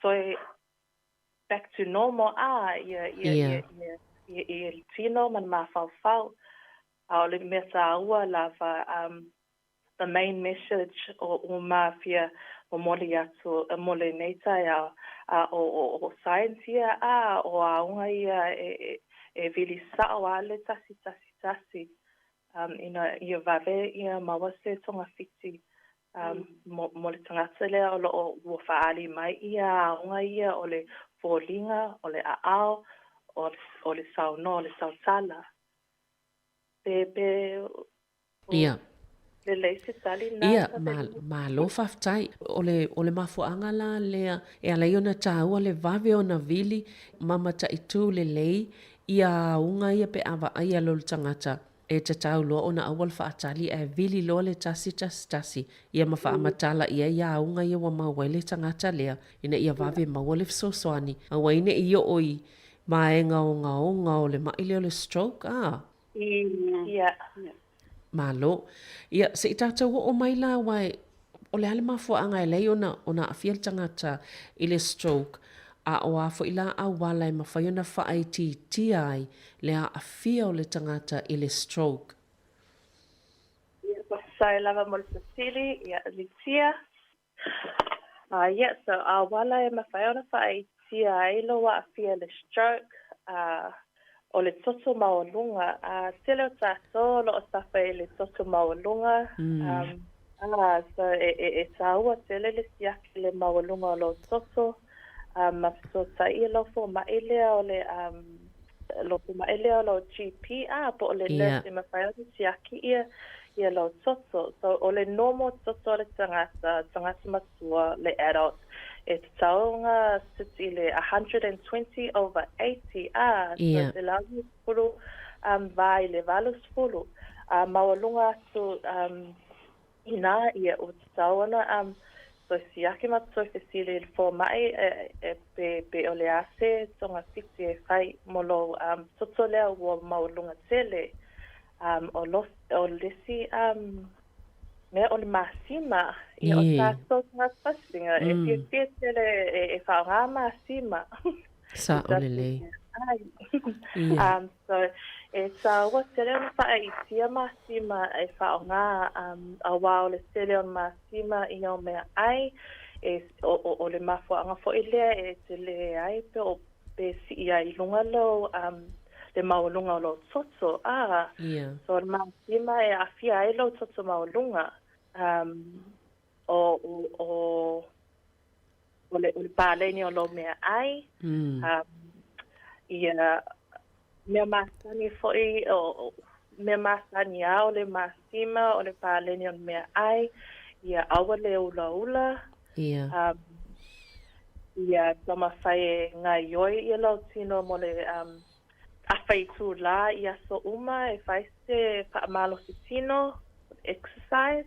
toe back to normal a ia ia ia ia ia ia le tino ma le mafaufau. A o le mea tāua lava um the main message o o mafia momoli atu mo lenei taeao a o o o science ia a o aoga ia e e e vili sa'o a le 111 um ina ia vave ia maua se togafiti um, mo, mo le tagata lea o lo o ua faaali mai ia aoga ia o le foliga, o le aao, o, o le saunoa, o le sautala. Pe, pe, o, Ia. lelei se tali na. Ia, ma, malo faafetai. O le, o le mafuaaga la lea e ala ai ona tāua le vave ona vili ma mataitū lelei ia auga ia pe a vaaia lou tagata. E tatau loa ona aua le faatali ae vili loa le 111 ia ma faamatala i ai auga ia ua mau ai le tagata lea ina ia vave maua le fesoasoani. Aua ai ne i oo i vaega ogaoga o le maʻi lea o le stroke, a? Ia. Malo. Ia, se i tatou oo mai la aua e, o le a le mafuaaga e alai ona, ona aafia le tagata i le stroke, a o a foi la auala e mafai ona faaitiitia ai le aafia o le tagata i le stroke? Ia, faafetai lava mo le fesili, ia, Litia. Ia, so auala e mafai ona faaitiitia ai lou aafia i le stroke, o le toto maualuga. Tele o tatou o lo o suffer i le toto maualuga. So e tāua tele le siaki i le maualuga o lou toto, ma fesootai i lou fomai lea o le lou fomai lea o lou GP, po o le nurse e mafai ona siaki ia ia lou toto. So, o le normal toto o le tagata, tagata matua, le adult, e tatau ona sit i le 120 over 80, ā, so 120 va i le 80, ā, maualuga atu Inā ia ua tatau ona toe siaki ma toe fesili i le fomai pe pe o le a se togafiti e fai mo lou toto lea ua maualuga tele. O lo o le isi mea o le masima, ia o tatou tagata Pasifika e fiafia tele e faaaoga masima. Sao lelei. Ia. So, e tāua tele ona whakaitia masima e whaonga auā o le tele o masima i o mea ai, e, o, o, o le mafuaanga fo'i lea e tele ai pe o pe si'i ai i lunga lou le maualuga o lou toto, ā, so o le masima e aafia ai lou toto maualuga, o, o, o, o le, o le paleni o lou meaʻai, ia, mea masani foʻi, o, mea masani lava o le masima, o le paleni o le meaʻai, ia aua le ulaula, ia taumafai e gaoioi ia lou tino mo le afa itulā i aso uma e fai se faamalosi tino, exercise.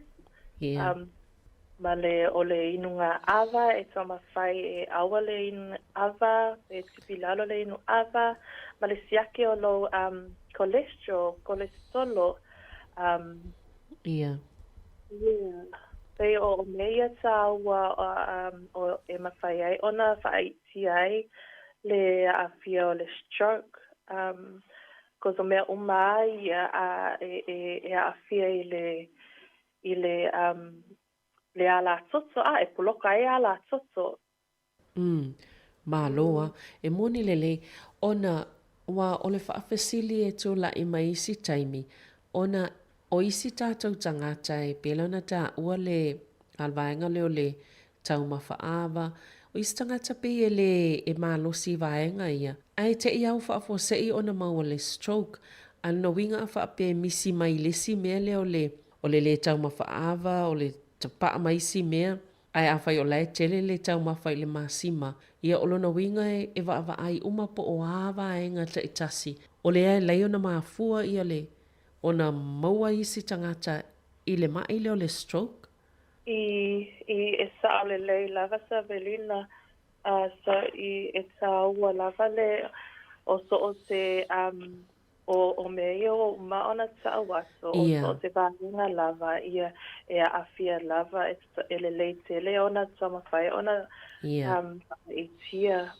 Ma le, o le inuga ava e taumafai e aua le inu ava, e tipi i lalo le inu ava, ma le siaki o lou cholesterol, kolesitolo. Ia. Ia. Pei o mea ia tāua o, e mafai ai ona faaitiitia ai le aafia o le stroke. Cause o mea uma lava ia a e aafia i le i le, um, le ala toto, a e poloka ai ala toto. Malo a. E moni lelei, ona ua o le faafesili e tulaʻi mai isi taimi, ona o isi tatou tagata e pei ona taua le vaega lea o le taumafa ava, o isi tagata pei e le e malosi i vaega ia, ae te i au faafuasei ona maua le stroke, a o lona uiga a faapea e misi mai i le isi mea lea o le o le lē taumafa ava, o le tapaʻa ma isi mea, ae afai o la e tele le taumafa i le masima, ia o lona uiga e vaavaai uma po o a vaega taitasi o lea e lai ona mafua ia le ona maua isi tagata i le maʻi lea o le stroke. I, i, e sao lelei lava Savelina, a, so i, e tāua lava le, o so o se, um, o, o mea ia ua uma ona ta'u atu, o so o se vaega lava ia e aafia lava, e, e lelei tele ona taumafai ona um, faaitiitia.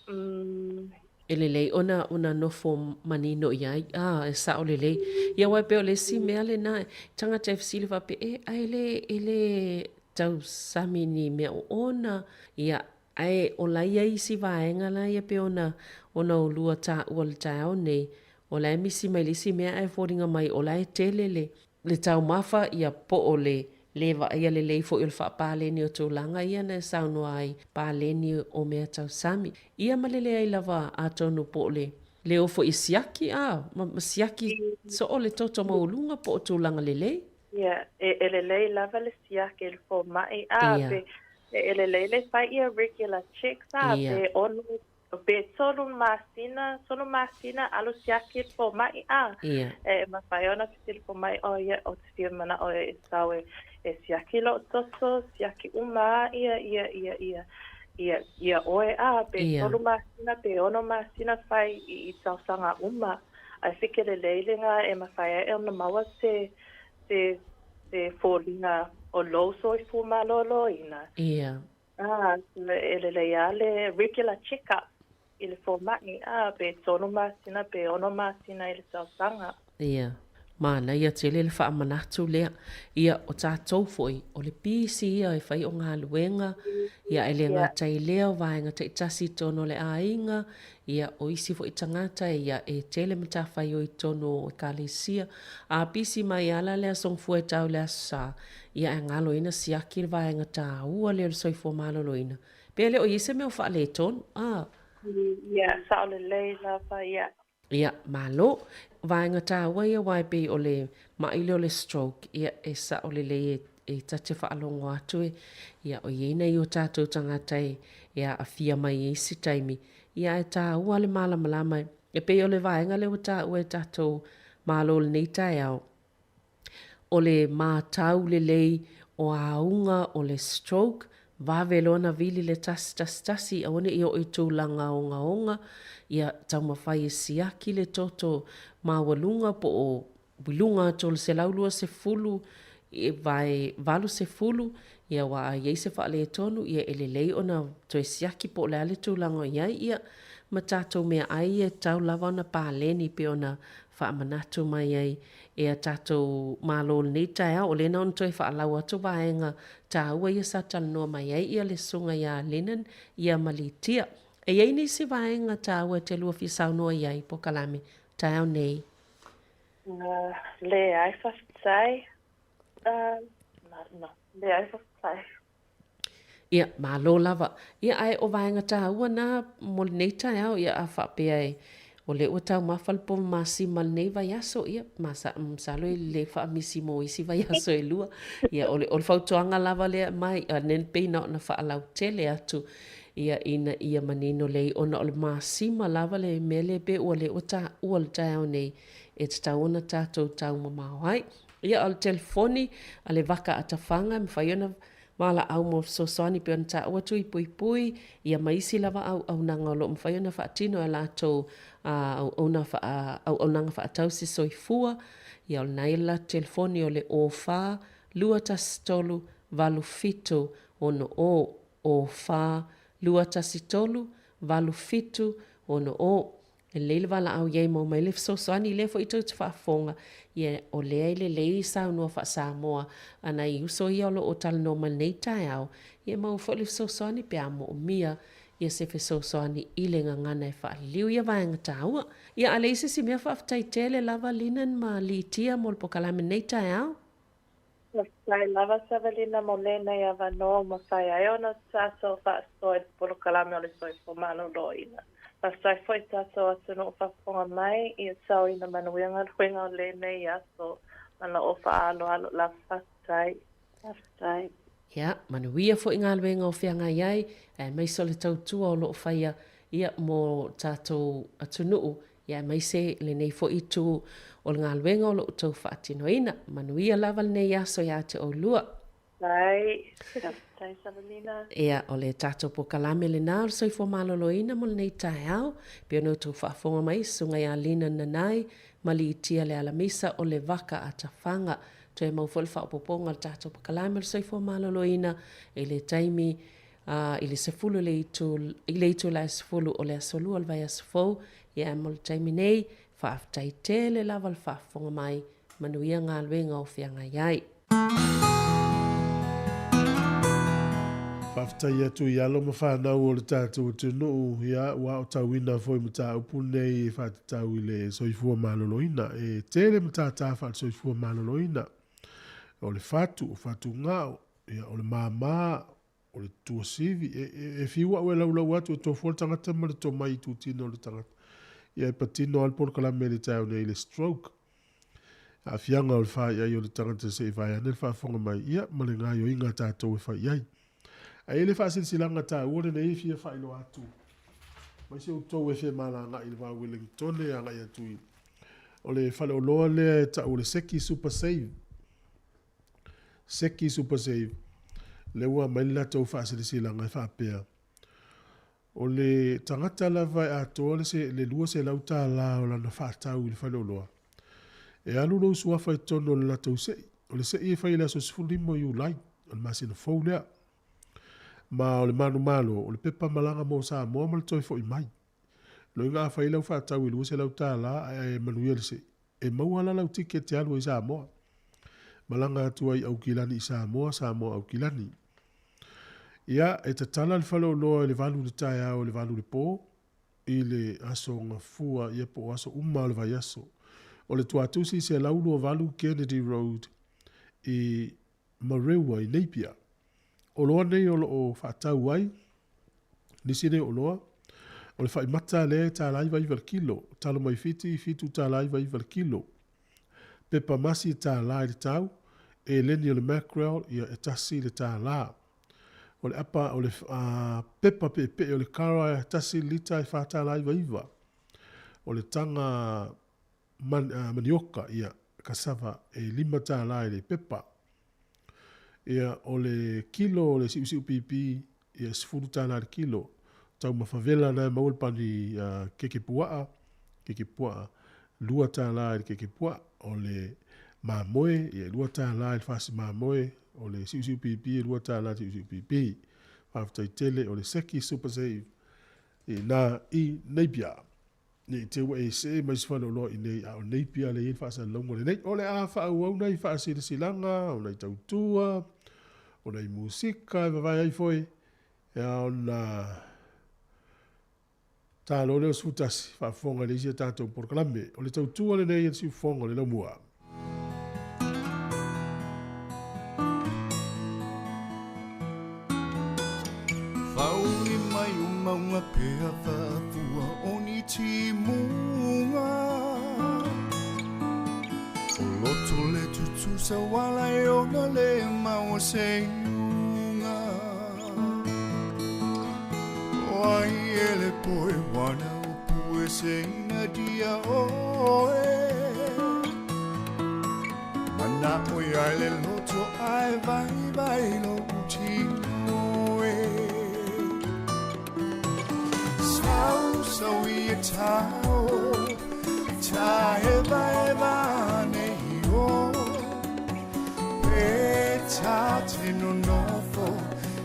E lelei ona ona nofo manino i ai, a, e sao lelei. Ia aua e pei o le isi mea lena, tagata e fesili faapea, e, a e le, e le tausami ni mea oona, ia, Ae o la i ai isi vaega la ia pei ona ona ulua taua i le taeao nei, o la e misi mai le isi mea ae foliga mai o la e tele le le taumafa ia po o le le vaaia lelei foi o le faapaleni o tulaga ia na e saunoa ai paleni o mea tausami. Ia ma le leai lava atonu po o le le o foi e siaki a ma ma siaki soo le toto maualuga po o tulaga lelei. Ia, e e lelei lava le siaki i le fomai, a pe E lelei le fai ia regular checks a pe ono pe tolu masina, tolu masina alu siaki le fomai a e mafai ona fesili fomai o ia ou te fia manao e sau e siaki lou toto, siaki uma a ia ia ia ia. Ia, ia oe a, pe tolu masina, pe ono masina fai i tausaga uma. Ae fike lelei lena e mafai ai ona maua se, se, se foliga o lou soifua malōlōina. Ia. A, e lelei lava le regular check up i le fomai, a, pe tolu masina, pe ono masina i le tausaga. Ia, manaia tele le faamanatu lea. Ia, o tatou foi, o le pisi ia e fai o galuega, ia e le gata i lea o vaega taitasi i totonu o le aiga, ia o isi foi tagata ia e tele matafaioi i totonu o ekalesia. A pisi mai lava la le Aso Gafua e tau i le Aso Sa, ia ae galo ai na siaki le vaega taua lea o le soifua maloloina. Pe le o i ai se mea o faaletonu, a? Ia, sao lelei lava, ia. Ia, malo. Vaega taua ia aua e pei o le maʻi lea o le stroke, ia e sao lelei e e ta te faalogo atu e, ia o i ai nai o tatou tagata e e aafia mai i isi taimi, ia ae taua le malamalama e pei o le vaega lea ua taua e tatou Malo i lenei taeao, O le mātau lelei o auga o le stroke, vave loa ona vili le 111 aua ne i oo i tulaga ogaoga, ia taumafai e siaki le toto maualuga po o i luga atu o le 120 vae 80, ia aua a i ai se faaletonu ia e lelei ona toe siaki po o le a le tulaga o i ai, ia ma tatou meaai ia e tatau lava ona paleni pei ona faamanatu mai ai e a tatou Malo i lenei taeao. O lea na ona toe faalau atu vaega taua ia sa talanoa mai ai ia le Susuga ia Lennon ia ma Litia. E i ai nisi vaega taua e te lua fia saunoa i ai, Pokalame, taeao nei? Leai, faafetai. No, leai, faafetai. Ia, malo lava. Ia, ae o vaega taua na mo lenei taeao, ia a faapea e, o lea ua taumafa le povi masima lenei vaiaso, ia, masa, masalo e lelei faamisi mo isi vaiaso e lua. Ia, o le, o le fautuaga lava lea e aumai, a lea pei na ona faalautele atu, ia, ina ia manino lelei, ona o le masima lava le mea lea pei ua lea ua taua i le taeao nei, e tatau ona tatou taumamao ai. Ia, o le telefoni a le vaka atafaga e mafai ona valaau mo fesoasoani pei ona taua tui puipui, ia ma isi lava auaunaga o lo o mafai ona faatino e a latou auauna auaunaga faatausi soifua. Ia, o lena ia le latou telefoni o le 04 213 87 60, 04 213 87 60. E lelei le valaau i ai maua mai le fesoasoani lea foi tou te faafofoga ia o lea e lelei saunoa faa-Samoa a nai uso ia o lo o talanoa mai lenei taeao ia maua foi le fesoasoani pe a moomia ia se fesoasoani i le gagana e faaliliu ia vaega taua. Ia a leai se isi mea faafetai tele lava Linan ma Litia mo le pokalame lenei taeao. Faafetai lava Savelina mo lenei avanoa ua mafai ai ona tatou faasoa i le polokalame o le soifua maloloina. Faafetai foi tatou atunuu faafofoga mai ia tauina manuia galuega o lenei aso manaʻo faaaloalo lava. Faafetai. Faafetai. Ia, manuia foi galuega o feagai ai, aemaise o le tautua o lo o faia ia mo tatou atunuu Ia aemaise lenei foi itu o le galuega o lo outou faatinoina. Manuia lava lenei aso ia te oulua. Faafetai. Faafetai Savelina. Ia, o le tatou pokalame lena o le soifua maloloina mo lenei taeao. Pei ona outou faafofoga mai, Susuga ia Lina Nanai, Maliitia le Alamisa o le Vaka a Tafaga. Toe mau foi le faaopoopoga o le tatou pokalame o le soifua maloloina i le taimi ā, i le 10 i le itu, i le itula e 10 o le aso lua o le vaiaso fou, ia ae mo le taimi nei, faafetai tele lava le faafofoga mai, manuia galuega o feagai ai. Faafetai atu i alo ma fanau o le tatou atunuu, ia, ua aotauina foi mataupu nei e faatatau i le soifua maloloina. E tele matata faale-soifua maloloina, o le fatu, o fatugao, ia, o le māmā, o le tuasivi, e, e, e fiu au e laulau atu e tofu le tagata ma le tomai i tutino o le tagata. Ia e patino lava le polokalame i le taeao nei i le stroke. Aafiaga o le fāiai o le tagata se i vae ane le faafofoga mai, ia, ma le gaoioiga a tatou e fai i ai. Ae i ai le faasilasilaga taua lenei e fia faailoa atu mai se outou e femalagaai i le va o Wellingtone agai atu i o le faleoloa lea e tau o le Seki Super Save. Seki Super Save, lea ua aumai le latou faasilasilaga e faapea, O le tagata lava e atoa le se, le $200 o lana faatau i le faleoloa, e alu lou suafa i totonu o le latou sei. O le sei e fai i le aso 15 o Iulai, o le masina fou lea. Ma o le manumalo, o le pepa malaga mo Samoa ma le toe foi mai. Loiga a fai lau faatau i $200 ae e manuia le sei, e maua la lau tiketi e alu ai i Samoa. Malaga atu ai i Aukilani i Samoa, Samoa Aukilani. Ia, e tatala le faleoloa i le 8 i le taeao i le 8 i le po, i le aso Gafua, ia po o aso uma o le vaiaso. O le tuatusi 128 Kennedy Road i Mareua i Napier. Oloa nei o lo o faatau ai nisi nei o oloa, o le faimata lea e $1.99 le kilo, talo mai Fiti $7.99 le kilo, pepa masi e $1 i le tau, eleni o le mackerel ia e $1. O le apa o le pepa peepee o le kara e 1 lita e $4.99. O le taga man, manioka ia cassava e $5 i le pepa. Ia o le kilo o le siusiu pipi ia e $10 i le kilo. Taumafa vela na e maua le pani keke puaa, keke puaa $2 i le keke puaa. O le mamoe ia e $2 i le fasi mamoe, o le siusiu pipi e $2 i le siusiu pipi. Faafetai tele o le Seki Super Save i na i Napier. Ne i te ua e see mai se faleoloa i nei, a o Napier lea e i ai le faasalalauga lenei. O le a faaauau nai faasilasilaga, o nai tautua, o nai musika e vavae ai foi, e ao ona talo lea o 11, faafofoga i le isi a tatou polokalame. O le tautua lenei e le siufofoga o le laumua. Whaoni mai o maunga pea whafua o ni timunga. O loto le tutusa wala e ona le maua se iunga. O ai e le poe wana o pue se ina dia oe. Mana o ia le loto ai vai vai lo utino e. Sau sau i e tau, ta e vai vai ne o. Pe ta te no nofo,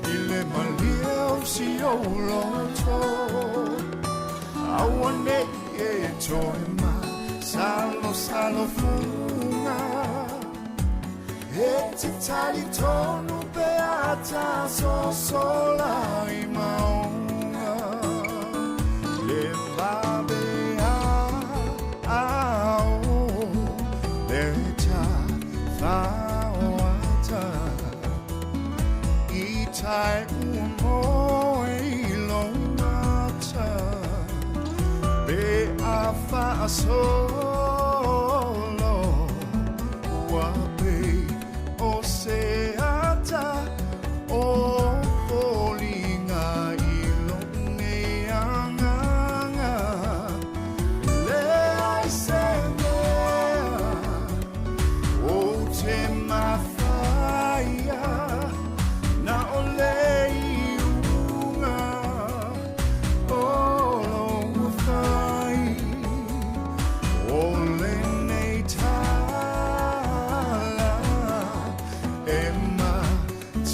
i le malia o si o loto. Aua ne e toe ma, salo salo funga. E te tali tonu pe ata so sola i maunga. Le vabe a ao, le ta whaoata. I tai ua moe i lo mata. Pe a whaasolo, ua pe o se ata, o fōlinga i lo nei anganga. Le ai se mea, o te mawhaia, na o le iunga, o lo whai, o le nei tala, e ma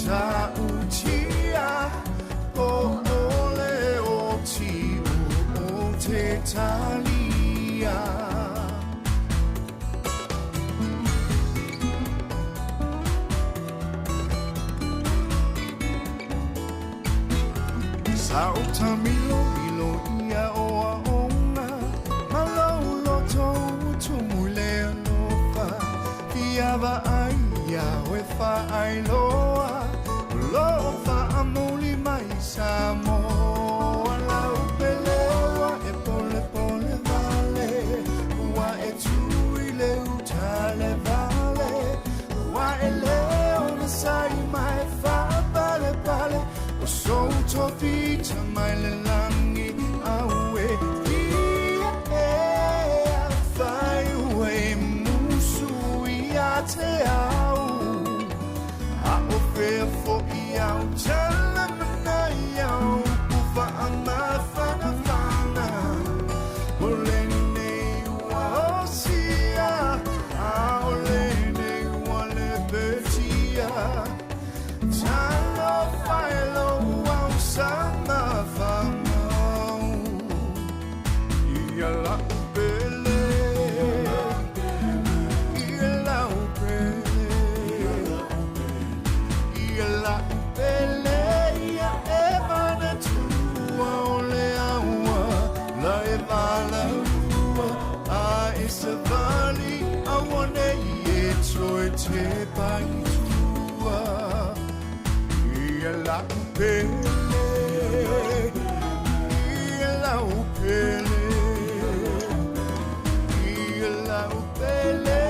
ta utia, o o le o ti o te talia. Sa o ta milo milo ia o a onga, ma lau loto tumu le alofa. Ia va ai ia oe fa ai loa, lo fa amuli mai sa moa. Lau pelewa e pole pole vale, ua e tui le utale vale, ua e leo na sai mai fa pale pale, o so tofita mai le langi aue. Ia e a fai ue musu ia te au, a o fea fo i au tala mana i au, ufa a pele, i lau pele, i lau pele,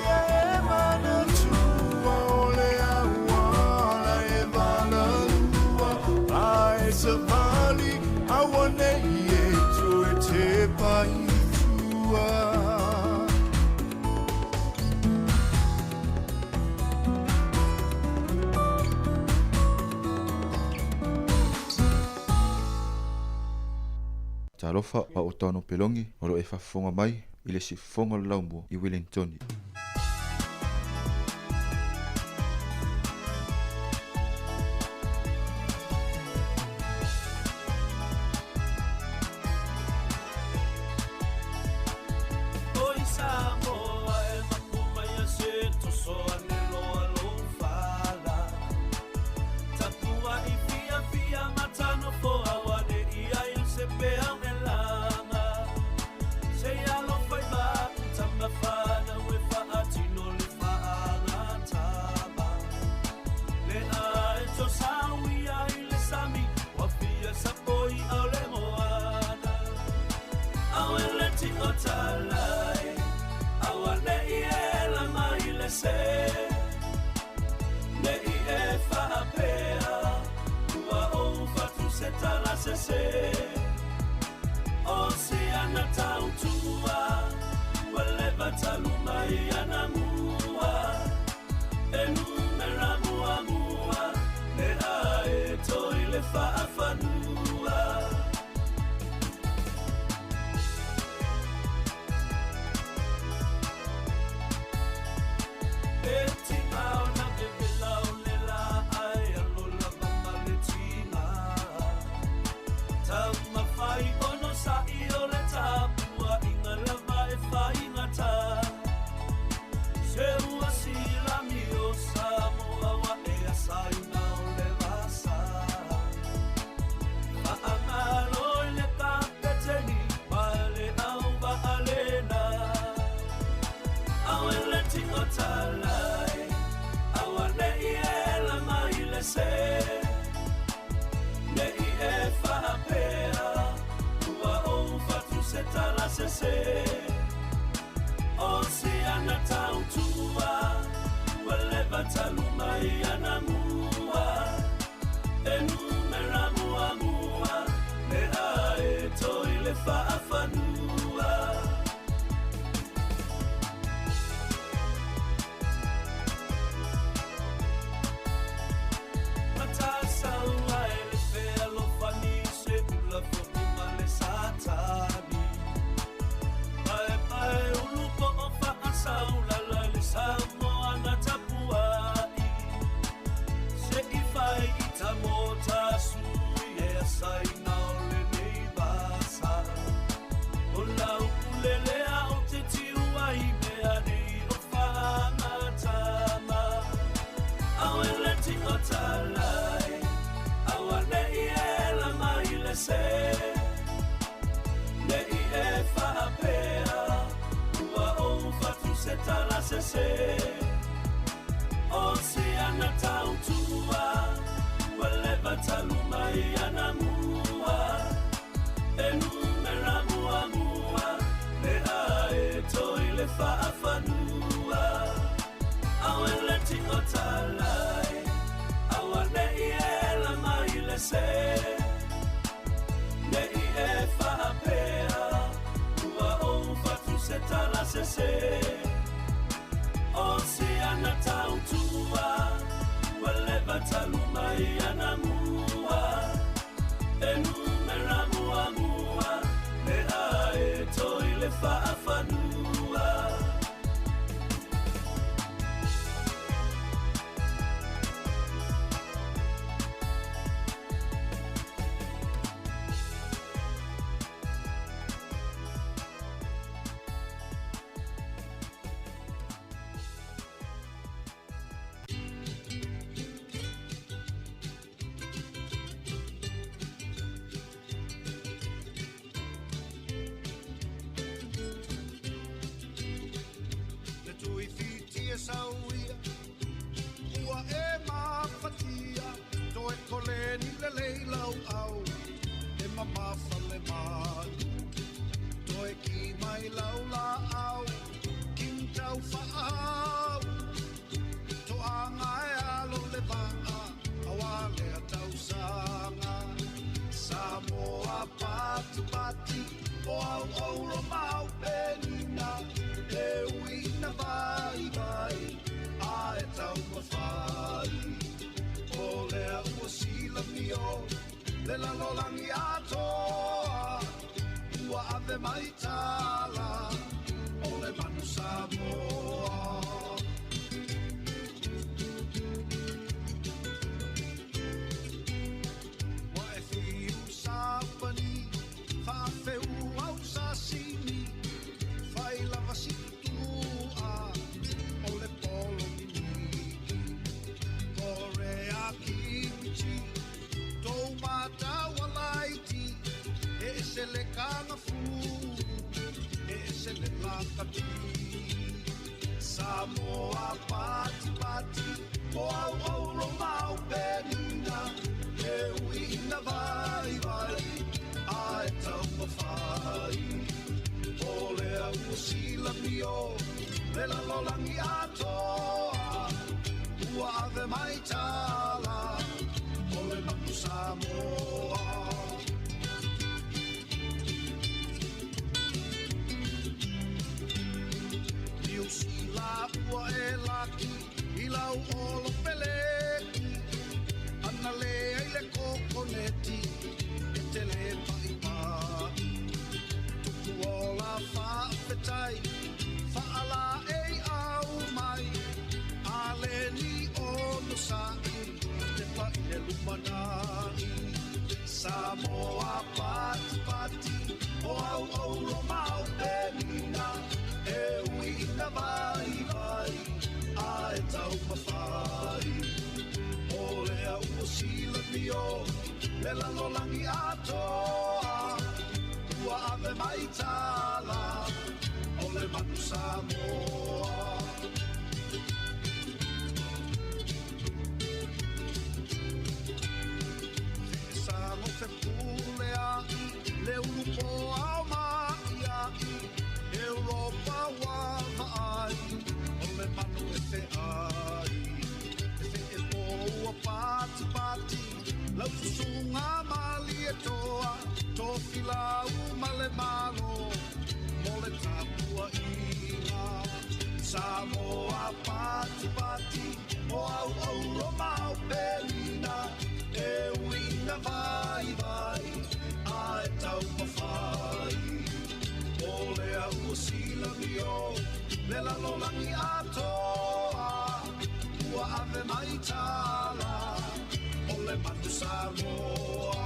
ia e manatua o le auala e valalua, a e savali auanei e toe tepa i tua. Talofa a o Tano Pelongi o lo e faafofoga mai i le siufofoga o le Laumua i Wellingtoni. Oi Samoa e mapu mai a se toso ane loa lou fala. Tapua i fia fia matano fo awane i ai o se pea o laga. Se alo fai ma tama whana ue whaatino le whaangatama. Le ae to saui ai le sami, wa fia sapoi au le moana. Au e le tino talai, au ane i e la mai le se. Ne i e whaapea, ua ou whatu se tala se se. O se ana tautua, ua leva taluma i ana mua. E numera mua mua, le ae toi le whaafanua. E tinga o na pepela o le la ai alola mama le tinga. Tau mawhai ono sa i o le tapua inga lava e whai ngata. Se ua silami o Samoa wa e asai na o le vasa. Whaangalo i le kapeteni, pale au wa alena. Au e le tino talai, au ane i e la mai le se. Ne i e whaapea, ua ou whatu se tala se se. O se ana tautua, ua leva taluma i ana mua. E numera mua mua, le ae toi le whaafanua. Matasaua e le whea lofani se ula fo'i ma le satani. Pae pae ulu po o whaasaulala le Samoa na tapuai. Se i whai i ta mōta sui e asai na o le nei vasa. O lau kulelea o te tiu ai mea nei o whangatama. Au e le tino talai, au ane i e la mai le se. Ne i e whaapea, ua ou whatu se tala se se. O se ana tautua, ua leva taluma i ana mua. E numera mua mua, le ae toi le whaafanua. Au e le tino talai, au ane i e la mai le se. Ne i e whaapea, ua ou whatu se tala se se. O se ana tautua, ua leva taluma i ana mua. E numera mua mua, le ae toi le whaafanua. Pati o au auro mau penina e ui na vai vai a e tau mawhai. O lea ua sila mio le lalolangi atoa ua ave mai tala o le manu Samoa. Wa e whiu sapani, whaawheu au sasini, whai lava si tua, o le polo miniki. Korea kimchi, tō mātau alaiti, e ese le kanga fu, e ese le lakati. Samoa pati pati, o au auro mau penina, e ui ina vai vai, a e tau mawhai. O lea ua sila mio, le lalolangi atoa, ua ave mai tala, o le manu Samoa. Niu sila ua e laki, i lau olo peleki, ana le ai le kokoneti, e te le pai pai. Tuku ola whaafetai, whaala e au mai, a le ni ono sa'i, te pai le lumanai. Samoa pati pati, o au auro mau penina, e ui ina vai vai, a e tau mawhai. O lea ua sila mio, le lalolangi atoa, ua ave mai tala, o le manu Samoa. Sango fe pule ai, le ulu po au mai ai, Europa wa vaai, o le manu e fe ai. E fe e po ua pati pati, lau susunga mali e toa, tofi lau ma le malo, mo le tapua inga. Samoa pati pati, o au auro mau pelina, e ui na vai vai, a e tau mawhai. O lea ua sila mio, le lalolangi atoa, ua ave mai tala, o le manu Samoa.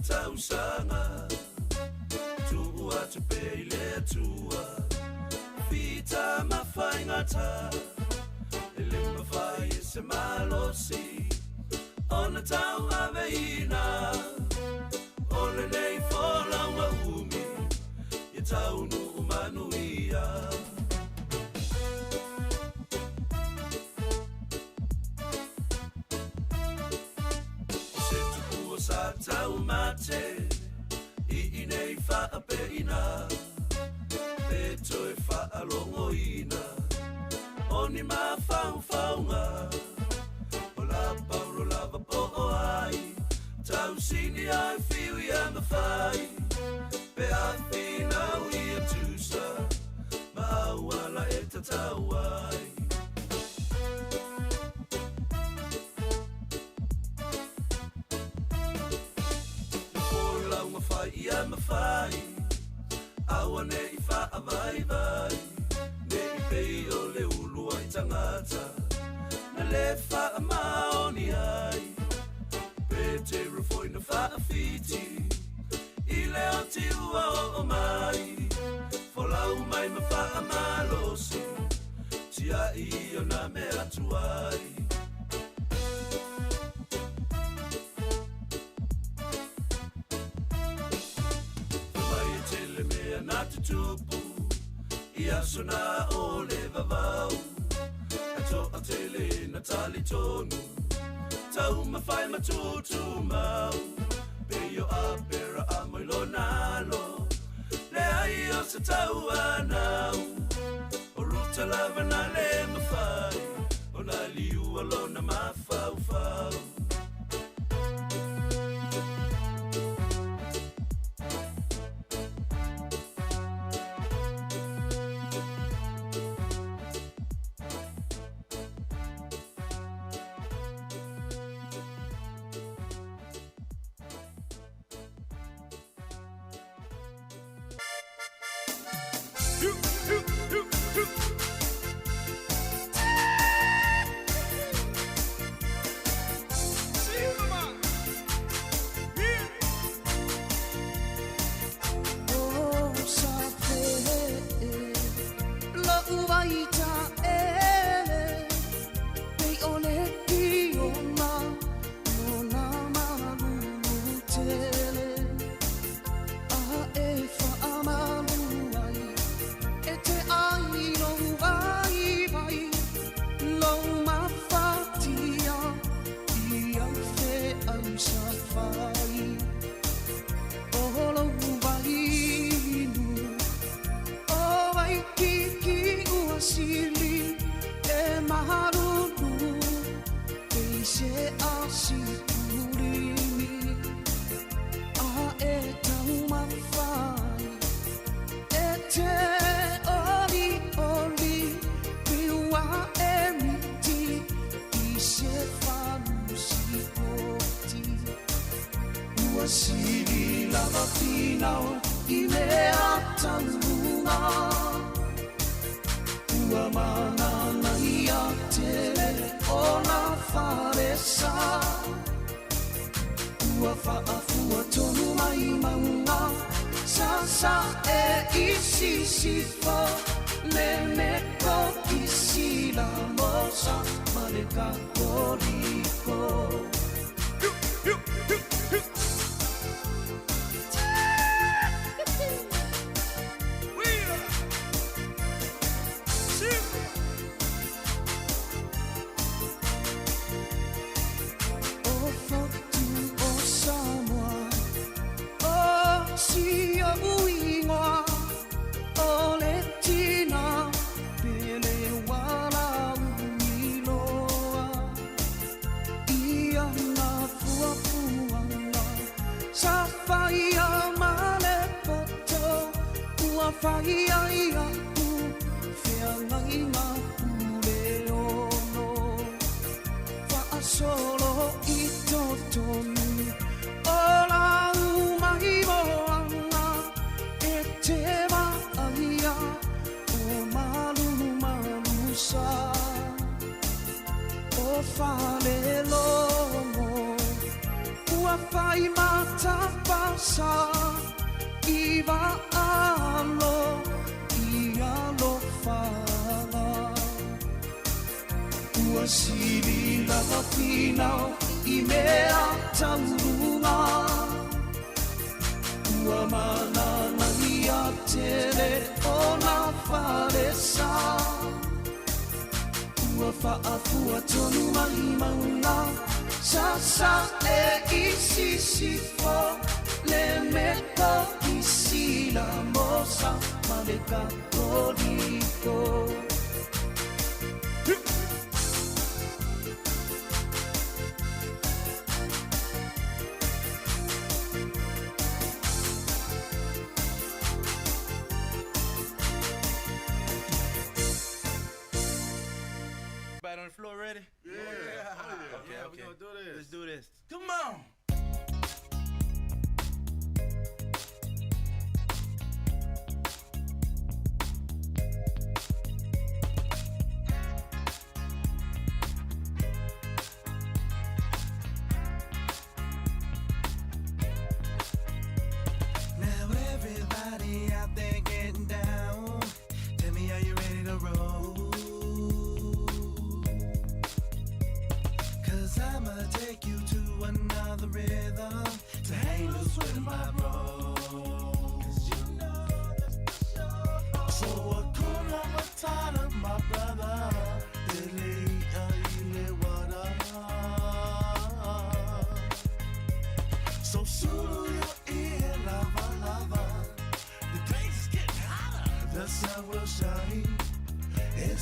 Tausaga tuu atu pe i le Atua fita mafaigata e le mafai e se malosi ona tauaveina o lenei folauga umi ia taunuu manuia. Sa tau mate i inei whaapeina pe toe whaalongoina o ni mawhauwhaunga o la pauro lava po o ai tau sini ai whiwi a mawhai pe a whinau i a tusa maauala e tatau ai. Ia mawhai, aua ne i whaavai vai, ne i pei o le ulu ai tangata, na le whaamaoni ai, pe te rafoi na whaawhiti, i le o te ua o o mai, folau mai ma whaamalosi, tia i o na mea tuai. Tupu i aso na o le vavau a Toatele na talitonu Taumafai ma tutumau Pe o apera a moi lonalo Le ai o se tauanau O ruta lava na le mawhai O na liu alona mafaufau.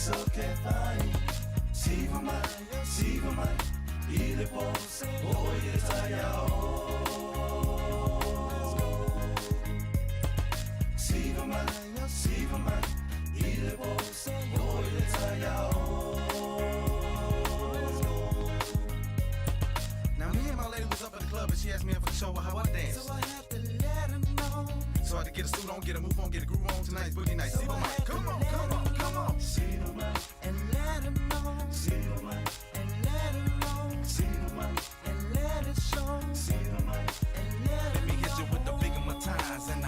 Okay fai. Siva mai, siva mai, i le po o i le taeao. Siva mai, siva mai, i le po o i le taeao. Now me and my lady was up at the club and she asked me if I could show her how I dance. So I had to let her know. So I had to get a suit on, get a move on, get a groove on. Tonight's boogie night. So Siva I mai, had to come on, let come her on, come on. Siva mai and let her know. Siva mai and let her roll. Siva mai and let it show. Siva mai and let Let me hit you with the bigger my ties and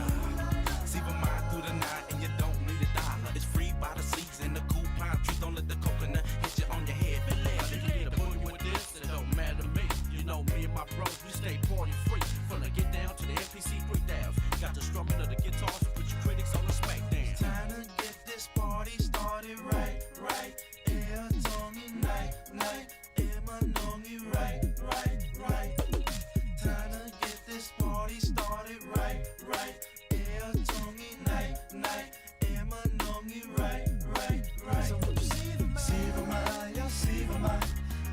Siva mai through the night and you don't need a dollar. It's free by the season, the cool pine tree. Don't let the coconut hit you on your head. If you get a boogie with this, it don't matter to me. You know me and my bros, we stay party free. From the get down to the NPC 3000. Got the strumming of the guitars to put your critics on the smackdown. It's time to get this party started right, right. Ea tongi night, night. Ea manongi right, right, right. Time to get this party started right, right. Ea tongi night, night. Ea manongi right, right, right. So won't you siva mai, siva mai, ya siva mai.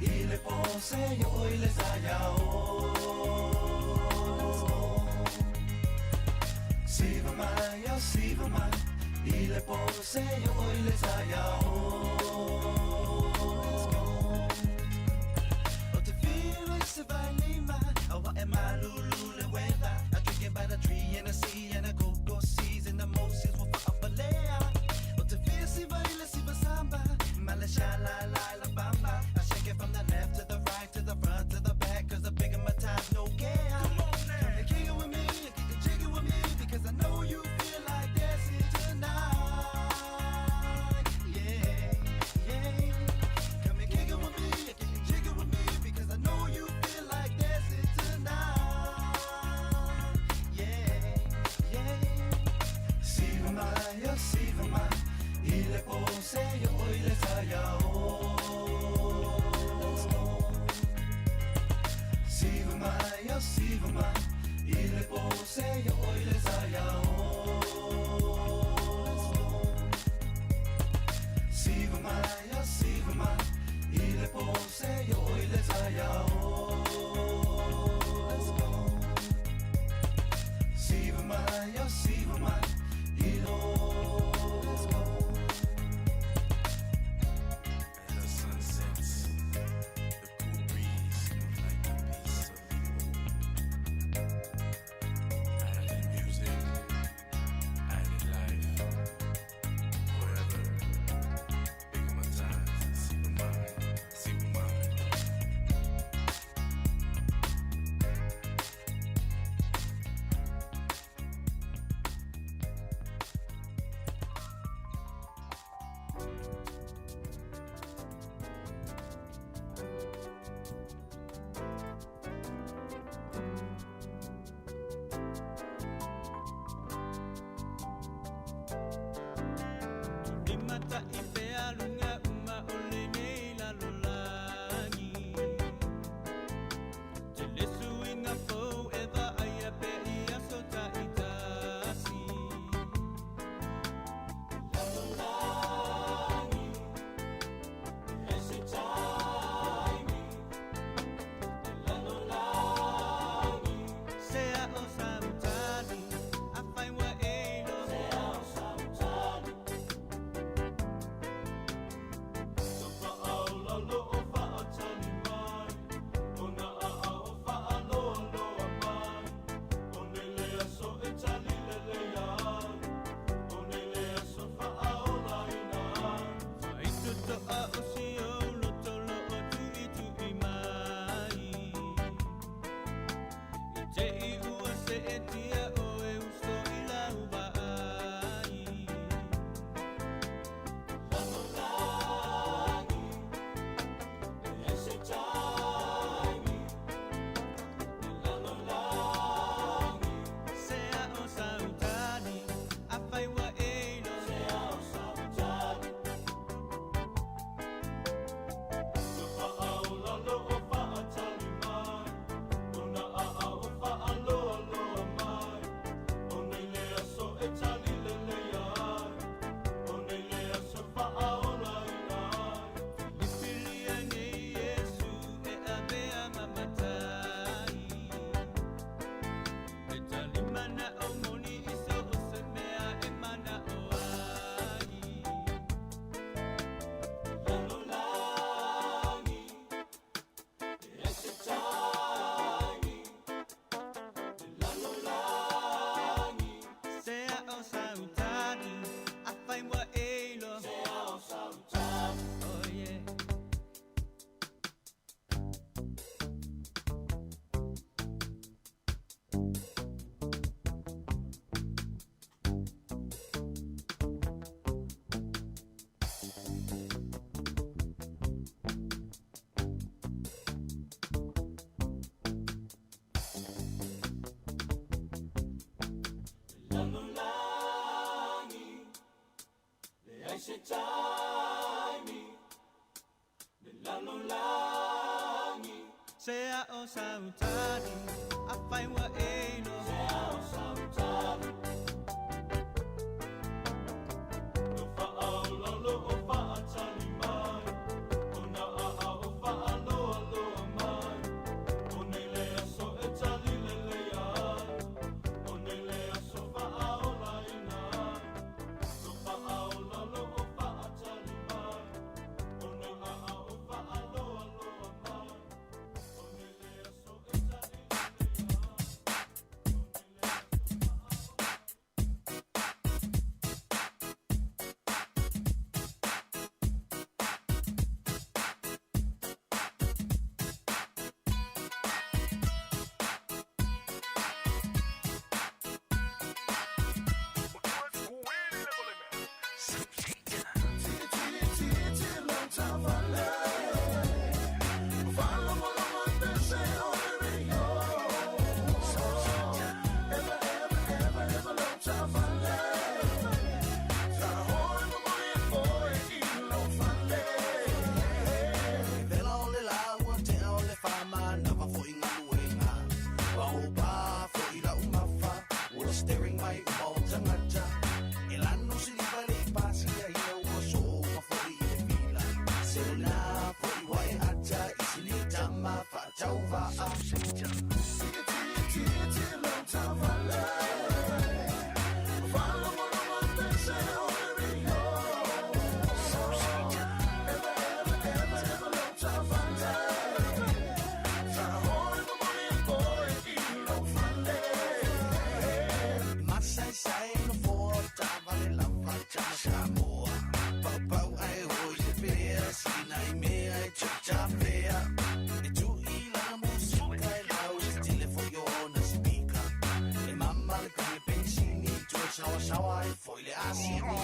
I le po se yo i le taeao. Siva mai, ya siva mai. I le po se yo i le taeao. O te feel i se vai lima, aua e malulu le weather. I drinking by the tree and the sea and the cocoa seas and the Moses wa fa'apalea. O te feel si vai le siva samba, mala sha la la la bamba. I shake it from the left to the right to the front to the back, 'cause the bigger my time, no care. Come on now, come and kick it with me, kick it, jiggy with me, because I know you feel like dancing tonight. Yeah, yeah. Come and kick it with me, kick it, jiggy with me, because I know you feel like dancing tonight. Yeah, yeah. Siva mai, ya siva mai, i le po se yo i le taeao. Siva mai, ya siva mai, i le po se yo i le taeao. Siva mai, ya siva mai, i le po se yo i le taeao. Siva mai, ya siva mai, i le. As the sun sets, the cool breeze smells like the peace of you. Island music, island life, forever. Big my times, siva mai, siva mai. Limata i pea lunga uma o lenei lalolagi. Te lesu i ngā fau e vaai a pe i aso ta'itasi. Lalolagi, e se taimi. Lalolagi, se a o sautali, a fai wa e lo. Se a o sautali. lalolagi, leai se taimi le lalolagi. Se a o sautali, a fai ua e Se a o sautali, no faaolalo o faatali mai, o na aa o faaloaloa mai, o nei le aso e tali lelei ai, o nei le aso faaolaina ai, no faaolalo o faatali mai, o na aa o faaloaloa mai, o nei le aso e tali lelei ai. Vela o le laua, tea o le whamanawa fo i ngaluenga. Ua opa fo i lau mafa, ua staring mai uma o tangata. E lanu siliva le i pasi a ina ua so ma fo i le fila. Se o nā fo i wa e ata, i sili tama whaatau waa. Masai sai no fo ta vale lava tama Samoa. Pau pau ai hoi te pea, sina i mea e cha pea. E tu i lana musika e lau se tele fo i ona sipika. E mama le kame pensini, tu e sawa sawa e fo i le asini.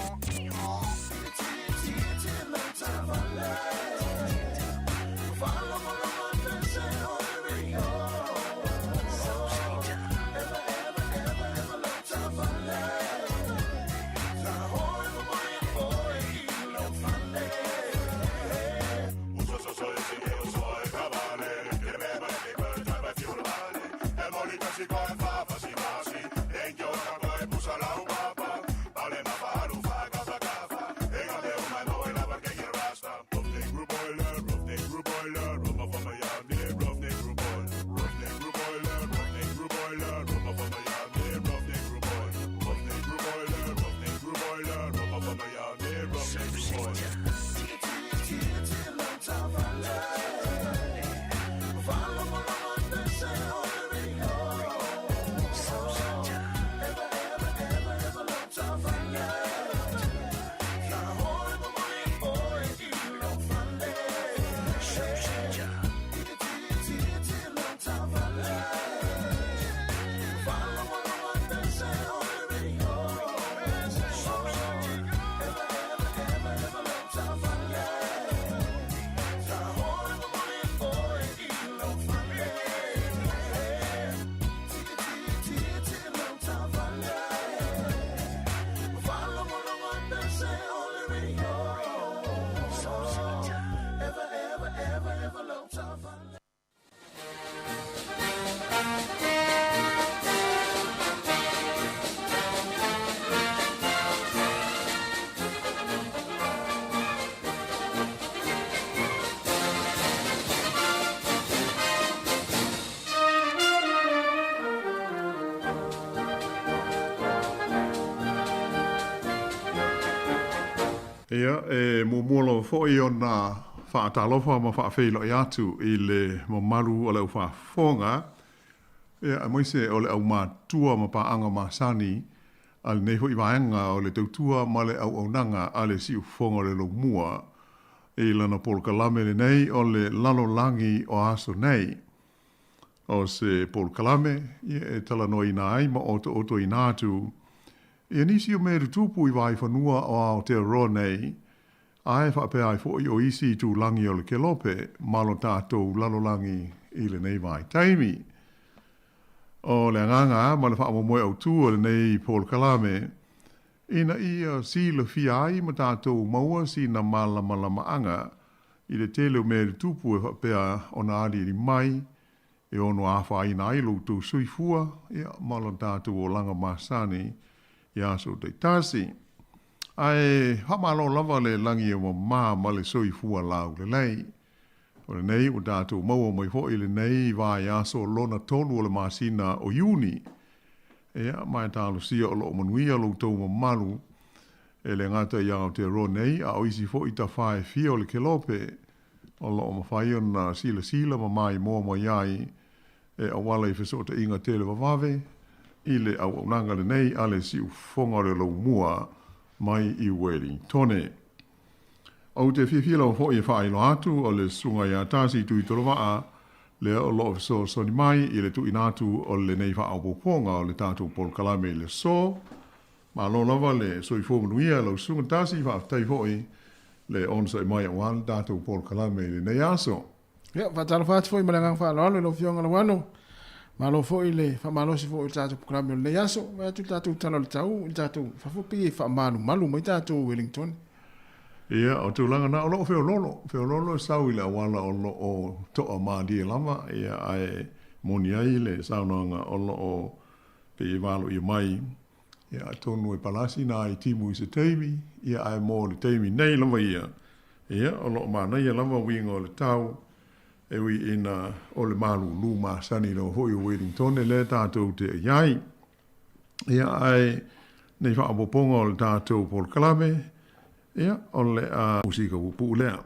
Ia, e muamua lava foi ona faatalofa ma faafeiloai atu i le mamalu o le aufaafofoga, ia, aemaise o le aumatua ma paaga masani a lenei foi vaega o le tautua ma le auaunaga a le siufofoga o le Laumua i lana polokalame lenei o le lalolagi o aso nei. O se polokalame ia e talanoaina ai ma otootoina atu ia nisi o mea tutupu i vaifanua o Aotearoa nei, ae faapea ai foi o isi itulagi o le kelope ma lo tatou lalolagi i lenei vaitaimi. O le agaga ma le faamoemoe autu o lenei polokalame, ina ia silafia ai ma tatou maua sina malamalamaaga i le tele o mea e tutupu e faapea ona aliali mai e ono afaina ai lo outou soifua ia ma lo tatou olaga masani i aso taitasi. Ae faamalo lava le lagi e mama ma le soifua laulelei. O lenei ua tatou maua mai foi i lenei vaiaso lona tolu o le masina o Iuni. Ia, ma e talosia o lo o manuia lo outou mamalu e le gata i Aotearoa nei, a o isi foi tafā e fia o le kelope o lo o mafai ona silasila ma maimoa mai ai e auala i fesootaiga televavave i le auaunaga lenei a le Siufofoga o le Laumua mai i Welingtone. Ou te fiafia lava foi e faailoa atu o le Susuga ia Tasi Tuitolovaa lea o lo o fesoasoani mai i le tuuina atu o lenei faaopoopoga o le tatou polokalame i le aso. Malo lava le soifua manuia lau Susuga Tasi, faafetai foi le onosai mai aua le tatou polokalame i lenei aso. Ia, faatalofa atu foi ma le agaga faaaloalo i lau Afioga Lauano. Malo foi le faamalosi foi o le tatou polokalame o lenei aso. Vaai atu le tatou tala o le tau i le tatou fafo pei e faamalumalu mai tatou Wellington. Ia, o tulaga na, o lo o feololo, feololo e sau i le auala o lo o toa malie lava, ia, ae moni ai le saunoaga o lo o pei e valoia mai, ia, atonu e palasi nā i timu i se taimi, ia, ae mo le taimi nei lava ia, ia, o lo o manaia lava uiga o le tau, e ui ina o le malūlū masani lava foi o Wellington lea tatou te i ai. Ia, ae nei faaopoopoga o le tatou polokalame, ia, o le a musika puupuu lea.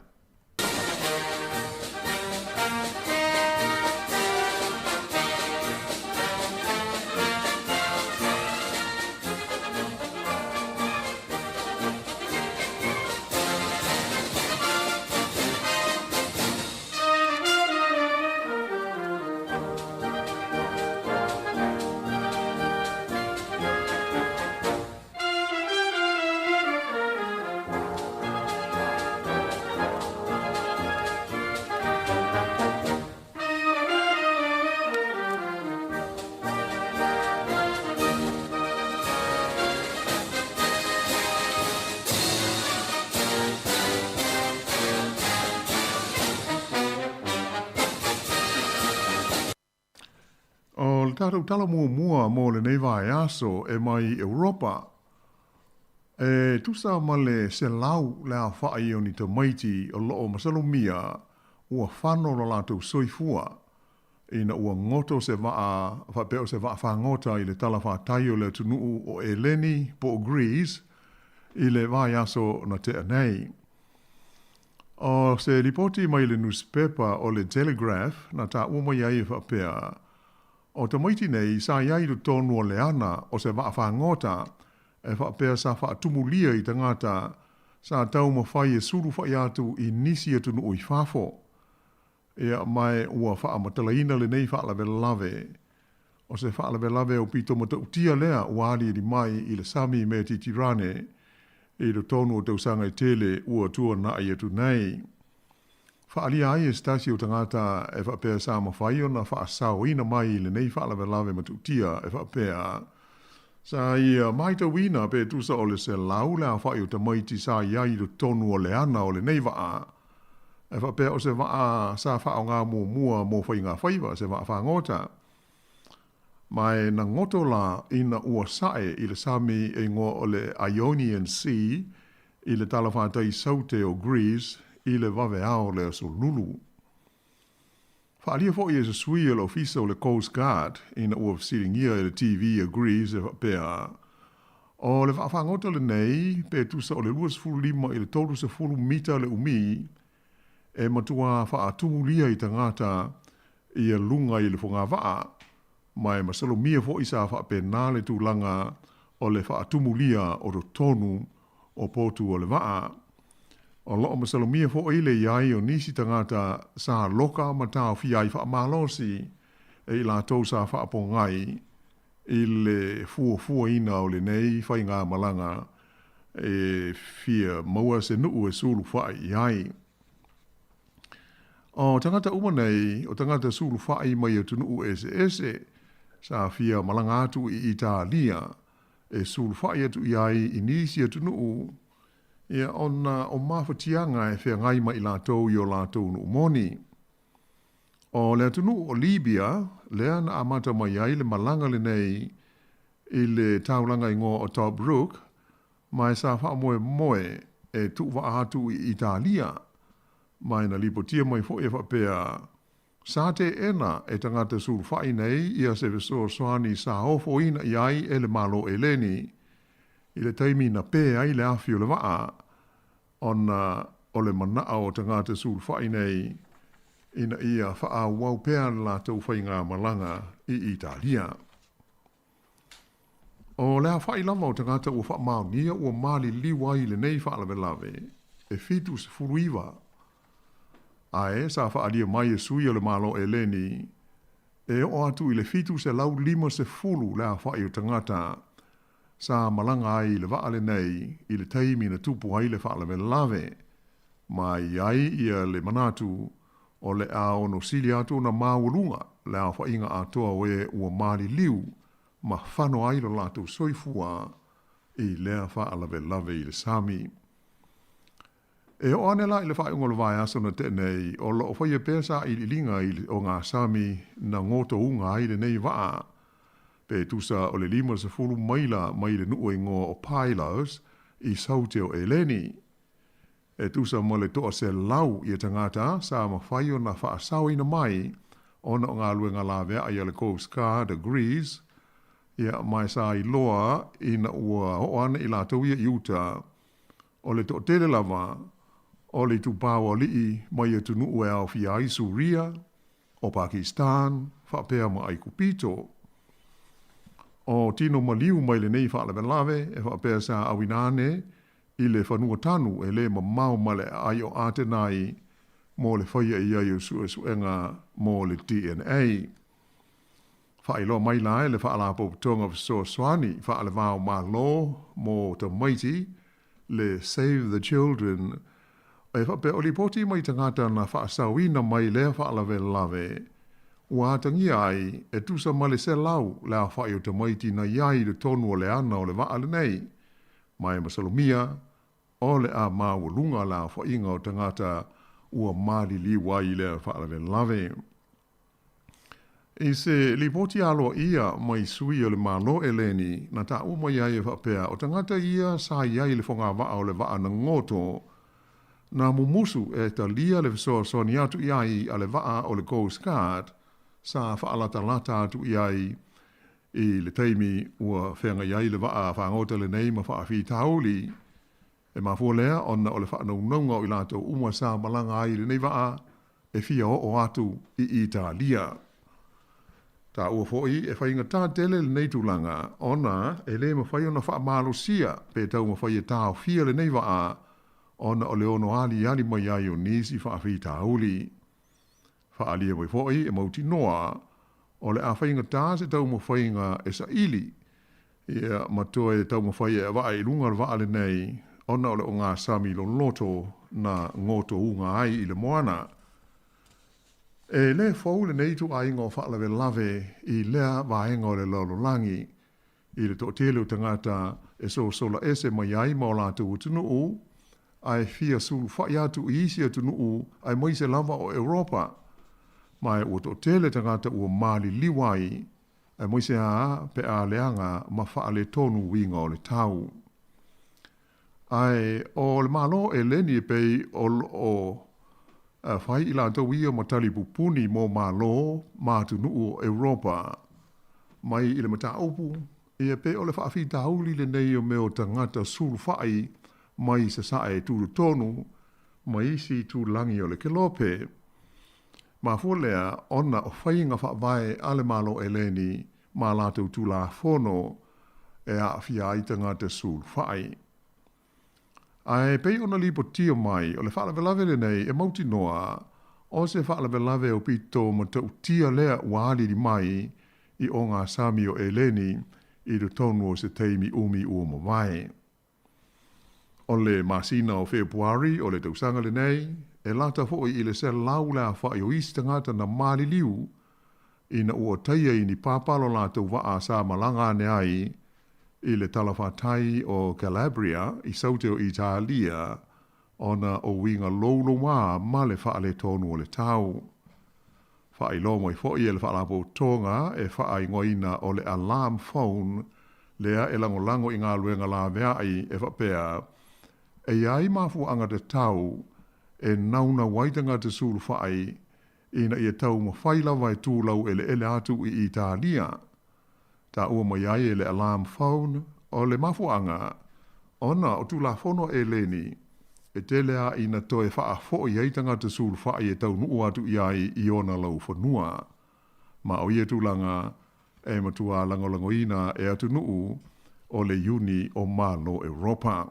O le tatou tala muamua mo lenei vaiaso e mai i Europa, e tusa ma le 100 le aofai o ni tamaiti o lo o masalomia ua fano lo latou soifua ina ua goto se vaa faapea o se vaa fagota i le talafatai o le atunuu o Eleni po o Greece i le vaiaso na tea nei. O se lipoti mai le nusipepa o le Telegraph na taua mai ai e faapea, o tamaiti nei sa i ai i totonu o le ana o se vaa fagota e faapea sa faatumulia i tagata sa taumafai e sulufa'i atu i nisi atunuu i fafo. Ia, ma ua faamatalaina lenei faalavelave, o se faalavelave aupito matautia lea ua aliali mai i le sami Metitirane i totonu o tausaga e tele ua tuana'i atu nei. Faaalia ai e se tasi o tagata e faapea sa mafai ona faasaoina mai lenei faalavelave matautia e faapea, Sa ia matauina pe tusa o le 100 le aofa'i o tamaiti sa i ai i totonu o le ana o lenei vaa, e faapea o se vaa sa faaaoga muamua mo faigafaiva, se vaa fagota. Ma e na goto la ina ua sae i le sami e igoa o le Ionian Sea i le talafatai saute o Greece i le vaveao o le aso Lulu. Faaalia foi e se sui o le ofisa o le Coast Guard ina ua fesiligia e le TV a Greece e faapea, O le vaafagota lenei, pe tusa o le 25 i le 30 mita le umi, e matuā faatumulia i tagata ia luga i le fogavaa, ma e masalomia foi sa faapena le tulaga o le faatumulia o totonu o potu o le vaa. O lo o masalomia foi le i ai o nisi tagata sa loka ma taofia ai faamalosi e i latou sa faapogai i le fuafuaina o lenei faigamalaga e fia maua se nuu e sulufa'i i ai. O tagata uma nei, o tagata sulufa'i mai atunuu eseese, sa fia malaga atu i Italia e sulufai atu i ai i nisi atunuu, ia, ona o mafatiaga e feagai ma i latou i o latou nuu moni. O le atunuu o Libia lea na amata mai ai le malaga lenei i le taulaga igoa o Tobruk, ma e sa faamoemoe e tuuvaa atu i Italia, ma e na lipotia mai foi e faapea, sa teena e tagata sulufai nei ia se fesoasoani sa ofoina i ai e le Malo Eleni i le taimi na pē ai le afi o le vaa, ona o le manao o tagata sulufai nei ina ia faaauau pea le latou faigamalaga i Italia. O le aofai lava o tagata ua faamaonia ua maliliu ai i lenei faalavelave e 79, ae sa faaalia mai e sui o le Malo Eleni e oo atu i le 750 le aofai o tagata sa malaga ai i le vaa lenei i le taimi na tupu ai le faalavelave, ma i ai ia le manatu o le a ono sili atu ona maualuga le aofaiga atoa o e ua maliliu ma fano ai lo latou soifua i lea faalavelave i le sami. E oo ane la i le faaiuga o le vaiaso na tea nei, o lo o faia pea sailiiliga i le ogasami na gotouga ai lenei vaa, pe tusa o le 50 maila mai le nuu e igoa o Pylos i Saute o Eleni. E tusa ma le 100 ia tagata sa mafai ona faasaoina mai ona o galuega laveai a le Coast Guard a Greece, ia, ma e sa iloa ina ua oo ane i latou ia i uta, o le toatele lava o le itupa o alii mai atunuu e aofia ai Suria, o Pakistan, faapea ma Aikupito. O tino maliu mai lenei faalavelave e faapea sa auina ane i le fanua tanu e lē mamao ma le aai o Atenai mo le faia i ai o suesuega mo le DNA. Faailoa mai la e le Faalapotopotoga Fesoasoani Faalevao Malo mo Tamaiti, le Save the Children, e faapea o lipoti mai tagata na faasaoina mai lea faalavelave ua atagia ai e tusa ma le 100 le aofai o tamaiti na i ai i totonu o le ana o le vaa lenei, ma e masalomia o le a maualuga le aofaiga o tagata ua maliliu ai i lea faalavelave. I se lipoti aloaia mai sui o le Malo Eleni na taua mai ai e faapea o tagata ia sa i ai i le fogavaa o le vaa na goto na mumusu e talia le fesoasoani atu i ai a le vaa o le Coast Guard sa faalatalata atu i ai i le taimi ua feagai ai le vaa fagota lenei ma faafitauli. E mafua lea ona o le faanaunauga o i latou uma sa malaga ai i lenei vaa e fia oo atu i Italia. Taua foi e faigata tele lenei tulaga ona e le mafai ona faamalosia pe taumafai e taofia lenei vaa ona o le ono aliali mai ai o nisi faafitauli. Faaalia mai foi e mautinoa o le a faigata se taumafaiga e saili ia ma toe taumafai e avaa i luga o le vaa lenei ona o le ogasami loloto na gotouga ai i le moana. E lē fou lenei ituaiga o faalavelave i lea vaega o le lalolagi i le toatele o tagata e sosola ese mai ai ma o latou atunuu ae fia sulufai atu i isi atunuu aemaise lava o Europa, ma ua toatele tagata ua maliliu ai, aemaise a pe a leaga ma faaletonu uiga o le tau. Ae o le Malo Eleni e pei o loo fai i latou ia ma tali pupuni mo Malo ma atunuu o Europa mai i le mataupu ia pe o le faafitauli lenei o mea o tagata sulufai mai sasae tutotonu ma isi itulagi o le Kelope. Mafua lea ona o faiga faavae a le Malo Eleni ma latou Tulafono e aafia ai tagata sulufai. Ae pei ona lipotia mai o le faalavelave lenei e mautinoa o se faalavelave o pito matautia lea ua alili mai i ogasami o Eleni i totonu o se taimi umi ua mavae. O le masina o Fepuari o le tausaga lenei, e lata foi i le 100 le aofai o isi tagata na maliliu ina ua taia i ni papa lo latou vaa sa malaga ane ai i le talafatai o Calabria i Saute o Italia ona o uiga louloua ma le faaletonu o le tau. Faailoa mai foi e le Faalapotopotoga e faaigoaina o le Alarm Phone lea e lagolago i galuega laveai e faapea, e i ai mafuaaga tatau e naunau ai tagata sulufai ina ia taumafai lava e tu laueleele atu i Italia. Taua mai ai e le Alarm Phone o le mafuaaga ona o Tulafono a Eleni e tele a ina toe faafoi ai tagata sulufai e taunuu atu i ai i ona laufanua. Ma o ia tulaga e matua lagolagoina e atunuu o le Iuni o Malo Europa.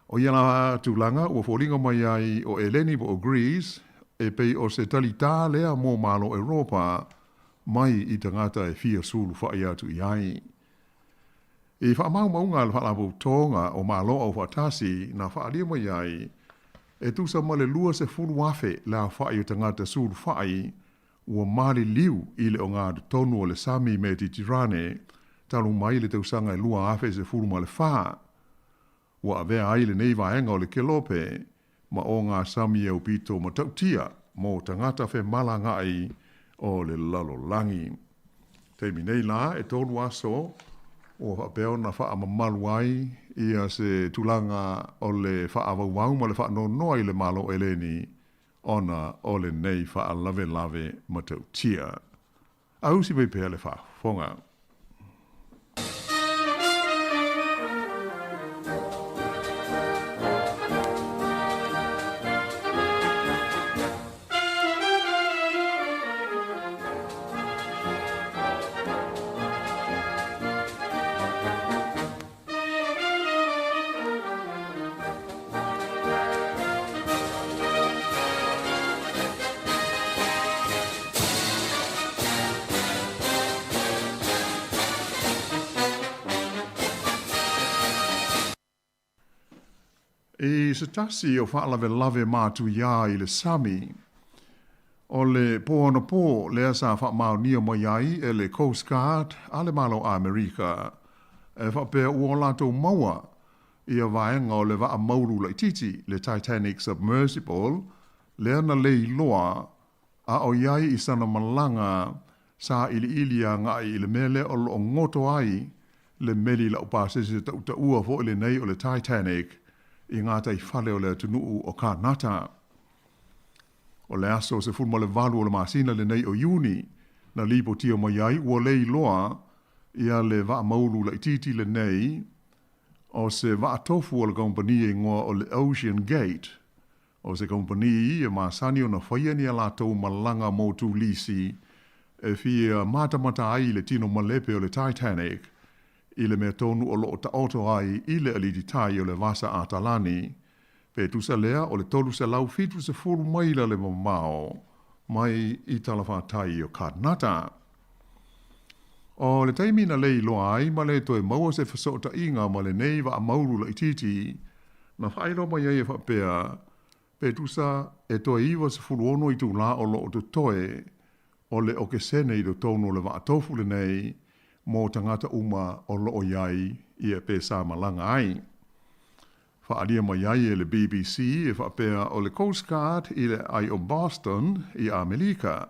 O ia la tulaga ua foliga mai ai o Eleni po o Greece e pei o se talitā lea mo Malo Europa mai i tagata e fia sulufai atu i ai. I faamaumauga a le Faalapotopotoga o Malo Aufaatasi na faaalia mai ai, e tusa ma le 20,000 le aofai o tagata sulufai ua maliliu i le ogatotonu o le Sami Metitirane talu mai le tausaga e 2014. Ua avea ai lenei vaega o le kelope ma ogasami e aupito matautia mo tagata femalagaai o le lalolagi. Taimi nei la, e tolu aso ua faapea ona faamamalu ai ia se tulaga o le faaauau ma le faanoanoa i le Malo Eleni ona o lenei faalavelave matautia. Ausi mai pea le faafofoga. I se tasi o faalavelave matuia i le sami, o le pō anapō lea sa faamaonia mai ai e le Coast Guard a le Malo Amerika e faapea ua o latou maua ia vaega o le vaa maulu laitiiti, le Titanic Submersible, lea na leiloa a o i ai i sana malaga sailiili agai i le mea lea o lo o goto ai le meli laupasese tautaua foi lenei o le Titanic i gataifale o le atunuu o Kanata. O le aso 18 o le masina lenei o Iuni na lipotia mai ai ua leiloa ia le vaa maulu laitiiti lenei o se vaatofu o le kamupani e igoa o le Ocean Gate. O se kamupani e masani ona faia ni a latou malaga motu lisi e fia matamata ai i le tino malepe o le Titanic i le mea tonu o lo o taoto ai i le alititai o le Vasa Atalani, pe tusa lea o le 370 maila le mamao mai i talafatai o Kanata. O le taimi na leiloa ai ma le toe maua se fesootaiga ma lenei vaa maulu laitiiti, na faailoa mai ai e faapea, pe tusa e toe 96 itulā o lo o totoe o le okesene i totonu o le vaatofu lenei mo tagata uma o lo o i ai ia pe sa malaga ai. Faaalia mai ai e le BBC e faapea o le Coast Guard i le aai o Boston i Amelika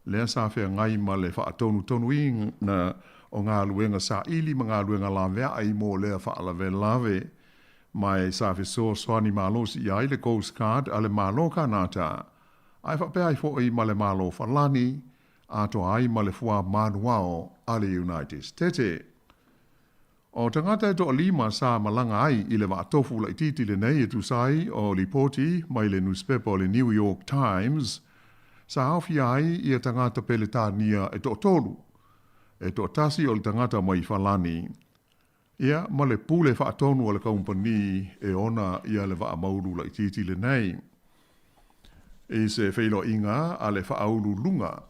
lea sa feagai ma le faatonutonuina o galuega saili ma galuega laveai mo lea faalavelave ma e sa fesoasoani malosi i ai le Coast Guard a le Malo Kanata ae faapea ai foi ma le Malo Falani atoa ai ma le fuamanuao a le United Stete. O tagata e toalima sa malaga ai i le vaatofu laitiiti lenei e tusa ai o lipoti mai le nusipepa o le New York Times, sa aofia ai ia tagata Peletania e toatolu, e toatasi o le tagata mai Falani, ia ma le pule faatonu a le kamupani e ona ia le vaa maulu laitiiti lenei. I se feiloaiga a le faauluuluga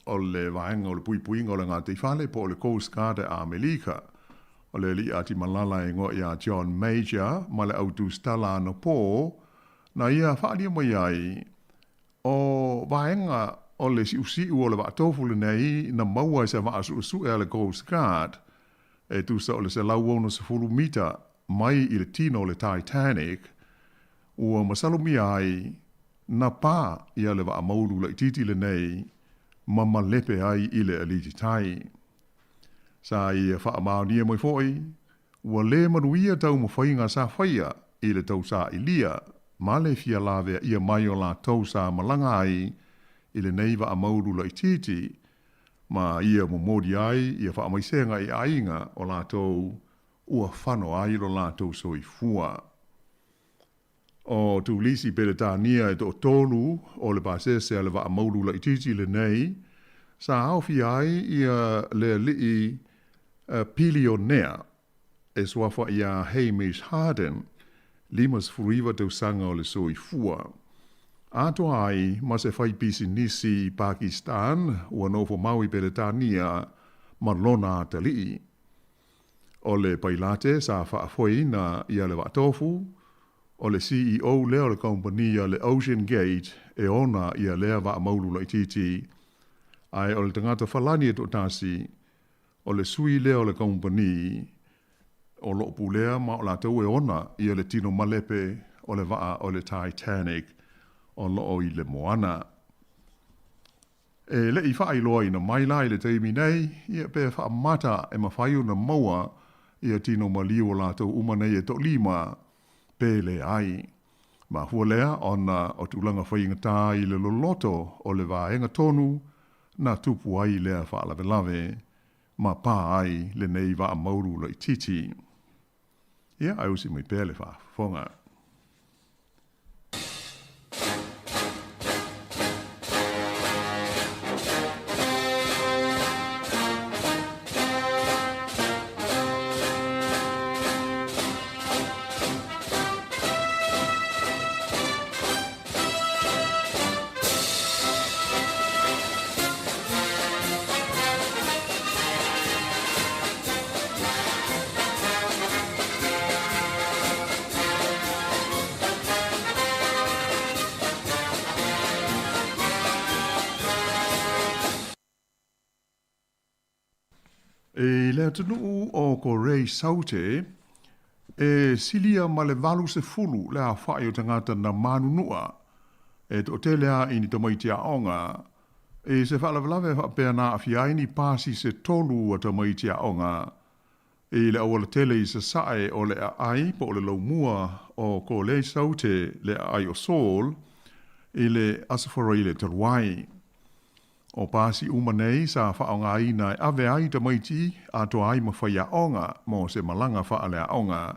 o le Vaega o le Puipuiga o le Gataifale po o le Coast Guard a Amelika, o le alii atimalala e igoa ia John Major ma le au tusitala anapō, na ia faaalia mai ai o vaega O le siusiu o le vaatofu lenei na maua e se vaa suesue a le Coast Guard e tusa o le 160 mita mai i le tino o le Titanic, ua masalomia ai na pā ia le vaa maulu laitiiti lenei ma malepe ai i le aliti tai. Sa ia faamaonia mai foi, ua lē manuia taumafaiga sa faia i le tausailia ma le fia laveaia mai o latou sa malaga ai i lenei vaa maulu laitiiti, ma ia momoli ai ia faamaisega i aiga o latou ua fano ai lo latou soifua. O Tulisi Peretania e toatolu o le pasese a le vaa maulu laitiiti lenei, sa aofia ai ia le alii pilionea e suafa ia Hamish Harden, 59 tausaga o le soifua. Atoa ai ma se faipisinisi Pakistan ua nofo mau i Peretania ma lona atalii. O le pailate sa faafoeina ia le vaatofu, o le CEO lea o le kamupani a le Ocean Gate e ona ia lea vaa maulu laitiiti, ae o le tagata falani e toatasi, o le sui lea o le kamupani o loo pulea ma o latou e ona ia le tino malepe o le vaa o le Titanic o loo i le moana. E le i faailoaina mai la i le taimi nei, ia pe faamata e mafai ona maua ia tino maliu o latou uma nei e toalima, pe leai. Mafua lea ona o tulaga faigata i le loloto o le vaega tonu na tupu ai lea faalavelave ma pā ai lenei vaa maulu laitiiti. Ia, ae usi mai pea le faafofoga. I le atunuu o Korei Saute, e silia ma le 80 le aofai o tagata na manunua e toatele lava i ni tamaiti aoga. I se faalavelave faapea na aafia ai ni pasi se tolu a tamaiti aoga i le aualatele i sasae o le aai po o le laumua o Korei Saute le aai o Seoul i le Aso Faraile talu ai. O pasi uma nei sa faaaogaina e ave ai tamaiti atoa ai ma faiaoga mo se malaga faaleaoga,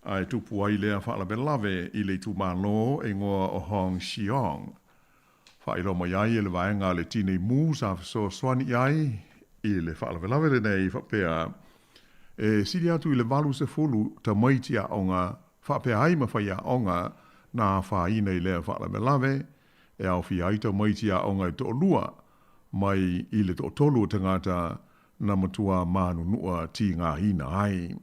ae tupu ai lea faalavelave i le itumalo e igoa o Hong Seong. Faailoa mai ai e le vaega a le Tinei Mu sa fesoasoani i ai i le faalavelave lenei faapea, e sili atu i le 80 tamaiti aoga faapea ai ma faiaoga na afaina i lea faalavelave, e aofia ai tamaiti aoga e toalua mai i le toatolu o tagata na matua manunua tigaina ai.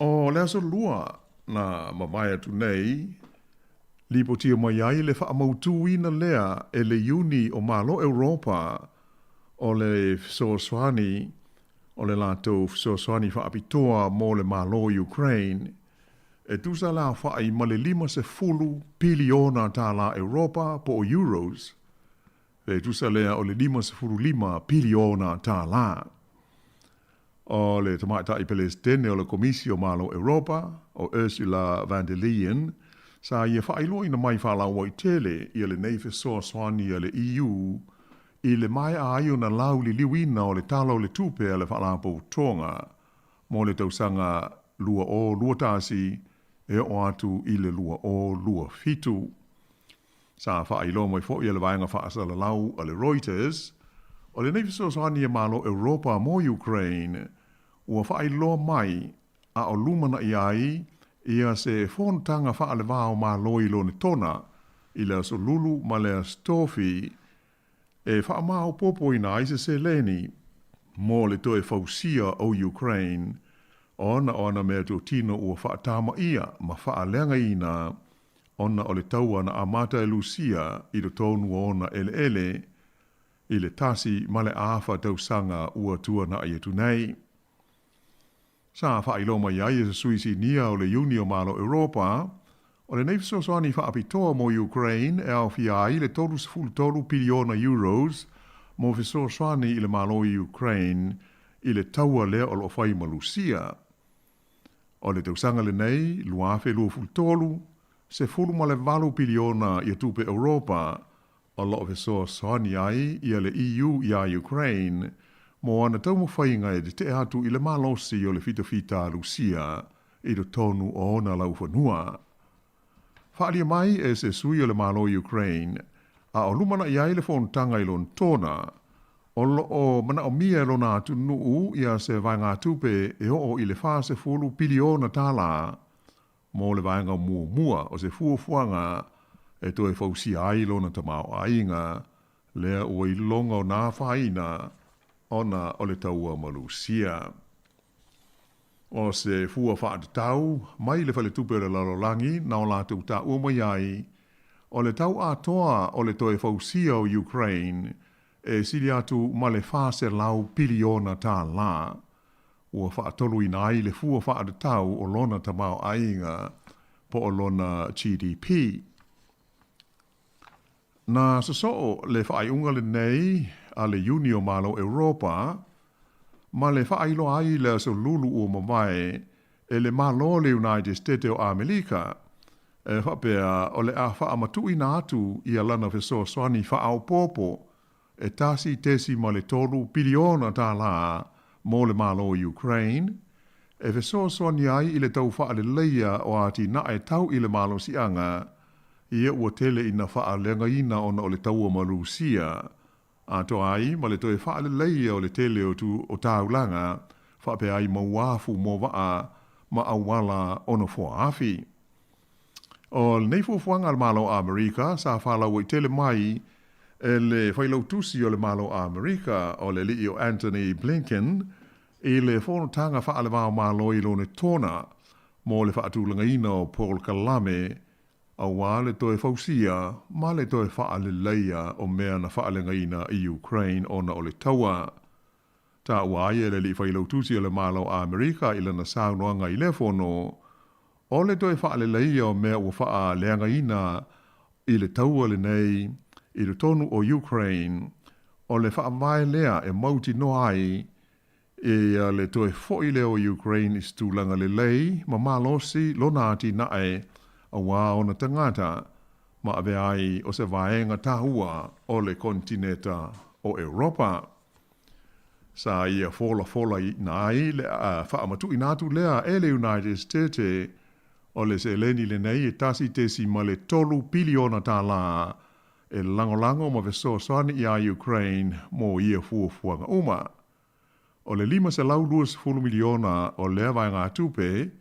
O le aso Lua na mavae atu nei, lipotia mai ai le faamautuina lea e le Iuni o Malo Europa o le fesoasoani o le latou fesoasoani faapitoa mo le Malo o Ukraine, e tusa le aofai ma le 50 piliona tālā Europa po o euros, pe tusa lea o le 55 piliona tālā. O le Tamaitai Pelesitene o le Komisi o Malo Europa, o Ursula von der Leyen, sa ia faailoaina mai faalauaitele ia lenei fesoasoani a le EU i le maea ai ona lauliliuina o le Tala o le Tupe a le Faalapotopotoga mo le tausaga 2021 e oo atu i le 2027. Sa faailoa mai foi e le vaega faasalalau a le Reuters, o lenei fesoasoani a Malo Europa mo Ukraine ua faailoa mai a o lumanai ai ia se fonotaga faale-va o Malo i Lonetona i le Aso Lulu ma le Aso Tofi e faamaopoopoina ai se seleni mo le toe fausia o Ukraine ona o ana meatotino ua faatamaia ma faaleagaina ona o le taua na amata e Lusia i totonu o ona eleele i le 1.5 tausaga ua tuana'i atu nei. Sa faailoa mai ai e se sui sinia o le Iuni o Malo Europa, o lenei fesoasoani faapitoa mo Ukraine e aofia ai le 33 piliona euros mo fesoasoani i le Malo i Ukraine i le taua lea o lo o fai ma Lusia. O le tausaga lenei, 2023, 18 piliona ia tupe Europa o lo o fesoasoani ai ia le EU iā Ukraine mo ana taumafaiga e tetee atu i le malosi o le fitafita a Lusia i totonu o ona laufanua. Faaalia mai e se sui o le Malo Ukraine, a o lumanaʻi ai le fonotaga i Lonetona, o lo o manaomia e lona atunuu ia se vaegatupe e oo i le 40 piliona tālā mo le vaega muamua o se fuafuaga e toe fausia ai lona tamaoaiga lea ua iloga ona afaina ona o le taua ma Lusia. O se fua faatatau mai le Faletupe o le Lalolagi na o latou taua mai ai, o le tau atoa o le toe fausia o Ukraine e sili atu ma le 400 piliona tālā, ua faatoluina ai le fua faatatau o lona tamaoaiga po o lona GDP. Na sosoo le faaiuga lenei a le Iuni o Malo Europa ma le faailoa ai i le Aso Lulu ua mavae e le Malo o le United State o Amelika e faapea o le a faamatuuina atu ia lana fesoasoani faaopoopo e 1.3 piliona tālā mo le Malo o Ukraine, e fesoasoani ai i le tau faaleleia o atinae tau i le malosiaga, ia ua tele ina faaleagaina ona o le taua ma Rusia, atoa ai ma le toe faaleleia o le tele o tu o taulaga faapea ai ma uafu mo vaa ma auala o nofoa-afi. O lenei fuafuaga a le Malo o Amerika sa faalauaitele mai e le Failautusi o le Malo o Amerika o le alii o Antony Blinken i le fonotaga faale-va-o-Malo i Lonetona mo le faatulagaina o polokalame aua le toe fausia ma le toe faaleleia o mea na faaleagaina i Ukraine ona o le taua. Taua ai e le alii Failautusi o le Malo o Amerika i lana saunoaga i lea fono, o le toe faaleleia o mea ua faaleagaina i le taua lenei i totonu o Ukraine, o le faavae lea e mautinoa ai ia le toe foi lea o Ukraine i se tulaga lelei ma malosi lona atinae aua ona tagata ma avea ai o se vaega taua o le konetineta o Europa. Sa ia folafolaina ai le faamatuuina atu lea e le United State o le seleni lenei e 1.3 piliona tālā e lagolago ma fesoasoani iā Ukraine mo ia fuafuaga uma. O le 520 miliona o lea vaegatupe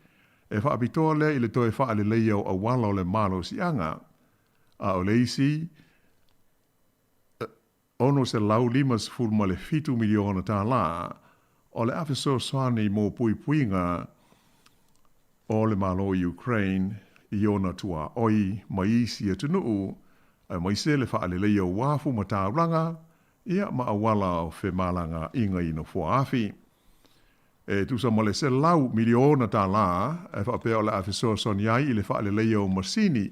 e faapitoa lea i le toe faaleleia o auala o le malosiaga, a o le isi 657 miliona tālā o le a fesoasoani mo puipuiga o le Malo o Ukraine i ona tuaoi ma isi atunuu, aemaise le faaleleia o uafu ma taulaga, ia ma auala o femalagaaiga i nofoa-afi. E tusa ma le 100 miliona tālā e faapea o le a fesoasoani ai i le faaleleia o masini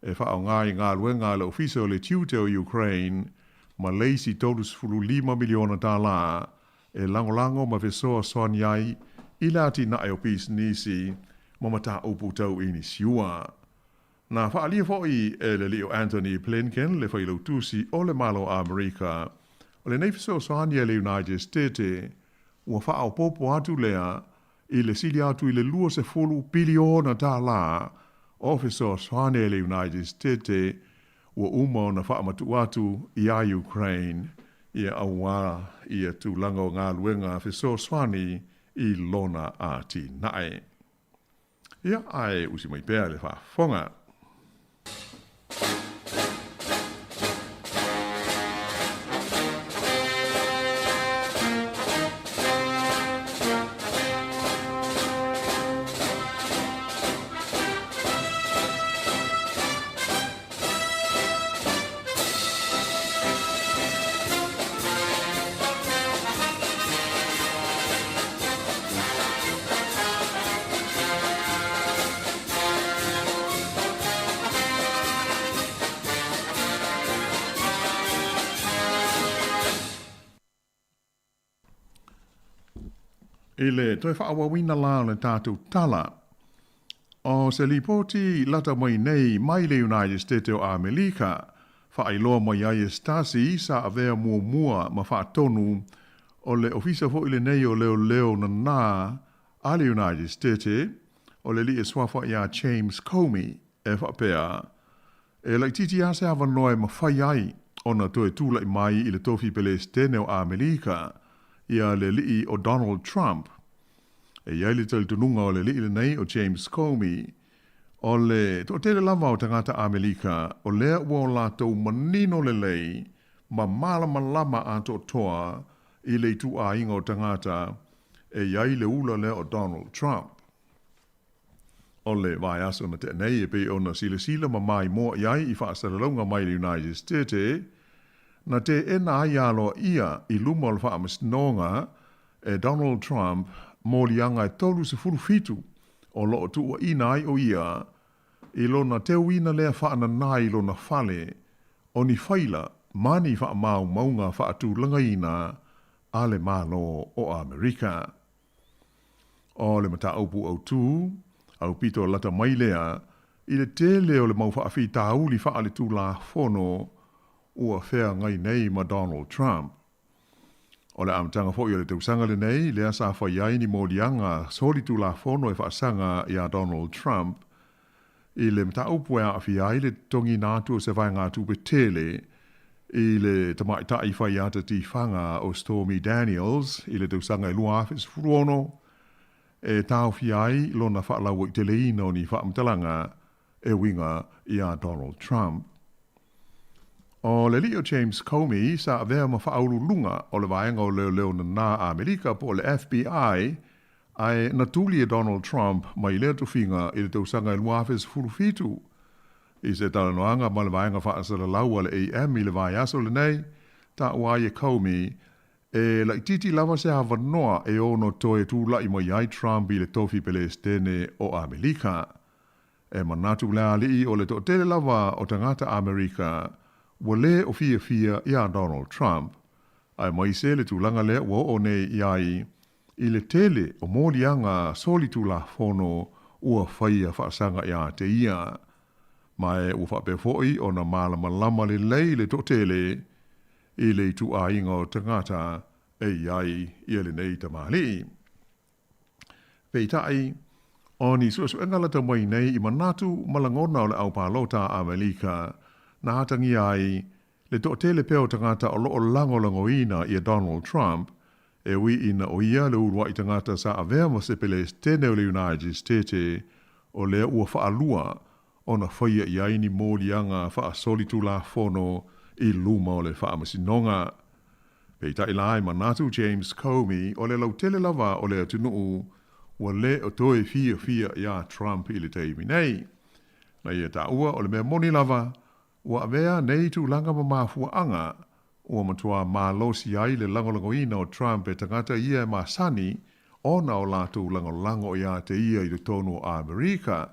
e faaaoga i galuega a le Ofisa o le Tiute o Ukraine ma le isi 35 miliona tālā e lagolago ma fesoasoani ai i le atinae o pisinisi ma mataupu tau inisiua. Na faaalia foi e le alii o Antony Blinken le failautusi o le Malo o Amerika o lenei fesoasoani a le United State ua faaopoopo atu lea i le sili atu i le 20 piliona tālā o fesoasoani a le United State ua uma ona faamatuu atu iā Ukraine ia auā ia tulaga o galuega fesoasoani i lona atinae. Ia, ae usi mai pea le faafofoga. I le toe faaauauina la o le tatou tala, o se lipoti lata mai nei mai le United States o Amelika, faailoa mai ai e Stasi sa avea muamua ma faatonu o le ofisa foi lenei o leoleo nanā a le United States, o le alii e suafa iā James Comey, e faapea, E laitiiti lava se avanoa e mafai ai ona toe tulai mai i le tofi Pelesitene o Amelika ia le alii o Donald Trump. E i ai le talitonuga o le alii lenei o James Comey, o le toatele lava o tagata Amelika o lea ua o latou manino lelei ma malamalama atoatoa i le ituaiga o tagata e i ai le ula lea o Donald Trump. O le vaiaso na tea nei e pei ona silasila ma maimoa i ai i faasalalauga mai le United States, na teena ai aloaia i luma o le faamasinoga e Donald Trump moliaga e 37 o lo o tuuaina ai o ia i lona teuina lea faananā i lona fale o ni faila ma ni faamaumauga faatulagaina a le Malo o Amerika. O le mataupu autū, aupito lata mai lea i le tele o le mau faafitauli faaletulafono ua feagai nei ma Donald Trump. O le amataga foi o le tausaga lenei lea sa fai ai ni moliaga solitulafono e faasaga iā Donald Trump i le mataupu e aafia ai le totogiina atu o se vaegatupe tele i le tamaitai faiata tifaga o Stormy Daniels i le tausaga e 2016 e taofia ai lona faalauaiteleina o ni faamatalaga e uiga iā Donald Trump. O le alii o James Comey sa avea ma faauluuluga o le vaega o leoleo nanā a Amerika po o le FBI Ae na tuli e Donald Trump mai lea tofiga i le tausaga e 2017. I se talanoaga ma le vaega faasalalau a le AM i le vaiaso lenei, taua ai e Comey, e laitiiti lava se avanoa e ono toe tulai mai ai Trump i le tofi Pelesitene o Amelika. E manatu le alii o le toatele lava o tagata Amerika ua lē o fiafia iā Donald Trump, aemaise le tulaga lea ua oo nei i ai I le tele o moliaga solitulafono ua faia faasaga iā te ia, ma e ua faapea foi ona malamalama lelei le toatele i le ituaiga o tagata e i ai ia lenei tamalii. Peitai, o ni suesuega lata mai nei i manatu ma lagona o le au palota a Amelika na atagia ai le toatele pea o tagata o lo o lagolagoina ia Donald Trump, e ui ina o ia le uluai tagata sa avea ma se Pelesitene o le United States, o lea ua faalua ona faia i ai ni moliaga faasolitulafono i luma o le faamasinoga. Peitai la e manatu James Comey o le lautele lava o le atunuu ua le o toe fiafia iā Trump i le taimi nei. Na ia taua o le mea moni lava, Ua avea nei tulaga ma mafuaaga ua matua malosi ai le lagolagoina o Trump e tagata ia e masani ona o latou lagolago iā te ia i totonu o Amerika.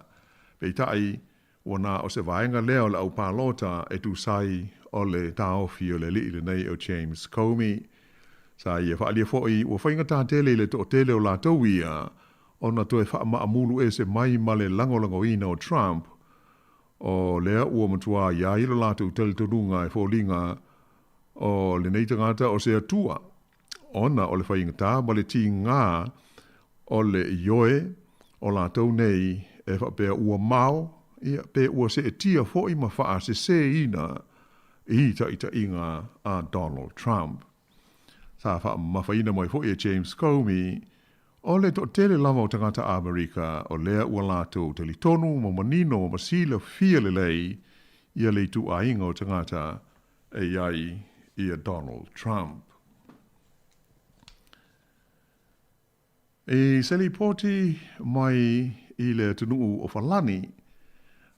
Peitai, ua na o se vaega lea o le aupalota e tusa ai o le taofi o le alii lenei o James Comey. Sa ia faaalia foi ua faigata tele i le toatele o latou ia ona toe faamaamulu ese mai ma le lagolagoina o Trump O lea ua matua i ai lo latou talitonuga e foliga o lenei tagata o se Atua, ona o le faigata ma le tigā o le ioe o latou nei e faapea ua mao, ia, pe ua seetia foi ma faasesēina i taitaiga a Donald Trump. Sa faamamafaina mai foi e James Comey, o le toatele lava o tagata Amerika o lea ua latou talitonu ma manino ma silafia lelei ia le ituaiga o tagata e i ai ia Donald Trump. I se lipoti mai i le atunuu o Falani,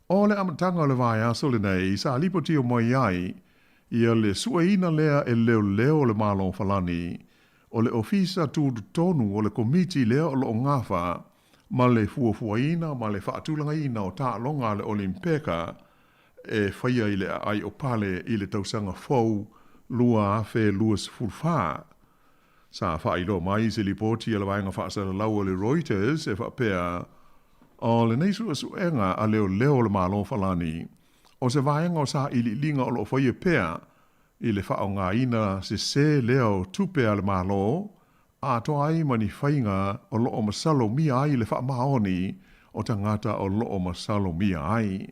o le amataga o le vaiaso lenei sa lipotio mai ai ia le sueina lea e leoleo o le Malo o Falani o le Ofisa Tutotonu o le Komiti lea o lo o gafa ma le fuafuaina ma le faatulagaina o taaloga a le Olimpeka e faia i le aai o Pale i le tausaga fou 2024. Sa faailoa mai i se lipoti a le vaega faasalalau a le Reuters e faapea, O lenei suesuega a leoleo o le Malo o Falani, o se vaega o sailiiliga o lo o faia pea i le faaaogaina sesē lea o tupe a le Malo atoa ai ma ni faiga o lo o masalomia ai le faamaoni o tagata o lo o masalomia ai.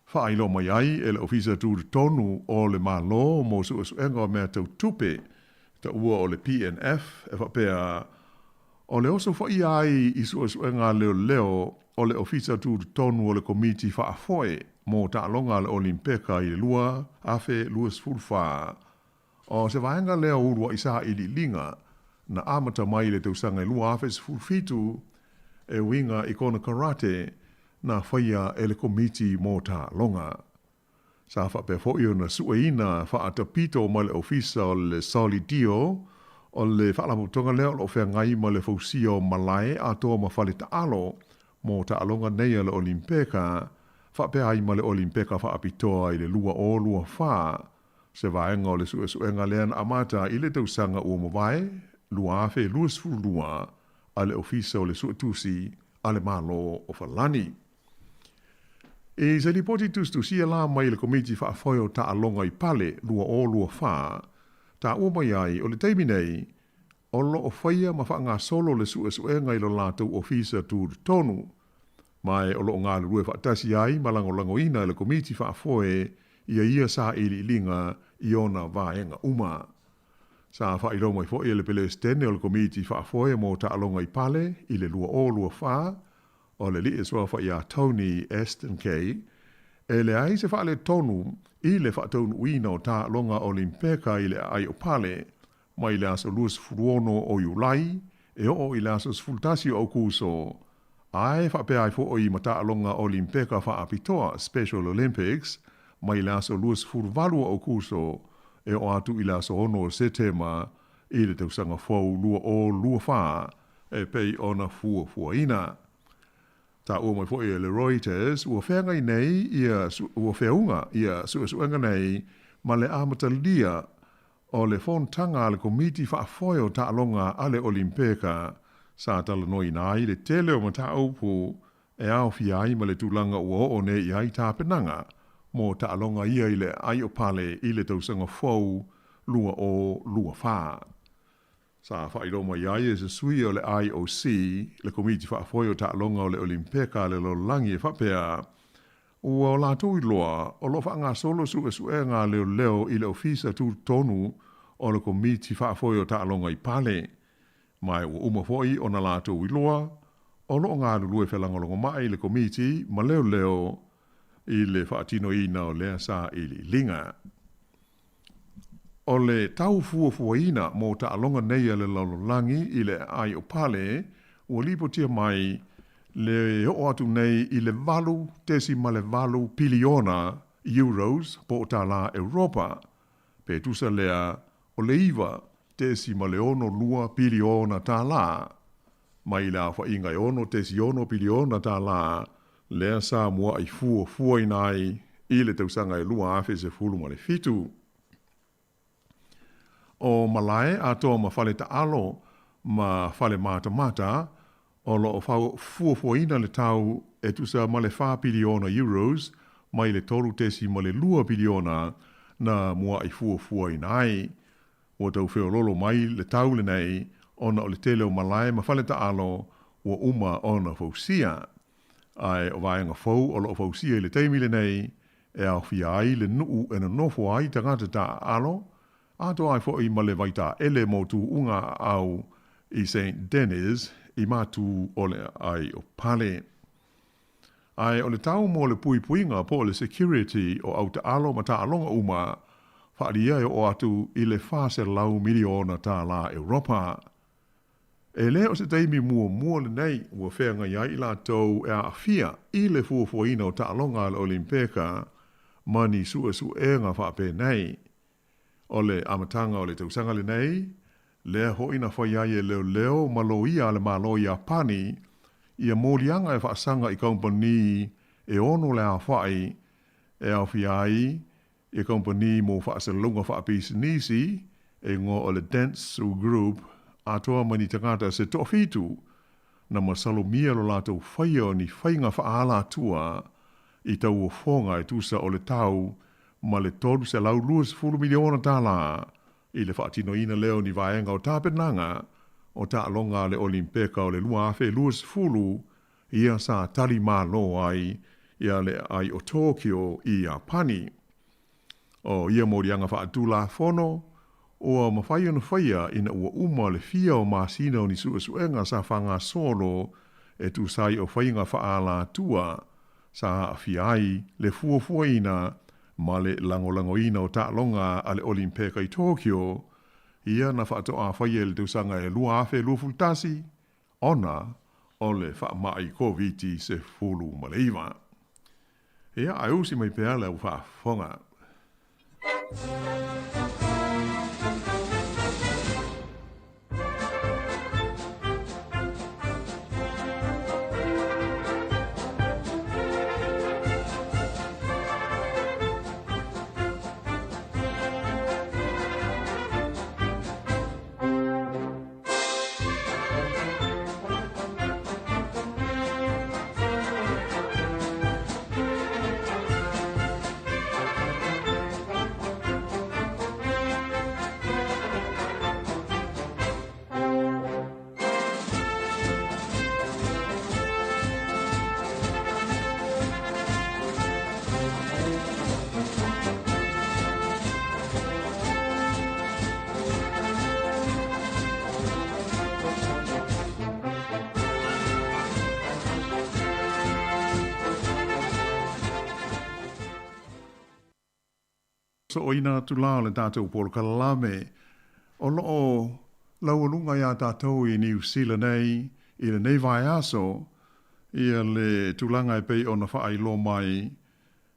Faailoa mai ai e le Ofisa Tutotonu o le Malo mo Suesuega o Mea Tau Tupe, taua o le PNF, e faapea, o le osofaia ai i suesuega a leoleo o le Ofisa Tutotonu o le Komiti Faafoe mo Taaloga a le Olimpeka i le 2024, O se vaega lea o uluai sailiiliga na amata mai i le tausaga e 2017 e uiga i konekarate na faia e le Komiti mo Taaloga. Sa faapea foi ona sueina faatapito mai le Ofisa o le Solidio, o le faalapotopotoga lea o lo o feagai ma le fausia o malae atoa ma fale taalo mo taaloga nei a le Olimpeka, faapea ai ma le Olimpeka Faapitoa i le 2024. Se vaega o le suesuega lea na amata i le tausaga ua mavae 2022 a le Ofisa o le Suetusi a le Malo o Falani. I se lipoti tusitusia la mai le Komiti Faafoe o Taaloga i Pale 2024, taua mai ai o le taimi nei, o lo o faia ma faagasolo le suesuega i lo latou ofisa tutotonu, ma o lo o galulue faatasi ai ma lagolagoina e le Komiti Faafoe ia ia sailiiliga i ona vaega uma. Sa faailoa mai foi e le Pelesitene o le Komiti Faafoe mo Taaloga i Pale i le 2024, o le alii e suafa ia Tony Aston Kay, e leai se faaletonu i le faataunuuina o taaloga Olimpeka i le aai o Pale mai le aso 26 o Iulai e oo i le aso 11 o Aukuso, ae faapea ai foi ma taaloga Olimpeka faapitoa, Special Olympics, mai le aso 28 o Aukuso e oo atu i le aso 6 o Setema i le tausaga fou 2024 e pei ona fuafuaina. Taua mai foi e le Reuters, ua feagai nei ia ua feauga ia suesuega nei ma le amatalia o le fonotaga a le Komiti Faafoe o Taaloga a le Olimpeka sa talanoaina ai le tele o mataupu e aofia ai ma le tulaga ua oo nei i ai tapenaga mo taaloga ia i le aai o Pale i le tausaga fou 2024. Sa faailoa mai ai e se sui o le IOC, le Komiti Faafoe o Taaloga o le Olimpeka a le Lalolagi e faapea, Ua o latou iloa, o lo o faagasolo suesuega a leoleo i le Ofisa Tutotonu o le Komiti Faafoe o Taaloga i Pale. Ma ua uma foi ona latou iloa, o lo o galulue felagolagomai le Komiti ma leoleo i le faatinoina o lea sailiiliga. O le tau fuafuaina mo taaloga nei a le lalolagi i le aai o Pale, ua lipotia mai le oo atu nei i le 8.8 piliona euros po o tālā Europa, pe tusa lea o le 9.62 piliona tālā, mai le aofaiga e 6.6 piliona tālā lea sa mua'i fuafuaina ai i le tausaga e 2017. O malae atoa ma fale taalo ma fale matamata o lo o fuafuaina le tau e tusa ma le 4 piliona euros mai le 3.2 piliona na mua'i fuafuaina ai. Ua tau feoloolo mai le tau lenei ona o le tele o malae ma fale taalo ua uma ona fausia. Ae o vaega fou o lo o fausia i le taimi lenei e aofia ai le nuu e nonofo ai tagata taaalo, atoa ai foi ma le vaitaele mo tuuga aau i Saint Denis i matu o le aai o Pale. Ae o le tau mo le puipuiga po o le security o au taalo ma taaloga uma, faaalia e oo atu i le $400 miliona tālā Europa. E le o se taimi muamua lenei ua feagai ai i latou e aafia i le fuafuaina o taaloga a le Olimpeka ma ni suesuega faapenei. O le amataga o le tausaga lenei, lea hoʻi na fai ai e leoleo ma loia a le Malo Iapani ia moliaga e faasaga i kamupani e ono le aofai e aofia ai ia kamupani mo faasalalauga faapisinisi e igoa o le Dentsu Group, atoa ma ni tagata se toafitu na masalomia lo latou faia o ni faiga faaalatua i tauofoga e tusa o le tau ma le $320 miliona tālā i le faatinoina lea o ni vaega o tapenaga o taaloga a le Olimpeka o le 2020 ia sa tali malo ai ia le aai o Tokyo i Iapani. O ia moliaga faatulafono ua mafai ona faia ina ua uma le fia o masina o ni suesuega sa faagasolo e tusa ai o faiga faaalatua sa aafia ai le fuafuaina ma le lagolagoina o taaloga a le Olimpeka i Tokyo, ia na faatoa faia i le tausaga e 2021 ona o le faamai Koviti-19. Ia, ae usi mai pea le au faafofoga. Soʻoina atu la o le tatou polokalame o lo o laualuga iā tatou i Niu Sila nei i lenei vaiaso, ia le tulaga e pei ona faailoa mai,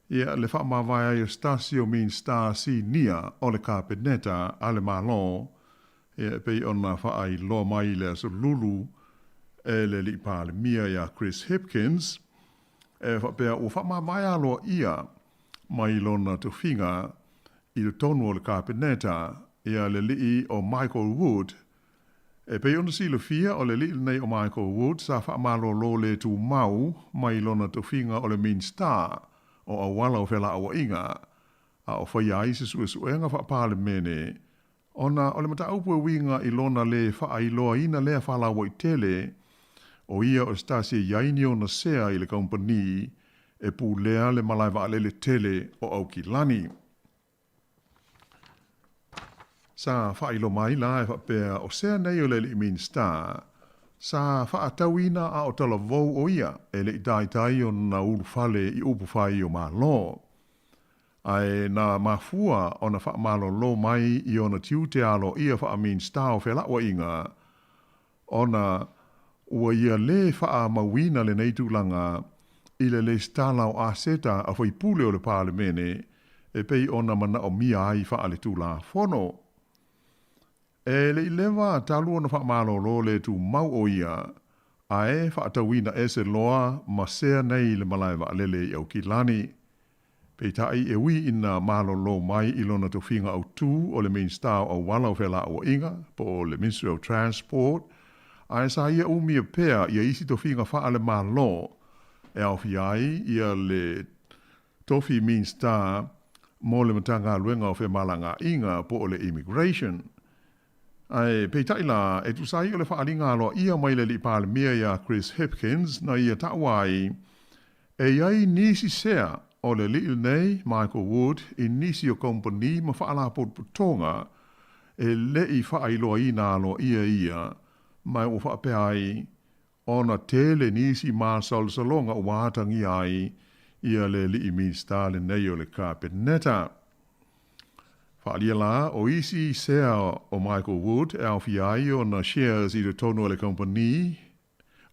ia le faamavae ai o se tasi o Minisita Sinia o le Kapeneta a le Malo, ia e pei ona faailoa mai i le Aso Lulu e le Alii Palemia iā Chris Hipkins, e faapea ua faamavae aloaia mai lona tofiga i totonu o le Kapeneta ia le alii o Michael Wood. E pei ona silafia, o le alii lenei o Michael Wood sa faamalolo le tumau mai lona tofiga o le Minisita o Auala o Felauaiga, a o faia ai se suesuega faa-Palemene ona o le mataupu e uiga i lona lē faailoaina lea faalauaitele o ia o se tasi e i ai ni ona sea i le kamupani e pulea le malae vaalele tele o Aukilani. Sa faailoa mai la e faapea o sea nei o le alii Minisita sa faatauina a o talavou o ia e le i taitai ona ulufale i upufai o Malo. Ae na mafua ona faamalolo mai i ona tiute aloaia faa-Minisita o Felauaiga ona ua ia lē faamauina lenei tulaga i le lesitala o aseta a faipule o le Palemene e pei ona manaomia ai faaletulafono. E le i leva talu ona faamalolo le tumau o ia, ae faatauina ese loa ma sea nei le malae vaalele i Aukilani. Peitai e ui ina malolo mai i lona tofiga autū o le Minisita o Auala o Felauaiga po o le Ministry of Transport, ae sa ia umia pea ia isi tofiga faale-Malo e aofia ai ia le tofi Minisita mo le Matagaluega o Femalagaaiga po o le Immigration. Ae peitai la, e tusa ai o le faaaliga aloaia mai le Alii Palemia iā Chris Hipkins na ia taua ai, e i ai nisi sea o le alii lenei, Michael Wood, i nisi o kamupani ma faalapotopotoga e le i faailoaina aloaia ia, ma ua faapea ai ona tele nisi masalosaloga ua atagia ai ia le alii Minisita lenei o le Kapeneta. Faaalia la o isi sea o Michael Wood e aofia ai ona shares i totonu o le kamupani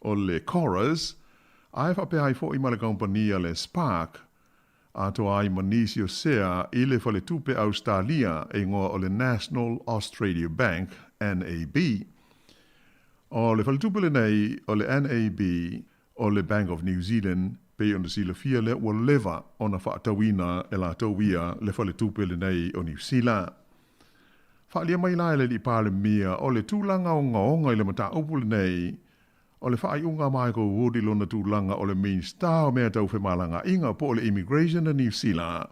o le Chorus, ae faapea ai foi ma le kamupani a le Spark, atoa ai ma nisi o sea i le faletupe Ausetalia e igoa o le National Australia Bank, NAB. O le faletupe lenei o le NAB o le Bank of New Zealand, pei ona silafia lea ua leva ona faatauina e latou ia le faletupe lenei o Niu Sila. Faaalia mai la e le Alii Palemia o le tulaga ogaoga i le mataupu lenei o le faaiuga a Michael Wood i lona tulaga o le Minisita o Mea Tau Femalagaaiga po o le Immigration a Niu Sila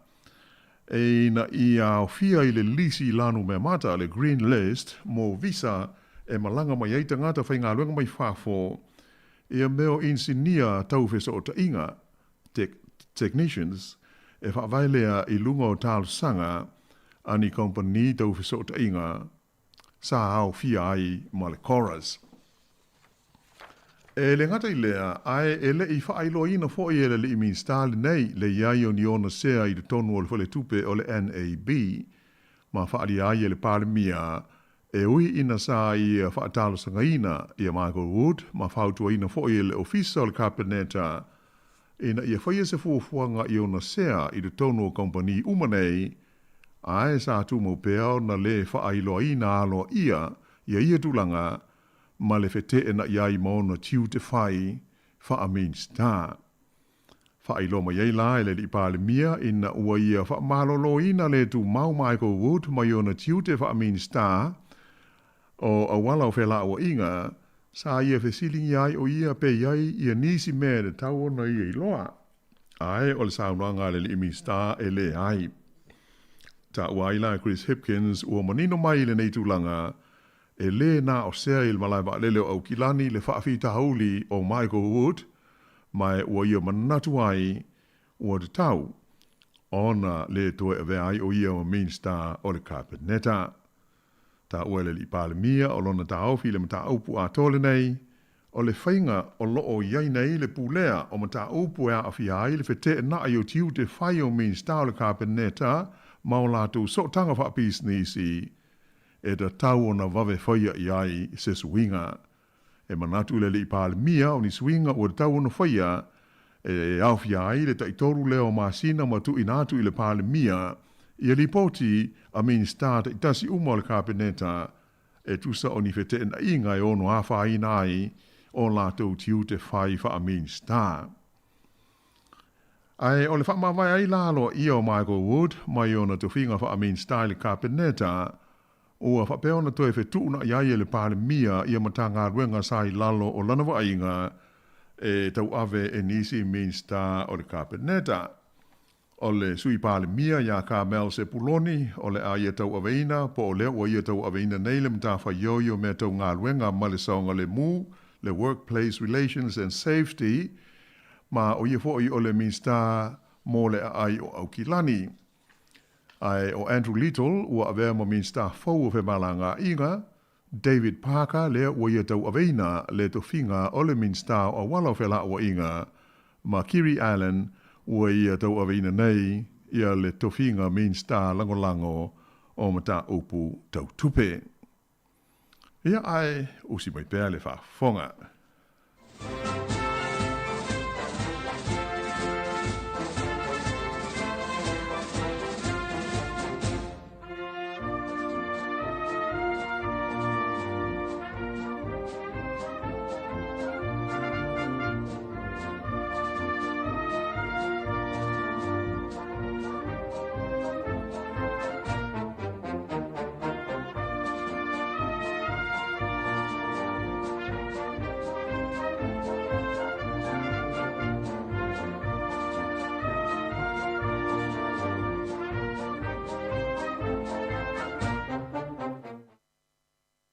ina ia aofia i le lisi lanu meamata, le Green List, mo visa e malaga mai ai tagata faigaluega mai fafo ia mea o inisinia tau fesootaiga, technicians, e faavae lea i luga o talosaga a ni kamupani tau fesootaiga sa aofia ai ma le Chorus. E le gata i lea, ae e le i faailoaina foi e le Alii Minisita lenei le i ai o ni ona sea i totonu o le Faletupe o le NAB, ma faaalia ai e le Palemia e ui ina sa ia faatalosagaina ia Michael Wood ma fautuaina foi e le Ofisa o le Kapeneta ina ia faia se fuafuaga i ona sea i totonu o kamupani uma nei, ae sa tumau pea ona le faailoaina aloaia ia ia tulaga ma le feteenai ai ma ona tiute fai faa-Minisita. Faailoa mai ai la e le Alii Palemia ina ua ia faamaloloina le tumau Michael Wood mai ona tiute faa-Minisita o Auala o Felauaiga, sa ia fesiligia ai o ia pe i ai ia nisi mea e tatau ona ia iloa. Ae o le saunoaga a le Alii Minisita e leai. Taua ai la e Chris Hipkins ua manino mai i lenei tulaga E lē na o sea i le malae vaalele o Aukilani le faafitauli o Michael Wood, ma e ua ia manatu ai ua tatau ona lē toe avea ai o ia ma Minisita o le Kapeneta. Taua e le Alii Palemia o lona taofi i le mataupu atoa lenei, o le faiga o loo i ai nei le pulea o mataupu e aafia ai le feteenai o tiute fai o Minisita o le Kapeneta ma o latou sootaga faapisinisi, e tatau ona vave faia i ai se suiga. E manatu le Alii Palemia o ni suiga ua tatau ona faia e aofia ai le taitolu lea o masina ma tuuina atu i le Palemia ia lipoti a Minisita taitasi uma o le Kapeneta e tusa o ni feteenaiga e ono afaina ai o latou tiute fai faa-Minisita. Ae o le faamavae ai la aloaia o Michael Wood mai ona tofiga faa-Minisita i le Kapeneta, ua faapea ona toe fetuunai ai e le Palemia ia Matagaluega sa i lalo o lana vaaiga e tauave e nisi Minisita o le Kapeneta. O le Sui Palemia iā Carmel Sepuloni, o le a ia tauaveina, po o lea ua ia tauaveina nei le matafaioi o mea tau galuega ma le saogalemu, le Workplace Relations and Safety, ma o ia foi o le Minisita mo le Aai o Aukilani. Ae o Andrew Little ua avea ma Minisita fou o Femalagaaiga, David Parker lea ua ia tauaveina le tofiga o le Minisita o Auala o Felauaiga ma Kiri Allan ua ia tauaveina nei ia le tofiga Minisita Lagolago o Mataupu Tau Tupe. Ia ae usi mai pea le faafofoga.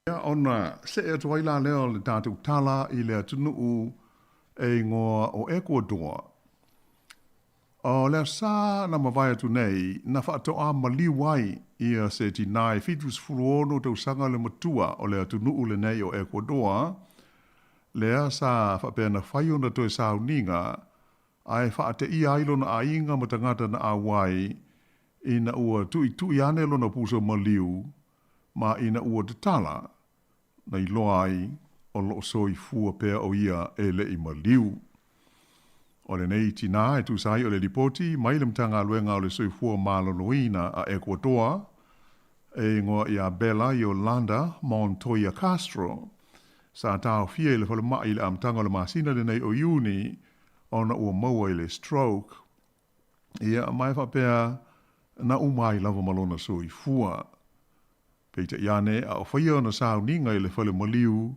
Ia, ona see atu ai la lea o le tatou tala i le atunuu e igoa o Ekuatoa. O le aso Sa na mavae atu nei, na faatoa maliu ai ia se tinā e 76 tausaga le matua o le atunuu lenei o Ekuatoa, lea sa faapea na fai ona toe sauniga ae faateia ai lona aiga ma tagata na auai ina ua tuitui ane lona puso maliu ma ina ua tatala na iloa ai o lo o soifua pea o ia e le i maliu. O lenei tinā e tusa ai o le lipoti mai le Matagaluega o le Soifua Maloloina a Ekuatoa e igoa ia Bella Yolanda Montoya Castro, sa taofia i le falemai i le amataga o le masina lenei o Iuni ona ua maua i le stroke. Ia, ma e faapea na uma ai lava ma lona soifua. Peitai ane, a o faia ona sauniga i le fale maliu,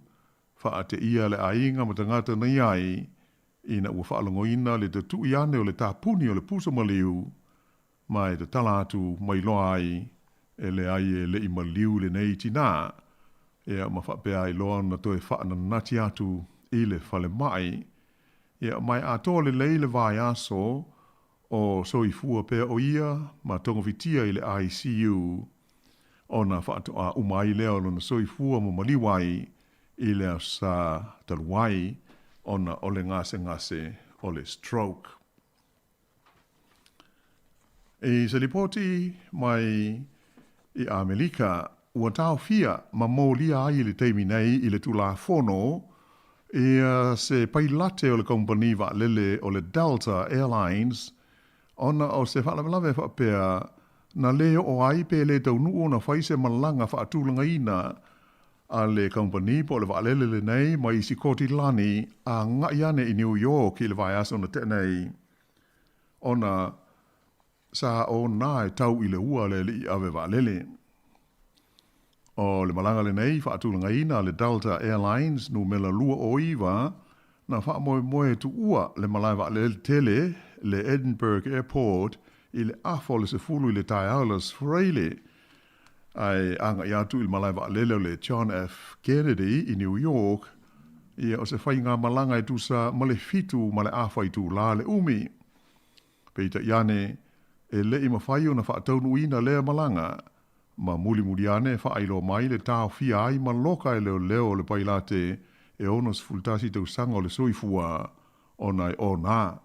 faateia le aiga ma tagata na i ai, ina ua faalogoina le tatui ane o le tapuni o le pusa maliu, ma e tatala atu ma iloa ai, e leai e le i maliu lenei tinā, ia ma faapea ai loa ona toe faananati atu i le falemai. Ia, ma e atoa lelei le vaiaso o soifua pea o ia ma togafitia i le ICU, ona faatoa uma ai lea o lona soifua ma maliu ai i le Aso Sa talu ai ona o le gasegase o le stroke. I se lipoti mai i Amelika, ua taofia ma molia ai i le taimi nei i le Tulafono ia se pailate o le kamupani vaalele o le Delta Airlines ona o se faalavelave faapea na lē oo ai pe lē taunuu ona fai se malaga faatulagaina a le kamupani po o le vaalele lenei mai Sikotilani agai ane i New York i le vaiaso na tea nei ona sa ona e tau i le ua le alii ave vaalele. O le malaga lenei faatulagaina a le Delta Airlines numela 29 na faamoemoe tuua le malae vaalele tele le Edinburgh Airport i le afa o le 10 i le taeao i le Aso Faraile ae agai atu i le malae vaalele o le John F. Kennedy i New York, ia o se faigamalaga e tusa ma le 7 ma le afa itulā le umi. Peitai ane, e le i mafai ona faataunuuina lea malaga, ma mulimuli ane faailoa mai le taofia ai ma loka e leoleo o le pailate e 61 tausaga o le soifua ona e ona.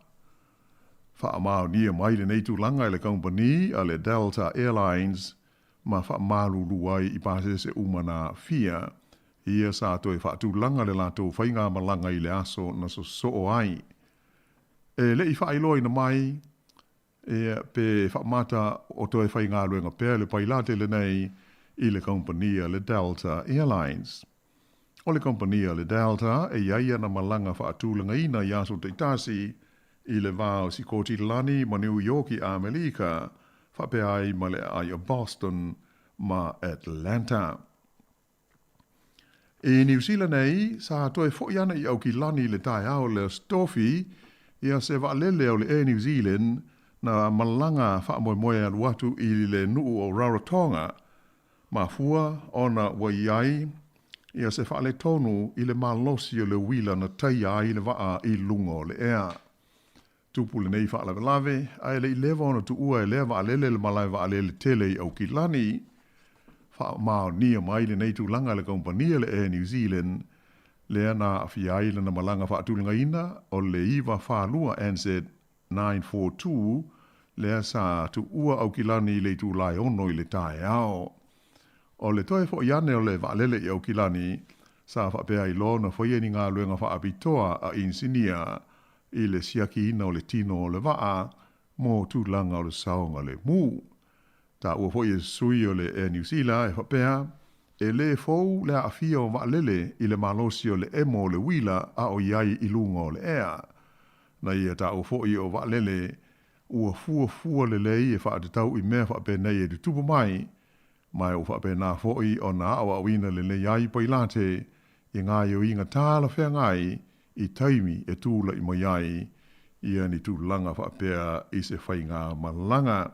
Faamaonia mai lenei tulaga e le kamupani a le Delta Airlines ma faamalulu ai i pasese uma na aafia, ia sa toe faatulaga le latou faigamalaga i le aso na sosoo ai. E le i faailoaina mai, ia, pe faamata o toe faigaluega pea le pailate lenei i le kamupani a le Delta Airlines. O le kamupani a le Delta e i ai ana malaga faatulagaina i aso taitasi i le va o Sikotilani ma Niu Ioki Amelika, faapea ai ma le aai o Boston ma Atlanta. I Niu Sila nei, sa toe foi ana i Aukilani i le taeao o le Aso Tofi, ia se vaalele o le Air New Zealand na malaga faamoemoe alu atu i le nuu o Rarotonga, Mafua ona ua i ai ia se faaletonu i le malosi o le uila na taia ai le vaa i luga o le ea. Tupu lenei faalavelave, ae le i leva ona tuua e lea vaalele le malae vaalele tele i Aukilani. Faamaonia mai lenei tulaga e le kamupani a le Air New Zealand, lea na aafia ai lana malaga faatulagaina o le 942 NZ 942, lea sa tuua Aukilani i le itula e 6 i le taeao. O le toe foi ane o le vaalele i Aukilani, sa faapea ai loa ona faia ni galuega faapitoa a inisinia i le siakiina o le tino o le vaa mo tulaga o le saogalemu. Taua foi e sui o le Air New Zealand e faapea, e lē fou le aafia o vaalele i le malosi o le emo o le uila a o i ai i luga o le ea. Na ia taua foi o vaalele ua fuafua lelei e faatatau i mea faapenei e tutupu mai, ma ua faapena foi ona aoaoina lelei ai pailate i gaoioiga talafeagai i taimi e tulai mai ai ia ni tulaga faapea i se faigamalaga.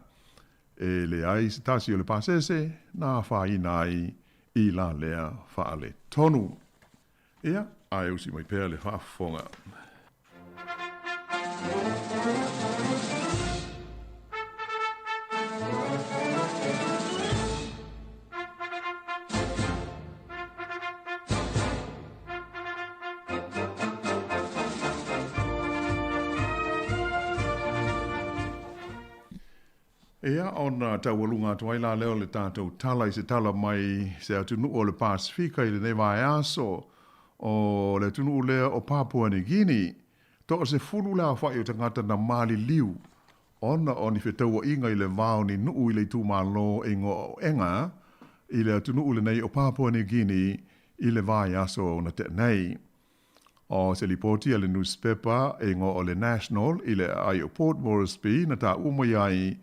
E leai se tasi o le pasese na afaina ai i la lea faaletonu. Ia, ae usi mai pea le faafofoga. Ia, ona taualuga atu ai la lea o le tatou tala i se tala mai se atunuu o le Pasefika i lenei vaiaso, o le atunuu lea o Papua New Guinea. Toasefulu le aofai o tagata na maliliu ona o ni fetauaiga i le va o ni nuu i le itumalo e igoa o Enga i le atunuu lenei o Papua New Guinea i le vaiaso na tea nei. O se lipoti a le nusipepa e igoa o le National i le aai o Port Moresby na taua mai ai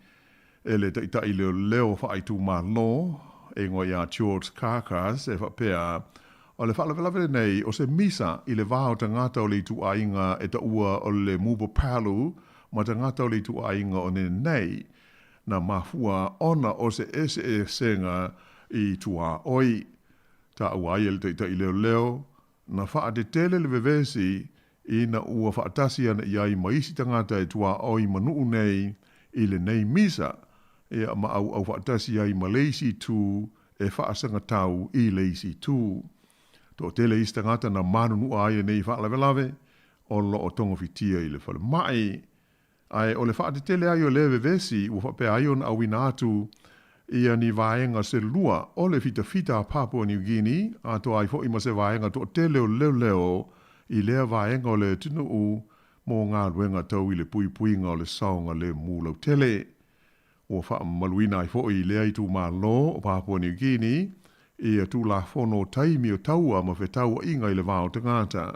e le taitai leoleo faaitumalo e igoa ia George Carcas e faapea, O le faalavelave lenei o se misa i le va o tagata o le ituaiga e taua o le Mubapalu ma tagata o le ituaiga o Nenei, na mafua ona o se eseesega i tuaoi. Taua ai e le taitai leoleo, na faatetele le vevesi ina ua faatasi ana i ai ma isi tagata e tuaoi ma nuu nei i lenei misa, ia ma auau faatasi ai ma le isi itu e faasagatau i le isi itu. Toatele isi tagata na manunua ai lenei faalavelave o lo o togafitia i le falemai. Ae o le faatetele ai o lea vevesi ua faapea ai ona auina atu ia ni vaega se lua o le fitafita a Papua New Guinea, atoa ai foi ma se vaega toatele o leoleo i lea vaega o le atunuu mo galuega tau i le puipuiga o le saogalemu lautele. Ua faamamaluina ai foi i lea itumalo o Papua New Guinea ia Tulafono o Taimi o Taua ma Fetauaiga i le Va o Tagata.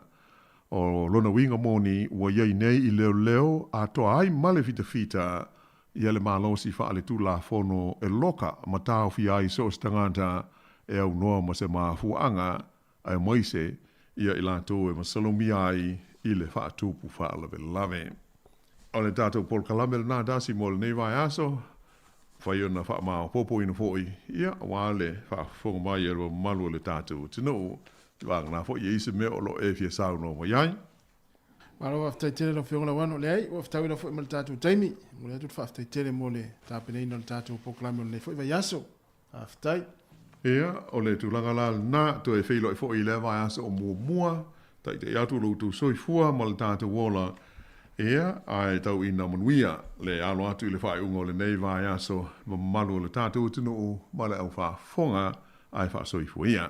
O lona uiga moni ua i ai nei i leoleo atoa ai ma le fitafita ia le malosi faaletulafono e loka ma taofia ai so o se tagata e aunoa ma se mafuaaga aemaise ia i latou e masalomia ai i le faatupu faalavelave. O le tatou polokalame lenā Darcy mo lenei vaiaso, mafai ona faamaopoopoina foi, ia, aua le faafofoga mai a le mamalu o le tatou atunuu. Vagana foi e i ai se mea o lo o e fia saunoa mai ai. Malo faafetai tele lau Afioga Lauano. Leai, ua fetaui lau foi ma le tatou taimi. E momoli atu le faafetai tele mo le tapenaina o le tatou polokalame o lenei foi vaiaso. Faafetai. Ia, o le tulaga la lena, toe feiloai foi i lea vaiaso o muamua, taitai atu lo outou soifua ma le tatou ola, ia, ae tau ina manuia le alo atu i le faaiuga o lenei vaiaso, mamalu o le tatou atunuu ma le au faafofoga, ae faasoifua ia.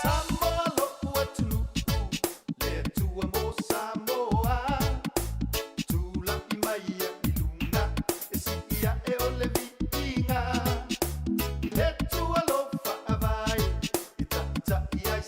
Samoa lo'u atunuu, le Atua mo Samoa. Tula'i mai ia i luga, e sii a'e o le viiga. I le Atua lo faavae, e taʻitaʻi ai.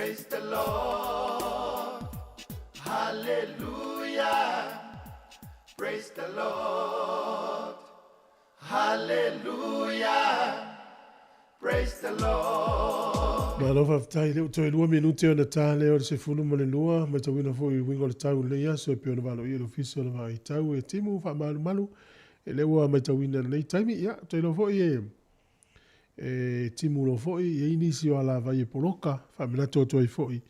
Praise the Lord. Hallelujah. Praise the Lord. Hallelujah. Praise the Lord. Malo faafetai lea ua toe lua minute ona ta lea o le 12, matauina foi i uiga o le tau i lenei aso e pei ona valoia e le Ofisa o le Vaai Tau e timu faamalumalu e lea ua matauina i lenei taimi. Ia, ou te iloa foi e e timu loa foi e i ai nisi o alavai e poloka, faamanatu atu ai foi,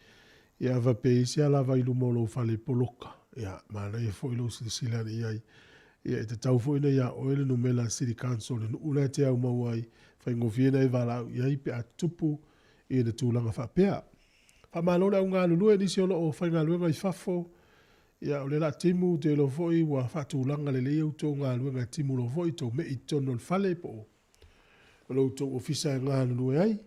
ia faapea e i ai se alavai i luma o lou fale e poloka, ia manaia foi lou silasila ane i ai. Ia e tatau foi ona ia oe le numera a le City Council o le nuu la e te aumau ai, faigofie ona e valaau i ai pe a tutupu i le tulaga faapea. Faamalo le au galulue, nisi o lo o faigaluega i fafo, ia o lea la timu, ou te iloa foi ua faatulaga lelei a outou galuega e timu loa foi tou mei i totonu o le fale po o lo outou ofisa e galulue ai.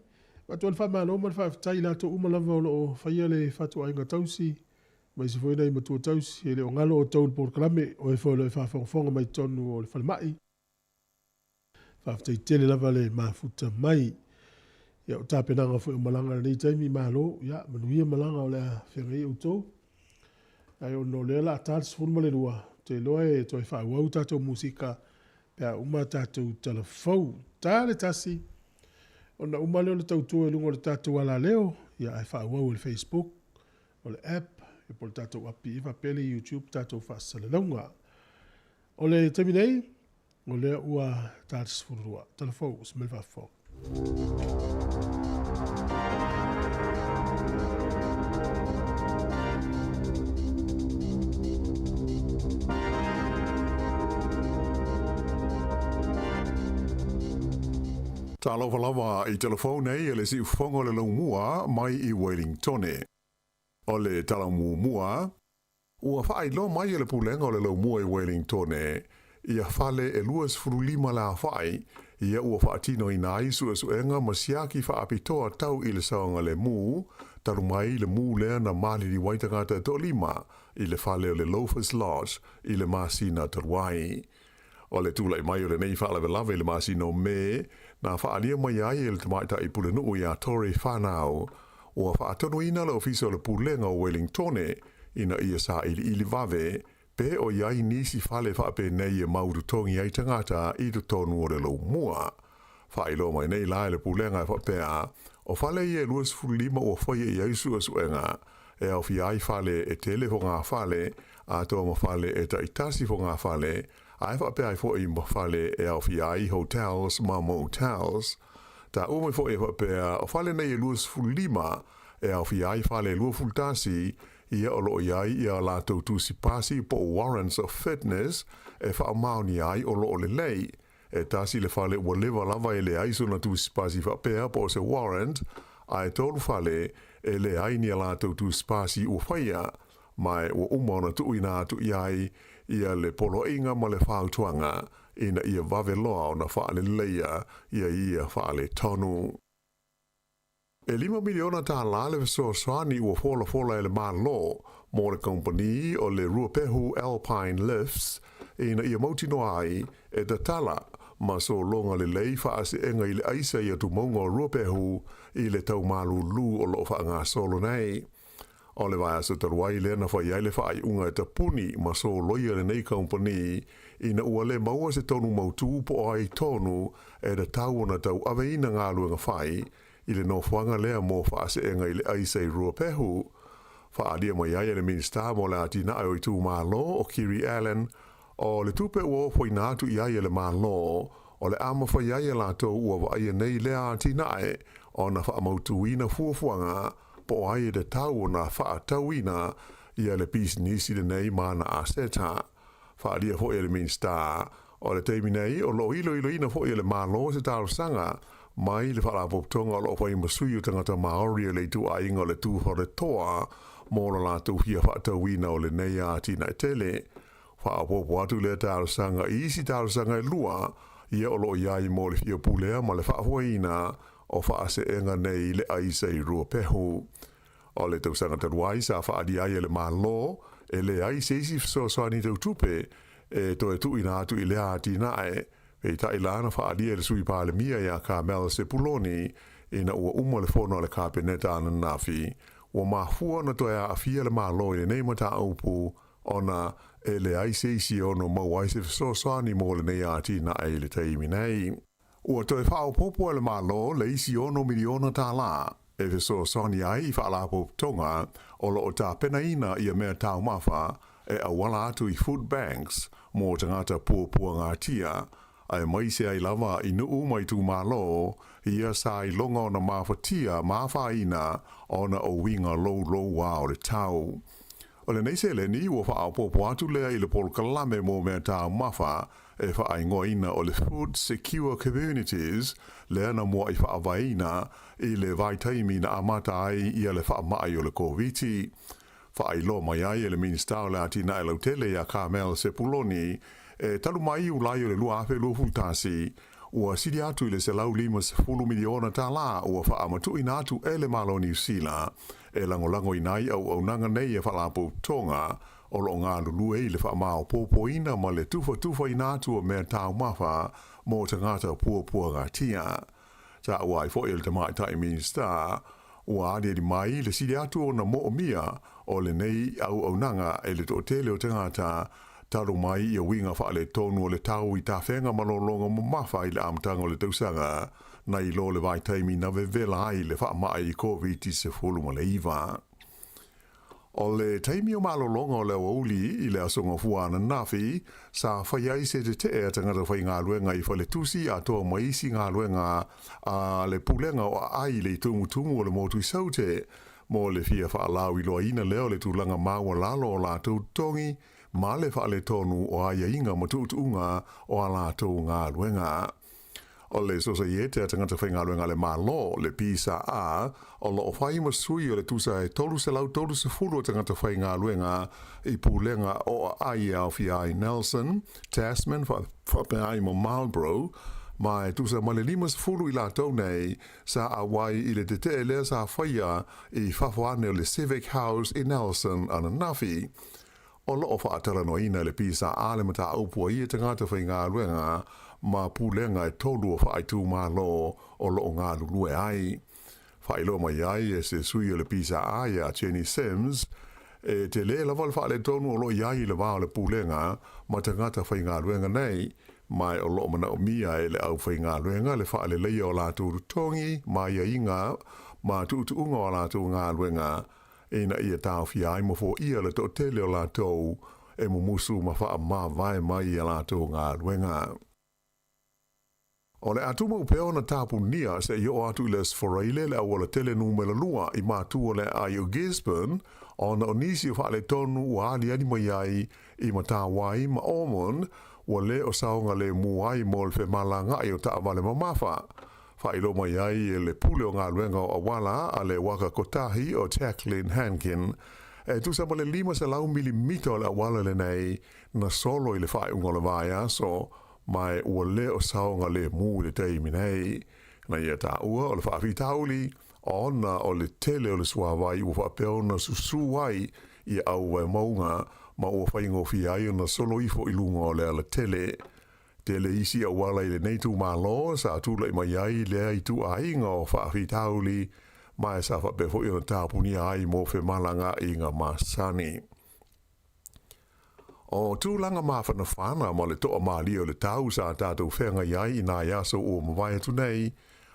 Avatu ai le faamalo ma le faafetai i latou uma lava o lo o faia le fatuaiga tausi, aemaise foi nai matua tausi, e le o galo outou i le polokalame, o e foi o lo o faafogafoga mai totonu o le falemai. Faafetai tele lava le mafuta mai. Ia, o tapenaga foi o malaga i lenei taimi, malo, ia, manuia malaga o le a feagai ai outou. Ae ona o lea o le a ta le 12, ou te iloa e toe faaauau tatou musika pe a uma tatou tala fou. Ta le tasi, ona uma lea o le tautua i luga o le tatou alaleo, ia ae faaauau e le Facebook, o le app, ia po o le tatou api faapea le YouTube tatou faasalalauga. O le taimi nei, o lea ua ta le 12. Tala fou, se mea faafofoga. Talofa lava i telefone nei e le siufofoga o le laumua mai i Wellingtone. O le tala muamua, ua faailoa mai e le Pulega o le Laumua i Wellingtone ia fale e 25 le aofai ia ua faatinoina ai suesuega ma siaki faapitoa tau i le saogalemu talu mai le mū lea na maliliu ai tagata e toalima i le fale o le Loafers Lodge i le masina talu ai. O le tulai mai o lenei faalavelave i le masina o Me, na faaalia mai ai e le tamaitai pulenuu iā Tory Whanau, ua faatonuina le Ofisa o le Pulega o Wellingtone ina ia sailiili vave pe o i ai nisi fale faapenei e mau totogi ai tagata i totonu o le laumua. Faailoa mai nei la e le Pulega e faapea, o fale ia e 25 ua faia i ai suesuega, e aofia ai fale e tele fogafale, atoa ma fale e taitasi fogafale, ae faapea ai foi ma fale e aofia ai hotels ma motels. Taua mai foi e faapea, o fale nei e 25 e aofia ai fale e 21 ia o lo o i ai ia latou tusi pasi po o warrants of fitness e faamaonia ai o lo o lelei. E tasi le fale ua leva lava e leai sona tusi pasi faapea po o se warrant, ae tolu fale e leai ni a latou tusi pasi ua faia, ma ua uma ona tuuina atu i ai ia le poloaiga ma le fautuaga ina ia vave loa ona faaleleia ia ia faaletonu. E lima miliona tālā le fesoasoani ua folafola e le Malo mo le kamupani o le Ruapehu Alpine Lifts ina ia mautinoa ai e tatala ma sologa lelei faaseega i le aisa i atumauga o Ruapehu i le tau malūlū o lo o faagasolo nei. O le vaiaso talu ai lea na fai ai le faaiuga e tapuni ma soloia lenei kamupani ina ua le maua se tonu mautū po o ai tonu e tatau ona tauaveina galuega fai i le nofoaga lea mo faaseega i le aisa i Ruapehu. Faaalia mai ai e le Minisita mo le Atinae o Itumalo o Kiri Allan, o le tupe ua ofoina atu i ai e le Malo, o le a mafai ai e latou ua vaaia nei lea atinae ona faamautuina fuafuaga po o ai e tatau ona faatauina ia le pisinisi lenei ma ana aseta. Faaalia foi e le Minisita, o le taimi nei o lo o iloiloina foi e le Malo se talosaga mai le Faalapotopotoga o lo o fai ma sui o tagata Māori o le ituaiga o le Tūwharetoa mō lo latou fia faatauina o lenei atinae tele. Faaopoopo atu lea talosaga i isi talosaga e lua ia o lo o i ai mo le fia pulea ma le faafoeina o faaseega nei i le aisa i Ruapehu. O le tausaga talu ai sa faaalia ai e le Malo e leai se isi fesoasoani tau tupe e toe tuuina atu i lea atinae, peitai la na faaalia e le Sui Palemia ia Carmel Sepuloni ina ua uma le fono a le Kapeneta ananafi. Ua mafua ona toe aafia le Malo i lenei mataupu ona e leai se isi e ono maua ai se fesoasoani mo lenei atinae i le taimi nei. Ua toe faaopoopo e le Malo le isi $6 miliona e fesoasoani ai i faalapotopotoga o lo o tapenaina ia mea taumafa e auala atu i food banks mo tagata puapuagatia, aemaise ai lava i nuu ma itumalo ia sa iloga ona mafatia ma afaina ona o uiga louloua o le tau. O lenei seleni ua faaopoopo atu lea i le polokalame mo mea taumafa e faaigoaina o le Food Secure Communities, lea na muai faavaeina i le vaitaimi na amata ai ia le faamai o le Koviti. Faailoa mai ai e le Minisita o le Atinae Lautele ia Carmel Sepuloni, e talu mai Iulai o le 2021, ua sili atu i le $150 miliona ua faamatuuina atu e le Malo o Niu Sila e lagolagoina ai auaunaga nei a faalapotopotoga o lo o galulue i le faamaopoopoina ma le tufatufaina atu o mea taumafa mo tagata puapuagatia. Taua ai foi e le tamaitai Minisita, ua aliali mai le sili atu ona moomia o lenei auaunaga e le toatele o tagata talu mai ia uiga faaletonu o le tau i tafega ma lologa mamafa i le amataga o le tausaga, nai lo le vaitaimi na vevela ai le faamai Koviti-19. O le taimi o malologa o le aoauli i le aso Gafua ananafi, sa fai ai se tetee a tagata faigaluega i faletusi atoa ma isi galuega a le Pulega o Aai i le tumutumu o le motu i Saute, mo le fia faalauiloaina lea o le tulaga maualalo o latou totogi ma le faaletonu o aiaiga ma tuutuuga o a latou galuega. O le Sosaiete a Tagata Faigaluega a le Malo, le PSA, o lo o fai ma sui o le tusa e 330 o tagata faigaluega i pulega o aai e aofia ai Nelson, Tasman faapea ai ma Marlborough, ma e tusa ma le 50 i latou nei sa auai i le tetee lea sa faia i fafo ane o le Civic House i Nelson ananafi. O lo o faatalanoaina e le PSA le mataupu a ia tagata faigaluega ma pulega e tolu o faaitumalo o lo o galulue ai. Faailoa mai ai e se sui o le PSA ia Jenny Sims, e tele lava le faaletonu o lo o i ai i le va o le pulega ma tagata faigaluega nei, ma o lo o manaomia e le aufaigaluega le faaleleia o latou totogi ma aiaiga ma tuutuuga o latou galuega ina ia taofia ai ma foia le toatele o latou e mumusu ma faamavae mai i a latou galuega. O le a tumau pea ona tapunia seia oo atu i le Aso Faraile le auala tele numera 2 i matua o le aai o Gisborne, ona o nisi o faaletonu ua aliali mai ai i Matawai ma Ormond, ua le o saogalemu ai mo le femalagaai o taavale mamafa. Faailoa mai ai e le Pule o Galuega o Auala a le Waka Kotahi o Jacqueline Hankin, e tusa ma le 500 milimita o le auala lenei na solo i le faaiuga o le vaiaso, ma ua le o saogalemu i le taimi nei. Na ia taua o le faafitauli ona o le tele o le suavai ua faapea ona susū ai ia auvaemauga ma ua faigofie ai ona solo ifo i luga o le alatele. Tele isi auala i lenei itumalo sa tulai mai ai lea ituaiga o faafitauli, ma e sa faapea foi ona tapunia ai mo femalagaaiga masani. O tulaga mafanafana ma le toamalie o le tau sa tatou feagai ai i nai aso ua mavae atu nei,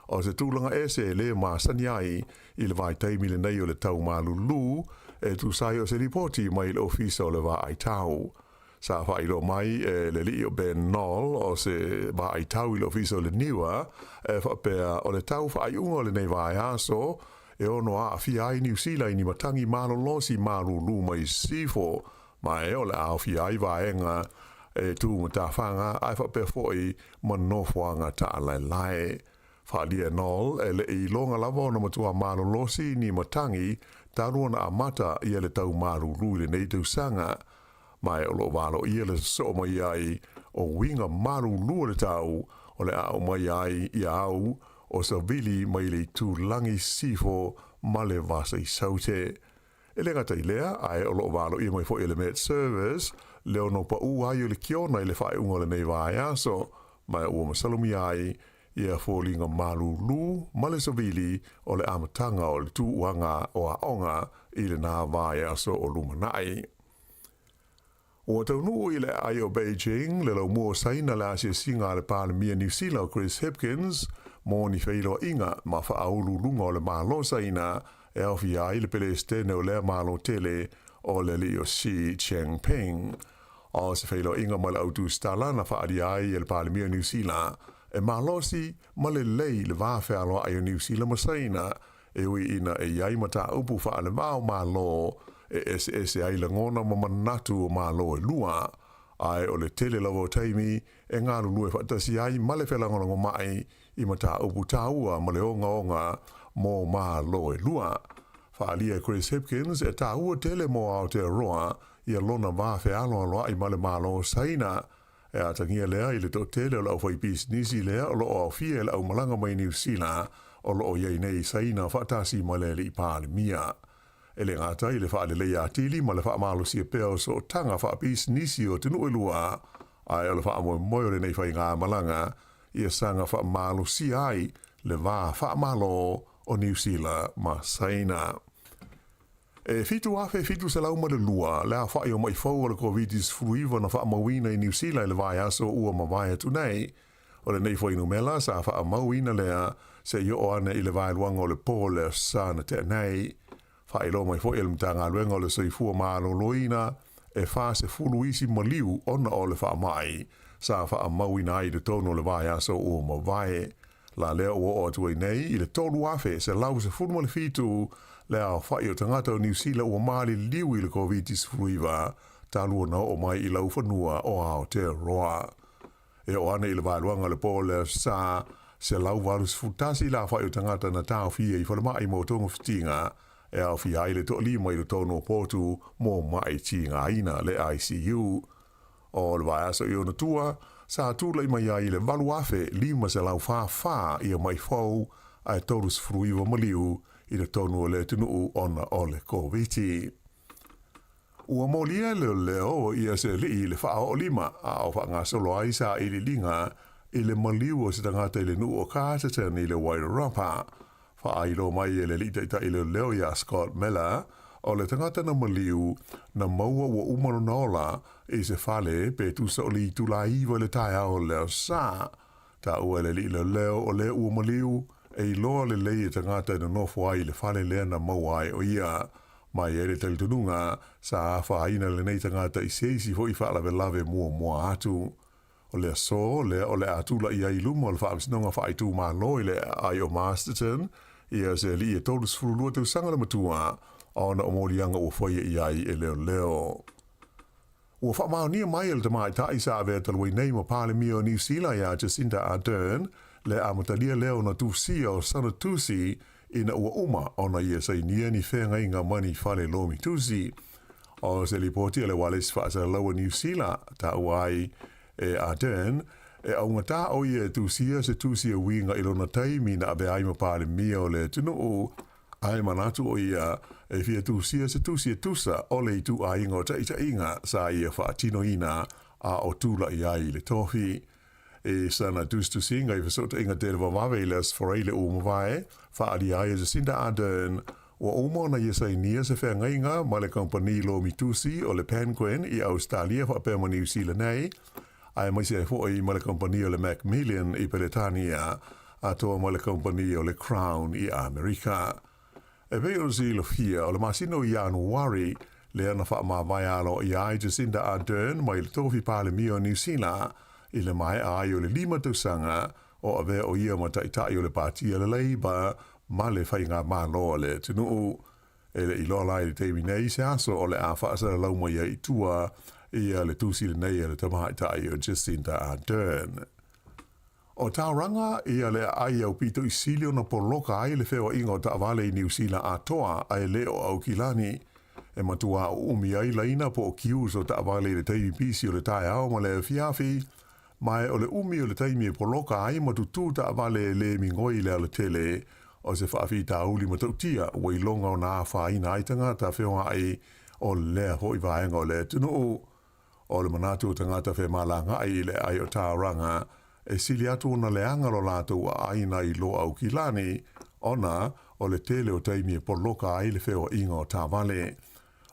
o se tulaga ese e le masani ai i le vaitaimi lenei o le tau malulu, e tusa ai o se lipoti mai le Ofisa o le Vaai Tau. Sa faailoa mai e le alii o Ben Noll o se vaai tau i le Ofisa o le NIWA, e faapea o le tau faaiuga o lenei vaiaso e ono aafia ai Niu Sila i ni matangi malolosi malulu mai sisifo, ma e o le a aofia ai vaega e tu matafaga ae faapea foi ma nofoaga taalaelae. Faaalia e Noll e le i iloga lava ona matua malolosi ni matangi talu ona amata ia le tau malulu i lenei tausaga, ma e o lo o valoia le sosoo mai ai o uiga malulu o le tau o le a aumai ai ia au o savili mai le itulagi sisifo ma le vasa i Saute. E le gata i lea, ae o lo o valoia mai foi e le Met Service le ono paū ai o le kiona i le faaiuga o lenei vaiaso, ma ua masalomia ai ia foliga malūlū ma le savili o le amataga o le tuuaga o aoga i lenā vaiaso o lumanaʻi. Ua taunuu i le aai o Beijing le laumua o Saina le asiasiga a le Palemia Niu Sila o Chris Hipkins mo ni feiloaiga ma faauluuluga o le Malo Saina e aofia ai le Pelesitene o lea Malo tele o le alii o Xi Jinping. O se feiloaiga ma le autusitala na faaalia ai e le Palemia o Niu Sila e malosi ma lelei le va fealoai o Niu Sila ma Saina e ui ina e i ai mataupu faalevao Malo e eseese ai lagona ma manatu o Malo e lua, ae o le tele lava o taimi e galulue faatasi ai ma le felagolagomai i mataupu taua ma le ogaoga mo Malo e lua. Faaalia e Chris Hipkins e taua tele mo Aotearoa ia lona va fealoaloai ma le Malo o Saina, E atagia lea i le toatele o le aufaipisinisi lea o lo o aofia i le aumalaga mai Niu Sila o lo o i ai nei i Saina faatasi ma le Alii Palemia. E le gata i le faaleleia atili ma le faamalosia pea o sootaga faapisinisi o atunuu e lua, ae o le faamoemoe o lenei faigamalaga ia saga faamalosia ai le va faamalo o Niu Sila ma Saina. E 7,702 le aofai o maʻi fou o le Koviti-19 na faamauina i Niu Sila i le vaiaso ua mavae atu nei. O lenei fuainumela sa faamauina lea se i oo ane i le vaeluaga o le po le Aso Sa na tea nei. Faailoa mai foi e le Matagaluega o le Soifua Maloloina e 40 isi maliu ona o le faamai sa faamauina ai i totonu o le vaiaso ua mavae. La lea ua oo atu ai nei i le 3,117 le aofai o tagata o Niu Sila ua maliliu i le Koviti-19 talu ona oo mai i laufanua o Aotearoa. E oo ana i le vaeluaga o le po o le Aso Sa, 181 le aofai o tagata na taofia i falemai mo togafitiga e aofia ai le toalima i totonu o potu mo maʻi tigaina, le ICU. O le vaiaso i ona tua, sa tulai mai ai i le 8,544 ia maʻi fou ae 39 maliu i totonu o le atunuu ona o le Koviti. Ua molia e leoleo ia se alii i le faaoolima a o faagasolo ai sailiiliga i le maliu o se tagata i le nuu o Carterton i le Wairarapa. Faailoa mai e le alii taitai leoleo iā Scott Miller, o le tagata na maliu, na maua ua uma lona ola i se fale pe tusa o le itula 9 i le taeao o le Aso Sa. Taua e le alii leoleo o le ua maliu, e iloa lelei e tagata e nonofo ai i le fale lea na maua ai o ia. Mai ai le talitonuga, sa afaina lenei tagata i se isi foi faalavelave muamua atu. O le aso lea o le a tulaʻi ai i luma o le Faamasinoga Faaitumalo i le aai o Masterton ia se alii e 32 tausaga le matua ona o moliaga ua faia i ai e leoleo. Ua faamaonia mai e le tamaitai sa avea talu ai nei ma Palemia o Niu Sila iā Jacinda Ardern le amatalia lea ona tusia o sana tusi ina ua uma ona ia sainia ni feagaiga ma ni fale lomi tusi. O se lipoti a le Ualesi Faasalalau a Niu Sila, taua ai e Ardern, e augatā ʻo ia e tusia se tusi e uiga i lona taimi na avea ai ma Palemia o le atunuu, a e manatu ʻo ia e fia tusia se tusi e tusa o le ituaiga o taʻitaʻiga sa ia faatinoina a o tulaʻi ai i le tofi. I sana tusitusiga i fesootaiga televavave i le Aso Faraile ua mavae, faaalia ai e Jacinda Ardern, ua uma ona ia sainia se feagaiga ma le kamupani lomi tusi o le Penguin i Ausetalia faapea ma Niu Sila nei, aemaise ai foi ma le kamupani o le Macmillan i Peretania, atoa ma le kamupani o le Crown i Amerika. E pei ona silafia, o le masina o Ianuari lea na faamavae aloaia ai Jacinda Ardern mai le tofi Palemia o Niu Sila i le maea ai o le lima tausaga o avea o ia ma taitai o le Pāti a le Labour ma le Faigamalo a le atunuu. E le i loa la i le taimi nei se aso o le a faasalalau mai ai i tua ia le tusi lenei a le tamaitai o Jacinda Ardern. O Tauranga ia le aai aupito i sili ona poloka ai le feoaiga o taavale i Niu Sila atoa ae le o Aukilani. E matua uumi ai laina po o queues o taavale i le taimi pisi o le taeao ma le afiafi, mae o le umi o le taimi e poloka ai ma tutū taavale e le migoi i le alatele o se faafitauli matautia ua iloga ona afaina ai tagata feoai o lea foi vaega o le atunuu. O le manatu o tagata femalagaʻi i le aai o Tauranga, e sili atu ona leaga lo latou aai nai lo Aukilani, ona o le tele o taimi e poloka ai le feoaiga o taavale.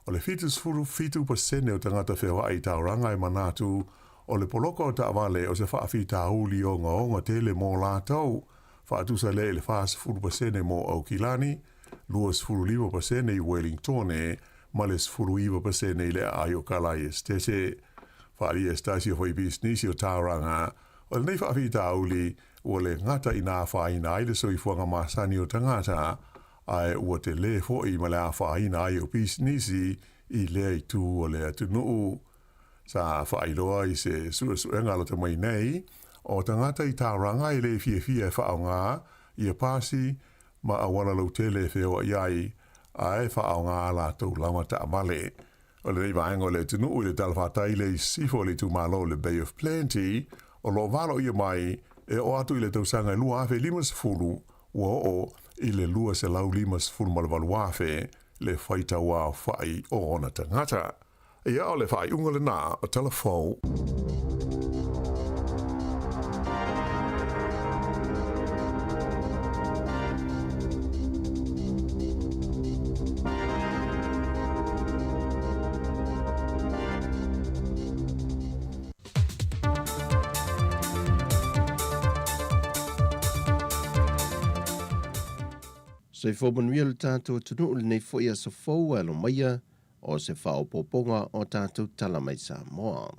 O le 77% o tagata feoai i taulaga e manatu o le poloka o taavale o se faafitauli ogaoga tele mo latou, faatusa lea i le 40% mo Aukilani, 25% i Welingtone ma le 19% i le aai o Kalai Esetete. Faaalia e se tasi o faipisinisi o Tauranga, o lenei faafitauli ua le gata ina afaina ai le soifuaga masani o tagata, ae ua telē foi ma le afaina ai o pisinisi i lea itu o le atunuu. Sa faailoa i se suesuega lata mai nei, o tagata i Tauranga e le fiafia e faaaoga ia pasi ma auala lautele e feoai ai, ae faaaoga a latou lava taavale. O lenei vaega o le atunuu i le talafatai le i sisifo o le itumalo o le Bay of Plenty, o lo o valoia mai e oo atu i le tausaga e 2050, ua oo i le 258,000 le faitauaofai o ona tagata. Ia, o le faaiuga lena o Tala Fou. Soifua manuia lo tatou atunuu lenei foi aso fou e alo maia o se faaopoopoga o tatou tala mai Samoa.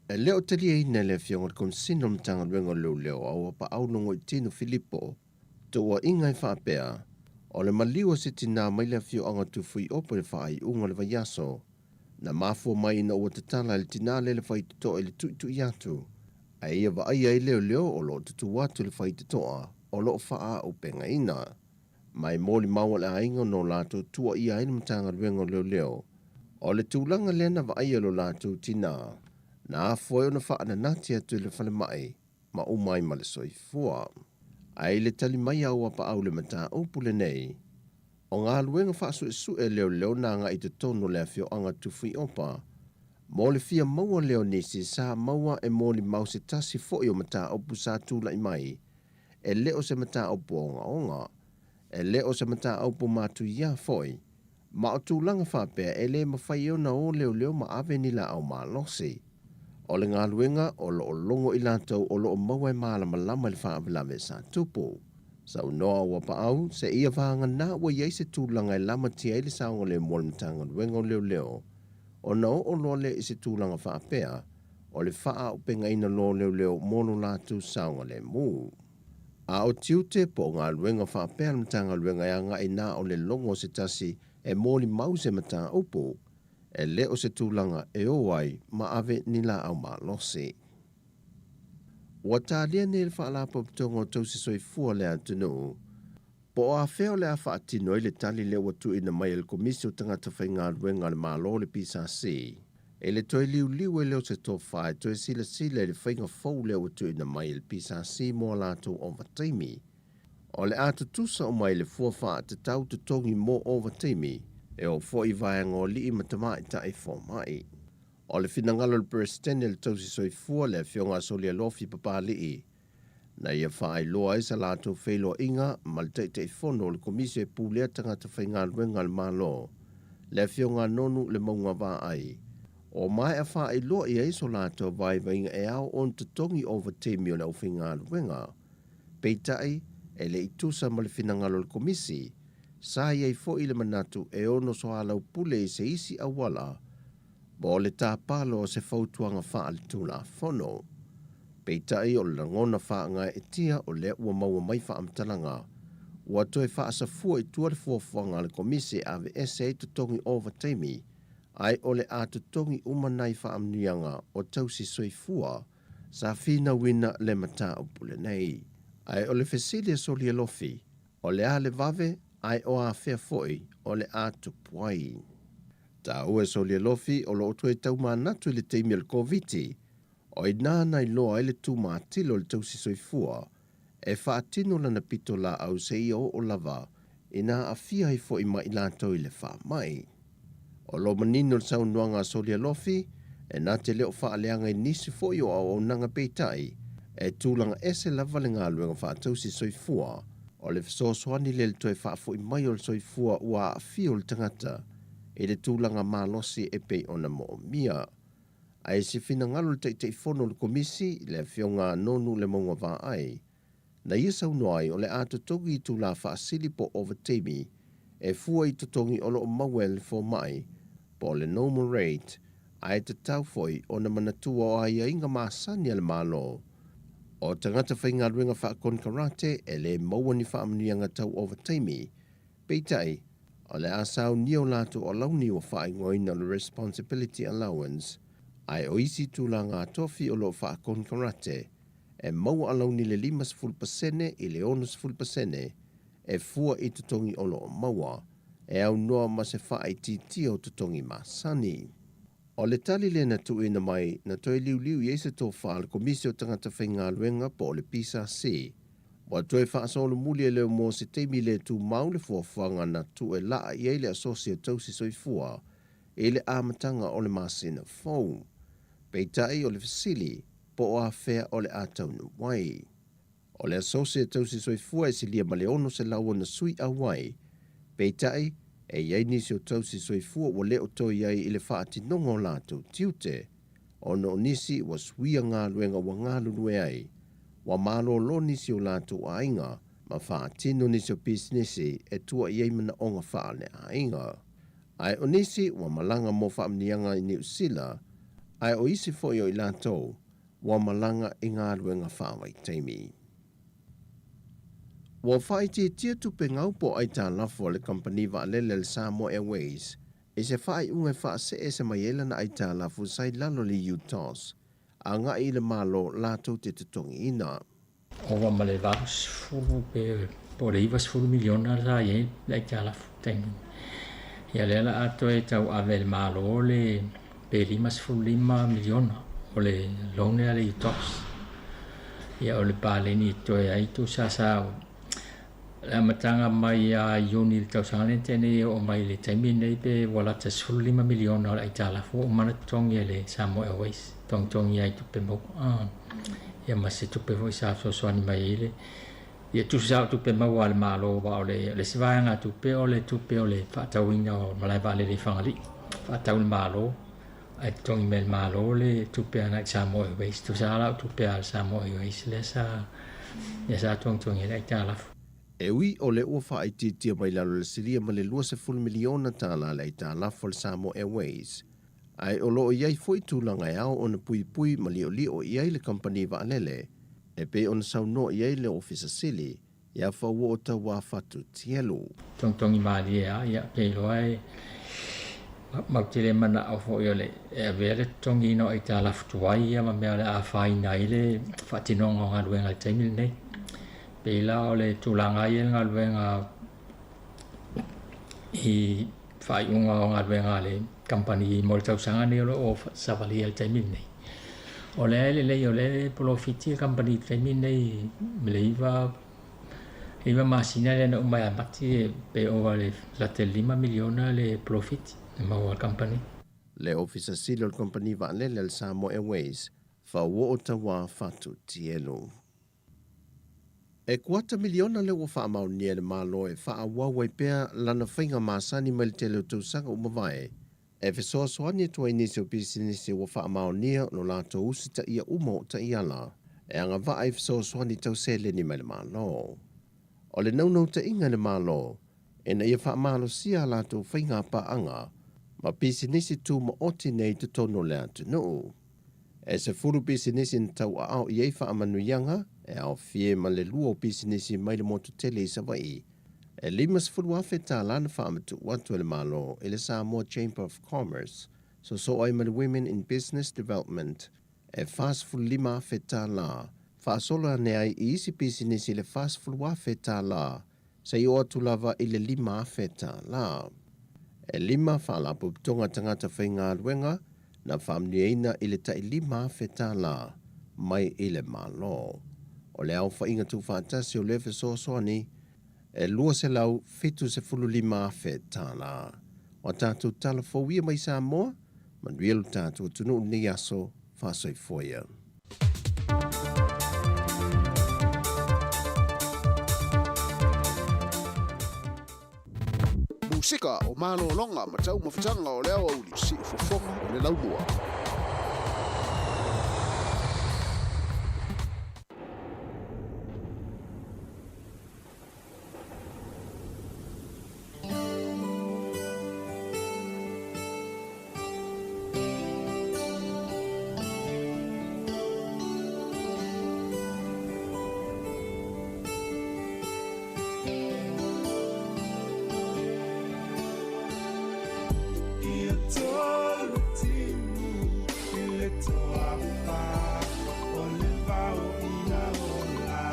E le o taliaina e le Afioga i le Komesina o le Matagaluega o Leoleo Auapaau Logoitino Filipo tuuaiga e faapea, o le maliu o se tinā mai le afioaga o Tufuiopo i le faaiuga o le vaiaso, na mafua mai ina ua tatala e le tinā lea le faitotoa i le tuitui atu, a ia vaaia ai leoleo o lo o tutū atu le faitotoa o lo o faaaupegaina. Ma e molimau a le aiga no latou tuuaia ai le Matagaluega o Leoleo. O le tulaga lea na vaaia e lo latou tinā, na afua ai ona faananati atu i le falemai ma uma ai ma le soifua. Ae i le tali mai a Auapaau i le mataupu lenei, o galuega faasuesue leoleo na agai i totonu o le afioaga Tufuiopa, mo le fia maua lea o nisi sa maua e molimau se tasi foi o mataupu sa tulai mai e le o se mataupu ogaoga, e le o se mataupu matuia foi, ma o tulaga faapea e le mafai ona o leoleo ma ave ni laau malosi. O le galuega o lo o logo i latou o lo o maua e malamalama i le faalavelave sa tupu. Saunoa Auapaau, seia vagana ua i ai se tulaga e lamatia ai le saogalemu o le Matagaluega o Leoleo, ona oo loa lea i se tulaga faapea, o le faaaupegaina loa o leoleo mo lo latou saogalemu. A o tiute po o galuega faapea a le Matagaluega e agai na o le logo o se tasi e molimau se mataupu, e le o se tulaga e o ai ma ave ni laau malosi. Ua talia nei le Faalapotopotoga o Tausi Soifua o le atunuu, po o afea o le a faatino ai le tali lea ua tuuina mai e le Komisi o Tagata Faigaluega a le Malo le PSC, i le toe liuliu ai lea o se tofa e toe silasila i le faiga fou lea ua tuuina mai e le PSC mo a latou ovataimi. O le a tutusa uma ai le fua faatatau totogi mo ovataimi e oo foi i vaega o alii ma tamaitai fomai. O le finagalo o le Peresetene o le Tausi Soifua, le Afioga a Solialofi Papali'i, na ia faailoa ai sa latou feiloaiga ma le Taitaifono o le Komisi e Pulea Tagata Faigaluega a le Malo, le Afioga a Nonu Lemauga Vaai. O maea faailoa i ai so latou vaivaiga e ao ona totogi ovataimi o le aufaigaluega. Peitai, e le i tusa ma le finagalo o le Komisi, sa i ai foi le manatu e ono soalaupule i se isi auala mo le tapalo o se fautuaga faaletulafono. Peitai o le lagona faagaeetia o lea ua maua mai faamatalaga, ua toe faasafua i tua le fuafuaga a le Komisi e aveese ai totogi ovataimi, ae o le a totogi uma nai faamanuiaga o tausi soifua sa finauina le mataupu lenei. Ae o le fesili a Solialofi, o le a le vave ae o afea foi o le a tupu ai? Taua e Solialofi o lo o toe taumanatu i le taimi o le Koviti, O i ina na iloa ai le tumatila o le tausi soifua e faatino lana pitolaau seia oo lava ina aafia ai foi ma i latou i le faamai. O lo o manino le saunoaga a Solialofi, e na te le o faaleaga i nisi foi o auaunaga peitai, E tulaga ese lava le galuega faatausi soifua, o le fesoasoani lea i le toe faafoi mai o le soifua ua aafia o le tagata i le tulaga malosi e pei ona moomia. Ae se finagalo o le Taitaifono o le Komisi, le Afioga Nonu Lemauga Vaai, na ia saunoa ai o le a totogi itulā faasili po o ovataimi e fua i totogi o lo o maua e le fomai po o le normal rate ae tatau foi ona manatua o aiaiga masani a le Malo o tagata faigaluega faakonekarate e le maua ni faamanuiaga tau ovataimi. Peitai, o le a saunia o latou alauni ua faaigoaina o le Responsibility Allowance, ae o isi tulaga tofi o lo o faakonekarate e maua alauni le 50% i le 60% e fua i totogi o lo o maua, e aunoa ma se faaitiitia o totogi masani. O le tali lea na tuuina mai na toe liuliu i ai se tofa a le Komisi o Tagata Faigaluega po o le PSC. Ua toe faasolomuli e leo mo se taimi le tumau le fuafuaga na tuu e laa i ai le Asosi o Tausi Soifua i le amataga o le masina fou. Peitai o le fesili, po o afea o le a taunuu ai. O le Asosi o Tausi Soifua e silia ma le 600 ona sui auai, peitai, e i ai nisi o tausi soifua ua le o toe i ai i le faatinoga o latou tiute, ona o nisi ua suia galuega ua galulue ai, ua malōlō nisi o latou aiga ma faatino nisi o pisinisi e tua i ai manaoga faaleaiga. Ae o nisi ua malaga mo faamanuiaga i Niu Sila, ae o isi foi o i latou ua malaga i galuega faavaitaimi. Ua faaitiitia tupe gau po o aitalafu a le kamupani vaalele a le Samoa Airways i se faaiuga e faaseese mai ai lana aitalafu sa i lalo i le UTOS agai i le Malo latou te totogiina. Ova ma le 80 pe po o le 90 miliona sa i ai le aitalafu i le taimi. Ia lea la a toe tauave e le Malo le pe 55 miliona o le loan lea a le UTOS. Ia o le paleni e totoe ai tusa sa le amataga mai ia Iuni i le tausaga lea na tea nei e oo mai i le taimi lenei pe ua lata 15 miliona o le aitalafu ua uma ona totogi e le Samoa Airways, togitogi ai tupe maua. Ia ma se tupe foi sa fesoasoani mai ai le ia tusa sa o tupe maua a le Malo aua o le le isi vaega tupe o le tupe o le faatauina o malae vaalele i Fagalii, faatau i le Malo ae totogi mai e le Malo le tupe agai i Samoa Airways. Tusa la o tupe a le Samoa Airways lea sa lea sa togitogi ai le aitalafu. E ui o lea ua faaitiitia mai lalo i le silia ma le $20 miliona tala le aitalafu a le Samoa Airways, ae o lo o i ai foi tulaga e ao ona puipui ma liolio i ai le kamupani vaalele, e pei ona saunoa i ai le Ofisa Sili ia Fauoo Tauā Fatu Tielu. Togitogi malie lava, ia, ou te iloa e matou te le manao foi o le e avea le totogiina o aitalafu tuai ia ma mea o le a afaina ai le faatinoga o galuega i le taimi lenei. Pei la o le tulaga lava ia i le galuega i faaiuga o galuega a le kamupani mo le tausaga lenei o lo o savalia i le taimi lenei. O lea e lelei, o lea e polofiti le kamupani i le taimi lenei i le 9 masina lea na uma ia Mati pe ova le lata i le $5 miliona le polofiti na maua e le kamupani. Le Ofisa Sili o le Kamupani Vaalele a le Samoa Airways, Fauoo Tauā Fatu Tielu. E kuata miliona lea ua faamaonia e le Malo e faaauau ai pea lana faiga masani mai le tele o tausaga ua mavae, e fesoasoani atu ai nisi o pisinisi ua faamaonia lo latou usitaia uma o taiala e agavaa i fesoasoani tau seleni mai le Malo. O le naunautaiga i le Malo ina ia faamalosia a latou faiga paaga ma pisinisi tumaoti nei i totonu o le atunuu. E 10 pisinisi na tauaao i ai faamanuiaga e aofia ma le lua o pisinisi mai le motu tele i Savaii. E $50,000 na faamatuu atu e le Malo i le Samoa Chamber of Commerce, sosoo ai ma le Women in Business Development e $45,000, faasolo ane ai i isi pisinisi le $40,000 seia oo atu lava i le $5,000. E lima faalapotopotoga tagata faigaluega na faamanuiaina i le tai $5,000 mai i le Malo. O le aofaiga tuufaatasi o lea fesoasoani e $275,000. O a tatou tala fou ia mai Samoa, manuia lo tatou atunuu i lenei aso, faasoifua ia. Musika o malologa ma taumafataga o le aoauli siufofoga o le laumua. Ia tolu timu i le toafa o le vao ia ola.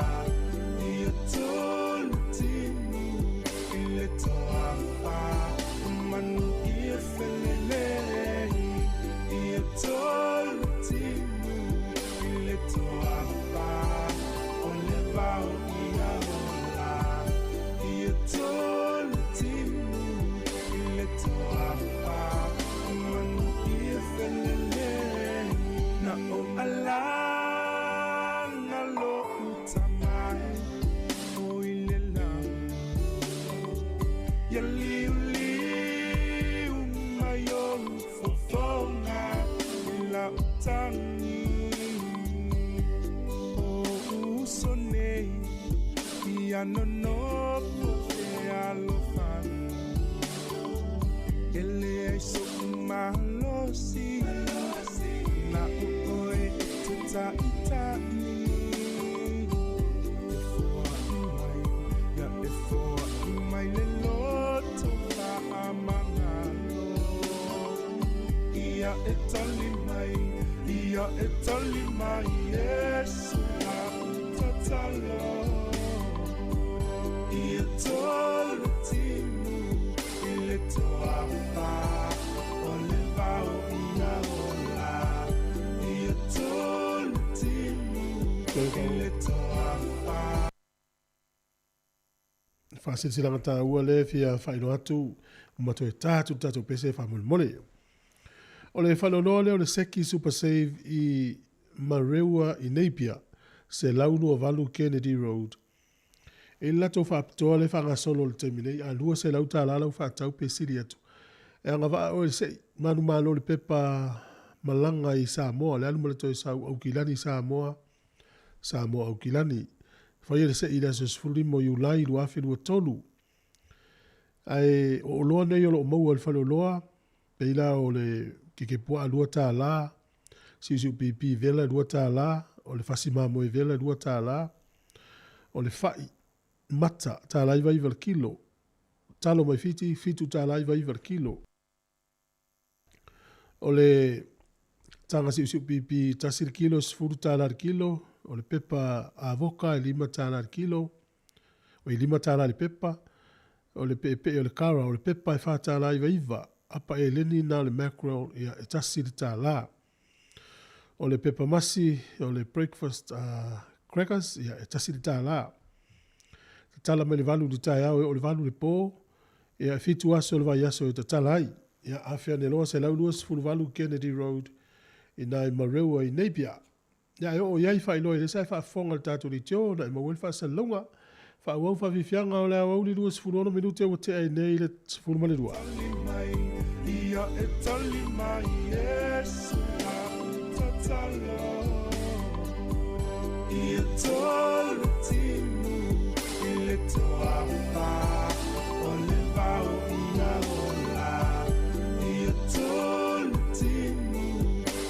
Ia tolu timu i le toafa manu ia felelei. Ia tolu timu i le toafa o le vao ia ola. Ia tolu timu i le toafa manu ia felelei. Na o alana lo utamai o ile lagi. Ia liu liu mai o fofoga i la utangi. O uso nei ia nonofo e alofani. E leai so'u malosi na o oe e te ta'ita'i. E foa'i mai, ia e foa'i mai le loto fa'amagalo. Ia e tali mai, ia e tali mai Iesu la'u tatalo. Ia tolu timu i le toafa o le vao ia ola. Ia tolu timu i le toafa. Fa'asilasilaga tāua lē fia fa'ailoa atu ma toe tā atu le tatou pese fa'amolemole. O le faleoloa lea o le Seki Super Save i Mareua i Napier, 128 Kennedy Road. E i le latou fa'apitoa le fa'agasolo o le taimi nei, a 200 tālā lau fa'atau pe sili atu. E agava'a oe i le se'i manumalo le pepa malaga i Samoa, le alu ma le toe sau Aukilani i Samoa, Samoa Aukilani. Faia le se'i i le aso 15 o Iulai 2023. Ae o oloa nei o lo'o maua i le faleoloa, pei la o le kekepua'a $2, siusiu pipi vela $2, o le fasi mamoe vela $2, o le fa'i mata $1.99 le kilo, talo mai Fiti $7.99 le kilo. O le taga siusiu pipi tasi le kilo $10 le kilo, o le pepa avoka e $5 le kilo, o i $5 le pepa, o le pe'epe'e o le kara, o le pepa e $4.99, apa eleni na o le mackerel ia e $1. O le pepa masi, o le breakfast crackers ia e $1. Tatala mai le 8 i le taeao e oo i le 8 i le pō, ia e 7 aso o le vaiaso e tatala ai. Ia afe ane loa 128 Kennedy Road i nā i Mareua i Napier. Ia e oo i ai faailoa i le sa e faafofoga le tatou leitio na e maua ai le faasalalauga. Faaauau faafiafiaga o le aoauli 26 minute ua tea ai nei le 12. Tali mai, ia e tali mai Iesu la'u tatalo. Ia tolu timu i le toafa o le vao ia ola. Ia tolu timu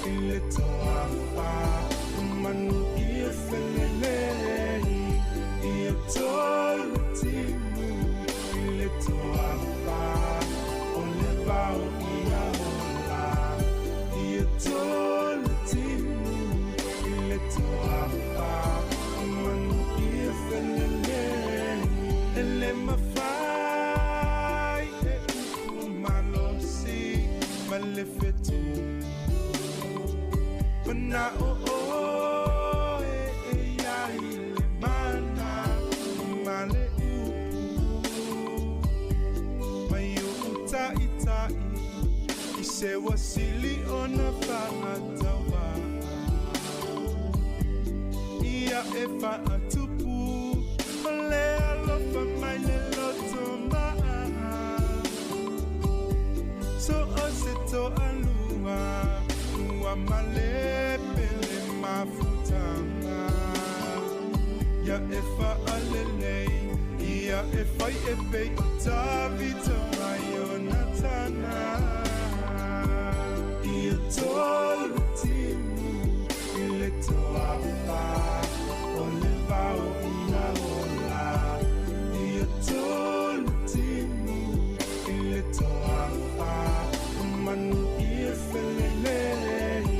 i le toafa manu ia felelei. Ia tolu timu i le toafa o le vao ia ola. Ia tolu timu i le toafa manu ia felelei. E le mafai e upu malosi ma le fetu. Mana'o oe e iai le mana ma le upu. Mai o'u ta'ita'i i se uasili ona fa'atauva'a. Ia e fa'atupu o le alofa mai le loto ma'a. toalua ua malepe le mafutaga ia e faalelei ia e fai e pei o Tavita ma Ionatana ia tolu timu i le toafa o le vao ia ola ia tolu timu i le toafa manu ia felelei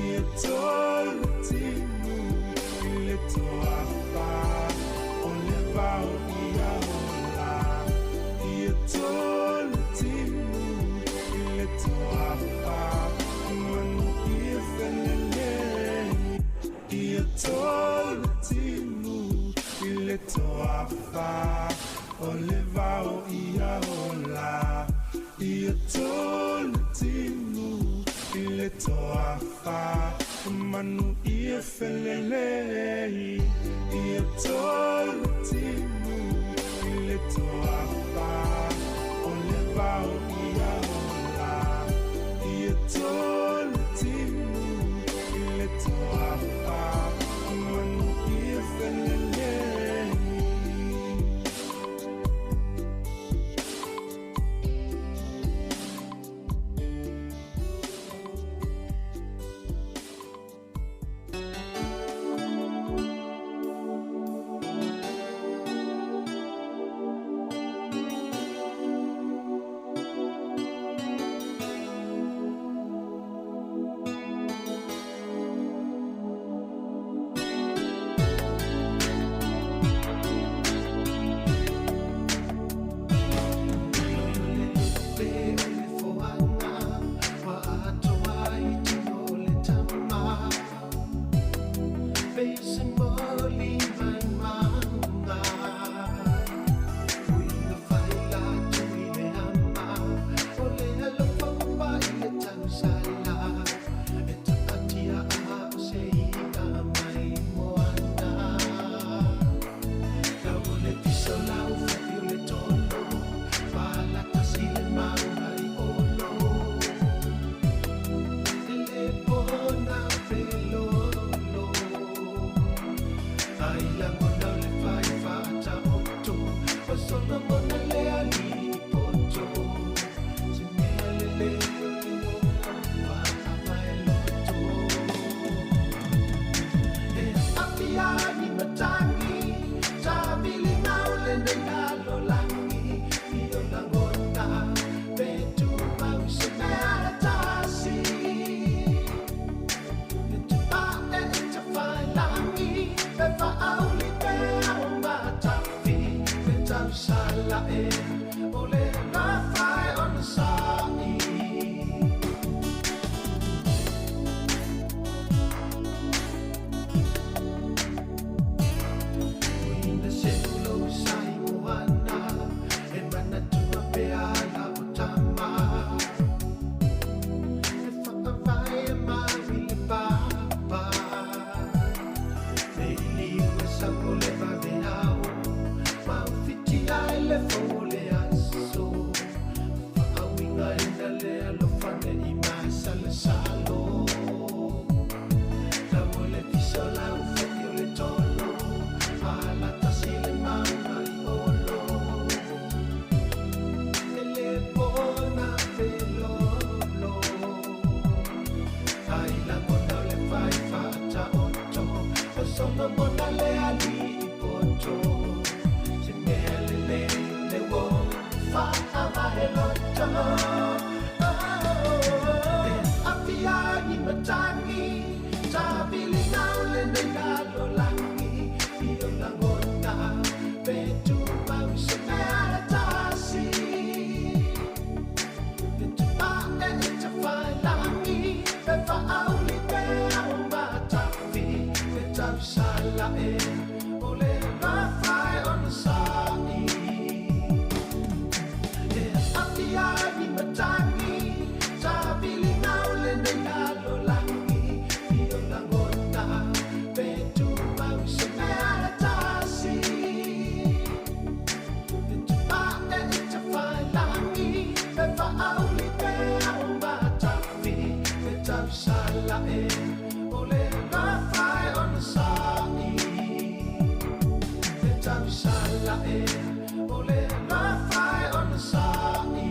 ia tolu timu i le toafa o le vao ia ola ia tolu timu i le toafa manu ia felelei ia tolu timu i le toafa o le vao ia ola ia tolu timu i le toafa manu ia felelei ia tolu timu i le toafa o le vao ia ola ia tolu timu i le toafa manu ia felelei. e O le gafa e onosaʻi Fetauisala e O le gafa e onosaʻi.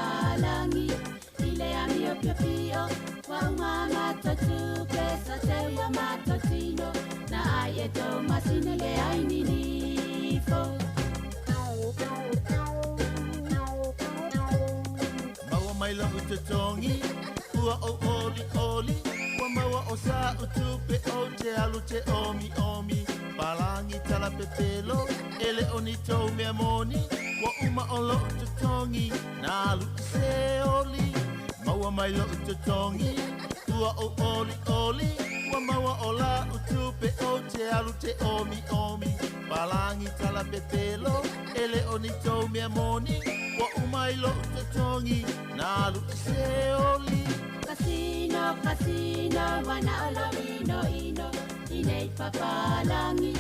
papalagi i le amiopiopio ua uma matou tupe sa teu ia matou tino na ai e tou masina le ai ninifo. Maua mai lau totogi ua ou olioli ua maua o sa utupe o te alu te omi omi palangi tala pepelo ele oni tou mea moni ua uma o lou totogi na alu i se oli maua mai lou totogi ua ou olioli ua maua o la utupe o te alu te omi omi palangi tala pepelo ele oni tou mea moni ua uma i lou totogi na alu i se oli. Kasino, kasino, wana o lou inoino i nei papalagi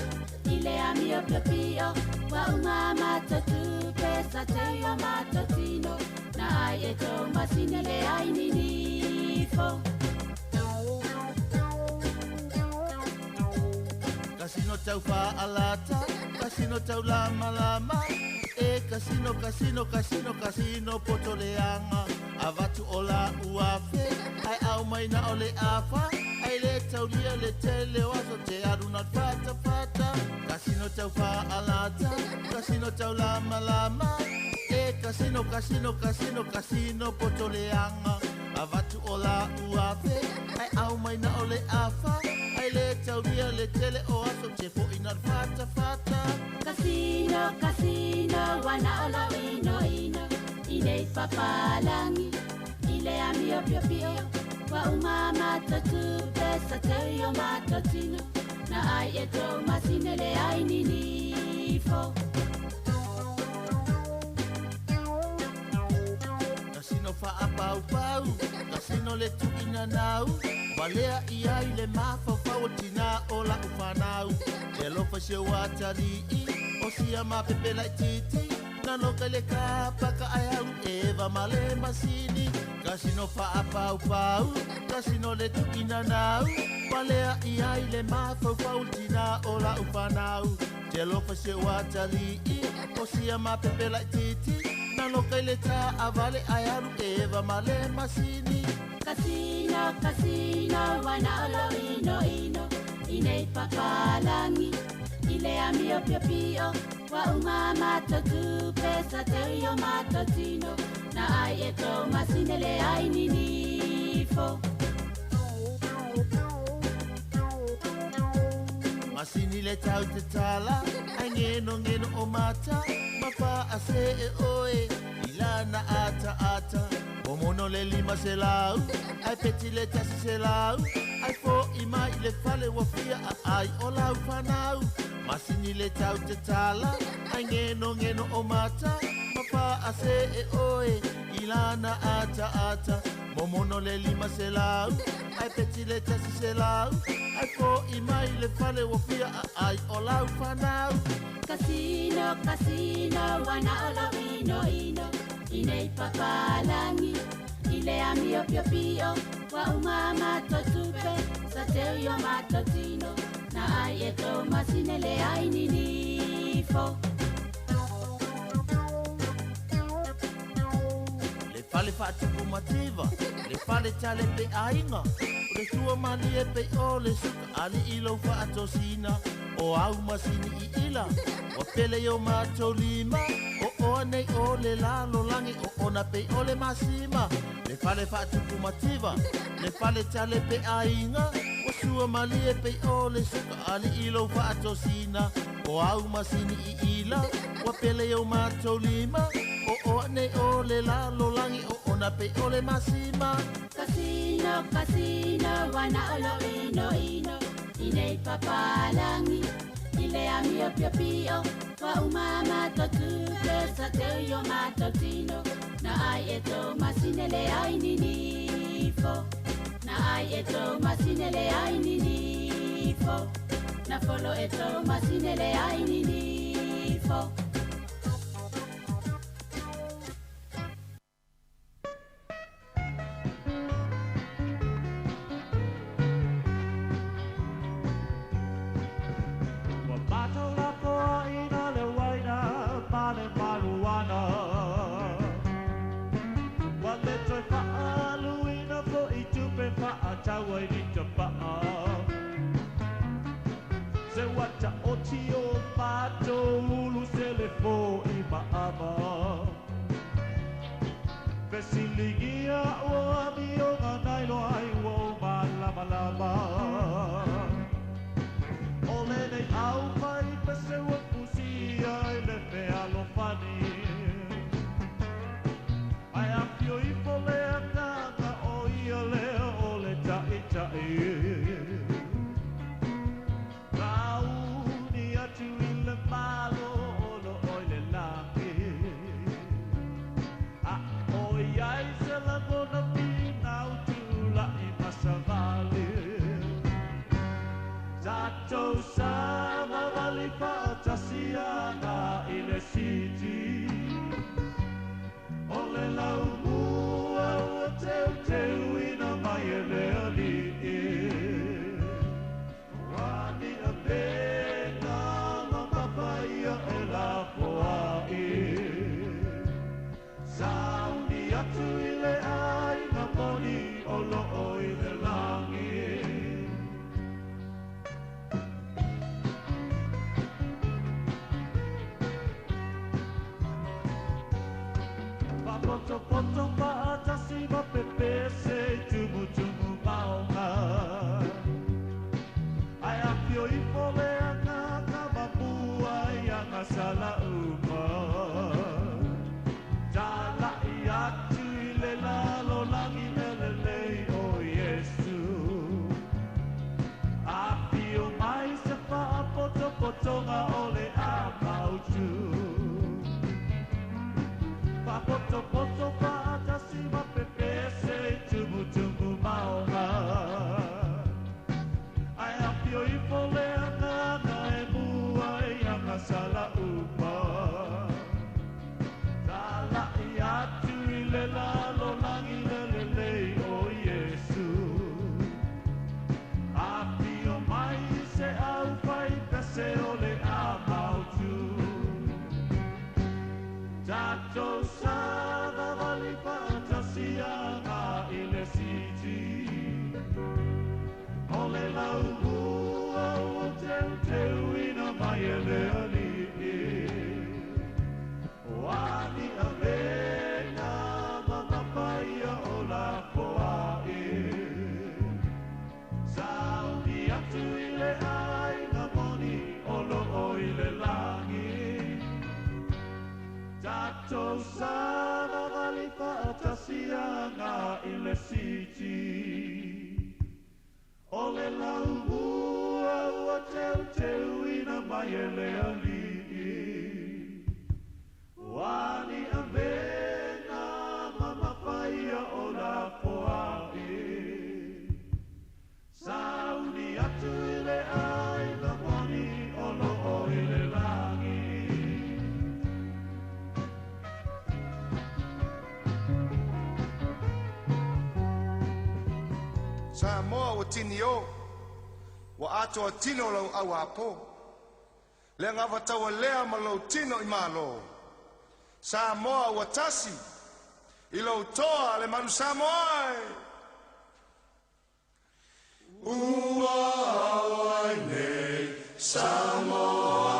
i le amiopiopio ua uma matou tupe sa teu ia matou tino na ai e tou masina le ai ninifo. Kasino tau fa'alata, kasino tau lamalama e kasino kasino kasino kasino poto leaga avatu o la uafe ai au mai na o le afa ai le taulia le tele o aso te alu na fata fata kasino tau fa'alata kasino tau lamalama e kasino kasino kasino kasino poto leaga avatu o la uafe ai au mai na o le afa ai le taulia le tele o aso te fo'i na fata fata. Kasino, kasino, wana o lou inoino i nei papalagi i le amiopiopio ua uma matou tupe sa teu ia matou tino na ai e tou masina le ai ninifo. Kasino fa'apaupau kasino le tu'inanau walea i ai le mafaufau o tinā o la'u fanau e alofa se o atali'i o sia mapepe la'ititi na loka i le kapaka ae alu eva ma le masini kasino fa'apaupau kasino le tu'inanau walea i ai le mafaufau o tinā o la'u fanau te alofa se o atali'i o sia mapepe la'ititi na loka i le ta'avale ae alu eva ma le masini. Kasino, kasino, wana o lou inoino i nei papalagi i le amiopiopio ua uma matou tupe sa teu ia matou tino na ai e tou masina le ai ninifo. Masini le tau te tala ai ngeno ngeno o mata mafa a se e oe i lana ata ata momono le lima se lau ai peti le tasi se lau ai fo i mai le fale ua fia a ai o lau fanau masini le tau te tala ai ngeno ngeno o mata mafa a se e oe i lana ata ata momono le lima se lau ai peti le tasi se lau ai fo i mai le fale ua fia a ai o lau fanau. Kasino, kasino, wana o lou inoino i nei papalagi i le amiopiopio ua uma matou tupe sa teu ia matou tino na ai e tou masina le ai ninifo. Le fale fa'atupu mativa le fale tale pe aiga o le sua malie pe o le suka ali'i lou fa'atosina o au masini i ila ua pele i o matou lima o oa nei o le lalolagi o ona pei o le masima le fale fa'atupu mativa le fale tale pe aiga ua sua malie pei o le suka ali'i lou fa'atosina o au masini i ila ua pele i o matou lima o oa nei o le lalolagi o ona pei o le masima. Kasino, kasino, wana o lou inoino i nei papalagi i le amiopiopio ua uma matou tupe sa teu ia matou tino na ai e tou masina le ai ninifo na ai e tou masina le ai ninifo na folo e tou masina le ai ninifo. Ua matou lafoaʻina le uaina ma le maluana. taua i ni tapa'a. Se wata oti o mātou ulu se le fō i maama. Fesiligia o amioga nai loa ai ua o malamalama. O lenei au fai pese ua fusia i le fealofani. Ai afio ifo le agaga o ia lea o le ta'ita'i. Rauni atu i le malo o lo oi le lagi. A oi ai se lagona finau tula'i masavali. Tatou savavali fa'atasi aga i le siti. O le laumua ua teuteuina mai e le Alii. Ua ni avega mamafa ia e lafoai. Sauni atu i le aiga moni o loo i le lagi. Poto fa'atasi ma pepese i tumutumu maoga. Ai afio ifo le agaga mamua i agasalauma. Tala'i atu i le lalolagi elelei o Iesu. Afio mai se fa'apotopotoga o le amautu. Fa'apotopoto fa'atasi ma pepese i tumutumu maoga. Ai afio ifo le agaga e mua i agasalauma. Tala'i atu i le lalolagi lelelei o Iesu. Afio mai se au fai pese o le amautu. Tatou savavali fa'atasi aga i le siti. O le laumua ua teuteuina mai e le Alii. Ua ni avega mamafa ia o lafoai. Sauni atu i le aiga moni o loo i le lagi. Tatou savavali fa'atasi aga i le siti. O le laumua ua teuteuina mai e le Alii. Ua ni avega mamafa ia o lafoai. Sauni atu i le aiga moni o loo i le lagi. Samoa ua tini o, ua atoa tino lau au apo. Le agavataua lea ma lou tino i malo. Samoa ua tasi, i lou toa le manu Samoa e. Ua ao ai nei Samoa.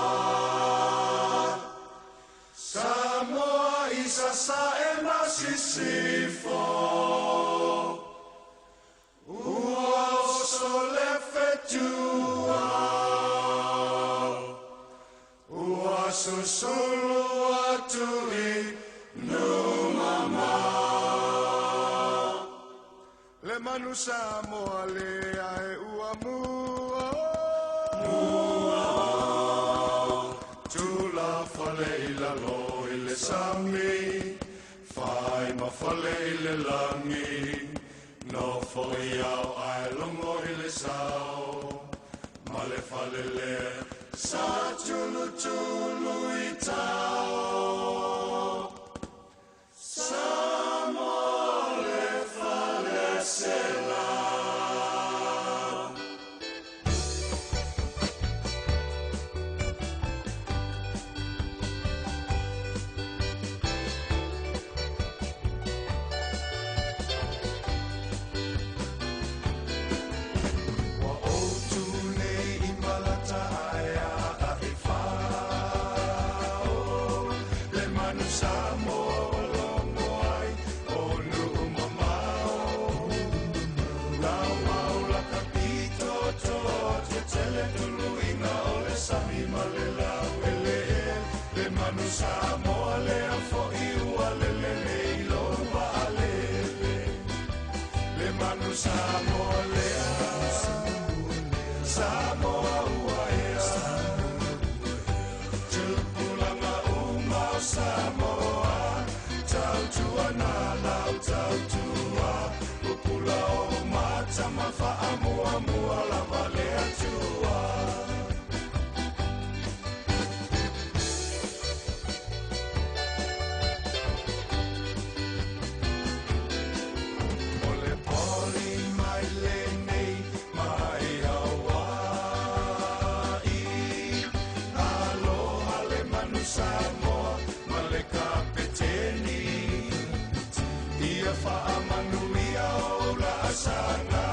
Samoa i sasa'e ma sisifo. Ua oso le fetua. Ua susulu atu i numamā. Le manu Samoa lea e ua mua o. Tulafale i lalo i le sami, fai ma fale i le lagi. Nofo i ao ae logo i le sao, ma le fale lea sa tulutulu i tao. Samoa le fale sela. manu Samoa lea, Samoa ua ea. Tupulaga uma o Samoa, tautua na lau tautua. Pupula o mata ma faamuamua lava le Atua. O le poli mai lenei mai Hawaii. Aloha le manu Samoa ma le kapeteni. Ia faamanuia o la asaga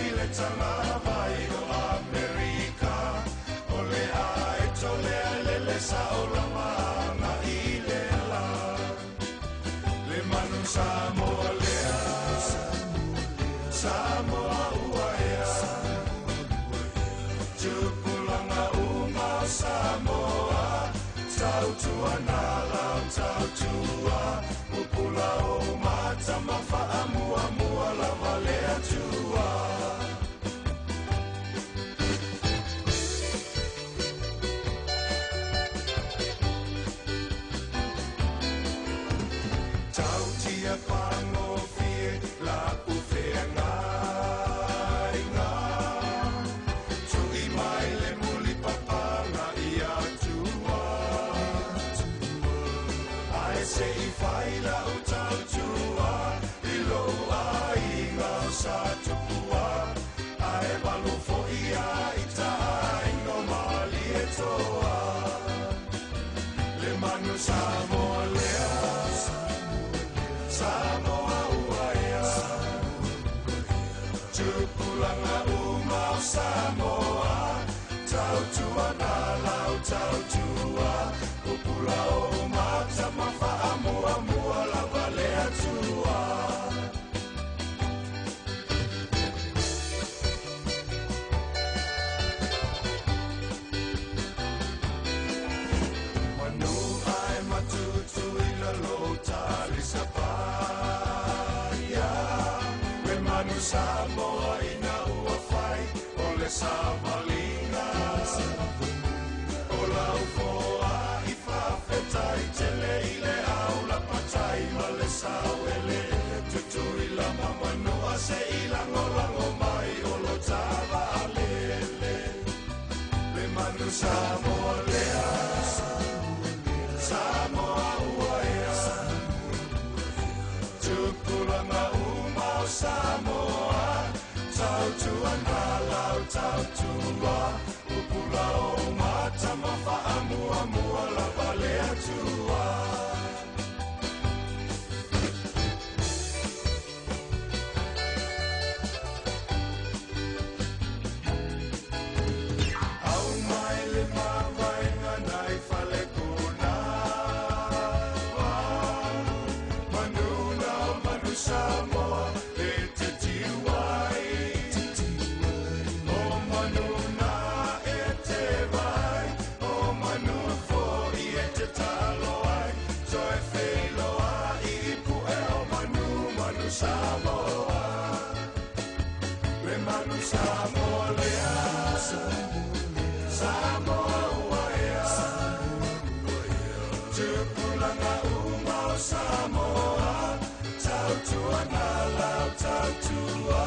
i le tagavai o Amerika. O le aeto lea lele sao lava agai le la. Le manu Samoa lea, Samoa ua ea. Tupulaga uma o Samoa, tautua na lau tautua. Pupula o mata ma faamuamua lava le Atua. Tautia fagofie la ufeagaiga. Tui mai le mulipapaga ia Atua. Ae se i fai lau tautua i lou aiga o Satupua. Ae valu foi ia i taaiga o Malietoa. Le manu Samoa lea, Samoa ua ea. Tupulaga uma o Samoa, tautua na lau tautua. Pupula o mata ma faamuamua lava le Atua. Manu ai matutu i lalo talisapaia. Le manu Samoa ina ua fai o le savaliga. O lau foa i faafetai tele i le au lapatai ma le sauele. Tutui la mamanua se i lagolago mai o lo tavaalele. Le manu Samoa lea, Samoa ua ea. Tupulaga uma o Samoa, tautua na lau tautua. Pupula o mata ma faamuamua lava le Atua. Au mai le mavaega nai fale kona. Manu na o manu Samoa e te tiuai. O manu na e te vai, o manu foi e te taloai. Toe wheloa i pue o manu, manu Samoa. Le manu Samoa lea, Samoa ua ea. Tupulaga uma o Samoa, tautua na lau tautua.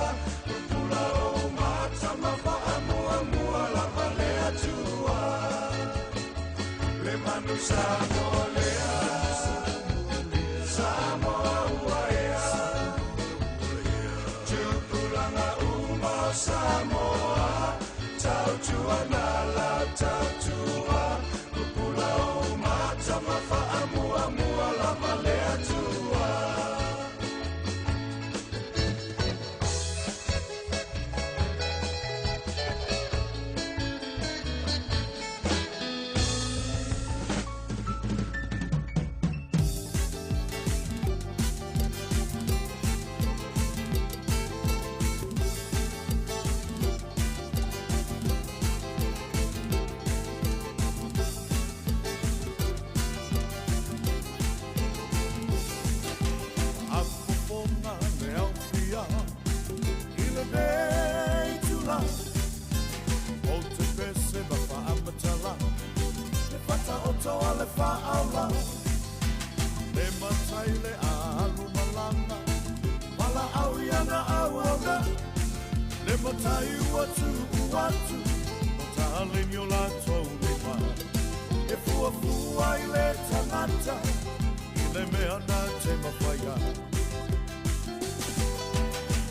Pupula o mata ma faamuamua lava le Atua. Le manu Samoa lea, Samoa ua ea. Tupulaga uma o Samoa, tautua na lau tautua. Pupula o mata ma faamuamua lava le Atua. atoa le faaola Le matai le alu malanga Wala au iana au ona Le matai ua tuu atu O taleni o latou lima E fuafua i le tagata I le mea na te mafaia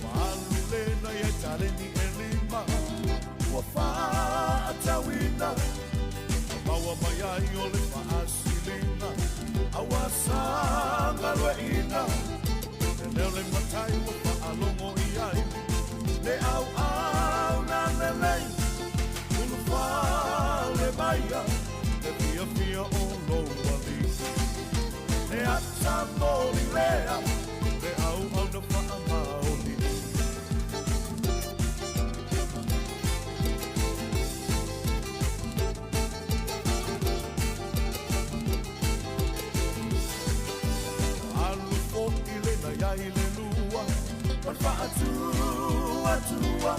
Maalu lena ia taleni e lima Ua faatauina Maua mai ai o le faasiliga Aua sagalueina Le leo le matai ua faalogo i ai Le auau na lelei Ulufale maia Le fiafia o lou alii Le ata moli lea Le auau na faamaoni Alu fo'i lena iai le lua Ma le faatuatua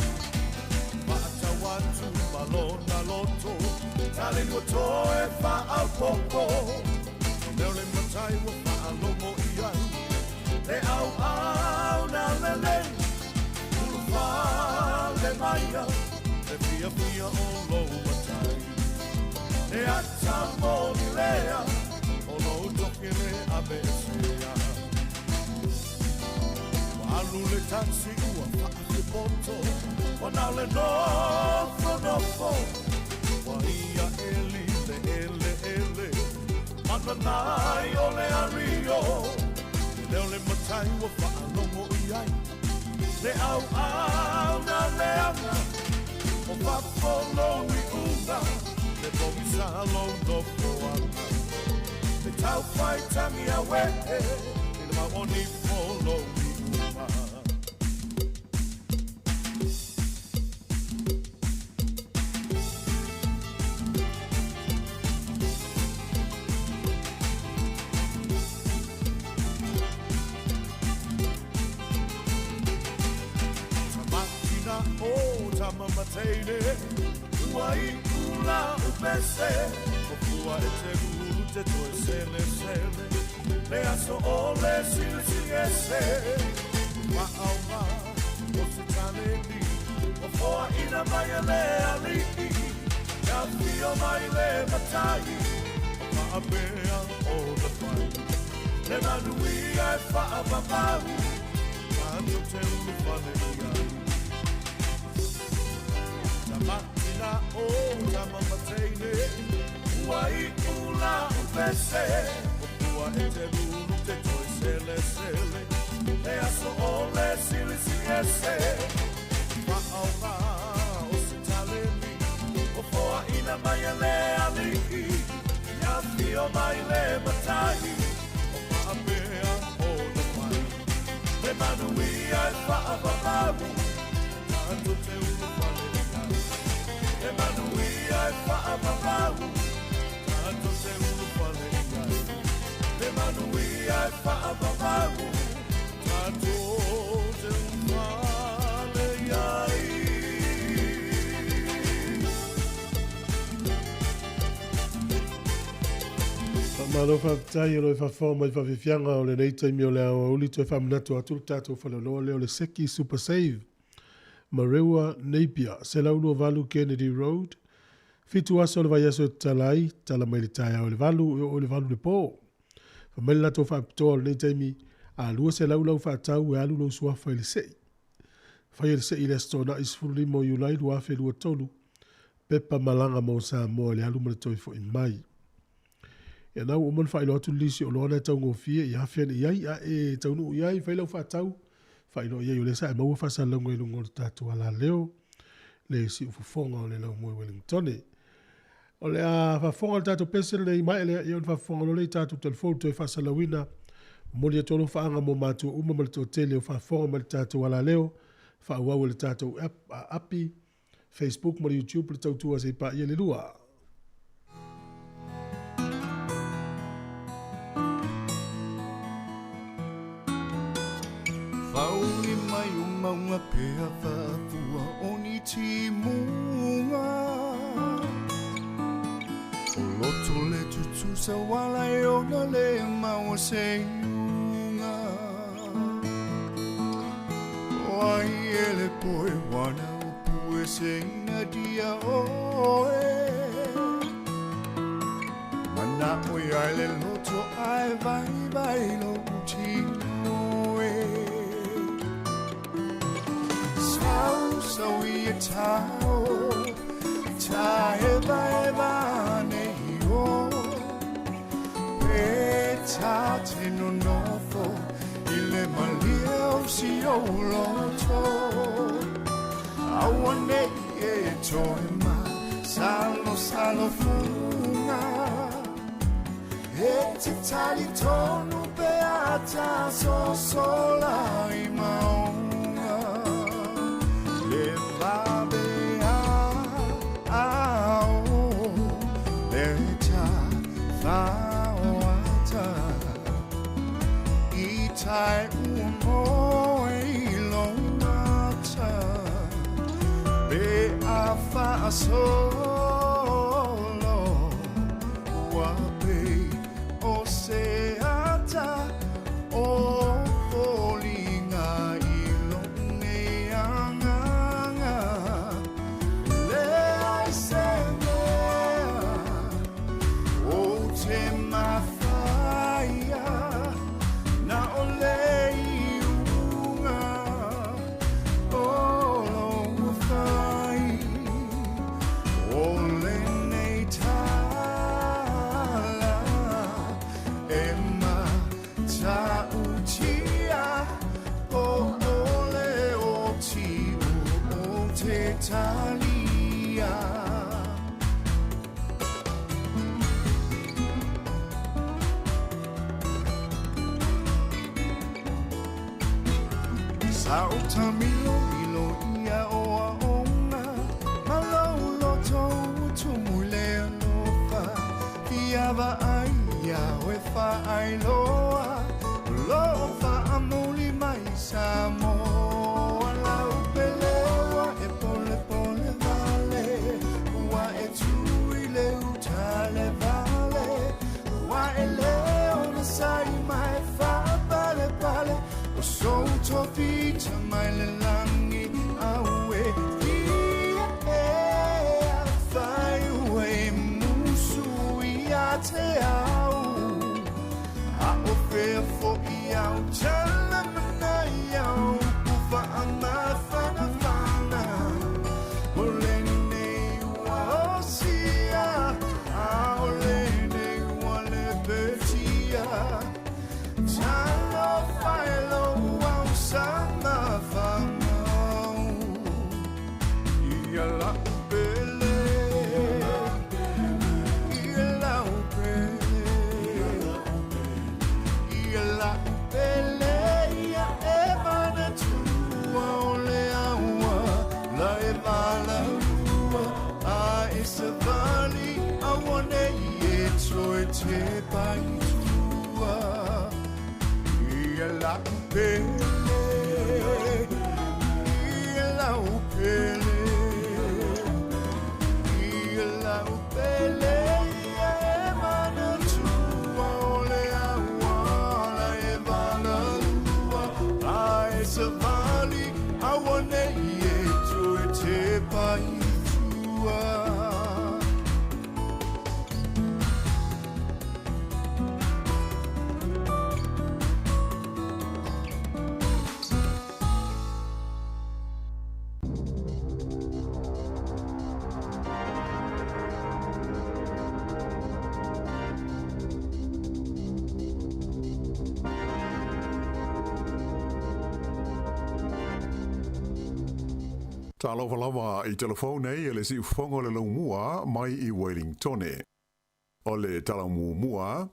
Faatau atu ma lona loto Taleni ua toe faaopoopo Leo le matai ua faalogo i ai Le auau na lelei Ulufale maia Le fiafia o lou matai Le ata moni lea O lou tofi e le aveesea Ua alu le taxi ua faafepoto Ua nao le nofonofo Ua ia eli le eleele Mananai o le ario Le leo le matai ua faalogo i ai Le auau na leaga O fafo lou iuga Le pogisa lou nofoaga Le taufai tagi a ue'e I le maoni fo lou iuga Tamatina o tamamateine Ua iu la upese O fua e te ulu te toe sele sele Le aso o le silisili ese Maaoga o se taleni O foaina mai e le alii Ia fio mai le matai O faapea ona fai Le manuia e faavavau Tatou te ulufale i ai Tamatina o tamamateine Ua iu la upese O pua e te lulu te toe selesele Le aso o le silisili ese Maaoga o se taleni O foaina mai e le alii Ia fio mai le matai O faapea ona fai Le manuia e faavavau Tatou te ulufale i ai Le manuia e faavavau Tatou te ulufale i ai Le manuia e faavavau Tatou te ulufale i ai Faamalo faafetai o lo e faafofoga mai faafiafiaga o lenei taimi o le aoauli toe faamanatu atu le tatou faleoloa lea o le Seki Super Save Mareua Napier 128 Kennedy Road 7 aso o le vaiaso e tatala ai tala mai le taeao i le 8 e oo i le 8 le po. Fai mai le latou faapitoa o lenei taimi a 200 lau faatau e alu lou suafa i le sei. Faia le sei i le Aso Toonai 15 o Iulai 2023 pepa malaga mo Samoa i le alu ma le toe foi mai. Ia na ua uma ona faailoa atu le lisi o oloa na e taugofie i afea nei i ai a e taunuu i ai fai lau faatau faailoa i ai o lea sa e maua faasalalauga i luga o le tatou alaleo le siufofoga o le laumua i Wellingtone. O le a faafofoga le tatou pese lenei mae lea ia ona faafofoga loa lea i tatou telefoni toe faasalalauina. Momoli atu alofaaga mo matua uma ma le toatele o faafofoga mai le tatou alaleo faaauau e le tatou app, api, Facebook ma le YouTube le tautua se i paia le lua. Whauri mai o maunga pea whaafua o ni timunga. O Loto le tutusa wala e ona le maua se iuga. O ai e le poe wana upu e se ina dia oe. Mana o ia le loto ai vai vai lo tino e. Sau sau i e tau, ta eva eva ne o. Pe ta te no nofo, i le malia o si o loto. Aua nei e toe ma, salo salo funga. E te tali tonu pe ata so sola i maunga. Le vabe a ao, le ta fao ata. I tai ua moe i lo mata. Pe a faasolo, ua pe o se ata. O foliga i lo nei agaga. Le ai se mea o te mafaia, na o le iuga o lo fai. O lenei tala e matautia, o ole o tiu o te talia. Sa o tamilo ilo ia o a onga, ma lau loto tumu le alofa. Fiava ai ia oe fa ai loa, lo fa amuli mai sa moa. Lau pelewa e pole pole vale, ua e tui le utale vale. Ua e leo na sai mai fa pale pale, o so tofita mai le langi aue. Ia e a fai ue musu ia te au, a o fea fo i au tala mana i au, ufa a mafana fana. O lenei ua osia, a o lenei ua le petia. Talo whaelo au sama whamau. Ia la upele, ia la upele, ia la upele, ia e mana tua o le aua, la e vala ua, a e se vali, a wane i e toe te pai tua. Ia la upele, ia la upele, ia la upele, ia e mana tua o le aua, la e vala ua, a e se vali, a wane i e toe te pai tua. Talofa lava i telefone nei e le siufofoga o le laumua mai i Wellingtone. O le tala muamua,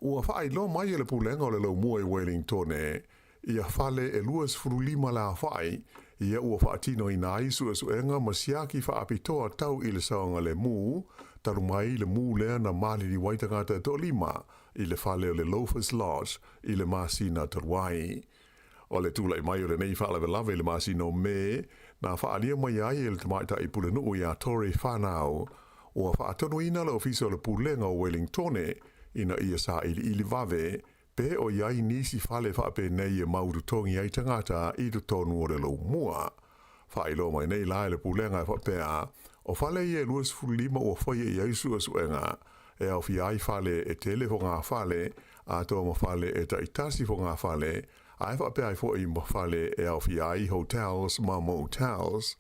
ua faailoa mai e le Pulega o le Laumua i Wellingtone ia fale e 25 le aofai ia ua faatinoina ai suesuega ma siaki faapitoa tau i le saogalemu talu mai le mū lea na maliliu ai tagata e toalima i le fale o le Loafers Lodge i le masina talu ai. O le tulai mai o lenei faalavelave i le masina o Me, na faaalia mai ai e le tamaitai pulenuu ia Tory Whanau, Ua faatonuina le Ofisa o le Pulega o Welingtone ina ia sailiili vave pe o i ai nisi fale faapenei e mautotogi ai tagata i totonu o le Laumua. Faailoa mai nei la e le Pulega e faapea, o fale ia e 25 ua faia i ai suesuega, e aofia ai fale e tele fogafale, atoa ma fale e taitasi fogafale, ae faapea ai foi ma fale e aofia ai hotels ma motels.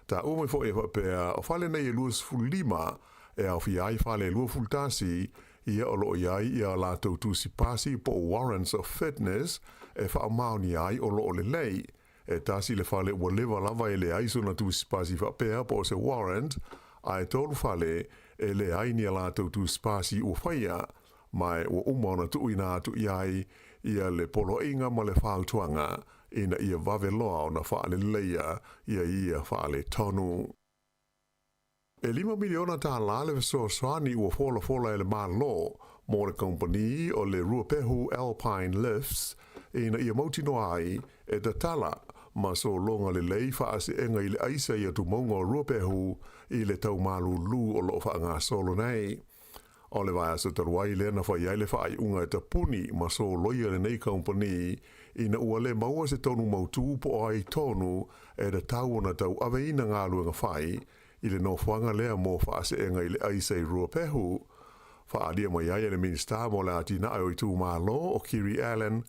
Taua mai foi e faapea, o fale nei e 25 e aofia ai fale e 21 ia o lo o i ai ia latou tusi pasi po o warrants of fitness e faamaonia ai o lo o lelei. E tasi le fale ua leva lava e leai sona tusi pasi faapea po o se warrant, ae tolu fale e leai ni a latou tusi pasi ua faia, ma ua uma ona tuuina atu i ai ia le poloaiga ma le fautuaga ina ia vave loa ona faaleleia ia ia faaletonu. E $5 miliona le fesoasoani ua folafola e le Malo mo le kamupani o le Ruapehu Alpine Lifts ina ia mautinoa ai e tatala ma sologa lelei faaseega i le aisa i atumauga o Ruapehu i le tau malūlū o lo o faagasolo nei. O le vaiaso talu ai lea na fai ai le faaiuga e tapuni ma soloia lenei kamupani ina ua le maua se tonu mautū po o ai tonu e tatau ona tauaveina galuega fai i le nofoaga lea mo faaseega i le aisa i Ruapehu. Faaalia mai ai e le Minisita mo le Atinae o Itumalo o Kiri Allan,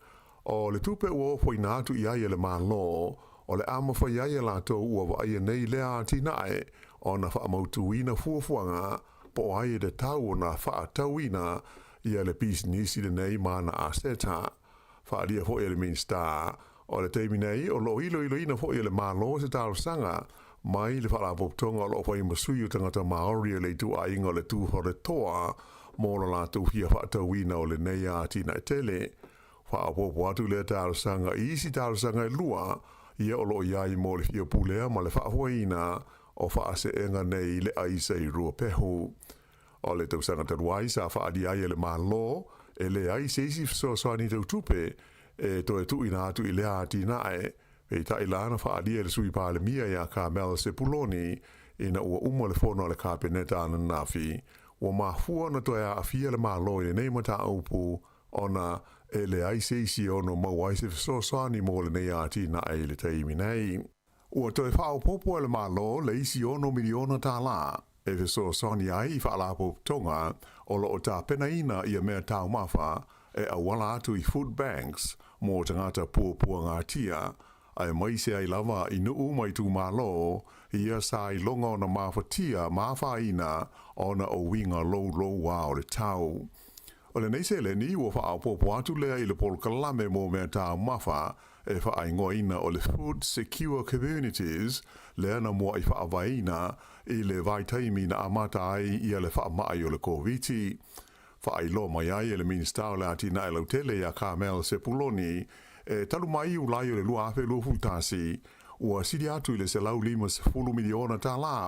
o le tupe ua ofoina atu i ai e le Malo, o le a mafai ai e latou ua vaaia nei lea atinae ona faamautuina fuafuaga po o ai e tatau ona faatauina ia le pisinisi lenei ma ana aseta. Faaalia foi e le Minisita, o le taimi nei o lo o iloiloina foi e le Malo se talosaga mai le Faalapotopotoga o lo o fai ma sui o tagata Maori o le ituaiga o le Tūwharetoa mo lo latou fia faatauina o lenei atinae tele. Faaopoopo atu lea talosaga i isi talosaga e lua ia o lo o i ai mo le fia pulea ma le faafoeina o faaseega nei i le aisa i Ruapehu. O le tausaga talu ai sa faaalia ai e le Malo e leai se isi fesoasoani tau tupe e toe tuuina atu i lea atinae, peitai la na faaalia e le Sui Palemia ia Carmel Sepuloni ina ua uma le fono a le Kapeneta ananafi, ua mafua ona toe aafia le Malo i lenei mataupu ona e leai se isi e ono maua ai se fesoasoani mo lenei atinae i le taimi nei. Ua toe faaopoopo e le Malo le isi $6 miliona e fesoasoani ai i faalapotopotoga o lo o tapenaina ia mea taumafa e auala atu i food banks mo tagata puapuagatia, aemaise ai lava i nuu ma itumalo ia sa iloga ona mafatia ma afaina ona o uiga louloua o le tau. O lenei seleni ua faaopoopo atu lea i le polokalame mo mea taumafa e faaigoaina o le Food Secure Communities lea na muai faavaeina i le vaitaimi na amata ai ia le faamai o le Koviti. Faailoa mai ai e le Minisita o le Atinae Lautele ia Carmel Sepuloni, e talu mai Iulai o le 2021, ua sili atu i le $150 miliona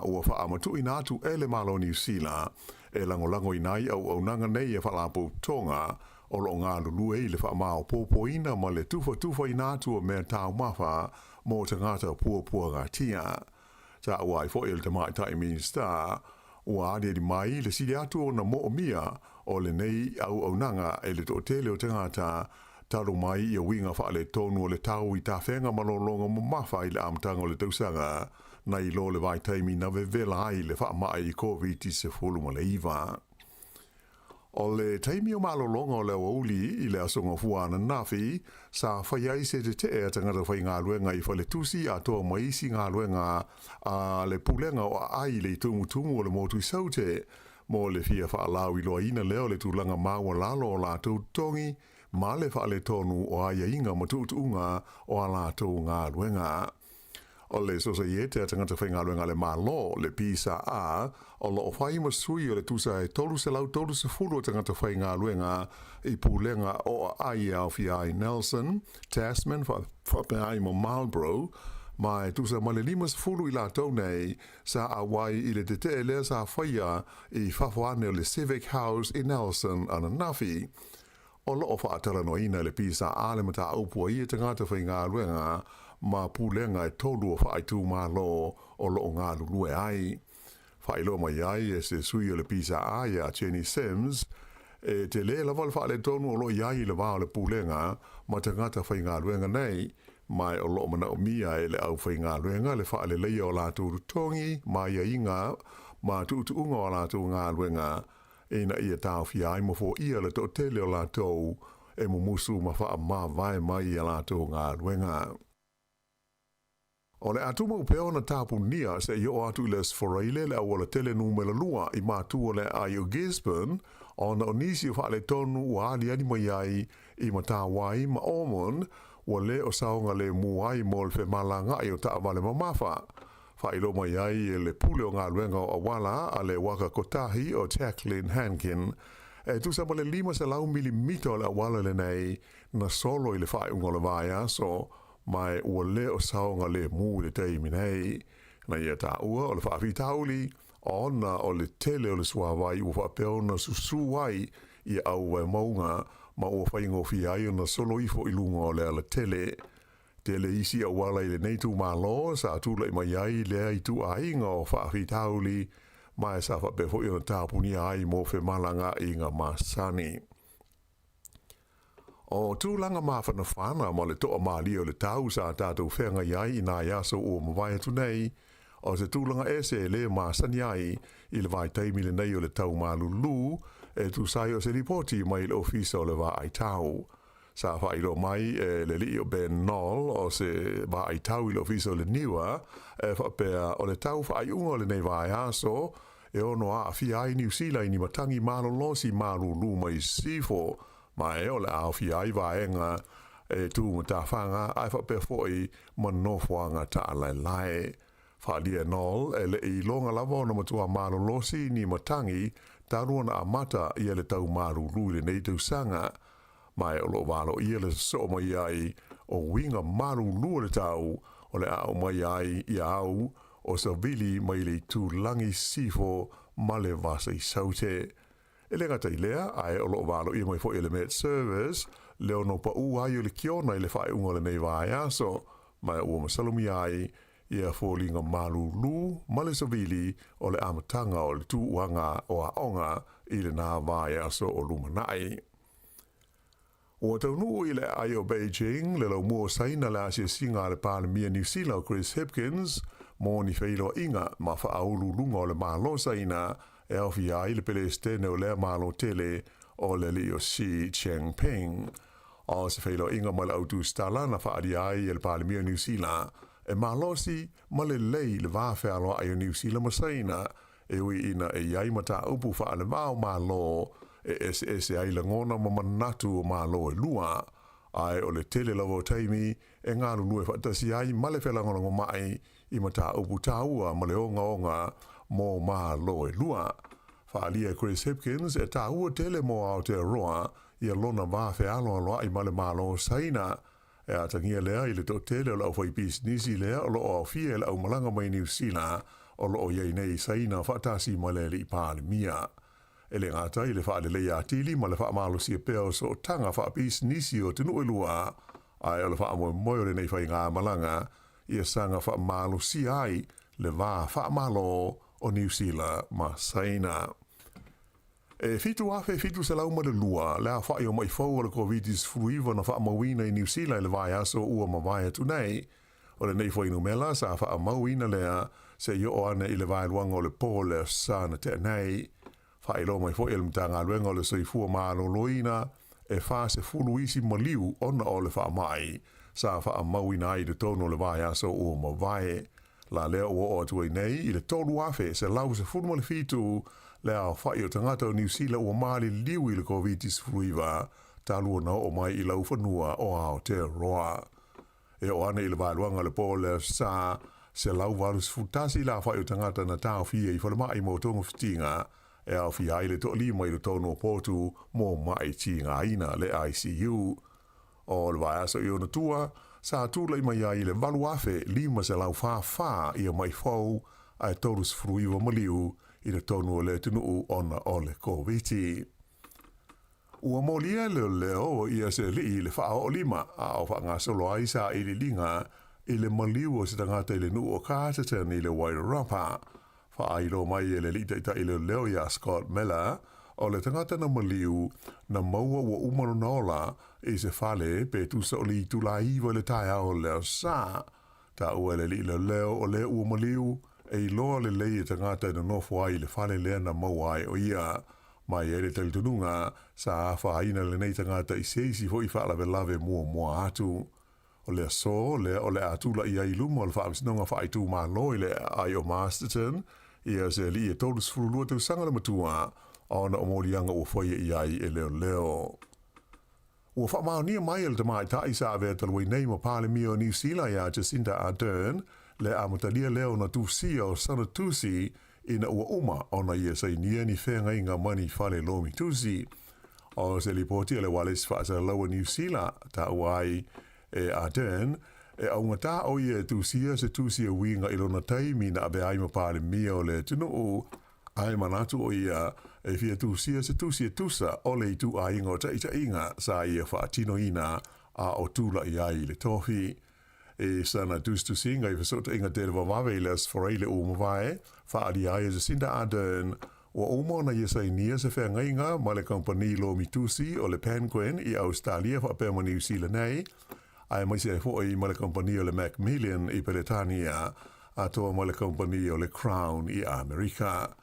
ua faamatuuina atu e le Malo o Niu Sila e lagolagoina ai auaunaga nei a faalapotopotoga o lo o galulue i le faamaopoopoina ma le tufatufaina atu o mea taumafa mo tagata puapuagatia. Taua ai foi e le tamaitai Minisita, ua aliali mai le sili atu ona moomia o lenei auaunaga e le toatele o tagata talu mai ia uiga faaletonu o le tau i tafega ma lologa mamafa i le amataga o le tausaga nai lo le vaitaimi na vevela ai le faamai i Koviti-19. O le taimi o malologa o le aoauli i le aso Gafua ananafi, sa fai ai se tetee a tagata faigaluega i faletusi atoa ma isi galuega a le Pulega o Aai i le Tumutumu o le Motu i Saute, mo le fia faalauiloaina lea o le tulaga maualalo o latou totogi ma le faaletonu o aiaiga ma tuutuuga o a latou galuega. O le Sosaiete a Tagata Faigaluega a le Malo, le PSA, o lo o fai ma sui o le tusa e 330 o tagata faigaluega i pulega o aai e aofia ai Nelson, Tasman faapea ai ma Marlborough, ma e tusa ma le 50 i latou nei sa auai i le tetee lea sa faia i fafo ane o le Civic House i Nelson ananafi. O lo o faatalanoaina e le PSA le mataupu a ia tagata faigaluega ma pulega e tolu o faaitumalo o lo o galulue ai. Faailoa mai ai e se sui o le PSA ia Jenny Simms, e tele lava le faaletonu o lo o i ai i le va o le Pulega ma tagata faigaluega nei, ma o lo o manaomia e le aufaigaluega le faaleleia o latou totogi ma aiaiga ma tuutuuga o a latou galuega ina ia taofia ai ma foia le toatele o latou e mumusu ma faamavae mai i a latou galuega. O le a tumau pea ona tapunia seia oo atu i le Aso Faraile le aualatele numera 2 i matua o le aai o Gisborne ona o nisi o faaletonu ua aliali mai ai i Matawai ma Ormond ua le o saogalemu ai mo le femalagaai o taavale mamafa. Faailoa mai ai e le Pule o Galuega o Auala a le Waka Kotahi o Jacqueline Hankin, e tusa ma le 500 milimita o le auala lenei na solo i le faaiuga o le vaiaso, ma ua le o saogalemu i le taimi nei. Na ia taua o le faafitauli ona o le tele o le suavai ua faapea ona susū ai i auvaemauga ma ua faigofie ai ona solo ifo i luga o le alatele. Tele isi auala i lenei itumalo sa tulai mai ai lea ituaiga o faafitauli ma sa faapea foi ona tapunia ai mo femalagaaiga masani. O tulaga mafanafana ma le toamalie o le tau sa tatou feagai ai i nai aso ua mavae atu nei, o se tulaga ese e le masani ai i le vaitaimi lenei o le tau malulu, e tusa ai o se lipoti mai le Ofisa o le Vaai Tau. Sa faailoa mai e le alii o Ben Noll o se vaai tau i le Ofisa o le Niua, e faapea o le tau faaiuga o lenei vaiaso e ono aafia ai Niu Sila i ni matangi malolosi malulu mai sisifo, ma e o le a aofia ai vaega e tu matafaga ae faapea foi ma nofoaga taalaelae. Faaalia e Noll e le i iloga lava ona matua malolosi ni matangi talu ona amata ia le tau malulu i lenei tausaga, ma e o lo o valoia le sosoo mai ai o uiga malulu o le tau o le a aumai ai ia au o savili mai le itulagi sisifo ma le vasa i Saute. E le gata i lea, ae o lo o valoia mai foi e le Met Service le ono paū ai o le kiona i le faaiuga o lenei vaiaso, ma ua masalomia ai ia foliga malulu ma le savili o le amataga o le tuuaga o aoga i lena vaiaso o lumanai. Ua taunuu i le aai o Beijing le laumua o Saina le asiasiga a le Palemia Niu Sila o Chris Hipkins mo ni feiloaiga ma faauluuluga o le Malo Saina e aofia ai le Pelesitene o lea Malo tele o le alii o Xi Jinping. O se feiloaiga ma le autusitala na faaalia ai e le Palemia o Niu Sila e malosi ma lelei le va fealoai o Niu Sila ma Saina e ui ina e i ai mataupu faalevao Malo e eseese ai lagona ma manatu o Malo e lua, ae o le tele lava o taimi e galulue faatasi ai ma le felagolagomai i mataupu taua ma le ogaoga mo Malo e lua. Faaalia e Chris Hipkins e taua tele mo Aotearoa ia lona va fealoaloai ma le Malo o Saina, E atagia lea i le toatele o le aufaipisinisi lea o lo o aofia i le aumalaga mai Niu Sila o lo o i ai nei i Saina faatasi ma le Alii Palemia. E le gata i le faaleleia atili ma le faamalosia pea o sootaga faapisinisi o atunuu e lua, ae o le faamoemoe o lenei faigamalaga ia saga faamalosia ai le va faamalo o Niu Sila ma Saina. E 7,702 le aofai o maʻi fou o le Koviti-19 na faamauina i Niu Sila i le vaiaso ua mavae atu nei. O lenei fuainumela sa faamauina lea seia oo ane i le vaeluaga o le po le Aso Sa na tea nei. Faailoa mai foi e le Matagaluega o le Soifua Maloloina e 40 isi maliu ona o le faamai sa faamauina ai i totonu o le vaiaso ua mavae. La lea ua oo atu ai nei i le 3,117 le aofai o tagata o Niu Sila ua maliliu i le Koviti-19 talu ona oo mai i laufanua o Aotearoa. E oo ane i le vaeluaga o le po o le Aso Sa, 181 le aofai o tagata na taofia i falemai mo togafitiga e aofia ai le toalima i totonu o potu mo maʻi tigaina, le ICU. O le vaiaso i ona tua, sa tulai mai ai i le 8,544 ia maʻi fou ae 39 maliu i totonu o le atunuu ona o le Koviti. Ua molia e leoleo ia se alii i le faaoolima a o faagasolo ai sailiiliga i le maliu o se tagata i le nuu o Carterton i le Wairarapa. Faailoa mai e le alii taitai leoleo iā Scott Miller, o le tagata na maliu, na maua ua uma lona ola i se fale pe tusa o le itulā 9 i le taeao o le Aso Sa. Taua e le alii leoleo o le ua maliu, e iloa lelei e tagata e nonofo ai i le fale lea na maua ai o ia. Ma e i ai le talitonuga, sa afaina lenei tagata i se isi foi faalavelave muamua atu. O le aso lea o le a tula'i ai i luma o le Faamasinoga Faaitumalo i le aai o Masterton, ia se alii e 32 tausaga le matua, ona o moliaga ua faia i ai e leoleo. Ua faamaonia mai e le tamaitai sa avea talu ai nei ma Palemia o Niu Sila iā Jacinda Ardern le amatalia lea ona tusia o sana tusi ina ua uma ona ia sainia ni feagaiga ma ni fale lomi tusi. O se lipoti a le Ualesi Faasalalau a Niu Sila, taua ai e Ardern, e augatā ʻo ia e tusia se tusi e uiga i lona taimi na avea ai ma Palemia o le atunuu, a e manatu ʻo ia e fia tusia se tusi e tusa o le ituaiga o taʻitaʻiga sa ia faatinoina a o tulaʻi ai i le tofi. I sana tusitusiga i fesoʻotaʻiga televavave i le Aso Faraile ua mavae, faaalia ai e Jacinda Ardern, ua uma ona ia sainia se feagaiga ma le kamupani lomi tusi o le Penguin i Ausetalia faapea ma Niu Sila nei, aemaise ai foʻi ma le kamupani o le Macmillian i Peretania, atoa ma le kamupani o le Crown i Amerika.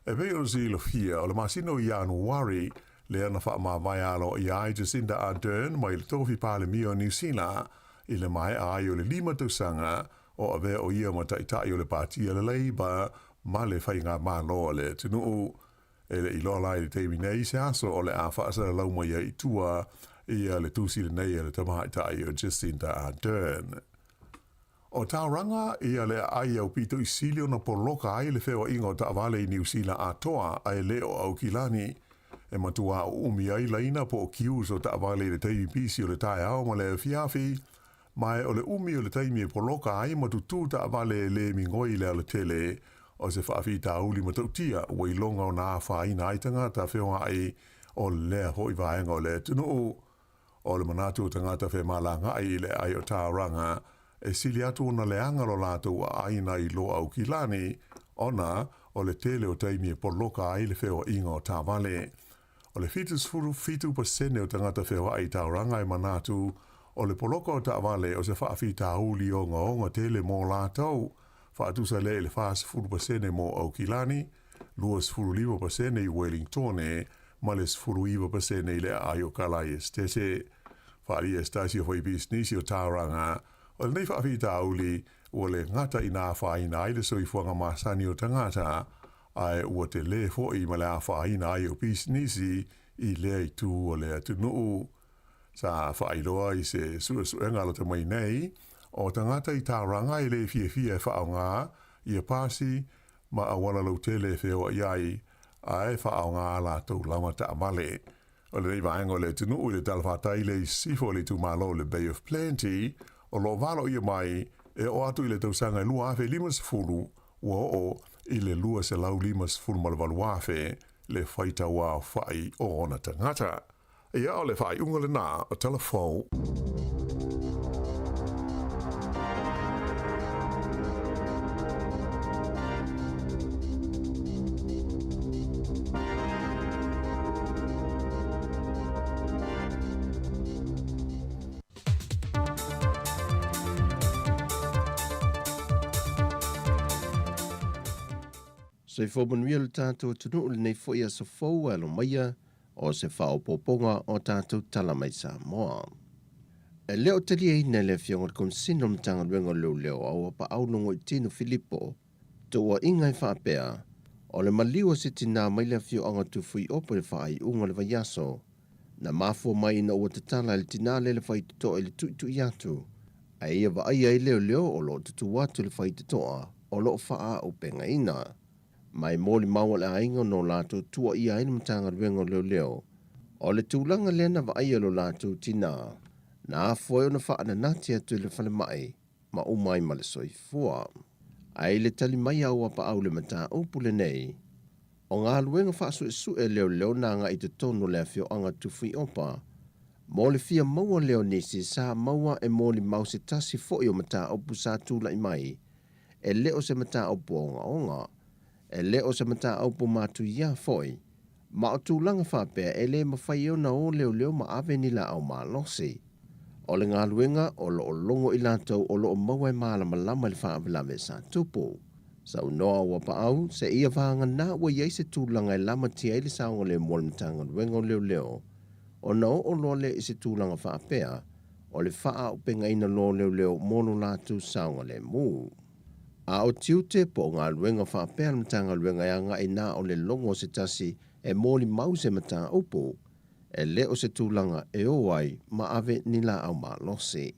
E pei ona silafia, o le masina o Ianuari lea na faamavae aloaia ai Jacinda Ardern mai le tofi Palemia o Niu Sila i le maea ai o le 5 tausaga o avea ʻo ia ma taitai o le Pāti a le Labour ma le Faigamalo a le atunuu. E le i loa la i le taimi nei se aso o le a faasalalau mai ai i tua ia le tusi lenei a le tamaitai o Jacinda Ardern. O Tauranga ia le aai aupito i sili ona poloka ai le feoaiga o taavale i Niu Sila atoa ae le o Aukilani. E matuā uumi ai laina po o queues o taavale i le taimi pisi o le taeao ma le afiafi, ma e o le umi o le taimi e poloka ai ma tutū taavale e le migoi i le alatele o se faafitauli matautia ua iloga ona afaina ai tagata feoai o lea foi vaega o le atunuu. O le manatu o tagata femalagaʻi i le aai o Tauranga, e sili atu ona leaga lo latou ʻāina i lo Aukilani, ona o le tele o taimi e poloka ai le feoaiga o taavale. O le 77% o tagata feoai i Tauranga e manatu o le poloka o taavale o se faafitauli ogaoga tele mo latou, faatusa lea i le 40% mo Aukilani, 25% i Wellingtone, ma le 19% i le aai o Kalai Esetete. Faaalia e se tasi o faipisinisi o Tauranga, o lenei faafitauli ua le gata ina afaina ai le soifuaga masani o tagata, ae ua telē foʻi ma le afaina ai o pisinisi i lea itu o le atunuu. Sa faailoa i se suesuega lata mai nei, o tagata i Tauranga e le fiafia e faaaoga ia pasi ma auala lautele e feoai ai, ae faaaoga a latou lava taavale. O lenei vaega o le atunuu i le talafatai le i sisifo o le itumalo o le Bay of Plenty, o lo o valoia mai e oo atu i le tausaga e 2050, ua oo i le 258,000 le faitauaofai o ona tagata. Ia, o le faaiuga lenā o Tala Fou. Soifua manuia lo tatou atunuu i lenei foi aso fou e alo maia o se faaopoopoga o tatou tala mai Samoa. E le o taliaina e le Afioga i le Komesina o le Matagaluega o Leoleo Auapaau Logoitino Filipo tuuaiga e faapea, o le maliu o se tinā mai le afioaga o Tufuiopo i le faaiuga o le vaiaso, na mafua mai ina ua tatala e le tinā lea le faitotoa i le tuitui atu, a ia vaaia ai leoleo o lo o tutū atu le faitotoa o lo o faaaupegaina. Ma e molimau a le aiga no latou tuuaia ai le Matagaluega o Leoleo, o le tulaga lea na vaaia lo latou tinā, na afua ai ona faananati atu i le falemai ma uma ai ma le soifua. Ae i le tali mai a Auapaau i le mataupu lenei, o galuega faasuesue leoleo na agai i totonu o le afioaga Tufuiopa, mo le fia maua lea o nisi sa maua e molimau se tasi foi o mataupu sa tulai mai, e le o se mataupu ogaoga. E le o se mataupu matuia foi, ma o tulaga faapea e le mafai ona o leoleo ma ave ni laau malosi. O le galuega o lo o logo i latou o lo o maua e malamalama i le faalavelave sa tupu. Saunoa Auapaau, seia vagana ua i ai se tulaga e lamatia ai le saogalemu o le Matagaluega o Leoleo, ona oo loa lea i se tulaga faapea, o le faaaupegaina loa o leoleo mo lo latou saogalemu. A o tiute po o galuega faapea a le Matagaluega e agai na o le logo o se tasi e molimau se mataupu, e le o se tulaga e o ai ma ave ni laau malosi.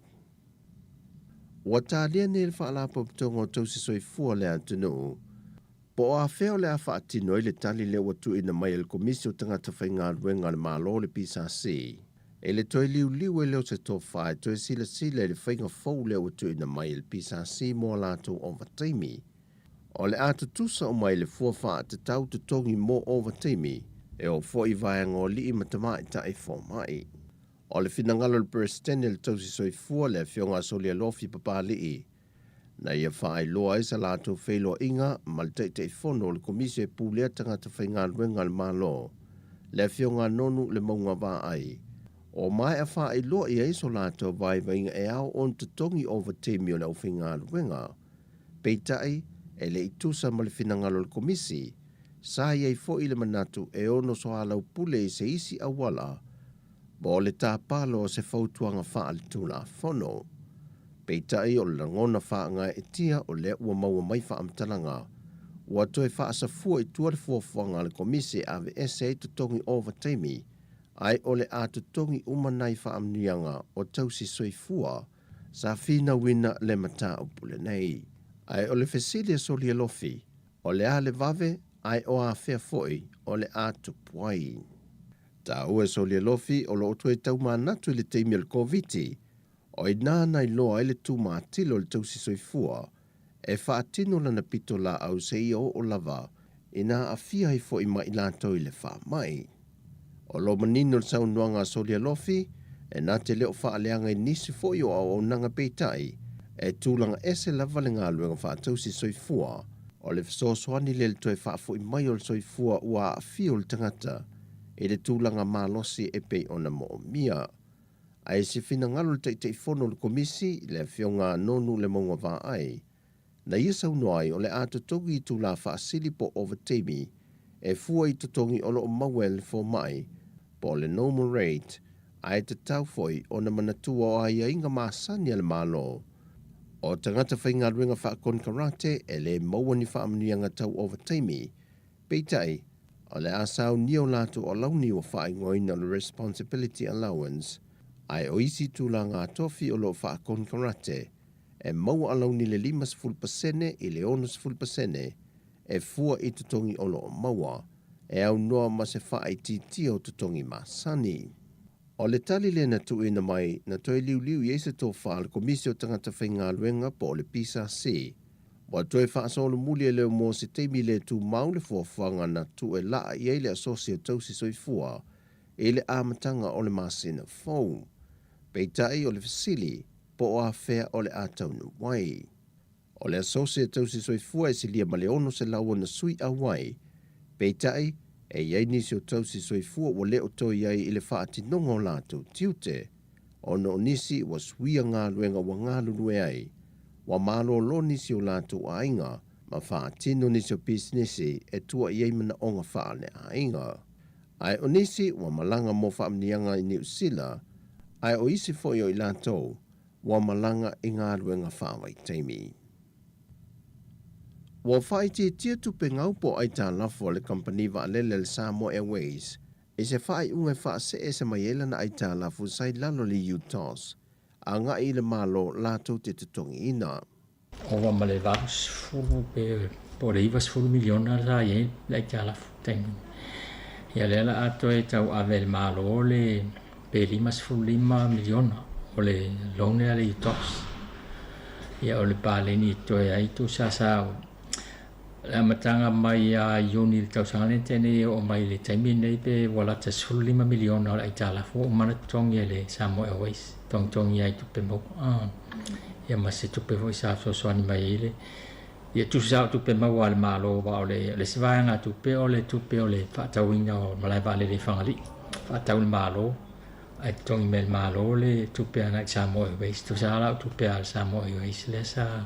Ua talia nei e le Faalapotopotoga o Tausi Soifua o le atunuu, po o afea o le a faatino ai le tali lea ua tuuina mai e le Komisi o Tagata Faigaluega a le Malo le PSC, i le toe liuliu ai lea o se tofa e toe silasila i le faiga fou lea ua tuuina mai e le PSC mo a latou ovataimi. O le a tutusa uma ai le fua faatatau totogi mo ovataimi e oo foi i vaega o alii ma tamaitai fomai. O le finagalo o le Peresetene o le Tausi Soifua, le Afioga a Solialofi Papali'i, na ia faailoa ai sa latou feiloaiga ma le Taitaifono o le Komisi e Pulea Tagata Faigaluega a le Malo, le Afioga a Nonu Lemauga Vaai, ua maea faailoa i ai so latou vaivaiga e ao ona totogi ovataimi o le aufaigaluega. Peitai, e le i tusa ma le finagalo o le Komisi, sa i ai foi le manatu e ono soalaupule i se isi auala mo le tapa loa o se fautuaga faaletulafono. Peitai o le lagona faagaeetia o lea ua maua mai faamatalaga, ua toe faasafua i tua le fuafuaga a le Komisi e aveese ai totogi ovataimi, ae o le a totogi uma nai faamanuiaga o tausi soifua sa finauina le mataupu lenei. Ae o le fesili a Solialofi, o le a le vave ae o afea foi o le a tupu ai? Taua e Solialofi o lo o toe taumanatu i le taimi o le Koviti, o i ina na iloa ai le tumatila o le tausi soifua e faatino lana pitolaau seia oo lava ina aafia ai foi ma i latou i le faamai. O lo o manino le saunoaga a Solialofi, e na te le o faaleaga i nisi foi o auaunaga peitai, e tulaga ese lava le galuega faatausi soifua, o le fesoasoani lea i le toe faafoi mai o le soifua ua aafia o le tagata i le tulaga malosi e pei ona moomia. Ae se finagalo le Taitaifono o le Komisi, le Afioga a Nonu Lemauga Vaai, na ia saunoa ai o le a totogi itulā faasili po o ovataimi e fua i totogi o lo o maua e le fomai po o le normal rate ae tatau foi ona manatua o aiaiga masani a le Malo o tagata faigaluega faakonekarate e le maua ni faamanuiaga tau ovataimi. Peitai, o le a saunia o latou alauni ua faaigoaina o le Responsibility Allowance, ae o isi tulaga tofi o lo o faakonekarate e maua alauni le 50% i le 60% e fua i totogi o lo o maua, e aunoa ma se faaitiitia o totogi masani. O le tali lea na tuuina mai na toe liuliu i ai se tofa a le Komisi o Tagata Faigaluega po o le PSC. Ua toe faasolomuli e leo mo se taimi le tumau le fuafuaga na tuu e laa i ai le Asosi o Tausi Soifua i le amataga o le masina fou. Peitai o le fesili, po o afea o le a taunuu ai. O le Asosi o Tausi Soifua e silia ma le 600 ona sui auai, peitai, e i ai nisi o tausi soifua ua le o toe i ai i le faatinoga o latou tiute, ona o nisi ua suia galuega ua galulue ai, ua malolo nisi o latou aiga ma faatino nisi o pisinisi e tua i ai manaoga faaleaiga. Ae o nisi ua malaga mo faamanuiaga i Niu Sila, ae o isi foi o i latou ua malaga i galuega faavaitaimi. Ua faaitiitia tupe gau po o aitalafu a le kamupani vaalele a le Samoa Airways i se faaiuga e faaseese mai ai lana aitalafu sa i lalo i le UTOS agai i le Malo latou te totogiina. Ova ma le 80 pe po o le 90 miliona sa i ai le aitalafu i le taimi. Ia lea la a toe tauave e le Malo le pe 55 miliona o le loan lea a le UTOS. Ia o le paleni e toe ai tusa sa le amataga mai ia Iuni i le tausaga lea na tea nei e oo mai i le taimi lenei pe ua lata 15 miliona o le aitalafu ua uma ona totogi e le Samoa Airways, togitogi ai tupe maua. Ia ma se tupe foi sa fesoasoani mai ai le Ia tusa o tupe maua a le Malo aua o le isi vaegatupe o le tupe o le faatauina o malae vaalele i Fagalii. Faatau le Malo ae totogi mai e le Malo le tupe agai i Samoa Airways. Tusa lava la o tupe a le Samoa Airways lea sa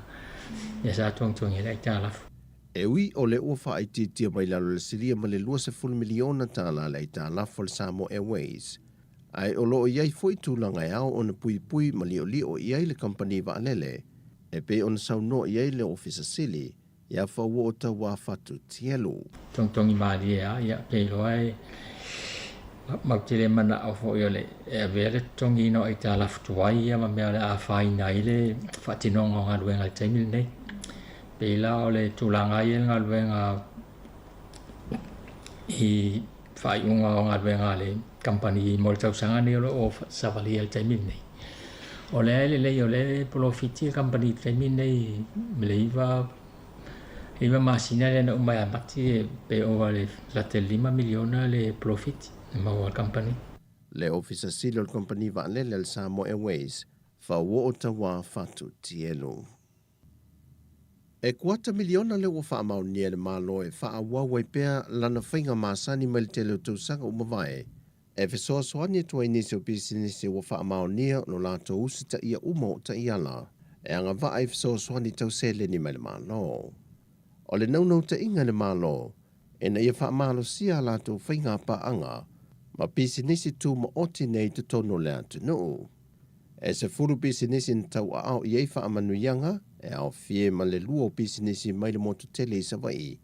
lea sa togitogi ai le aitalafu. E ui o lea ua faaitiitia mai lalo i le silia ma le $20 miliona tala le aitalafu a le Samoa Airways, ae o lo o i ai foi tulaga e ao ona puipui ma liolio i ai le kamupani vaalele, e pei ona saunoa i ai le Ofisa Sili ia Fauoo Tauā Fatu Tielu. Togitogi malie lava, ia, pe iloa e matou te le manao foi o le e avea le totogiina o aitalafu tuai ia ma mea o le a afaina ai le faatinoga o galuega i le taimi lenei. Pei la o le tulaga ia i le galuega i faaiuga o galuega a le kamupani mo le tausaga nei o lo o savalia i le taimi lenei. O lea e lelei o lea e polofiti le kamupani i le taimi lenei i le 9 masina lea na uma ia Mati pe ova le lata i le $5 miliona le polofiti na maua e le kamupani. Le Ofisa Sili o le Kamupani Vaalele a le Samoa Airways, Fauoo Tauā Fatu Tielu. E kuata miliona lea ua faamaonia e le Malo e faaauau ai pea lana faiga masani mai le tele o tausaga ua mavae, e fesoasoani atu ai nisi o pisinisi ua faamaonia lo latou usitaia uma o taiala e agavaa i fesoasoani tau seleni mai le Malo. O le naunautaiga i le Malo ina ia faamalosia a latou faiga paaga ma pisinisi tumaoti nei i totonu o le atunuu. E 10 pisinisi na tauaao i ai faamanuiaga e aofia ma le 2 o pisinisi mai le motu tele i Savaii.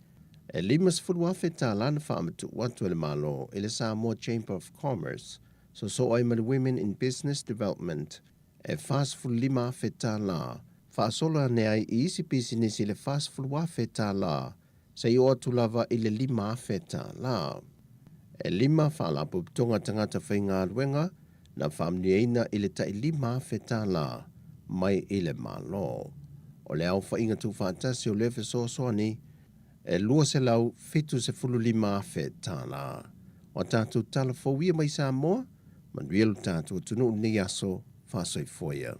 E $50,000 na faamatuu atu e le Malo i le Samoa Chamber of Commerce, soosoo ai ma le Women in Business Development e $45,000, faasolo ane ai i isi pisinisi le $40,000 seia oo atu lava i le $5,000. E 5 faalapotopotoga tagata faigaluega na faamanuiaina i le tai $5,000 mai i le Malo. O le aofaiga tuufaatasi o lea fesoasoani e $275,000. O a tatou tala fou ia mai Samoa, manuia lo tatou atunuu i lenei aso, faasoifua ia.